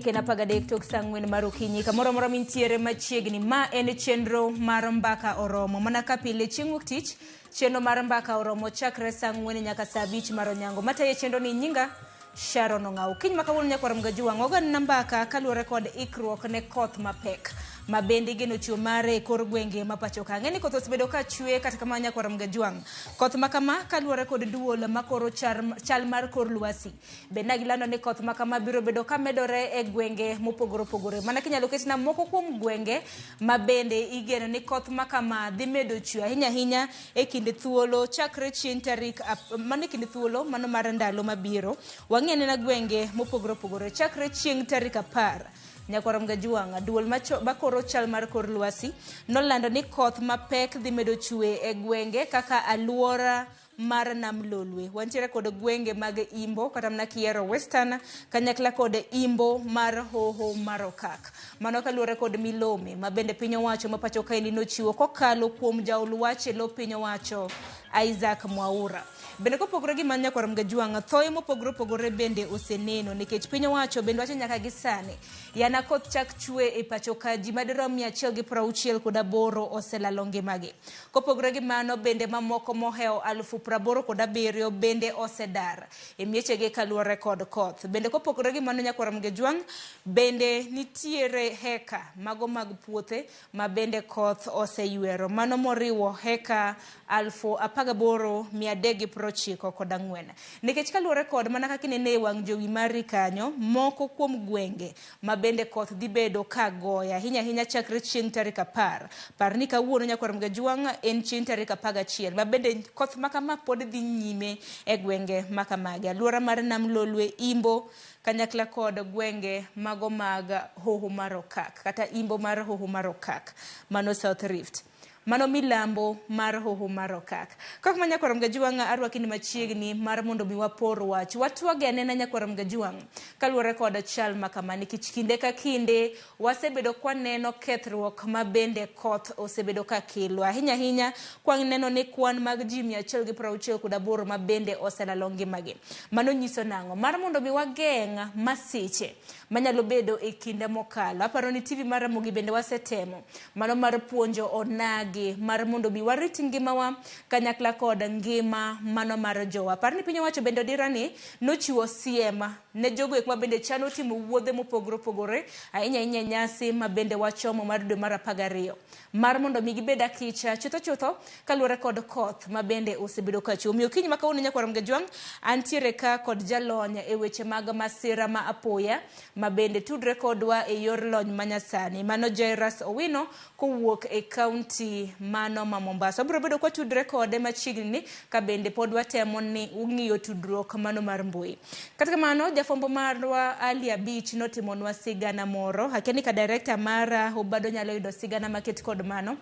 en 13 tok saa 4 mar okinyi kamoro amora mintiere machiegni. Ma en chenro mar Mbaka Oromo. Mana ka pile chieng' wuok tich, chenro mar Mbaka Oromo chakre saa 4 nyaka saa 5 mar onyango. Matayo chenro ni nyinga Sharon Ong'aw. Kiny ma kawuono nyakwar Mgajuwang' wagoyona mbaka kaluwore kod ikruok ne koth mapek ma bende igeno chwe mare e kor gwenge ma pacho ka. Ang'e ni koth osebedo ka chwe kata kamano nyakwar Mgajuwang'. Koth ma kama kaluwore kod duol makoro chal mar kor lwasi. Bende gilando ni koth ma kama biro bedo ka medore e gwenge mopogore opogore. Mana kinyalo ketna moko kuom gwenge ma bende igeno ni koth ma kama dhi medo chwe ahinya ahinya e kind thuolo chakre chieng' tarik mano e kind thuolo mano mar ndalo mabiro. Wang'i anena gwenge mopogore opogore chakre chieng' tarik 10. Nyakwar Mgajuwang', duol makoro chal mar kor lwasi nolando ni koth mapek dhi medo chwe e gwenge kaka aluora mar Nam Lolwe. Wantiere kod gwenge mag Imbo kata mana Kiero Western kanyakla kod Imbo mar Hoho mar Okak. Mano kaluwore kod milome ma bende piny owacho ma pacho kaendi nochiwo kokalo kuom jaol wach e lo piny owacho Isaac Mwaura. Bende kopogore gi mano nyakwar Mgajuwang', thoye mopogore opogore bende oseneno nikech piny owacho bende wacho nyaka gi sani yana koth chak chwe e pacho ka ji madirom 168 oselalo ngimagi. Kopogore gi mano bende mamoko mohewo 87,000 bende osedar e miechegi kaluwore kod koth. Bende kopogore gi mano nyakwar Mgajuwang', bende nitiere heka mago mag puothe ma bende koth oseywero. Mano moriwo heka 18,394. Nikech kaluwore kod mana kaka inene e wang' jowi mari kanyo, moko kuom gwenge ma bende koth dhi bedo ka goya ahinya ahinya chakre chieng' tarik 10. Par ni kawuono nyakwar Mgajuwang' en chieng' tarik 11 ma bende koth ma kama pod dhi nyime e gwenge ma kamagi. Aluora mar Nam Lolwe, Imbo kanyakla kod gwenge mago mag Hoho mar Okak kata Imbo mar Hoho mar Okak, mano South Rift. Mano milambo mar Hoho mar Okak. Kok ma nyakwar Mgajuwang' arwaki ni machiegni mar mondo mi wapor wach. Watwage anena nyakwar Mgajuwang' kaluwore kod chal ma kama nikech kinde ka kinde wasebedo kwaneno kethruok ma bende koth osebedo ka kelo. Ahinya ahinya kwaneno ni kwan mag ji 168 ma bende oselalo ngimagi. Mano nyiso nang'o? Mar mondo mi wageng' masiche manyalo bedo e kinde mokalo. Aparo ni TV mar Ramogi bende wasetemo. Mano mar puonjo onagi mar mondo mi warit ngimawa kanyakla kod ngima mano mar jowa. Par ni piny owacho bende odira ni nochiwo siem ne jogo ek ma bende chano timo wuodhe mopogore opogore ahinya ahinya nyasi ma bende wachomo mar dwe mar 12 mar mondo mi gibed akicha chutho chutho kaluwore kod koth ma bende osebedo ka chwe. Omiyo kiny ma kawuono nyakwar Mgajuwang' antiere ka kod jalony e weche mag masira ma apoya ma bende tudre kodwa e yor lony manyasani. Mano Jairus Owino kowuok e kaunti mano ma Mombasa. Wabiro bedo kwa tudre kode machiegni ni ka bende pod watemo ni ung'iyo tudruok mano mar mbui. Kata kamano jafwambo marwa Ali Abich notimonwa sigana moro. Akia ni ka director mara Obado nyalo yudo sigana maket kod mano.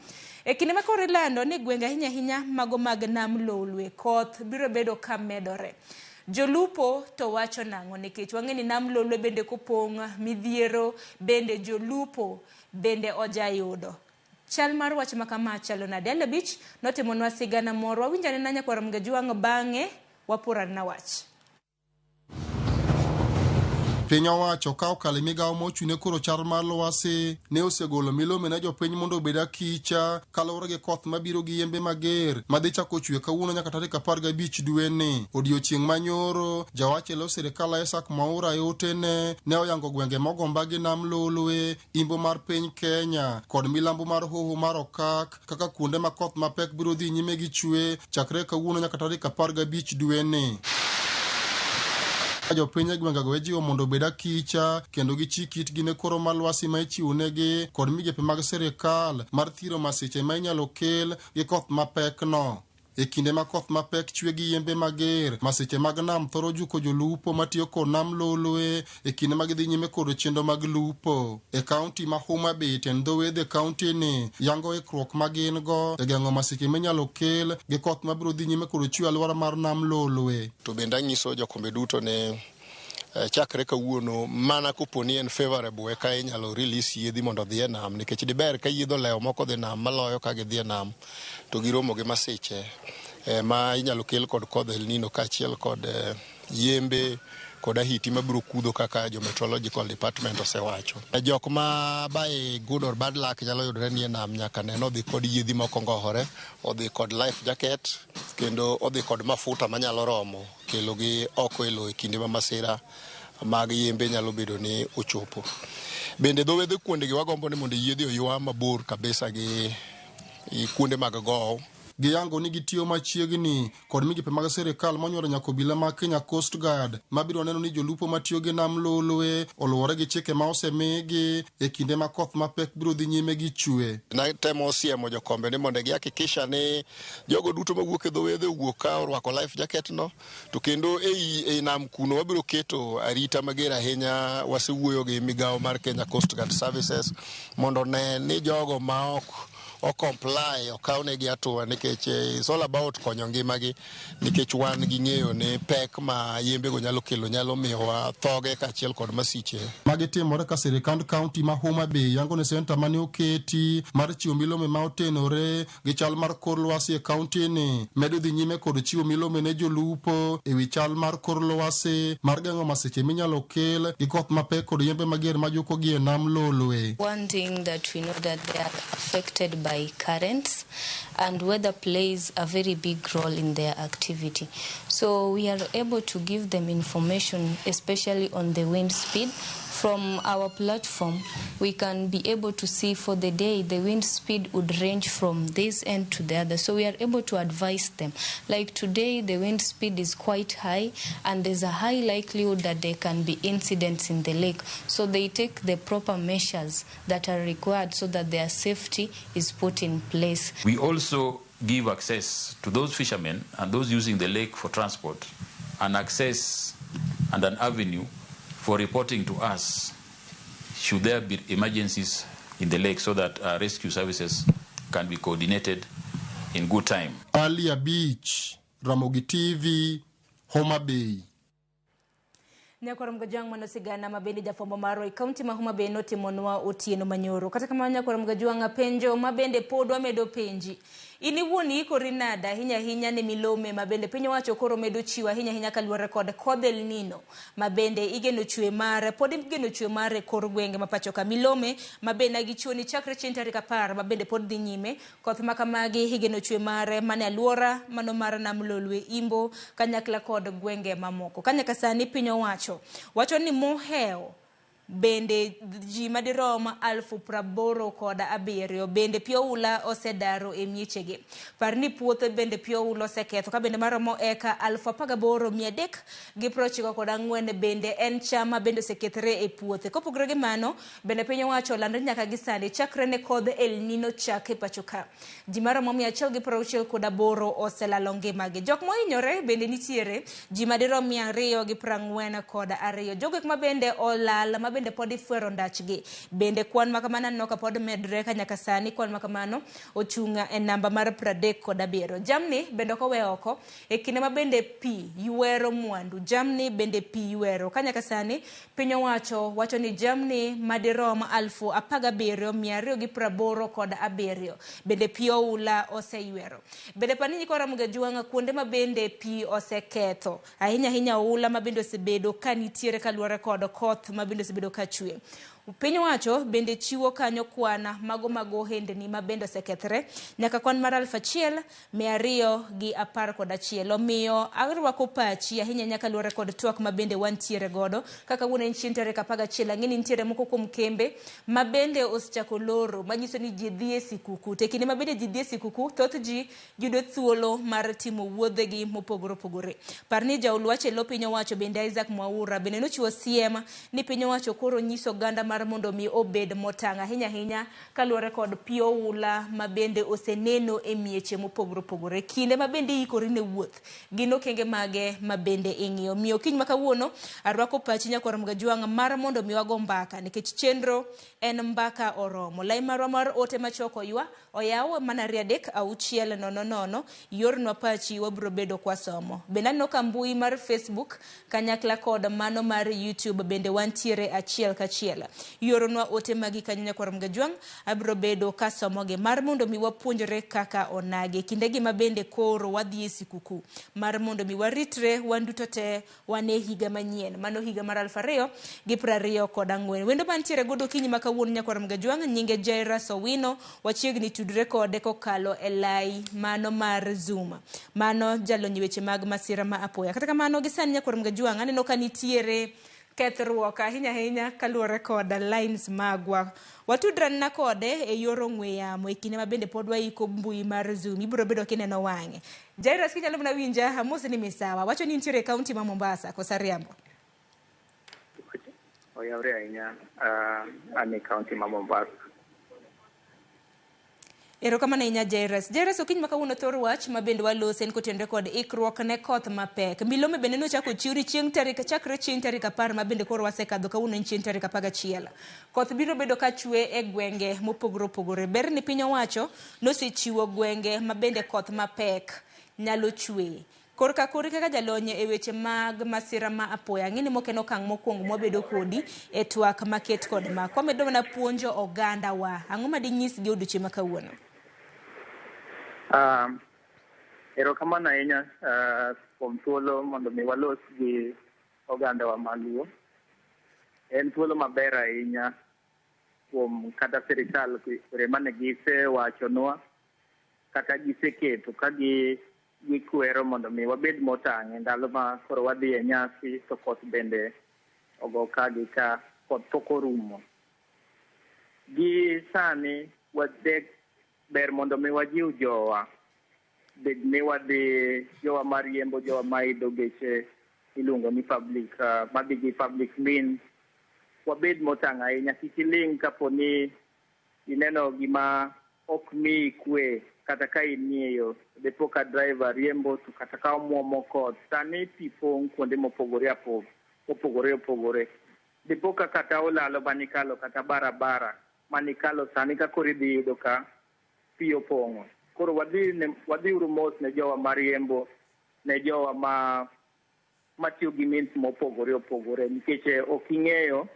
E kinde ma koro ilando ni gwenge ahinya ahinya mago mag Nam Lolwe koth biro bedo ka medore. Jolupo to wacho nang'o nikech wang'e ni Nam Lolwe bende kopong' midhiero bende jolupo bende ojayudo. Chal mar wach ma kama chalo nade? Ali Abich notimonwa sigana moro. Wawinj anena nyakwar Mgajuwang' bang'e waporana wach. Piny owacho ka okalo e migawo mochung' ne koro chal mar lwasi ne osegolo milome ne jopiny mondo obed akicha kaluwore gi koth mabiro gi yembe mager madhi chako chwe kawuono nyaka tarik 15 dweni. Odiochieng' manyoro, jawach e lo sirikal Isaac Mwaura e otene ne oyango gwenge mogomba gi Nam Lolwe, Imbo mar piny Kenya kod milambo mar Hoho mar Okak kaka kuonde ma koth mapek biro dhi nyime gi chwe chakre kawuono nyaka tarik 15 dweni. Jopiny e gwengego ijiwo mondo obed akicha kendo gichik itgi ne koro mar lwasi ma ichiwonegi kod migepe mag sirikal mar thiro masiche ma inyalo kel gi koth mapek no. E kinde ma koth mapek chwe gi yembe mager, masiche mag nam thoro juko jolupo matiyo kod Nam Lolwe e kinde ma gidhi nyime kod chenro mag lupo. E kaunti ma Homa Bay, tend dho wedhe kaunti ni yango ikruok ma gin go e geng'o masiche minyalo kel gi koth mabiro dhi nyime kod chwe alwora mar Nam Lolwe. To bende anyiso jokombe duto ni chakre kawuono mana kopo ni en favorable eka inyalo release yiedhi mondo odhi e nam, nikech diber ka yiedhi olewo moko dhi nam maloyo ka gidhi e nam to giromo gi masiche. ma inyalo kel kod kodh El Nino kaachiel kod yembe kod ahiti mabiro kudho kaka jo meteorological department osewacho. Jok ma by good or bad luck nyalo yudore ni e nam nyaka ne odhi kod yiedhi ma ok ongohore, odhi kod life jacket kendo odhi kod mafuta manyalo romo kelo gi oko e lowo e kinde ma masira mag yembe nyalo bedo ni ochopo. Bende dho wedhe kuondegi wagombo ni mondo yiedhi oywa mabor kabisa gi kuonde mag gowo. Giyango ni gitiyo machiegni kod migepe mag sirikal monywolo nyaka obila mag Kenya Coast Guard mabiro neno ni jolupo matiyo gi nam Lolwe oluwore gi chike ma osemigi e kinde ma koth mapek biro dhi nyime gi chwe. Natemo siemo jokombe ni mondo gihakikisha ni jogo duto mawuok e dho wedhe owuok ka orwako life jacket no, to kendo ei nam kuno wabiro keto arita mager ahinya. Wasewuoyo gi migawo mar Kenya Coast Guard Services mondo ne ni jogo ma ok o comply okawnegi hatua, nikech it's all about konyo ngimagi, nikech wan gi ng'eyo ni pek ma yembego nyalo kelo nyalo miyowa thoge kaachiel kod masiche. Magi timore ka sirikand kaunti ma Homa Bay yango ni senta mane oketi mar chiwo milome ma otenore gi chal mar kor lwasi e kaunti ni medo dhi nyime kod chiwo milome ne jolupo e wi chal mar kor lwasi mar geng'o masiche minyalo kel gi koth mapek kod yembe mager majukogi e nam Lolwe. One thing that we know that they are affected by currents, and weather plays a very big role in their activity. So we are able to give them information, especially on the wind speed. From our platform, we can be able to see for the day the wind speed would range from this end to the other. So we are able to advise them. Like today, the wind speed is quite high, and there's a high likelihood that there can be incidents in the lake. So they take the proper measures that are required so that their safety is put in place. We also give access to those fishermen and those using the lake for transport, an access and an avenue for reporting to us should there be emergencies in the lake, so that rescue services can be coordinated in good time. Ali Abich, Ramogi TV, Homa Bay. Nyakwar Mgajwang' mano sigana ma bende jafwambo marwa e kaunti ma Homa Bay notimonwa otieno manyoro. Kata kamano nyakwar Mgajwang' penjo ma bende pod wamedo penji. In iwuon iikori nade ahinya ahinya ne milome ma bende piny owacho koro medo chiwo ahinya ahinya kaluwore kod kodh El Nino ma bende igeno chwe mare pod igeno chwe mare e kor gwenge ma pacho ka. Milome ma bende gichiwo ni chakre chieng' tarik 10 ma bende pod dhi nyime. Koth ma kamagi igeno chwe mare mane aluora mano mar nam Lolwe Imbo kanyakla kod gwenge mamoko. Ka nyaka sani piny owacho wacho ni mohewo bende ji madirom 87,000 bende pi oula osedaro e miechegi. Par ni puothe bende pi oula oseketho ka bende maromo eka 18,394 bende en cham ma bende osekethre e puothe. Kopogore gi mano, bende piny owacho olando ni nyaka gi sani chakre ne kodh El Nino chak e pacho ka, ji maromo 168 oselalo ngimagi. Jok mohinyore bende nitiere ji madirom 242. Jogo ma bende olal ma bende pod ifwero ndachgi. Bende kwan ma kamano aneno ka pod medre ka nyaka sani kwan ma kamano ochung' e namba mar 37. Jamni bende ok owe oko e kinde ma bende pi ywero mwandu. Jamni bende pi ywero ka nyaka sani piny owacho wacho ni jamni madirom 17,287 bende pi oula oseywero. Bende pani nyikwa Ramogi Ajwang' kuonde ma bende pi oseketho ahinya ahinya oula ma bende osebedo ka nitiere kaluwore kod koth ma bende osebedo ka chwe. Piny owacho bende chiwo kanyo kwan mago mag ohendni ma bende osekethre nyaka kwan mar 1,211. Omiyo arwako pachi ahinya ahinya kaluwore kod twak ma bende wantiere godo. Kaka kawuono en chieng' tarik 11, ang'e ni nitiere moko kuom kembe ma bende osechako loro manyiso ni ji dhi e sikuku. To e kinde ma bende ji dhi e sikuku, thoth ji yudo thuolo mar timo wuodhegi mopogore opogore. Par ni jaol wach e lo piny owacho bende Isaac Mwaura bende nochiwo siem ni piny owacho koro nyiso oganda mar mondo mi obed motang' ahinya ahinya kaluwore kod pi oula ma bende oseneno e mieche mopogore opogore. Kinde ma bende iikori ne wuoth, gin okenge mage ma bende ing'iyo. Omiyo kiny ma kawuono arwako pachi nyakwar Mgajwang' mar mondo mi wago mbaka nikech chenro en mbaka oromo. Lai marwa mar ote machuok oywa oyaw mana 2 3 6 0 0 iornwa pachi wabiro bedo kwasomo. Bende aneno ka mbui mar Facebook kanyakla kod mano mar YouTube bende wantiere achiel kachiel. Ioronwa ote magi kanyo nyakwar Mgajwang', abiro bedo kasomogi mar mondo mi wapuonjre kaka onagi. Kindegi ma bende koro wadhi e sikuku mar mondo mi waritre wan duto te wan e higa manyien. Mano higa mar 2024. Wendo mantiere godo okinyi ma kawuono nyakwar Mgajwang' nyinge Jairus Owino, wachiegni tudre kode kokalo e lai mano mar Zoom. Mano jalony weche mag masira ma apoya. Kata kamano gi sani nyakwar Mgajwang' aneno ka nitiere kethruok ahinya ahinya kaluwore kod lines magwa. Watudranna kode e yor ong'we yamo e kinde ma bende pod waiko mbui mar Zoom. Ibiro bedo kineno wang'e. Jairus kinyalo mana winja, amosi ni misawa. Wacho ni intiere e kaunti ma Mombasa, koso ariambo? Oyawre ahinya, an e kaunti ma Mombasa. Erokamano ahinya Jairus. Jairus, okinyi ma kawuono thor wach ma bende walose en kotenore kod ikruok ne koth mapek. Milome bende nochako chiw ni chieng' tarik chakre chieng' tarik 10 ma bende koro wasekadho kawuono en chieng' tarik 11. Koth biro bedo ka chwe e gwenge mopogore opogore. Ber ni piny owacho nosechiwo gwenge ma bende koth mapek nyalo chwe. Korka kori kaka jalony e weche mag masira ma apoya, ang'e ni mok en okang' mokwongo mwabedo kodi e twak maket kod ma. Kwamedo mana puonjo oganda wa, ang'o ma dinyisgi odiochieng' ma kawuono? Erokamano ahinya kuom thuolo mondo mi walos gi ogandawa maluo. En thuolo maber ahinya kuom kata sirikal yore mane gisewachonwa kata giseketo ka gikwero mondo mi wabed motang' e ndalo ma koro wadhi e nyasi to koth bende ogo ka gi ka, koth pok orumo. Gi sani wadek ber mondo mi wajiw jowa, bed ni wadhi jowa mariembo, jowa maidho geche iluongo ni public, madhi gi public means, wabed motang' ahinya. Kik iling' kapo ni ineno gima ok miyi kwe kata ka in e yo, dipo ka driver riembo to kata ka omuomo koth. Sani pi pong' kuonde mopogore opogore opogore. Dipo ka kata olalo manikalo kata barabara manikalo sani ka koro idhi yudo ka pi opong'o. Koro wadhiuru mos ne jowa mariembo, ne jowa matiyo gi means mopogore opogore, nikech ok ing'eyo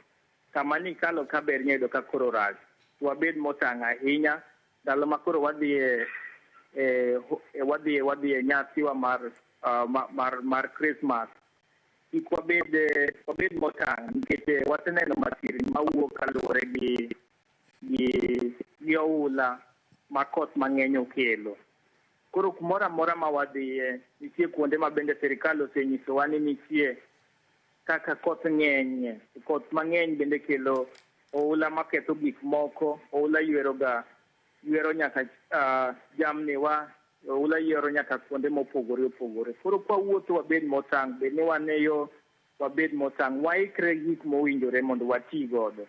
kama nikalo ka ber inya yudo ka koro rach. Wabed motang' ahinya ndalo ma koro wadhi e nyasiwa mar Christmas. Kik wabed motang' nikech waseneno masirni mawuok kaluwore gi oula ma koth mang'eny okelo. Koro kumoro amora ma wadhiye, nitie kuonde ma bende sirikal osenyisowa ni nitie kaka koth ng'eny. Koth mang'eny bende kelo oula maketho gik moko, oula ywero nyaka jamniwa, oula ywero nyaka kuonde mopogore opogore. Koro kwawuotho wabed motang', bed ni wan e yo, wabed motang', waikre gik mowinjore mondo wati godo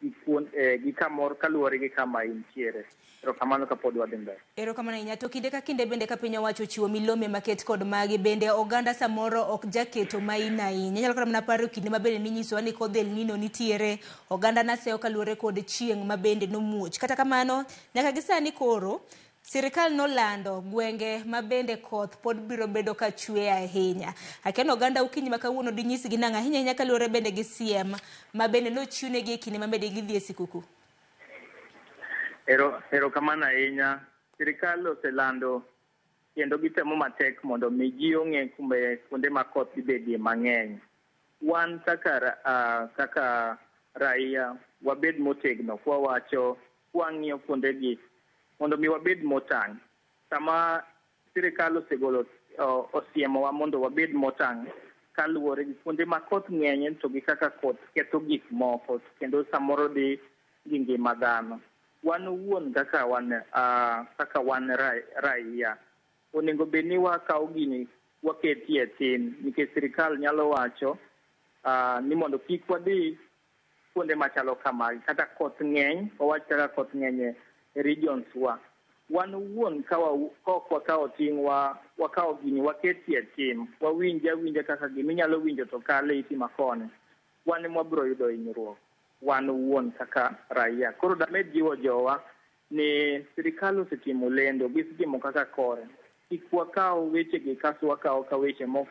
gi kamoro kaluwore gi kama intiere. Erokamano kapod wadhi mbele. Erokamano ahinya. To kinde ka kinde bende ka piny owacho ochiwo milome maket kod magi, bende oganda samoro ok jaketo maina ahinya. Inyalo kata mana paro kinde ma bende ninyisowa ni kodh El Nino nitiere, oganda naseyo kaluwore kod chieng' ma bende nomuoch. Kata kamano, nyaka gi sani koro, sirikal nolando gwenge ma bende koth pod biro bedo ka chwe ahinya. Akia ni oganda okinyi ma kawuono dinyisgi nang'o ahinya ahinya kaluwore bende gi siem ma bende nochiwnegi e kinde ma bende gidhi e sikuku. Erokamano ahinya. Sirikal oselando kendo gitemo matek mondo mi ji ong'e kuonde ma koth dhi bedie mang'eny. Wan kaka raia wabed motegno kwawacho kwang'iyo kuondegi mondo mi wabed motang'. Sama sirikal osegolo osiemowa mondo wabed motang' kaluwore gi kuonde ma koth ng'enye to gi kaka koth ketho gik moko kendo samoro dhi gi ngima dhano. Wan owuon kaka wan raia onego bed ni wakawo gini waketie tim, nikech sirikal nyalo wacho ni mondo kik wadhi kuonde machalo kamagi kata koth ng'eny, wawach kaka koth ng'eny e regions wa. Wan owuon ka ok wakawo ting' wakawo gini waketie tim, wawinj awinja kaka giminyalo winjo to kale iti makoni, wan ema wabiro yudo hinyruok wan owuon kaka raia. Koro damed jiwo jowa ni sirikal osetimo lendo, gisetimo kaka kore. Kik wakaw wechegi kasto wakawo ka weche mok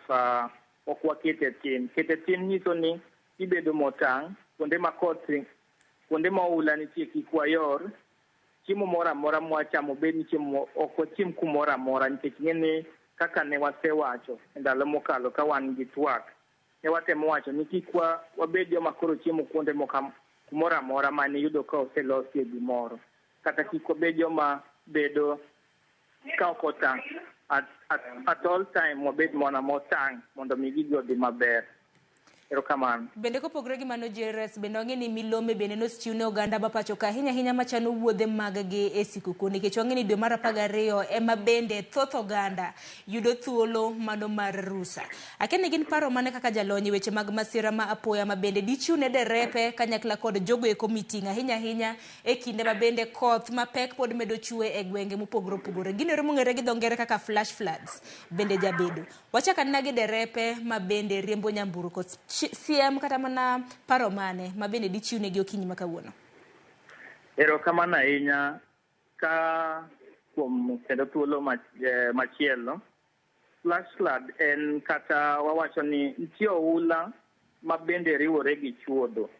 wakete tim. Kete tim nyiso ni ibedo motang' kuonde ma koth Kuonde ma oula nitie kik wayor. Chiemo moro amora mwachamo bed ni chiemo ok wachiem kumoro amora nikech ing'e ni kaka ne wasewacho e ndalo mokalo ka wan gi twak, ne watemo wacho ni kik wabed joma koro chiemo kuonde kumoro amora mane iyudo ka oselosie gimoro. Kata kik wabed joma bedo ka ok otang'. At all time wabed mana motang' mondo mi gigi odhi maber. Erokamano. Bende kopogore gi mano JRS, bende wang'e ni milome bende nosechiw ne oganda ma pacho ka ahinya ahinya machano wuodhe mag gi e sikuku nikech wang'e ni dwe mar 12 ema bende thoth oganda yudo thuolo mano mar rusa. Akia ni gin paro mane kaka jalony e weche mag masira ma apoya ma bende dichiw ne derepe kanyakla kod jogo eko miting'o ahinya ahinya e kinde ma bende koth mapek pod medo chwe e gwenge mopogore opogore. Gino ero mong'ere gi dho ngere kaka flash floods bende jabedo. Wachak anena gi derepe ma bende riembo nyamburko. Siem kata mana paro mane ma bende dichiw negi okinyi ma kawuono? Erokamano ahinya ka kuom kendo thuolo machielo. Flash flood en kata wawacho ni nitie oula ma bende riwore gi chuodho.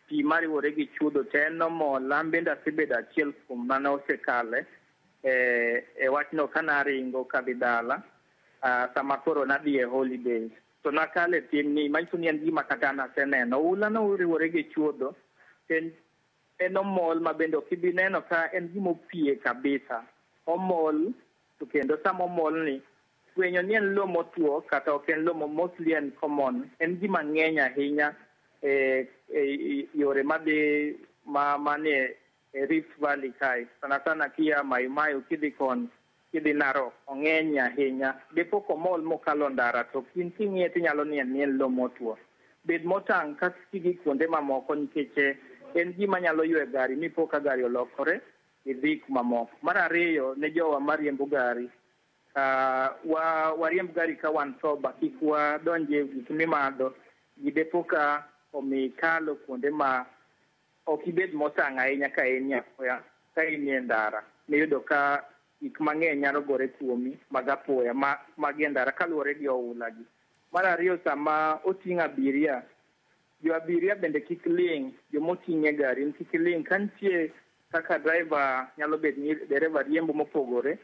Pi mariwore gi chuodho to en omol, an bende asebedo achiel kuom mane osekale e wachno kanaringo kadhi dala sama koro nadhi e holidays. To nakale tim ni manyiso ni en gima kata an aseneno. Oula no riwore gi chuodho, en omol ma bende ok ibi neno ka en gima opie kabisa. Omol to kendo sama omol ni fwenyo ni en lowo motwo kata ok en lowo mostly en common. En gima ng'eny ahinya e yore madhi manie e Rift Valley kae. Sana sana kia Mai Mahiu kidhi koni kidhi Narok ong'eny ahinya. Dipo komol mokalo ndara to in king'iye tinyalo ni en lowo motwo. Bed motang' ka kidhi kuonde mamoko nikech en gima nyalo ywe gari mipo ka gari olokore idhi kuma moko. Mar ariyo ne jowa mariembo gari, wariemb gari ka wan sober, kik wadonje gik mimadho. Gidepo ka omi kalo kuonde ma ok ibed motang' ahinya ka in apoya ka in e ndara. Miyudo ka gik mang'eny nyalo gore kuomi mag apoya mag e ndara kaluwore gi oula gi. Mar ariyo sama oting'o abiria, jo abiria bende kik ling', jomoting'o e gari kik ling'. Ka nitie kaka driver nyalo bet ni dereva riembo mopogore,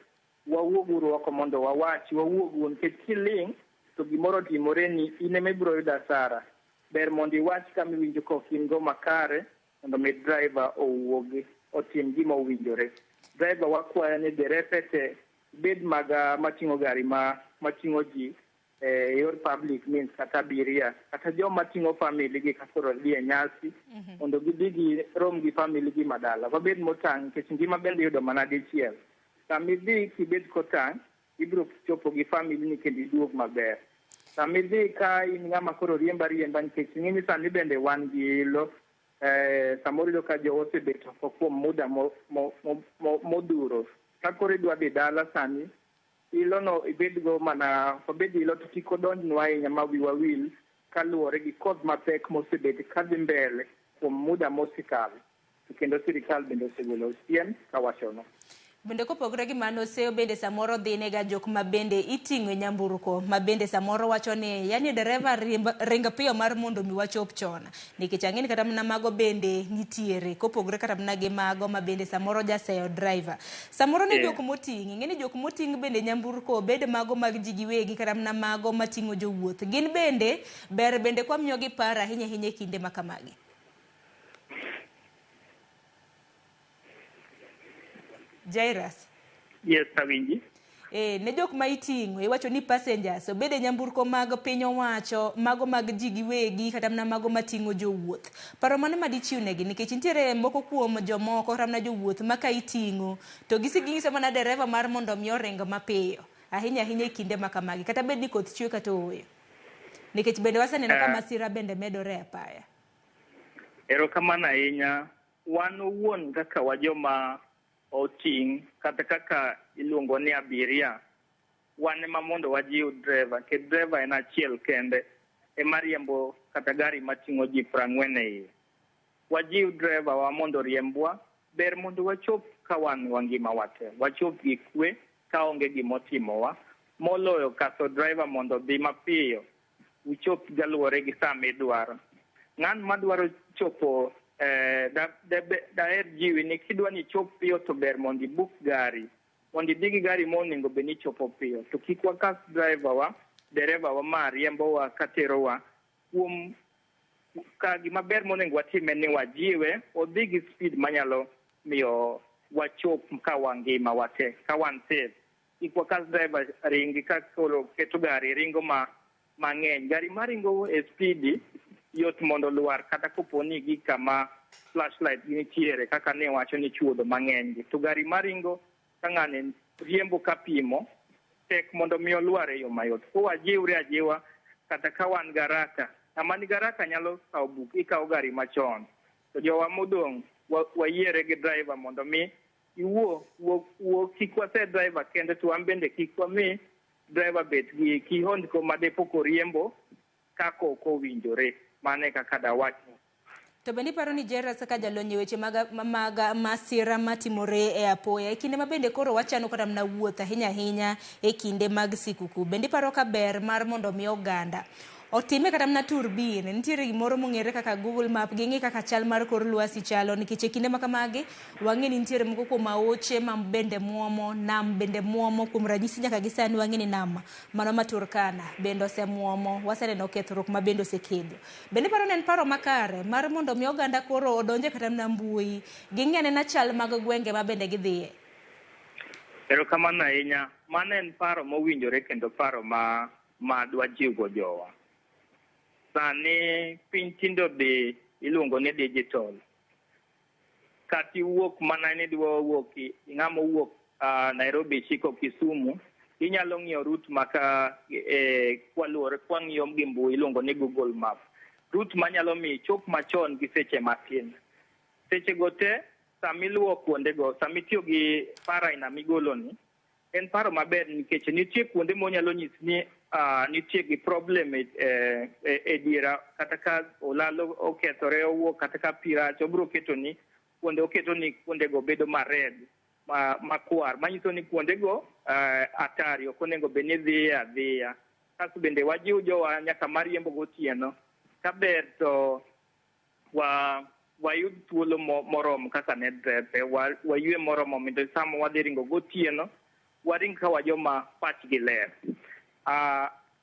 wawuoguru oko mondo wawachi, wawuogu nikech kiling' to gimoro otimore ni in ema ibiro yudo asara. Ber mondo iwach kama iwinjo ka ok in go makare mondo mi driver owuogi otim gima owinjore. Driver wakwayo ni derepe te bed mag mating'o gari mating'o ji e yor public means kata abiria kata joma ting'o family gi kakoro dhi e nyasi mondo gidhi girom gi family gi madala. Wabed motang' nikech ngima bende iyudo mana dichiel. Sama idhi kibed kotang' ibiro chopo gi family ni kendo iduog maber. Sama idhi ka in ng'ama koro riembo ariemba nikech ing'e ni sani bende wan gi ilo, samoro iyudo ka jowa osebet oko kuom muda modhuro. Ka koro idwa dhi dala sani, ilo no ibedgo mana wabed ilo to kik odonjnwa ahinya ma wiwa wil kaluwore gi koth mapek mosebet kadhi mbele kuom muda mosekalo. To kendo sirikal bende osegolo siem kawachono. Bende kopogore gi mano, seyo bende samoro dhinega jok ma bende iting'o e nyamburko ma bende samoro wacho ni yani dereva ring piyo mar mondo mi wachop chon, nikech ang'e ni kata mana mago bende nitiere kopogore kata mana gi mago ma bende samoro jaseyo driver. Samoro ne jok moting', ing'e ni jok moting' bende nyamburko obed mago mag ji giwegi kata mana mago mating'o jowuoth, gin bende ber bende kwa miyogi paro ahinya ahinya e kinde ma kamagi. Jairus. Yes, awinji. Ne jok ma iting'o, iwacho ni passengers, obed e nyamburko mag piny owacho, mago mag ji giwegi, kata mana mago mating'o jowuoth. Paro mane ma dichiw negi? Nikech nitiere moko kuom jomoko, kata mana jowuoth ma ka iting'o, to gisinyiso mana dereva mar mondo mi oring mapiyo, ahinya ahinya e kinde ma kamagi, kata bed ni koth chwe kata ooyo. Nikech bende waseneno ka masira bende medore e apaya. Erokamano ahinya. Wan owuon kaka wajoma oting' kata kaka iluongo ni abiria, wan ema mondo wajiw driver, nikech driver en achiel kende ema riembo kata gari mating'o ji 40 e iye. Wajiw driver wa mondo oriembwa, ber mondo wachop ka wan wangima wate, wachop gi kwe kaonge gimotimowa, moloyo kaso driver mondo odhi mapiyo, uchop galuwore gi saa midwaro. Ng'an madwaro chopo Daher jiwi ni kidwa ni ichop piyo to ber mondo ibook gari, mondo idhi gi gari monego bed ni ichopo piyo, to kik wakas driver wa, dereva wa ma riembowa katerowa kuom ka. Gima ber monego watim en ni wajiwe odhi gi speed manyalo miyo wachop ka wangima wate, ka wan safe. Kik wakas driver ringi ka koro keto gari ringo ma mang'eny. Gari maringo e speed yot mondo lwar, kata kopo ni gi kama flashlight nitiere kaka ne wacho ni chuodho mang'eny gi. To gari maringo ka ng'ani riembo ka pimo tek mondo mi olwar e yo mayot. Ko wajiwre ajiwa kata ka wan garaka, ng'ama ni garaka nyalo kawo buk, ikawo gari machon, to jowa modong' wayiere gi driver mondo mi iwuo wuo, kik wase driver kende, to wan bende kik wami driver bet gi kihondko ma dipo koriembo kaka ok owinjore. Mano e kaka dawach. To bende iparo ni Jairus, kaka jalony e weche mag masira matimore e apoya, e kinde ma bende koro wachano kata mana wuoth ahinya ahinya e kinde mag sikuku, bende iparo ka ber mar mondo mi oganda otime kata mana turbin, nitiere gimoro mong'ere kaka Google Map, ging'i kaka chal mar kor lwasi chalo, nikech e kinde ma kamagi wang'e ni nitiere moko kuom aoche ma bende muomo, nam bende muomo? Kuom ranyisi, nyaka gi sani wang'e ni nam mano ma Turkana bende osemuomo, waseneno kethruok ma bende osekelo. Bende iparo ni en paro makare mar mondo mi oganda koro odonje kata mana mbui, ging'i anena chal mag gwenge ma bende gidhiye? Erokamano ahinya. Mano en paro mowinjore kendo paro ma dwa jiwgo jowa. Sani piny tinde odhi iluongo ni digital. Kata iwuok mana ni idwa wuok, ng'ama owuok Nairobi chiko Kisumu, inyalo ng'iyo route maka kwaluwore kwang'iyo gi mbui iluongo ni Google Map. Route manyalo miyo ichop machon gi seche matin. Seche go te samiluwo kuondego, samitiyo gi paro aina migolo ni, en paro maber nikech nitie kuonde monyalo nyisi ni nitie gi problem e diera, kata ka olalo okethore owuok, kata ka pi rach, obiro ketoni kuonde, oketo ni kuondego bedo ma red, ma makwar, manyiso ni kuondego atari, ok onego bed ni idhiye adhiya. Kasto bende wajiw jowa nyaka mariembo gotieno, kaber to wayud thuolo moromo kaka ne drepe waywe moromo mondo sama wadhi ringo gotieno waring ka wajoma pachgi ler.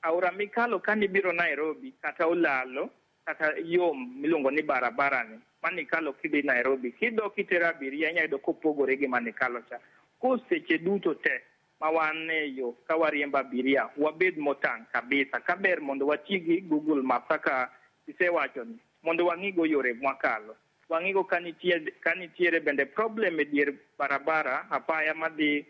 Aora mikalo kanibiro Nairobi kata olalo kata yom miluongo ni barabara ni manikalo kidhi Nairobi, kidok itero abiria, inya yudo kopogore gi manikalo cha. Ko seche duto te ma wan e yo ka wariembo abiria, wabed motang' kabisa. Kaber mondo wati gi Google Map kaka isewacho ni, mondo wang'igo yore mwakalo, wang'igo ka nitiere bende problem e dier barabara apaya madhi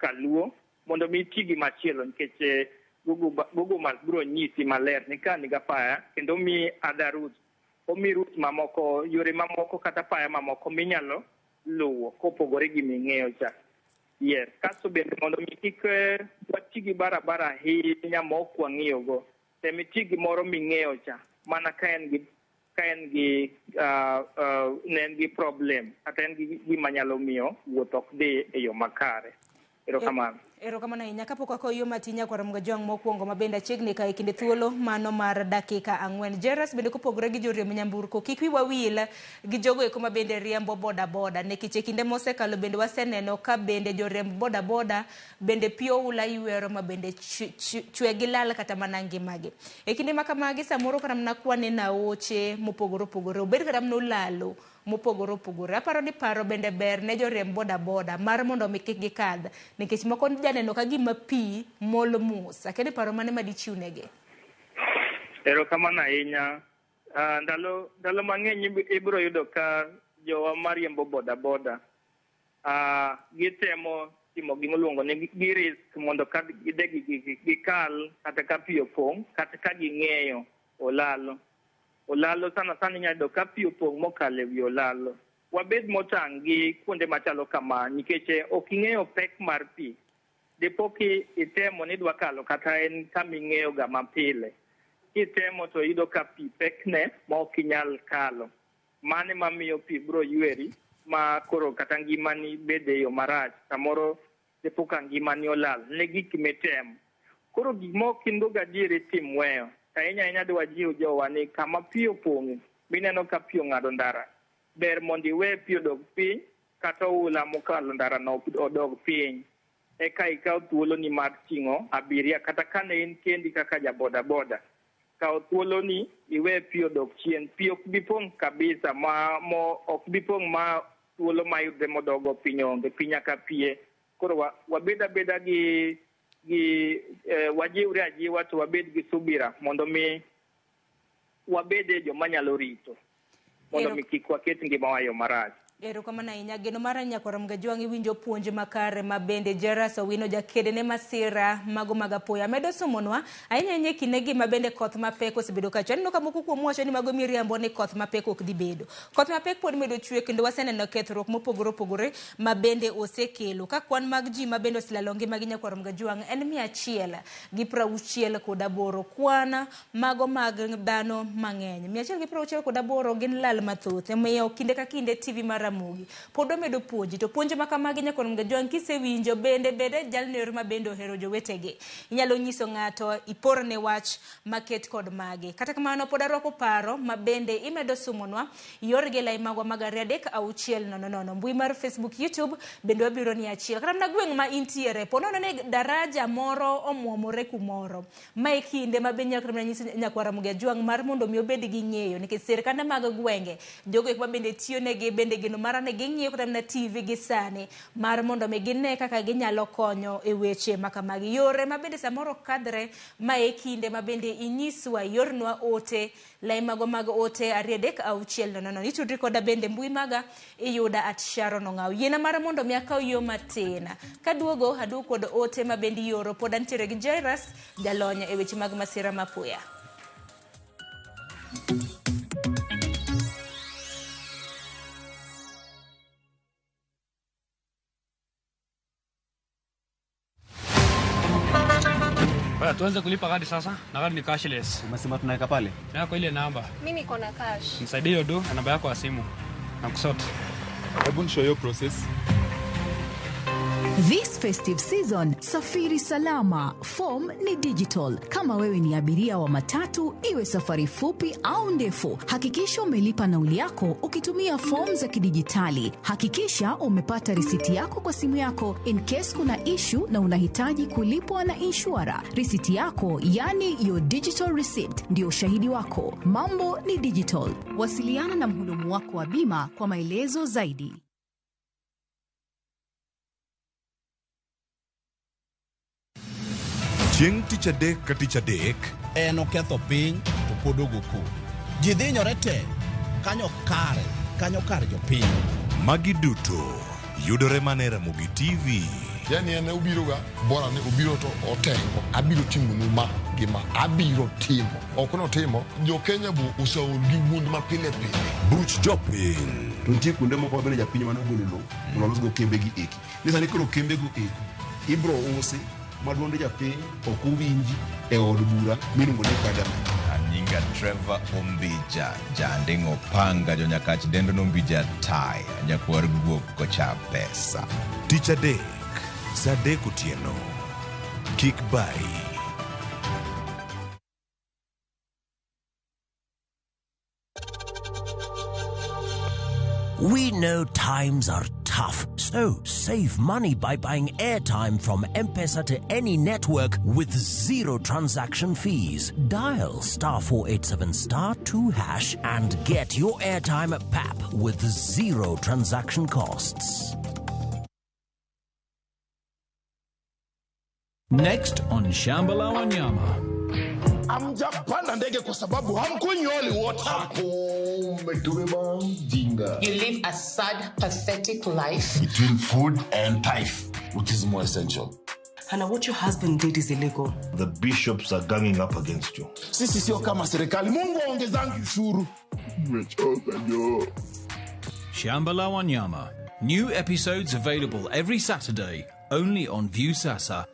Kaluo, mondo mi iti gi machielo, nikech Google Map biro nyisi maler ni ka nigi apaya kendo mi other routes, omi routes mamoko, yore mamoko kata apaya mamoko minyalo luwo kopogore gi ming'eyo cha. Yes, kasto bende mondo mi kik wati gi barabara ahinya ma ok wang'iyogo, tem iti gi moro ming'eyo cha, mana ka en gi ne en gi problem kata en gi gima nyalo miyo wuoth ok dhi e yo makare. Erokamano. Erokamano ahinya. Kapok wakoyo matin, nyakwar Mgajwang' mokwongo ma bende achiegni ka e kinde thuolo mano mar dakika 4. Jairus, bende kopogore gi joriemb nyamburko, kik wiwa wil gi jogo eko ma bende riembo bodaboda, nikech e kinde mosekalo bende waseneno ka bende joriemb bodaboda bende pi oula ywero ma bende chwe gi lal kata mana ngimagi. E kinde ma kamagi samoro kata mana kwaneno aoche mopogore opogore, obed kata mana olalo mopogore opogore. Aparo ni paro bende ber ne joriemb bodaboda mar mondo mi kik gikadh, nikech moko janeno ka gima pi mol mos. Akia ni paro mane madichiw negi? Erokamano ahinya. Ndalo mang'eny ibiro yudo ka jowa mariembo bodaboda gitemo timo gimiluongo ni gi risk mondo ka gidhi gikal kata ka pi opong', kata ka ging'eyo olalo. Olalo sana sana inyalo yudo ka pi opong' mokalo e wi olalo. Wabed motang' gi kuonde machalo kama, nikech ok ing'eyo pek mar pi. Dipo ki itemo ni idwa kalo kata en kama ing'eyo ga mapile. Kitemo to iyudo ka pi pekne ma ok inyal kalo. Mano ema miyo pi biro yweri ma koro kata ngimani bede e yo marach. Samoro dipo ka ngimani olal ne gik mitemo. Koro gik ma ok in go gadieri tim weyo. Ahinya ahinya dwa jiw jowa ni kama pi opong'e Mineno ka pi ong'ado ndara, ber mondo iwe pi odog piny kata oula mokalo ndara no odog piny, eka ikaw thuoloni mar ting'o abiria kata kane in kendi kaka ja boda boda. Kaw thuoloni iwe pi odog chien. Pi ok bi pong' kabisa ma mo ok bi pong' ma thuolo mayudre modogo piny onge. Pi nyaka pie. Koro wabed abeda gi wajiwre ajiwa to wabed gi subira mondo mi wabed joma nyalo rito mondo mi kik waket ngimawa e yo marach. Erokamano ahinya. Geno mara nyakwar Mgajwang' iwinjo puonj makare ma bende Jairus Owino jakede ne masira mago mag apoya. Medo somonwa ahinya ahinya e kindegi ma bende koth mapek osebedo ka chwe. Aneno ka moko kuomu wacho ni mago miriambo ni koth mapek ok dhi bedo. Koth mapek pod medo chwe kendo waseneno kethruok mopogore opogore ma bende osekelo. Ka kwan mag ji ma bende oselalo ngimagi nyakwar Mgajwang' en 168. Kwan mago mag dhano mang'eny. 168 gin lal mathoth. Omiyo kinde ka kinde TV mar Ramogi pod wamedo puonji to puonj ma kamagi nyakwar Mgajwang' kisewinjo bende bede jalno ero ma bende ohero jowetegi. Inyalo nyiso ng'ato iporne wach maket kod magi. Kata kamano pod arwako paro ma bende imedo sumonwa iorgi e lai magwa mag 2 3 6 0 0. Mbui mar Facebook, YouTube bende wabiro ni achiel. Kata mana gweng' ma intiere po nono ni daraja moro omuomore kumoro. Ma e kinde ma bende nyakwar Mgajwang' mar mondo mi obed gi ng'eyo nikech sirkande mag gwenge jogo eko ma bende tiyo negi bende geno mara ni ging'iyo kata mana TV gi sani mar mondo mi gine kaka ginyalo konyo e weche ma kamagi. Yore ma bende samoro kadre ma e kinde ma bende inyiswa iornwa ote lai mago mag ote 2 3 6 0 0. Itudri koda bende mbui maga iyuda at Sharon Ong'aw. Yiena mar mondo mi akaw yo matin. Kaduogo aduogo kod ote ma bende ioro pod antiere gi Jairus jalony e weche mag masira mapoya. Tuanze kulipa kadi sasa na kadi ni cashless. Umesema tunaweka pale? Yako ile namba. Mimi niko na cash. Nisaidie hiyo do na namba yako ya simu. Na kusort. Hebu nishow hiyo process. This festive season, safiri salama. Form ni digital. Kama wewe ni abiria wa matatu, iwe safari fupi au ndefu, hakikisha umelipa nauli yako ukitumia form za kidijitali. Hakikisha umepata risiti yako kwa simu yako in case kuna issue na unahitaji kulipwa na insurer. Risiti yako, yani your digital receipt, ndio ushahidi wako. Mambo ni digital. Wasiliana na mhudumu wako wa bima kwa maelezo zaidi. Chieng' tich adek ka tich adek en oketho piny to pod ogo koko. Ji dhinyore te kanyo kare jopiny. Magi duto yudore mana e Ramogi TV. Yani en obiroga bora ni obiro to otengo abiro timo nu ma gima abiro timo ok notimo jo Kenya bu oseol gi wuond ma pile pile. Buch jopiny. To nitie kuonde moko mabende japiny mane ogolo lowo mondo olosgo kembegi eki. Ni sani koro kembego eko ibro usi ma duond japiny ok owinji e od bura miluongo ni parliament. Anyinga Trevor Ombija, janding'o panga jonyakach dendo nombija taya, nyakwar guok kocha pesa. Tich adek, saa 3 otieno. Kik bayi. We know times are tough, so save money by buying airtime from M-Pesa to any network with zero transaction fees. Dial *487*2# and get your airtime at PAP with zero transaction costs. Next on Shamba la Wanyama. Hamjapanda ndege kwa sababu hamkunywi holy water. Umetubeba mjinga. You live a sad, pathetic life. Between food and tithe, which is more essential? Hannah, what your husband did is illegal. The bishops are ganging up against you. Sisi sio kama serikali. Mungu aongezangi ushuru. Nimechoka jo. Shamba la Wanyama. New episodes available every Saturday, only on Viusasa.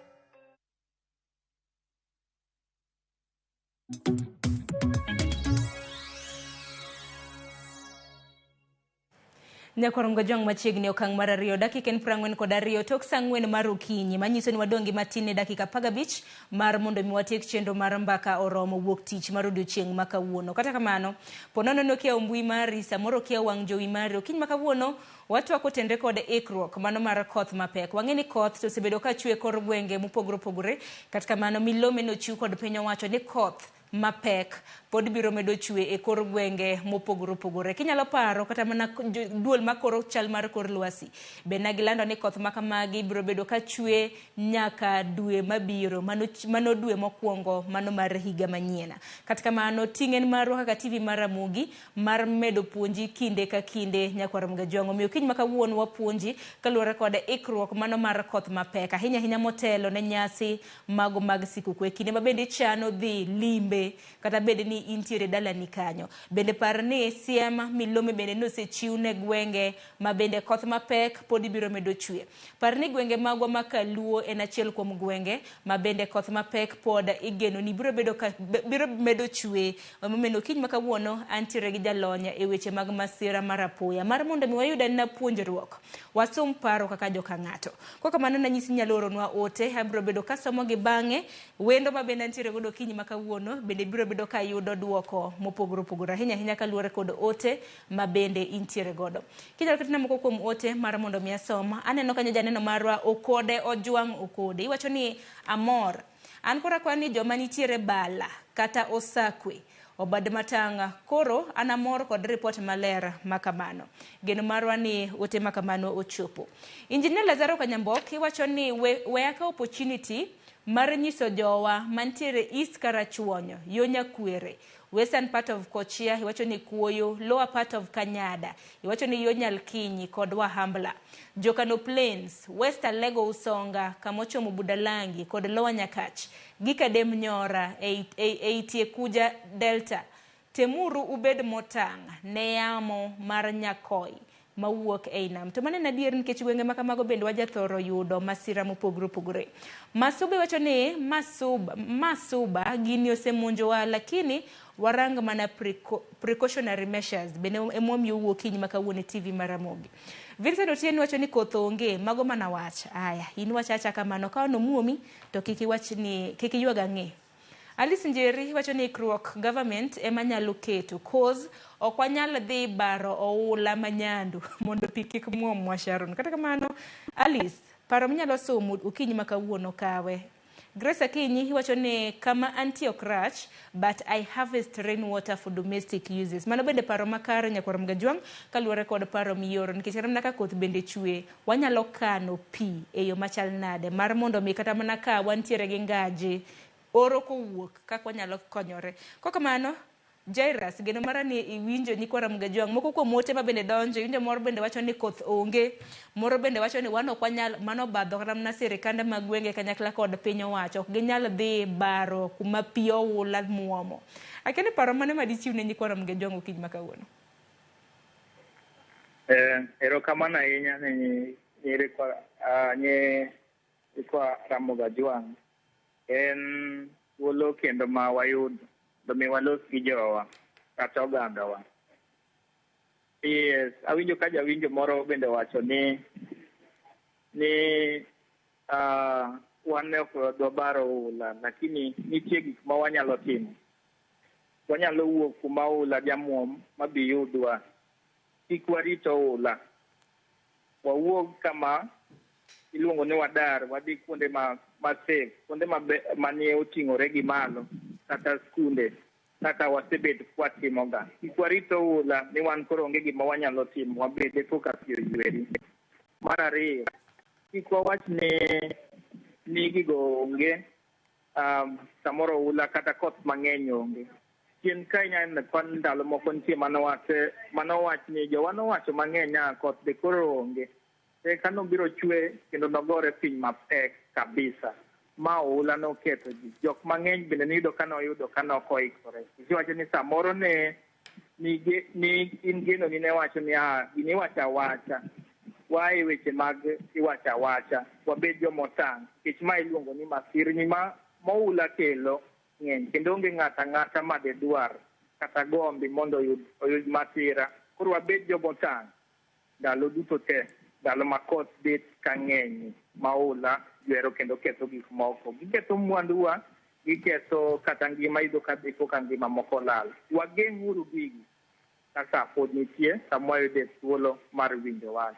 Nyakorongo jong machiegni okang' mar ariyo dakika en 42 tok saa 4 mar okinyi manyiso ni wadong' gi matin ne dakika 15 mar mondo mi watiek chenro mar mbaka oromo wuok tich mar odiochieng' ma kawuono. Kata kamano, po nono ni okia mbui mari, samoro okia wang' jowi mari, okinyi ma kawuono watwako tenre kod ikruok mano mar koth mapek. Wang'e ni koth to osebedo ka chwe kor gwenge mopogore opogore, kata kamano milome nochiw kod piny owacho ni koth mapek pod biro medo chwe e kor gwenge mopogore opogore. Kinyalo paro kata mana duol makoro chal mar kor lwasi be gilando ni koth makamagi biro bedo ka chwe nyaka dwe mabiro, mano dwe mokwongo mano mar higa manyien. Kata kamano ting' en marwa kaka TV mar Ramogi mar medo puonji kinde ka kinde nyakwar Mgajwang'. Omiyo kiny ma kawuono wapuonji kaluwore kod ikruok mano mar koth mapek ahinya ahinya motelo ne nyasi mago mag sikuku e kinde ma bende ichano dhi limbe kata bed ni intiere dalani kanyo. Bende par ni siem milome bende nosechiw ne gwenge ma bende koth mapek pod biro medo chwe. Par ni gwenge magwa ma Kaluo en achiel kuom gwenge ma bende koth mapek pod igeno ni biro bedo ka biro medo chwe. Emomiyo kiny ma kawuono antiere gi jalony e weche mag masira mar apoya mar mondo mi wayud anena puonjruok, wasom paro kaka joka ng'ato. Kok kamano nanyisi nyalo oronwa ote, abiro bedo kasomo gi bang'e. Wendo ma bende antiere godo okinyi ma kawuono bende biro bedo ka yudo duoko mopogore opogore ahinya ahinya kaluwore kod ote ma bende intiere godo. Kinyalo ketna moko kuom ote mar mondo mi asom. Aneno kanyo janeno marwa Okode Ojwang' Okode. Iwacho ni amor. An koro akwayo ni joma nitiere Bala kata Osakwe Obad Matanga koro an amor kod ripot maler makamano. Geno marwa ni ote makamano ochopo. Engineer Lazaro Kanyambok iwacho ni we akaw opportunity mar nyiso jowa mantiere East Karachuonyo, yo Nyakwere, western part of Kochia, iwacho ni Kuoyo, lower part of Kanyada, iwacho ni yo Nyalkinyi kod Wahambla, Jokano Plains, West Alego Usonga, kamochomo Budalangi kod Lower Nyakach, gi Kadem Nyora ei tie Kuja Delta. Temuru ubed motang' ne yamo mar Nyakoi mawuok ei nam. To mano en adier nikech gwenge ma kamago bende wajathoro yudo masira mopogore opogore. Masuba iwacho ni Masuba gini osemonjowa lakini warang mana precautionary measures bende emomiyo wuok kiny ma kawuono e TV mar Ramogi. Vincent Otieno wacho ni koth onge, mago mana wach. Aya, in wach acha kamano ka onomuomi to kik iwach ni kik iywag ang'e. Alice Njeri wacho ni ikruok government ema nyalo keto cause ok wanyal dhi baro oula manyandu mondo pi kik muomwa Sharon. Kata kamano Alice, paro minyalo somo okinyi ma kawuono kawe. Grace Akinyi iwacho ni kama antie ok rach but I harvest rainwater for domestic uses. Mano bende paro makare nyakwar Mgajwang' kaluwore kod paro mioro nikech kata mana ka koth bende chwe wanyalo kano pi e yo machal nade mar mondo mi kata mana ka wantiere gi ngaje oro kowuok kaka wanyalo konyore. Kok kamano Jairus, geno mara ni iwinjo nyikwa Mgajwang' moko kuom ote ma bende donjo, iwinjo moro bende wacho ni koth onge, moro bende wacho ni wan ok wanyal, mano obadho kata mana sirikande mag gwenge kanyakla kod piny owacho, ok ginyal dhi baro kuma pi oula muomo. Akia ni paro mane madichiw ne nyikwa Mgajwang' okinyi ma kawuono? Erokamano ahinya ne nyikwa Ramogi Ajwang'. En thuolo kendo ma wayudo mondo mi walos gi jowa kata ogandawa. Yes, awinjo ka jawinjo moro bende wacho ni wan ne ok dwabaro oula, lakini nitie gik ma wanyalo timo. Wanyalo wuok kuma oula jamuom mabi yudwa. Kik warit oula. Wawuog kama iluongo ni wadar, wadhi kuonde ma safe, kuonde manie oting'ore gi malo, kata skunde, kaka wasebet kwatimoga. Kik warit oula ni wan koro onge gima wanyalo timo, wabede koka pi oyweri. Mar ariyo, kik wawach ni gigo onge, samoro oula kata koth mang'eny onge. Chien ka inyalo kwan ndalo moko nitie manowach ni jowa nowacho mang'eny ni koth be koro onge. Eka nobiro chwe kendo nogore piny mapek kabisa ma oula noketho ji. Jok mang'eny bende niyudo ka noyudo ka nok oikore. Iwacho ni samoro ne ni in geno ni ne wacho ni gini iwacho awacha. Wae weche mag iwacho awacha. Wabed jomotang' nikech ma iluongo ni masirni ma oula kelo ng'eny kendo onge ng'ato ang'ata madedwar kata gombi mondo oyud masira. Koro wabed jomotang'. Ndalo duto te, ndalo ma koth bet ka ng'eny, ma oula ywero kendo ketho gik moko. Giketho mwanduwa, giketho kata ngima iyudo ka deko ka ngima moko lal. Wageng' uru gigi ka sa pod nitie sama wayude thuolo mar winjo wach.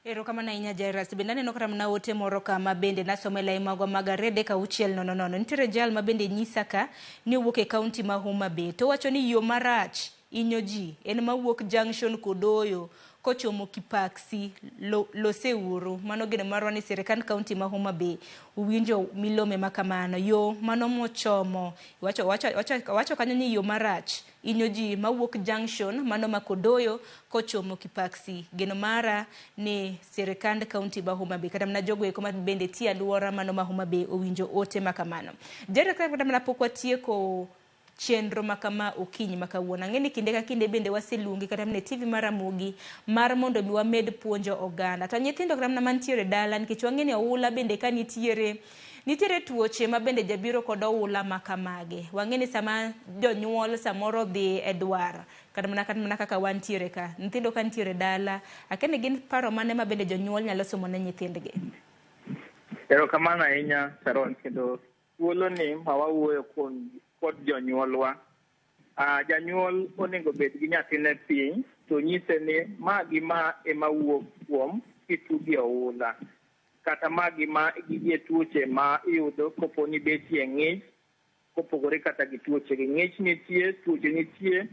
Erokamano ahinya Jairus. Bende aneno kata mana ote moro kama bende nasomo e lai magwa mag 23600. Nitiere jal ma bende nyisa ka ni owuok e kaunti ma Homa Bay. To owacho ni yo marach inyo ji en mawuok junction Kodoyo kochomo Kipaksi loseuru. Mano geno marwa ni sirikand kaunti ma Homa Bay uwinjo milome ma kamano. Yo mano mochomo wacho kanyo ni yo marach inyo ji mawuok junction mano ma Kodoyo kochomo Kipaksi. Geno mara ni sirikand kaunti ma Homa Bay kata mana jogo eko ma bende tiyo alwora mano ma Homa Bay owinjo ote ma kamano. Jared, kata mana pok watieko chenro ma kama okinyi ma kawuono. Ang'e ni kinde ka kinde bende waseluongi kata mana e TV mar Ramogi mar mondo mi wamed puonjo oganda. To nyithindo kata mana mantiere dala nikech wang'e ni oula bende ka nitiere nitiere tuoche ma bende jabiro kod oula ma kamagi. Wang'e ni sama jonyuol samoro dhi e dwar kata mana kaka wantiere ka, nyithindo ka nitiere dala, akia ni gin paro mane ma bende jonyuol nyalo somo ne nyithindgi. Erokamano ahinya Sharon, kendo thuolo ni ma wawuoyo kuom kod jonyuolwa. Janyuol onego bed gi nyathine piny to nyise ni ma gi ma ema wuok kuom kitugi oula, kata ma gi ma gige tuoche ma iyudo kopo ni betie ng'ich kopogore kata gi tuoche gi. Ng'ich nitie, tuoche nitie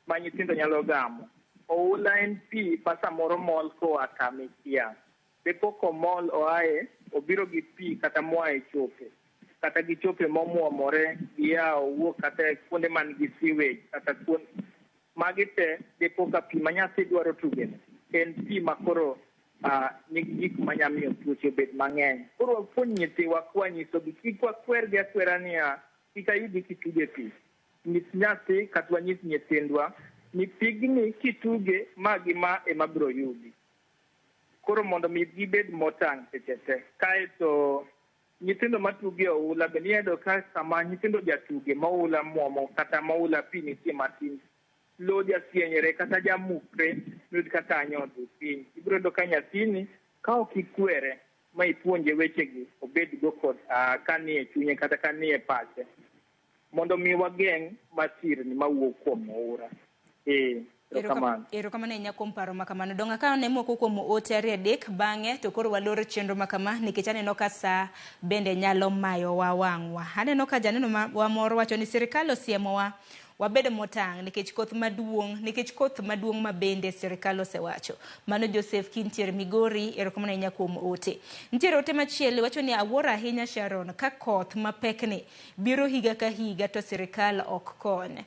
ma nyithindo nyalo gamo. Oula en pi ma samoro mol koa kama ikia. Be pok omol oaye, obiro gi pi kata moa e chope, kata gi chope momuomore gi yawo wuok kata kuonde man gi sewage kata kuonde magi te depo ka pi ma nyathi dwaro tugene en pi ma koro nigi gik manyalo miyo tuoche obed mang'eny. Koro wapuonj nyithiwa kwanyisogi kik wakwergi akwera niya kik ayudi kituge pi. Nyis nyathi kata wanyis nyithindwa ni pigni kituge ma gi ma ema biro yudi. Koro mondo mi gibed motang' seche te. Kaeto nyithindo matugo e oula bende iyudo ka sama nyithindo jatuge ma oula muomo kata ma oula pi nitie matin, lowo jasienyre kata jamukre miyud ka kanyo odhi piny. Ibiro yudo ka nyathini ka ok ikwere ma ipuonje wechegi obed go kod ka nie chunye kata ka nie pache mondo mi wageng' masirni mawuok kuom oura. Erokamano. Erokamano ahinya kuom paro ma kamano. Dong' akaw ne moko kuom ote 2 3 bang'e to koro waloro chenro ma kama nikech aneno ka sa bende nyalo mayowa wang'wa. Aneno ka janeno wa moro wacho ni sirikal osiemowa wabed motang' nikech koth maduong' ma bende sirikal osewacho. Mano Joseph Kintier Migori, erokamano ahinya kuom ote. Nitiere ote machielo wacho ni awuoro ahinya Sharon ka koth mapekni biro higa ka higa to sirikal ok kony.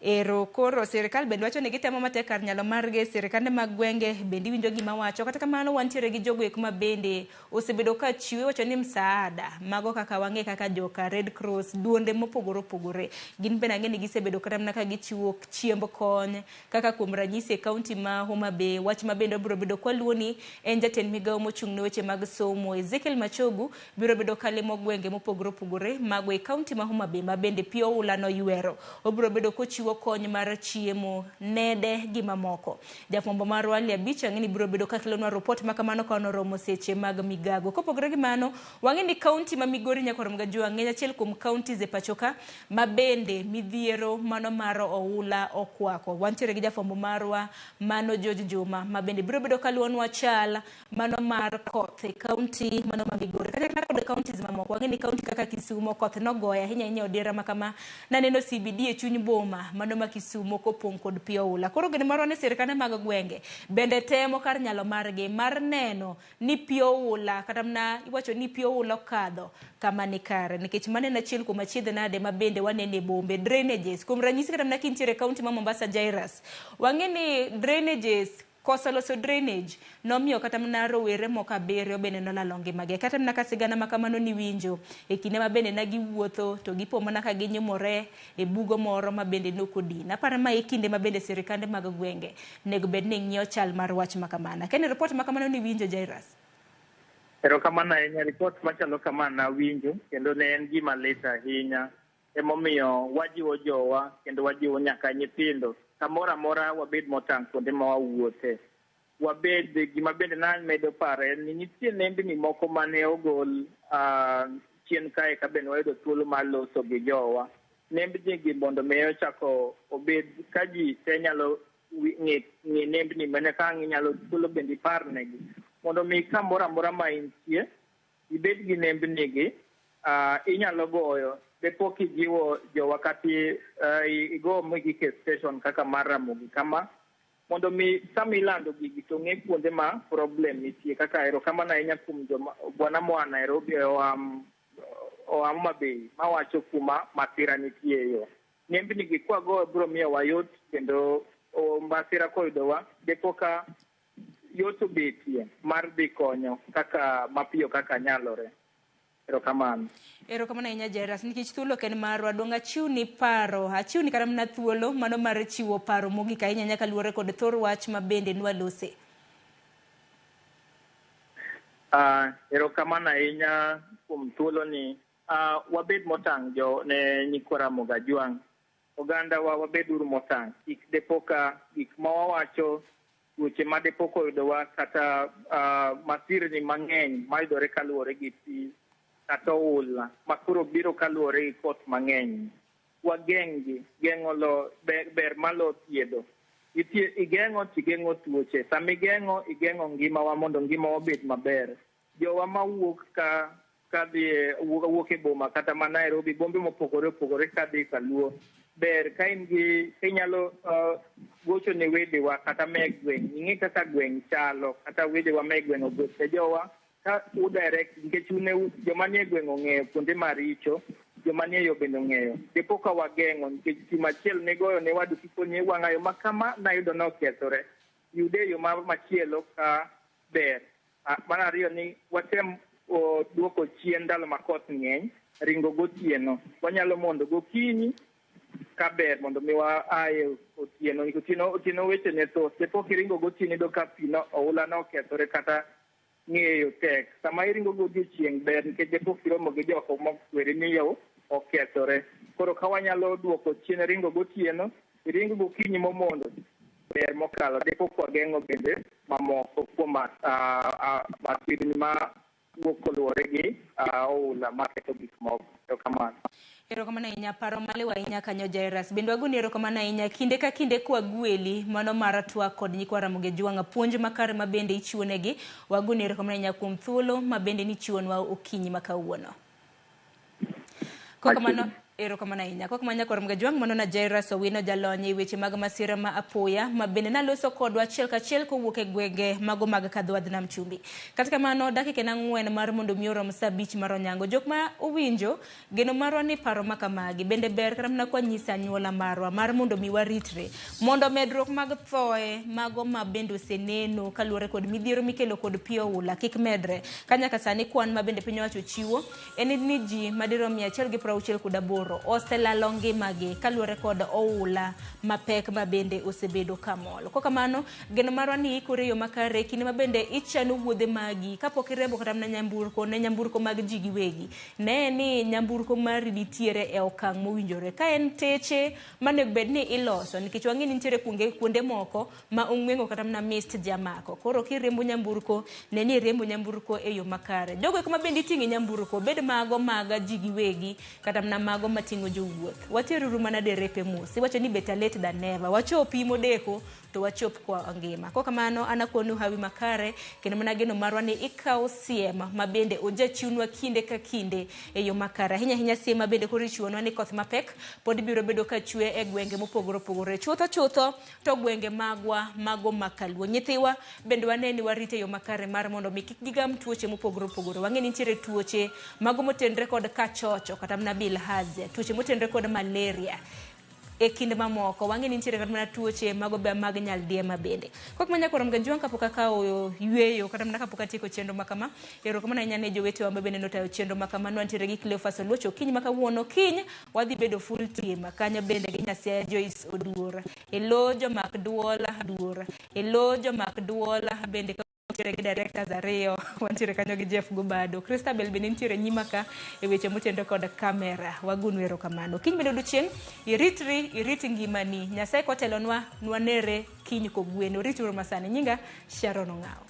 Ero koro sirikal bende wacho ni gitemo matek kar nyalo margi, sirikande mag gwenge bende iwinjo gima wacho. Kata kamano wantiere gi jogo eko ma bende osebedo ka chiwo wacho ni msaada mago kaka wang'e kaka joka Red Cross, duonde mopogore opogore. Gin bende ang'e ni gisebedo kata mana ka gichiwo chiemb kony kaka kuom ranyisi e kaunti ma Homa Bay. Wach ma bende obiro bedo kwaluwo ni en jatend migawo mochung' ne weche mag somo Ezekiel Machogu biro bedo kalimo gwenge mopogore opogore mago e kaunti ma Homa Bay ma bende pi oula noywero. Obiro bedo kochiwo kony mar chiemo, nede gi mamoko. Jafwambo marwa Ali Abich ang'e ni biro bedo kakelonwa ripot ma kamano ka noromo seche mag migago. Kopogore gi mano, wang'e ni kaunti ma Migori nyaka rom ga Jwang' en achiel kuom counties e pacho ka ma bende midhiero mano mar oula okwako. Wantiere gi jafwambo marwa mano George Juma ma bende biro bedo kaluwonwa chal mano mar koth e kaunti mano ma Migori. Kata kod counties mamoko, wang'e ni kaunti kaka Kisumo koth nogoyo ahinya ahinya odira ma kama naneno CBD e chuny boma mano ma Kisumo kopong' kod pi oula. Koro geno marwa ni sirkande mag gwenge bende temo kar nyalo margi mar neno ni pi oula kata mana iwacho ni pi oula okadho kama ni kare, nikech mano en achiel kuom achiedh nade ma bende waneno e bombe drainages. Kuom ranyisi kata mana kintiere e kaunti ma Mombasa Jairus, wang'e ni drainages koso loso drainage nomiyo kata mana rowere moko 7 bende nolalo ngimagi. Kata mana ka sigana ma kamano niwinjo e kinde ma bende ne giwuotho to gipo mana ka ginyumore e bugo moro ma bende nokodin. Aparo ma e kinde ma bende sirikande mag gwenge nego bed ni ng'iyo chal mar wach ma kamano. Kene ripot ma kamano niwinjo Jairus? Erokamano ahinya. Ripot machalo kama nawinjo kendo ne en gima lit ahinya. Emomiyo wajiwo jowa kendo wajiwo nyaka nyithindo Kamoro amora wabed motang' kuonde ma wawuothe. Wabed gima bende namedo paro en ni nitie nembni moko mane ogol chien kae ka bende wayudo thuolo mar loso gi jowa. Nembni gi mondo mi ochako obed ka ji te nyalo ng'e nembni mane ka ang' inyalo thuolo bende iparnegi. Mondo mi kamoro amora ma intie, ibed gi nembni gi, inyalo goyo depo kijiwo jowa kata igo gik e station kaka mar Ramogi kama, mondo mi sama ilando gigi to ng'e kuonde ma problem nitie. Kaka erokamano ahinya kuom joma bwana moa Nairobi oa Homa Bay mawacho kuma masira nitie e yo. Nembni gi kwagoyo biro miyowa yot kendo masira koyudowa depo ka yot obetie mar dhi konyo kaka mapiyo kaka nyalore. Erokamano. Erokamano ahinya Jairus, nikech thuolo ok en marwa, dong' achiwni paro, achiwni kata mana thuolo mano mar chiwo paro mogik ahinya nyaka luwore kod thor wach ma bende nwalose. Erokamano ahinya kuom thuoloni. Wabed motang' jo ne nyikwa Ramogi Ajwang'. Oganda wa wabed uru motang'. Kik depo ka gik ma wawacho, tuoche ma depo koyudowa kata masirni mang'eny mayudore kaluwore gi pi kata oula ma koro biro kaluwore gi koth mang'eny. Wageng'gi, geng'o lo ber malo thiedho. Igeng'o tigeng'o tuoche. Sama igeng'o, igeng'o ngimawa mondo ngimawa obed maber. Jowa mawuok ka kadhi wuok e boma kata ma Nairobi, bombe mopogore opogore kadhi Kaluo, ber ka in gi inyalo gocho ne wedewa kata me gweng', ing'e kaka gweng' chalo, kata wedewa me gweng' ogoch ne jowa ka u direct, nikech un joma nie gweng' ong'eyo kuonde maricho, joma nie yo bende ong'eyo. Dipo ka wageng'o, nikech tim achiel migoyo ne wadu kikoni e wang'ayo ma kama nayudo nokethore, yude e yo machielo ka ber. Mar ariyo ni watem duoko chien ndalo ma koth ng'eny, ringo gotieno. Wanyalo mondo gokinyi ka ber mondo mi wa aye otieno. Otieno weche ne thoth. Dipo kiringo gotieno iyudo ka pi no, oula no okethore kata ng'eyo tek. Sama iringo godiochieng' ber nikech dipo kiromo gi jok mokweri ni yo okethore. Koro ka wanyalo duoko chien ringo gotieno, ringo gokinyi momondo ber mokalo. Dipo kwageng'o bende mamoko kuom masirni ma wuok koluwore gi oula maketho gik moko. Erokamano. Erokamano ahinya, paro maliw ahinya kanyo Jairus. Bende wagoni erokamano ahinya kinde ka kinde kwagweli mano mar twak kod nyikwa Ramogi Ajwang', puonj makare ma bende ichiwonegi. Wagoni erokamano ahinya kuom thuolo ma bende nichiwonwa okinyi ma kawuono. Kokamano, erokamano ahinya. Kokamano nyakwa Ramogi Ajwang', mano na Jairus Owino jalony e weche mag masira ma apoya ma bende naloso kodwa achiel kachiel kowuok e gwenge mago mag Kadhwadh Nam Chumbi. Kata kamano, dakika en 4 mar mondo mi orom sa 5 mar onyango. Jok ma owinjo geno marwa ni paro ma kamagi bende ber kata mana kwa nyisa anyuola marwa mar mondo mi waritre mondo medruok mag thoe mago ma bende oseneno kaluwore kod midhiero mikelo kod pi oula kik medre. Ka nyaka sani kwan ma bende piny owacho chiwo en ni ji madirom 168 oselalo ngimagi kaluwore kod oula mapek ma bende osebedo kamol. Kokamano, geno marwa ni ikore e yo makare kinde ma bende ichano wuodhe magi kapok irembo kata mana nyamburko ne nyamburko mag ji giwegi. Ne ni nyamburko mari nitiere e okang' mowinjore. Ka en teche manego bed ni iloso, nikech wang'e ni nitiere kuonde moko ma ong'weng'o kata mana mist jamako. Koro kirembo nyamburko, ne ni irembo nyamburko e yo makare. Jogo eko ma bende iting'o nyamburko, bed mago mag ji giwegi kata mana mago mating'o jowuoth. Wateruru mana derepe mos. Iwacho ni better late than never. Wachopi modeko to wachop kwa ngima. Kokamano an akonu hawi makare kendo mana geno marwa ni ikawo siem ma bende ojachiwnwa kinde ka kinde e yo makare. Ahinya ahinya siem ma bende koro ichiwonwa ni koth mapek pod biro bedo ka chwe e gwenge mopogore opogore. Chutho chutho to gwenge magwa mago makaluo. Nyithiwa bende wane ni warite e yo makare mar mondo mi kik gigam tuoche mopogore opogore. Wang'e ni nitiere tuoche mago motenre kod kachocho kata mana bilharzia, tuoche motenre kod malaria. E kinde mamoko wang'e ni nitiere kata mana tuoche mago be mag nyaldiema bende. Kok manya koro Mganjwang' kapok akawo yueyo kata mana kapok atieko chenro ma kama, erokamano ahinya ne jowetewa ma bende notayo chenro ma kama. Nwantiere gi Cleophas Oluoch okinyi ma kawuono. Kiny wadhi bedo full team kanyo bende gi Nyasaye Joyce Oduor. E lo jomak duol duor. E lo jomak duol bende Wantiere gi directors ariyo, wantiere kanyo gi Jeff Gobado. Christabel bende nitiere nyima ka e weche motenore kod kamera. Wagonu erokamano. Kiny bende odiochieng', iritri, irit ngimani. Nyasaye kotelonwa, nwanere kiny kogwen. Orituru masani. Nyinga Sharon Ong'awo.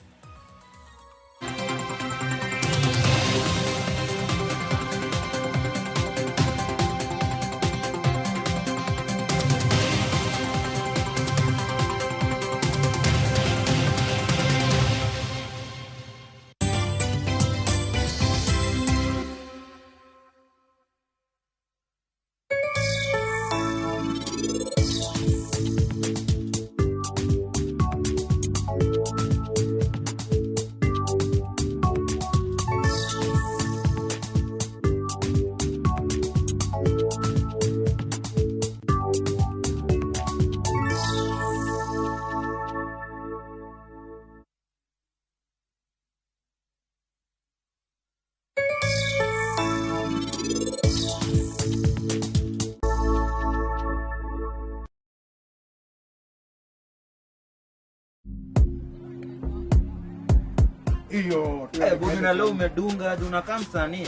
Hiyo Buda leo umedunga unakaa msanii.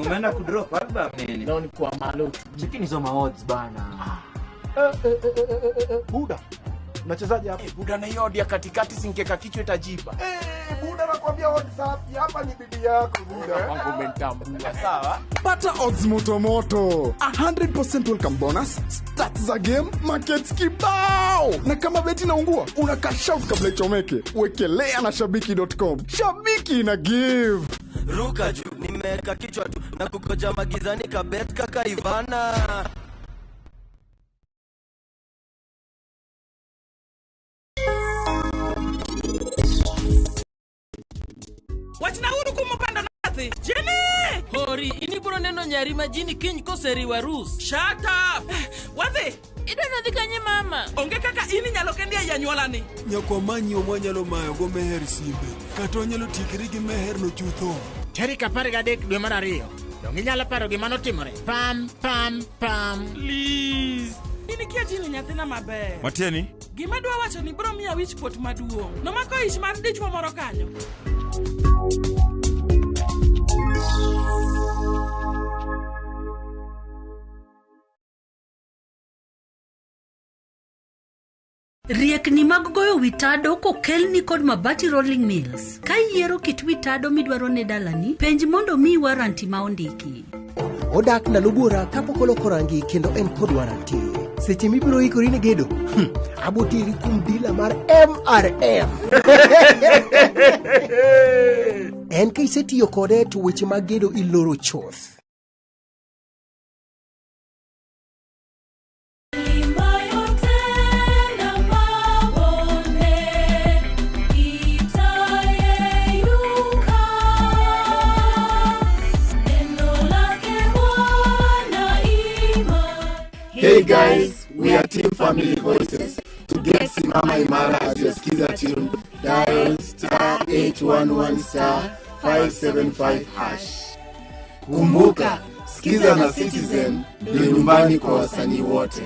Umeenda kudrop album nini? Leo ni kwa malo. Cheki nizo ma odds bana. Buda. Unachezaje hapa? Buda na hiyo odi ya katikati singeka kichwa itajipa. Buda nakwambia odds safi. Hapa ni bidii yako Buda. Wangu umenitambua sawa? Pata odds moto moto. 100% welcome bonus, stats za game, markets kibao. Na kama beti inaungua, una cash out kabla ichomeke. Wekelea na shabiki.com. Shabiki ina give. Ruka juu, nimeweka kichwa tu na kukoja magizani kabet kaka Ivana. Wachna uru kumupanda nathi. Jimmy! Hori, inibiro neno nyari ma jini kiny koseriwa rus. Shut up! Wadhi! Idwa nodhi kanye mama? Onge kaka in inyalo kendi ei anyuolani. Nyakwa manyiwa mwanyalo mayo go meher simbe kata wanyalo tikri gi meherno chutho. Tarik 13 dwe mar 2. Donge inyalo paro gima notimore? Pam pam pam. Please. In ikia jini nyathina maber. Matieni? Gima dwa wacho ni biro miya wich kuot maduong'. Nomako ich mar dichuo moro kanyo. Riekni mag goyo witado kokelni kod Mabati Rolling Mills. Ka iyiero kit witado midwaro ne dalani, penj mondo miyi waranti ma ondiki. Odak ndalo buora kapok oloko rangi kendo en kod waranti. Seche mibiro ikori ne gedo, aboteri kuom dila mar MRM. En ka isetiyo kode to weche mag gedo iloro chuth. Hey guys, we are Team Family Voices. To get Simama Imara as your Skiza tune, dial *811*575#. Kumbuka, Skiza na Citizen ndio nyumbani kwa wasanii wote.